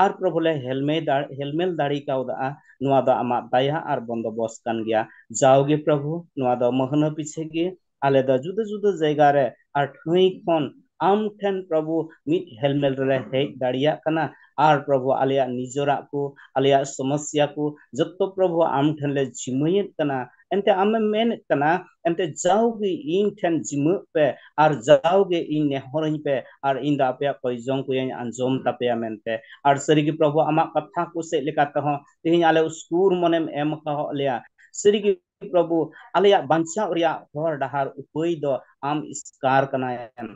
ᱟᱨ ᱯᱨᱚᱵᱷᱩ ᱞᱮ ᱦᱮᱞᱢᱮ ᱫᱟᱲ-, ᱦᱮᱞᱢᱮᱞ ᱫᱟᱲᱮ ᱠᱟᱣᱫᱟ᱾ ᱱᱚᱣᱟ ᱫᱚ ᱟᱢᱟᱜ ᱫᱟᱭᱟ ᱟᱨ ᱵᱚᱱᱫᱚᱵᱚᱥ ᱠᱟᱱ ᱜᱮᱭᱟ᱾ ᱡᱟᱣᱜᱮ ᱯᱨᱚᱵᱷᱩ, ᱱᱚᱣᱟ ᱫᱚ ᱢᱟᱹᱦᱱᱟᱹ ᱯᱤᱪᱷᱮ ᱜᱮ ᱟᱞᱮ ᱫᱚ ᱡᱩᱫᱟᱹ ᱡᱩᱫᱟᱹ ᱡᱟᱭᱜᱟ ᱨᱮ ᱟᱨ ᱴᱷᱟᱹᱭ ᱠᱷᱚᱱ ᱟᱢ ᱴᱷᱮᱱ ᱯᱨᱚᱵᱷᱩ ᱢᱤᱫ ᱦᱮᱞᱢᱮᱞ ᱨᱮᱞᱮ ᱦᱮᱡ ᱫᱟᱲᱮᱭᱟᱜ ᱠᱟᱱᱟ᱾ ᱟᱨ ᱯᱨᱚᱵᱷᱩ ᱟᱞᱮᱭᱟᱜ ᱱᱤᱡᱚᱨᱟᱜ ᱠᱚ, ᱟᱞᱮᱭᱟᱜ ᱥᱚᱢᱚᱥᱭᱟ ᱠᱚ ᱡᱚᱛᱚ ᱯᱨᱚᱵᱷᱩ ᱟᱢ ᱴᱷᱮᱱ ᱞᱮ ᱡᱤᱢᱟᱹᱭᱮᱫ ᱠᱟᱱᱟ᱾ ᱮᱱᱛᱮ ᱟᱢᱮᱢ ᱢᱮᱱᱮᱫ ᱠᱟᱱᱟ, ᱮᱱᱛᱮ ᱡᱟᱣᱜᱮ ᱤᱧ ᱴᱷᱮᱱ ᱡᱤᱢᱟᱹᱜ ᱯᱮ ᱟᱨ ᱡᱟᱣᱜᱮ ᱤᱧ ᱱᱮᱦᱚᱨᱟᱹᱧ ᱯᱮ ᱟᱨ ᱤᱧ ᱫᱚ ᱟᱯᱮᱭᱟᱜ ᱠᱚᱭᱡᱚᱝ ᱠᱚᱭᱟᱹᱧ ᱟᱸᱡᱚᱢ ᱛᱟᱯᱮᱭᱟ ᱢᱮᱱᱛᱮ᱾ ᱟᱨ ᱥᱟᱹᱨᱤᱜᱮ ᱯᱨᱚᱵᱷᱩ ᱟᱢᱟᱜ ᱠᱟᱛᱷᱟ ᱠᱚ ᱥᱮᱫ ᱞᱮᱠᱟ ᱛᱮᱦᱚᱸ ᱛᱮᱦᱮᱧ ᱟᱞᱮ ᱩᱥᱠᱩᱨ ᱢᱚᱱᱮᱢ ᱮᱢ ᱟᱠᱟᱫ ᱞᱮᱭᱟ᱾ ᱥᱟᱹᱨᱤᱜᱮ ᱯᱨᱚᱵᱷᱩ ᱟᱞᱮᱭᱟᱜ ᱵᱟᱧᱪᱟᱣ ᱨᱮᱭᱟᱜ ᱦᱚᱨ ᱰᱟᱦᱟᱨ ᱩᱯᱟᱹᱭ ᱫᱚ ᱟᱢ ᱮᱥᱠᱟᱨ ᱠᱟᱱᱟᱭᱮᱢ᱾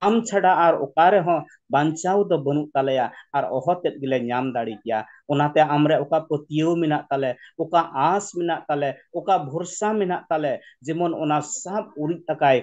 ᱟᱢ ᱪᱷᱟᱰᱟ ᱟᱨ ᱚᱠᱟ ᱨᱮᱦᱚᱸ ᱵᱟᱧᱪᱟᱣ ᱫᱚ ᱵᱟᱹᱱᱩᱜ ᱛᱟᱞᱮᱭᱟ ᱟᱨ ᱚᱦᱚᱛᱮᱫ ᱜᱮᱞᱮ ᱧᱟᱢ ᱫᱟᱲᱮ ᱠᱮᱭᱟ᱾ ᱚᱱᱟᱛᱮ ᱟᱢᱨᱮ ᱚᱠᱟ ᱯᱟᱹᱛᱭᱟᱹᱣ ᱢᱮᱱᱟᱜ ᱛᱟᱞᱮ, ᱚᱠᱟ ᱟᱸᱥ ᱢᱮᱱᱟᱜ ᱛᱟᱞᱮ, ᱚᱠᱟ ᱵᱷᱚᱨᱥᱟ ᱢᱮᱱᱟᱜ ᱛᱟᱞᱮ, ᱡᱮᱢᱚᱱ ᱚᱱᱟ ᱥᱟᱵ ᱩᱨᱤᱡ ᱛᱟᱠᱟᱭ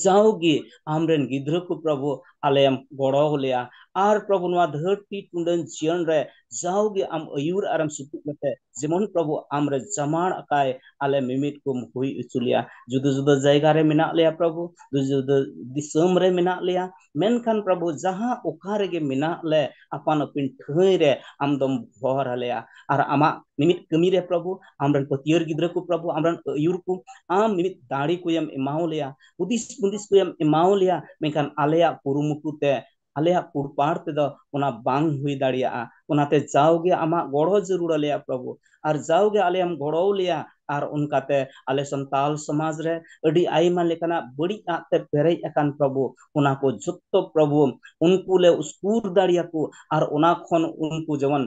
ᱡᱟᱣᱜᱮ ᱟᱢᱨᱮᱱ ᱜᱤᱫᱽᱨᱟᱹ ᱠᱚ ᱯᱨᱚᱵᱷᱩ ᱟᱞᱮᱢ ᱜᱚᱲᱚ ᱞᱮᱭᱟ᱾ ᱟᱨ ᱯᱨᱚᱵᱷᱩ ᱱᱚᱣᱟ ᱫᱷᱟᱹᱨᱛᱤ ᱴᱩᱰᱟᱹᱝ ᱡᱤᱭᱚᱱ ᱨᱮ ᱡᱟᱣᱜᱮ ᱟᱢ ᱟᱹᱭᱩᱨ ᱟᱨᱮᱢ ᱥᱩᱛᱩᱜ ᱠᱟᱛᱮ ᱡᱮᱢᱚᱱ ᱯᱨᱚᱵᱷᱩ ᱟᱢᱨᱮ ᱡᱟᱢᱟᱲ ᱟᱠᱟᱭ ᱟᱞᱮ ᱢᱤᱢᱤᱫ ᱠᱚᱢ ᱦᱩᱭ ᱦᱚᱪᱚ ᱞᱮᱭᱟ᱾ ᱡᱩᱫᱟᱹ ᱡᱩᱫᱟᱹ ᱡᱟᱭᱜᱟ ᱨᱮ ᱢᱮᱱᱟᱜ ᱞᱮᱭᱟ ᱯᱨᱚᱵᱷᱩ, ᱡᱩᱫᱟᱹ ᱡᱩᱫᱟᱹ ᱫᱤᱥᱚᱢ ᱨᱮ ᱢᱮᱱᱟᱜ ᱞᱮᱭᱟ, ᱢᱮᱱᱠᱷᱟᱱ ᱯᱨᱚᱵᱷᱩ ᱡᱟᱦᱟᱸ ᱚᱠᱟ ᱨᱮᱜᱮ ᱢᱮᱱᱟᱜ ᱞᱮ ᱟᱯᱟᱱ ᱟᱹᱯᱤᱱ ᱴᱷᱟᱹᱭ ᱨᱮ ᱟᱢ ᱫᱚᱢ ᱵᱷᱚᱨ ᱟᱞᱮᱭᱟ᱾ ᱟᱨ ᱟᱢᱟᱜ ᱢᱤᱢᱤᱫ ᱠᱟᱹᱢᱤ ᱨᱮ ᱯᱨᱚᱵᱷᱩ ᱟᱢᱨᱮᱱ ᱯᱟᱹᱛᱭᱟᱹᱨ ᱜᱤᱫᱽᱨᱟᱹ ᱠᱚ ᱯᱨᱚᱵᱷᱩ ᱟᱢᱨᱮᱱ ᱟᱹᱭᱩᱨ ᱠᱚ ᱟᱢ ᱢᱤᱢᱤᱫ ᱫᱟᱲᱮ ᱠᱚᱭᱮᱢ ᱮᱢᱟᱣ ᱞᱮᱭᱟ, ᱦᱩᱫᱤᱥ ᱦᱩᱫᱤᱥ ᱠᱚᱭᱮᱢ ᱮᱢᱟᱣ ᱞᱮᱭᱟ, ᱢᱮᱱᱠᱷᱟᱱ ᱟᱞᱮᱭᱟᱜ ᱠᱩᱨᱩᱢᱩᱴᱩ ᱛᱮ ᱟᱞᱮᱭᱟᱜ ᱠᱩᱲᱯᱟᱲ ᱛᱮᱫᱚ ᱚᱱᱟ ᱵᱟᱝ ᱦᱩᱭ ᱫᱟᱲᱮᱭᱟᱜᱼᱟ᱾ ᱚᱱᱟᱛᱮ ᱡᱟᱣᱜᱮ ᱟᱢᱟᱜ ᱜᱚᱲᱚ ᱡᱟᱹᱨᱩᱲ ᱟᱞᱮᱭᱟ ᱯᱨᱚᱵᱷᱩ, ᱟᱨ ᱡᱟᱣᱜᱮ ᱟᱞᱮᱭᱟᱢ ᱜᱚᱲᱚ ᱞᱮᱭᱟ᱾ ᱟᱨ ᱚᱱᱠᱟᱛᱮ ᱟᱞᱮ ᱥᱟᱱᱛᱟᱞ ᱥᱚᱢᱟᱡᱽ ᱨᱮ ᱟᱹᱰᱤ ᱟᱭᱢᱟ ᱞᱮᱠᱟᱱᱟᱜ ᱵᱟᱹᱲᱤᱡ ᱟᱜ ᱛᱮ ᱯᱮᱨᱮᱡ ᱟᱠᱟᱱ ᱯᱨᱚᱵᱷᱩ, ᱚᱱᱟ ᱠᱚ ᱡᱚᱛᱚ ᱯᱨᱚᱵᱷᱩ ᱩᱱᱠᱩ ᱞᱮ ᱩᱥᱠᱩᱨ ᱫᱟᱲᱮᱭᱟᱠᱚ, ᱟᱨ ᱚᱱᱟ ᱠᱷᱚᱱ ᱩᱱᱠᱩ ᱡᱮᱢᱚᱱ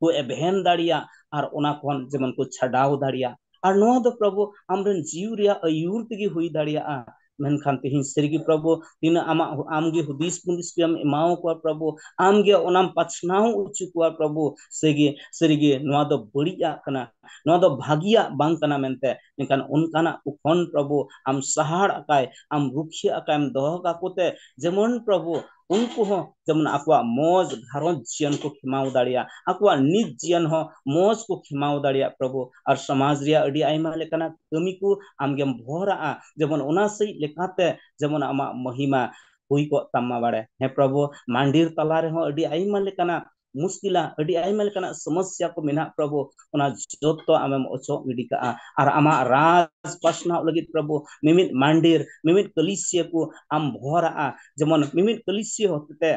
ᱠᱚ ᱮᱵᱷᱮᱱ ᱫᱟᱲᱮᱭᱟᱜ, ᱟᱨ ᱚᱱᱟ ᱠᱷᱚᱱ ᱡᱮᱢᱚᱱ ᱠᱚ ᱪᱷᱟᱰᱟᱣ ᱫᱟᱲᱮᱭᱟᱜ᱾ ᱟᱨ ᱱᱚᱣᱟ ᱫᱚ ᱯᱨᱚᱵᱷᱩ ᱟᱢᱨᱮᱱ ᱡᱤᱣᱤ ᱨᱮᱭᱟᱜ ᱟᱹᱭᱩᱨ ᱛᱮᱜᱮ ᱦᱩᱭ ᱫᱟᱲᱮᱭᱟᱜᱼᱟ᱾ ᱢᱮᱱᱠᱷᱟᱱ ᱛᱮᱦᱮᱧ ᱥᱟᱹᱨᱤᱜᱮ ᱯᱨᱚᱵᱷᱩ, ᱛᱤᱱᱟᱹᱜ ᱟᱢᱟᱜ, ᱟᱢᱜᱮ ᱦᱩᱫᱤᱥ ᱦᱩᱫᱤᱥ ᱮᱢ ᱮᱢᱟᱣ ᱠᱚᱣᱟ ᱯᱨᱚᱵᱷᱩ, ᱟᱢᱜᱮ ᱚᱱᱟᱢ ᱯᱟᱥᱱᱟᱣ ᱦᱚᱪᱚ ᱠᱚᱣᱟ ᱯᱨᱚᱵᱷᱩ᱾ ᱥᱟᱹᱨᱤᱜᱮ, ᱥᱟᱹᱨᱤᱜᱮ ᱱᱚᱣᱟ ᱫᱚ ᱵᱟᱹᱲᱤᱡᱟᱜ ᱠᱟᱱᱟ, ᱱᱚᱣᱟ ᱫᱚ ᱵᱷᱟᱹᱜᱤᱭᱟᱜ ᱵᱟᱝ ᱠᱟᱱᱟ ᱢᱮᱱᱛᱮ᱾ ᱢᱮᱱᱠᱷᱟᱱ ᱚᱱᱠᱟᱱᱟᱜ ᱠᱚ ᱠᱷᱚᱱ ᱯᱨᱚᱵᱷᱩ ᱟᱢ ᱥᱟᱦᱟᱲ ᱟᱠᱟᱭ, ᱟᱢ ᱨᱩᱠᱷᱤᱭᱟᱹ ᱟᱠᱟᱭ, ᱮᱢ ᱫᱚᱦᱚ ᱠᱟᱠᱚ ᱛᱮ ᱡᱮᱢᱚᱱ ᱯᱨᱚᱵᱷᱩ ᱩᱱᱠᱩ ᱦᱚᱸ ᱡᱮᱢᱚᱱ ᱟᱠᱚᱣᱟᱜ ᱢᱚᱡᱽ ᱜᱷᱟᱨᱚᱸᱡᱽ ᱡᱤᱭᱚᱱ ᱠᱚ ᱠᱷᱮᱢᱟᱣ ᱫᱟᱲᱮᱭᱟᱜ, ᱟᱠᱚᱣᱟᱜ ᱱᱤᱡ ᱡᱤᱭᱚᱱ ᱦᱚᱸ ᱢᱚᱡᱽ ᱠᱚ ᱠᱷᱮᱢᱟᱣ ᱫᱟᱲᱮᱭᱟᱜ ᱯᱨᱚᱵᱷᱩ᱾ ᱟᱨ ᱥᱚᱢᱟᱡᱽ ᱨᱮᱭᱟᱜ ᱟᱹᱰᱤ ᱟᱭᱢᱟ ᱞᱮᱠᱟᱱᱟᱜ ᱠᱟᱹᱢᱤ ᱠᱚ ᱟᱢᱜᱮᱢ ᱵᱷᱚᱨᱟᱜᱼᱟ, ᱡᱮᱢᱚᱱ ᱚᱱᱟ ᱥᱟᱹᱦᱤᱡ ᱞᱮᱠᱟᱛᱮ ᱡᱮᱢᱚᱱ ᱟᱢᱟᱜ ᱢᱚᱦᱤᱢᱟ ᱦᱩᱭ ᱠᱚᱜ ᱛᱟᱢ ᱢᱟ ᱵᱟᱲᱮ᱾ ᱦᱮᱸ ᱯᱨᱚᱵᱷᱩ, ᱢᱟᱱᱰᱤᱨ ᱛᱟᱞᱟ ᱨᱮᱦᱚᱸ ᱟᱹᱰᱤ ᱟᱭᱢᱟ ᱞᱮᱠᱟᱱᱟᱜ ᱢᱩᱥᱠᱤᱞᱟ, ᱟᱹᱰᱤ ᱟᱭᱢᱟ ᱞᱮᱠᱟᱱᱟᱜ ᱥᱚᱢᱚᱥᱥᱟ ᱠᱚ ᱢᱮᱱᱟᱜ ᱯᱨᱚᱵᱷᱩ, ᱚᱱᱟ ᱡᱚᱛᱚ ᱟᱢᱮᱢ ᱚᱪᱚᱜ ᱜᱤᱰᱤ ᱠᱟᱜᱼᱟ᱾ ᱟᱨ ᱟᱢᱟᱜ ᱨᱟᱡᱽ ᱯᱟᱥᱱᱟᱣ ᱞᱟᱹᱜᱤᱫ ᱯᱨᱚᱵᱷᱩ ᱢᱤᱢᱤᱫ ᱢᱟᱱᱰᱤᱨ, ᱢᱤᱢᱤᱫ ᱠᱟᱹᱞᱤᱥᱤᱭᱟᱹ ᱠᱚ ᱟᱢ ᱵᱷᱚᱨᱟᱜᱼᱟ, ᱡᱮᱢᱚᱱ ᱢᱤᱢᱤᱫ ᱠᱟᱹᱞᱤᱥᱤᱭᱟᱹ ᱦᱚᱛᱮᱛᱮ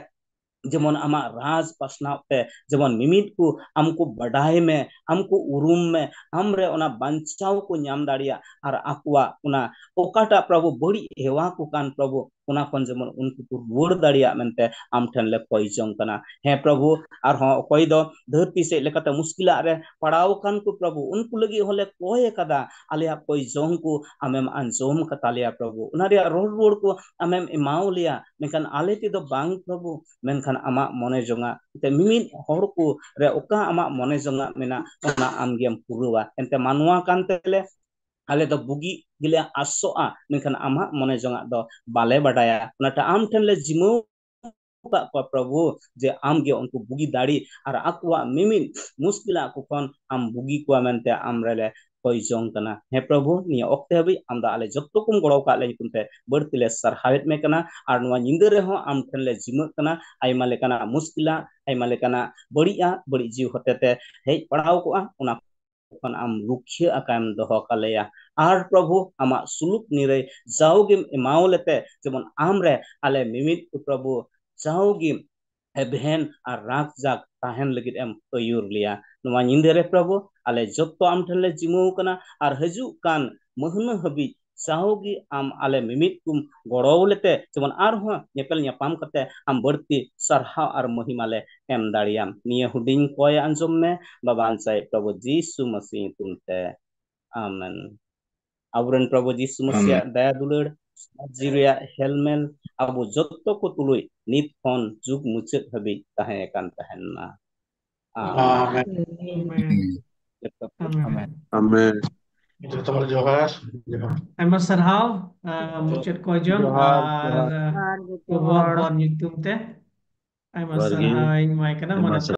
ᱡᱮᱢᱚᱱ ᱟᱢᱟᱜ ᱨᱟᱡᱽ ᱯᱟᱥᱱᱟᱣ ᱛᱮ ᱡᱮᱢᱚᱱ ᱢᱤᱢᱤᱫ ᱠᱚ ᱟᱢ ᱠᱚ ᱵᱟᱰᱟᱭ ᱢᱮ, ᱟᱢ ᱠᱚ ᱩᱨᱩᱢ ᱢᱮ, ᱟᱢ ᱨᱮ ᱚᱱᱟ ᱵᱟᱧᱪᱟᱣ ᱠᱚ ᱧᱟᱢ ᱫᱟᱲᱮᱭᱟᱜ, ᱟᱨ ᱟᱠᱚᱣᱟᱜ ᱚᱱᱟ ᱚᱠᱟᱴᱟᱜ ᱯᱨᱚᱵᱷᱩ ᱵᱟᱹᱲᱤᱡ ᱦᱮᱣᱟ ᱠᱚ ᱠᱟᱱ ᱯᱨᱚᱵᱷᱩ, ᱚᱱᱟ ᱠᱷᱚᱱ ᱡᱮᱢᱚᱱ ᱩᱱᱠᱩ ᱠᱚ ᱨᱩᱣᱟᱹᱲ ᱫᱟᱲᱮᱭᱟᱜ ᱢᱮᱱᱛᱮ ᱟᱢ ᱴᱷᱮᱱ ᱞᱮ ᱠᱚᱭ ᱡᱚᱝ ᱠᱟᱱᱟ᱾ ᱦᱮᱸ ᱯᱨᱚᱵᱷᱩ, ᱟᱨᱦᱚᱸ ᱚᱠᱚᱭ ᱫᱚ ᱫᱷᱟᱹᱨᱛᱤ ᱥᱮᱫ ᱞᱮᱠᱟᱛᱮ ᱢᱩᱥᱠᱤᱞᱟᱜ ᱨᱮ ᱯᱟᱲᱟᱣ ᱟᱠᱟᱱ ᱠᱚ ᱯᱨᱚᱵᱷᱩ, ᱩᱱᱠᱩ ᱞᱟᱹᱜᱤᱫ ᱦᱚᱸᱞᱮ ᱠᱚᱭ ᱟᱠᱟᱫᱟ, ᱟᱞᱮᱭᱟᱜ ᱠᱚᱭ ᱡᱚᱝ ᱠᱚ ᱟᱢᱮᱢ ᱟᱸᱡᱚᱢ ᱠᱟᱛᱟ ᱞᱮᱭᱟ ᱯᱨᱚᱵᱷᱩ, ᱚᱱᱟ ᱨᱮᱭᱟᱜ ᱨᱚᱲ ᱨᱩᱣᱟᱹᱲ ᱠᱚ ᱟᱢᱮᱢ ᱮᱢᱟᱣ ᱞᱮᱭᱟ, ᱢᱮᱱᱠᱷᱟᱱ ᱟᱞᱮ ᱛᱮᱫᱚ ᱵᱟᱝ ᱯᱨᱚᱵᱷᱩ, ᱢᱮᱱᱠᱷᱟᱱ ᱟᱢᱟᱜ ᱢᱚᱱᱮ ᱡᱚᱝᱟᱜ ᱛᱮ ᱢᱤᱢᱤᱫ ᱦᱚᱲ ᱠᱚ ᱨᱮ ᱚᱠᱟ ᱟᱢᱟᱜ ᱢᱚᱱᱮ ᱡᱚᱝᱟᱜ ᱢᱮᱱᱟᱜ, ᱚᱱᱟ ᱟᱢᱜᱮᱢ ᱯᱩᱨᱟᱹᱣᱟ᱾ ᱮᱱᱛᱮ ᱢᱟᱱᱣᱟ ᱠᱟᱱ ᱛᱮᱞᱮ ᱟᱞᱮ ᱫᱚ ᱵᱩᱜᱤ ᱜᱮᱞᱮ ᱟᱥᱚᱜᱼᱟ, ᱢᱮᱱᱠᱷᱟᱱ ᱟᱢᱟᱜ ᱢᱚᱱᱮ ᱡᱚᱝᱟᱜ ᱫᱚ ᱵᱟᱞᱮ ᱵᱟᱰᱟᱭᱟ᱾ ᱚᱱᱟᱛᱮ ᱟᱢ ᱴᱷᱮᱱ ᱞᱮ ᱡᱤᱢᱟᱹᱣ ᱟᱠᱟᱫ ᱠᱚᱣᱟ ᱯᱨᱚᱵᱷᱩ, ᱡᱮ ᱟᱢ ᱜᱮ ᱩᱱᱠᱩ ᱵᱩᱜᱤ ᱫᱟᱲᱮ ᱟᱨ ᱟᱠᱚᱣᱟᱜ ᱢᱤᱢᱤᱫ ᱢᱩᱥᱠᱤᱞᱟᱜ ᱠᱚ ᱠᱷᱚᱱ ᱟᱢ ᱵᱩᱜᱤ ᱠᱚᱣᱟ ᱢᱮᱱᱛᱮ ᱟᱢ ᱨᱮᱞᱮ ᱠᱚᱭ ᱡᱚᱝ ᱠᱟᱱᱟ᱾ ᱦᱮᱸ ᱯᱨᱚᱵᱷᱩ, ᱱᱤᱭᱟᱹ ᱚᱠᱛᱮ ᱦᱟᱹᱵᱤᱡ ᱟᱢ ᱫᱚ ᱟᱞᱮ ᱡᱚᱛᱚ ᱠᱚᱢ ᱜᱚᱲᱚ ᱟᱠᱟᱫ ᱞᱮ ᱧᱩᱛᱩᱢ ᱛᱮ ᱵᱟᱹᱲᱛᱤ ᱞᱮ ᱥᱟᱨᱦᱟᱣᱮᱫ ᱢᱮ ᱠᱟᱱᱟ᱾ ᱟᱨ ᱱᱚᱣᱟ ᱧᱤᱫᱟᱹ ᱨᱮᱦᱚᱸ ᱟᱢ ᱴᱷᱮᱱ ᱞᱮ ᱡᱤᱢᱟᱹᱜ ᱠᱟᱱᱟ, ᱟᱭᱢᱟ ᱞᱮᱠᱟᱱᱟᱜ ᱢᱩᱥᱠᱤᱞᱟᱜ, ᱟᱭᱢᱟ ᱞᱮᱠᱟᱱᱟᱜ ᱵᱟᱹᱲᱤᱡᱟᱜ, ᱵᱟᱹᱲᱤᱡ ᱡᱤᱣᱤ ᱦᱚᱛᱮᱛᱮ ᱦᱮᱡ ᱯᱟᱲᱟᱣ ᱠᱚᱜᱼᱟ, ᱚᱱᱟ ᱠᱷᱚᱱ ᱟᱢ ᱨᱩᱠᱷᱤᱭᱟᱹ ᱟᱠᱟᱭᱮᱢ ᱫᱚᱦᱚ ᱠᱟᱞᱮᱭᱟ᱾ ᱟᱨ ᱯᱨᱚᱵᱷᱩ, ᱟᱢᱟᱜ ᱥᱩᱞᱩᱠ ᱱᱤᱨᱟᱹᱭ ᱡᱟᱣᱜᱮᱢ ᱮᱢᱟᱣ ᱞᱮᱛᱮ, ᱡᱮᱢᱚᱱ ᱟᱢ ᱨᱮ ᱟᱞᱮ ᱢᱤᱢᱤᱫ ᱠᱚ ᱯᱨᱚᱵᱷᱩ ᱡᱟᱣᱜᱮ ᱮᱵᱷᱮᱱ ᱟᱨ ᱨᱟᱜᱽ ᱡᱟᱜᱽ ᱛᱟᱦᱮᱱ ᱞᱟᱹᱜᱤᱫ ᱮᱢ ᱟᱹᱭᱩᱨ ᱞᱮᱭᱟ᱾ ᱱᱚᱣᱟ ᱧᱤᱫᱟᱹ ᱨᱮ ᱯᱨᱚᱵᱷᱩ, ᱟᱞᱮ ᱡᱚᱛᱚ ᱟᱢ ᱴᱷᱮᱱ ᱞᱮ ᱡᱤᱢᱟᱹᱣ ᱠᱟᱱᱟ ᱟᱨ ᱦᱤᱡᱩᱜ ᱠᱟᱱ ᱢᱟᱹᱦᱱᱟᱹ ᱦᱟᱹᱵᱤᱡ ᱡᱟᱣᱜᱮ ᱟᱢ ᱟᱞᱮ ᱢᱤᱢᱤᱫ ᱠᱚᱢ ᱜᱚᱲᱚ ᱞᱮᱛᱮ ᱡᱮᱢᱚᱱ ᱟᱨᱦᱚᱸ ᱧᱮᱯᱮᱞ ᱧᱟᱯᱟᱢ ᱠᱟᱛᱮ ᱟᱢ ᱵᱟᱹᱲᱛᱤ ᱥᱟᱨᱦᱟᱣ ᱟᱨ ᱢᱚᱦᱤᱢᱟ ᱞᱮ ᱮᱢ ᱫᱟᱲᱮᱭᱟᱢ᱾ ᱱᱤᱭᱟᱹ ᱦᱩᱰᱤᱧ ᱠᱚᱭ ᱟᱸᱡᱚᱢ ᱢᱮ, ᱵᱟᱵᱟ ᱟᱧᱪᱟᱭ ᱯᱨᱚᱵᱷᱩ ᱡᱤᱥᱩ ᱢᱟᱹᱥᱤ ᱧᱩᱛᱩᱢ ᱛᱮ, ᱟᱢᱮᱱ᱾ ᱟᱵᱚᱨᱮᱱ ᱯᱨᱚᱵᱷᱩ ᱡᱤᱥᱩ ᱢᱟᱹᱥᱤᱭᱟᱜ ᱫᱟᱭᱟ ᱫᱩᱞᱟᱹᱲ, ᱥᱚᱢᱟᱡᱽ ᱡᱤᱣᱤ ᱨᱮᱭᱟᱜ ᱦᱮᱞᱢᱮᱞ ᱟᱵᱚ ᱡᱚᱛᱚ ᱠᱚ ᱛᱩᱞᱩᱡ ᱱᱤᱛ ᱠᱷᱚᱱ ᱡᱩᱜᱽ ᱢᱩᱪᱟᱹᱫ ᱦᱟᱹᱵᱤᱡ ᱛᱟᱦᱮᱸ ᱟᱠᱟᱱ ᱛᱟᱦᱮᱱ ᱢᱟ᱾ ᱟᱢᱮᱱ᱾ ᱟᱢᱮᱱ᱾ ᱡᱚᱛᱚ ᱠᱚ ᱟᱢᱮᱱ᱾ ᱟᱢᱮᱱ᱾ ᱟᱢᱮᱱ᱾ ᱡᱚᱛᱚ ᱦᱚᱲ ᱡᱚᱦᱟᱨ᱾ ᱡᱚᱦᱟᱨ᱾ ᱟᱭᱢᱟ ᱥᱟᱨᱦᱟᱣ, ᱟ, ᱢᱩᱪᱟᱹᱫ ᱠᱚᱭ ᱡᱚᱝ ᱡᱚᱦᱟᱨ, ᱟᱨ ᱡᱚᱦᱟᱨ᱾ ᱡᱚᱦᱟᱨ ᱜᱮ ᱡᱚᱛᱚ ᱯᱨᱚᱵᱷᱩᱣᱟᱜ ᱦᱚᱲ᱾ ᱵᱚᱨ ᱧᱩᱛᱩᱢ ᱛᱮ ᱟᱭᱢᱟ ᱡᱚᱦᱟᱨ ᱜᱮ᱾ ᱥᱟᱨᱦᱟᱣ ᱤᱧ ᱮᱢᱟᱭ ᱠᱟᱱᱟ᱾ ᱟᱭᱢᱟ ᱢᱟᱱᱮ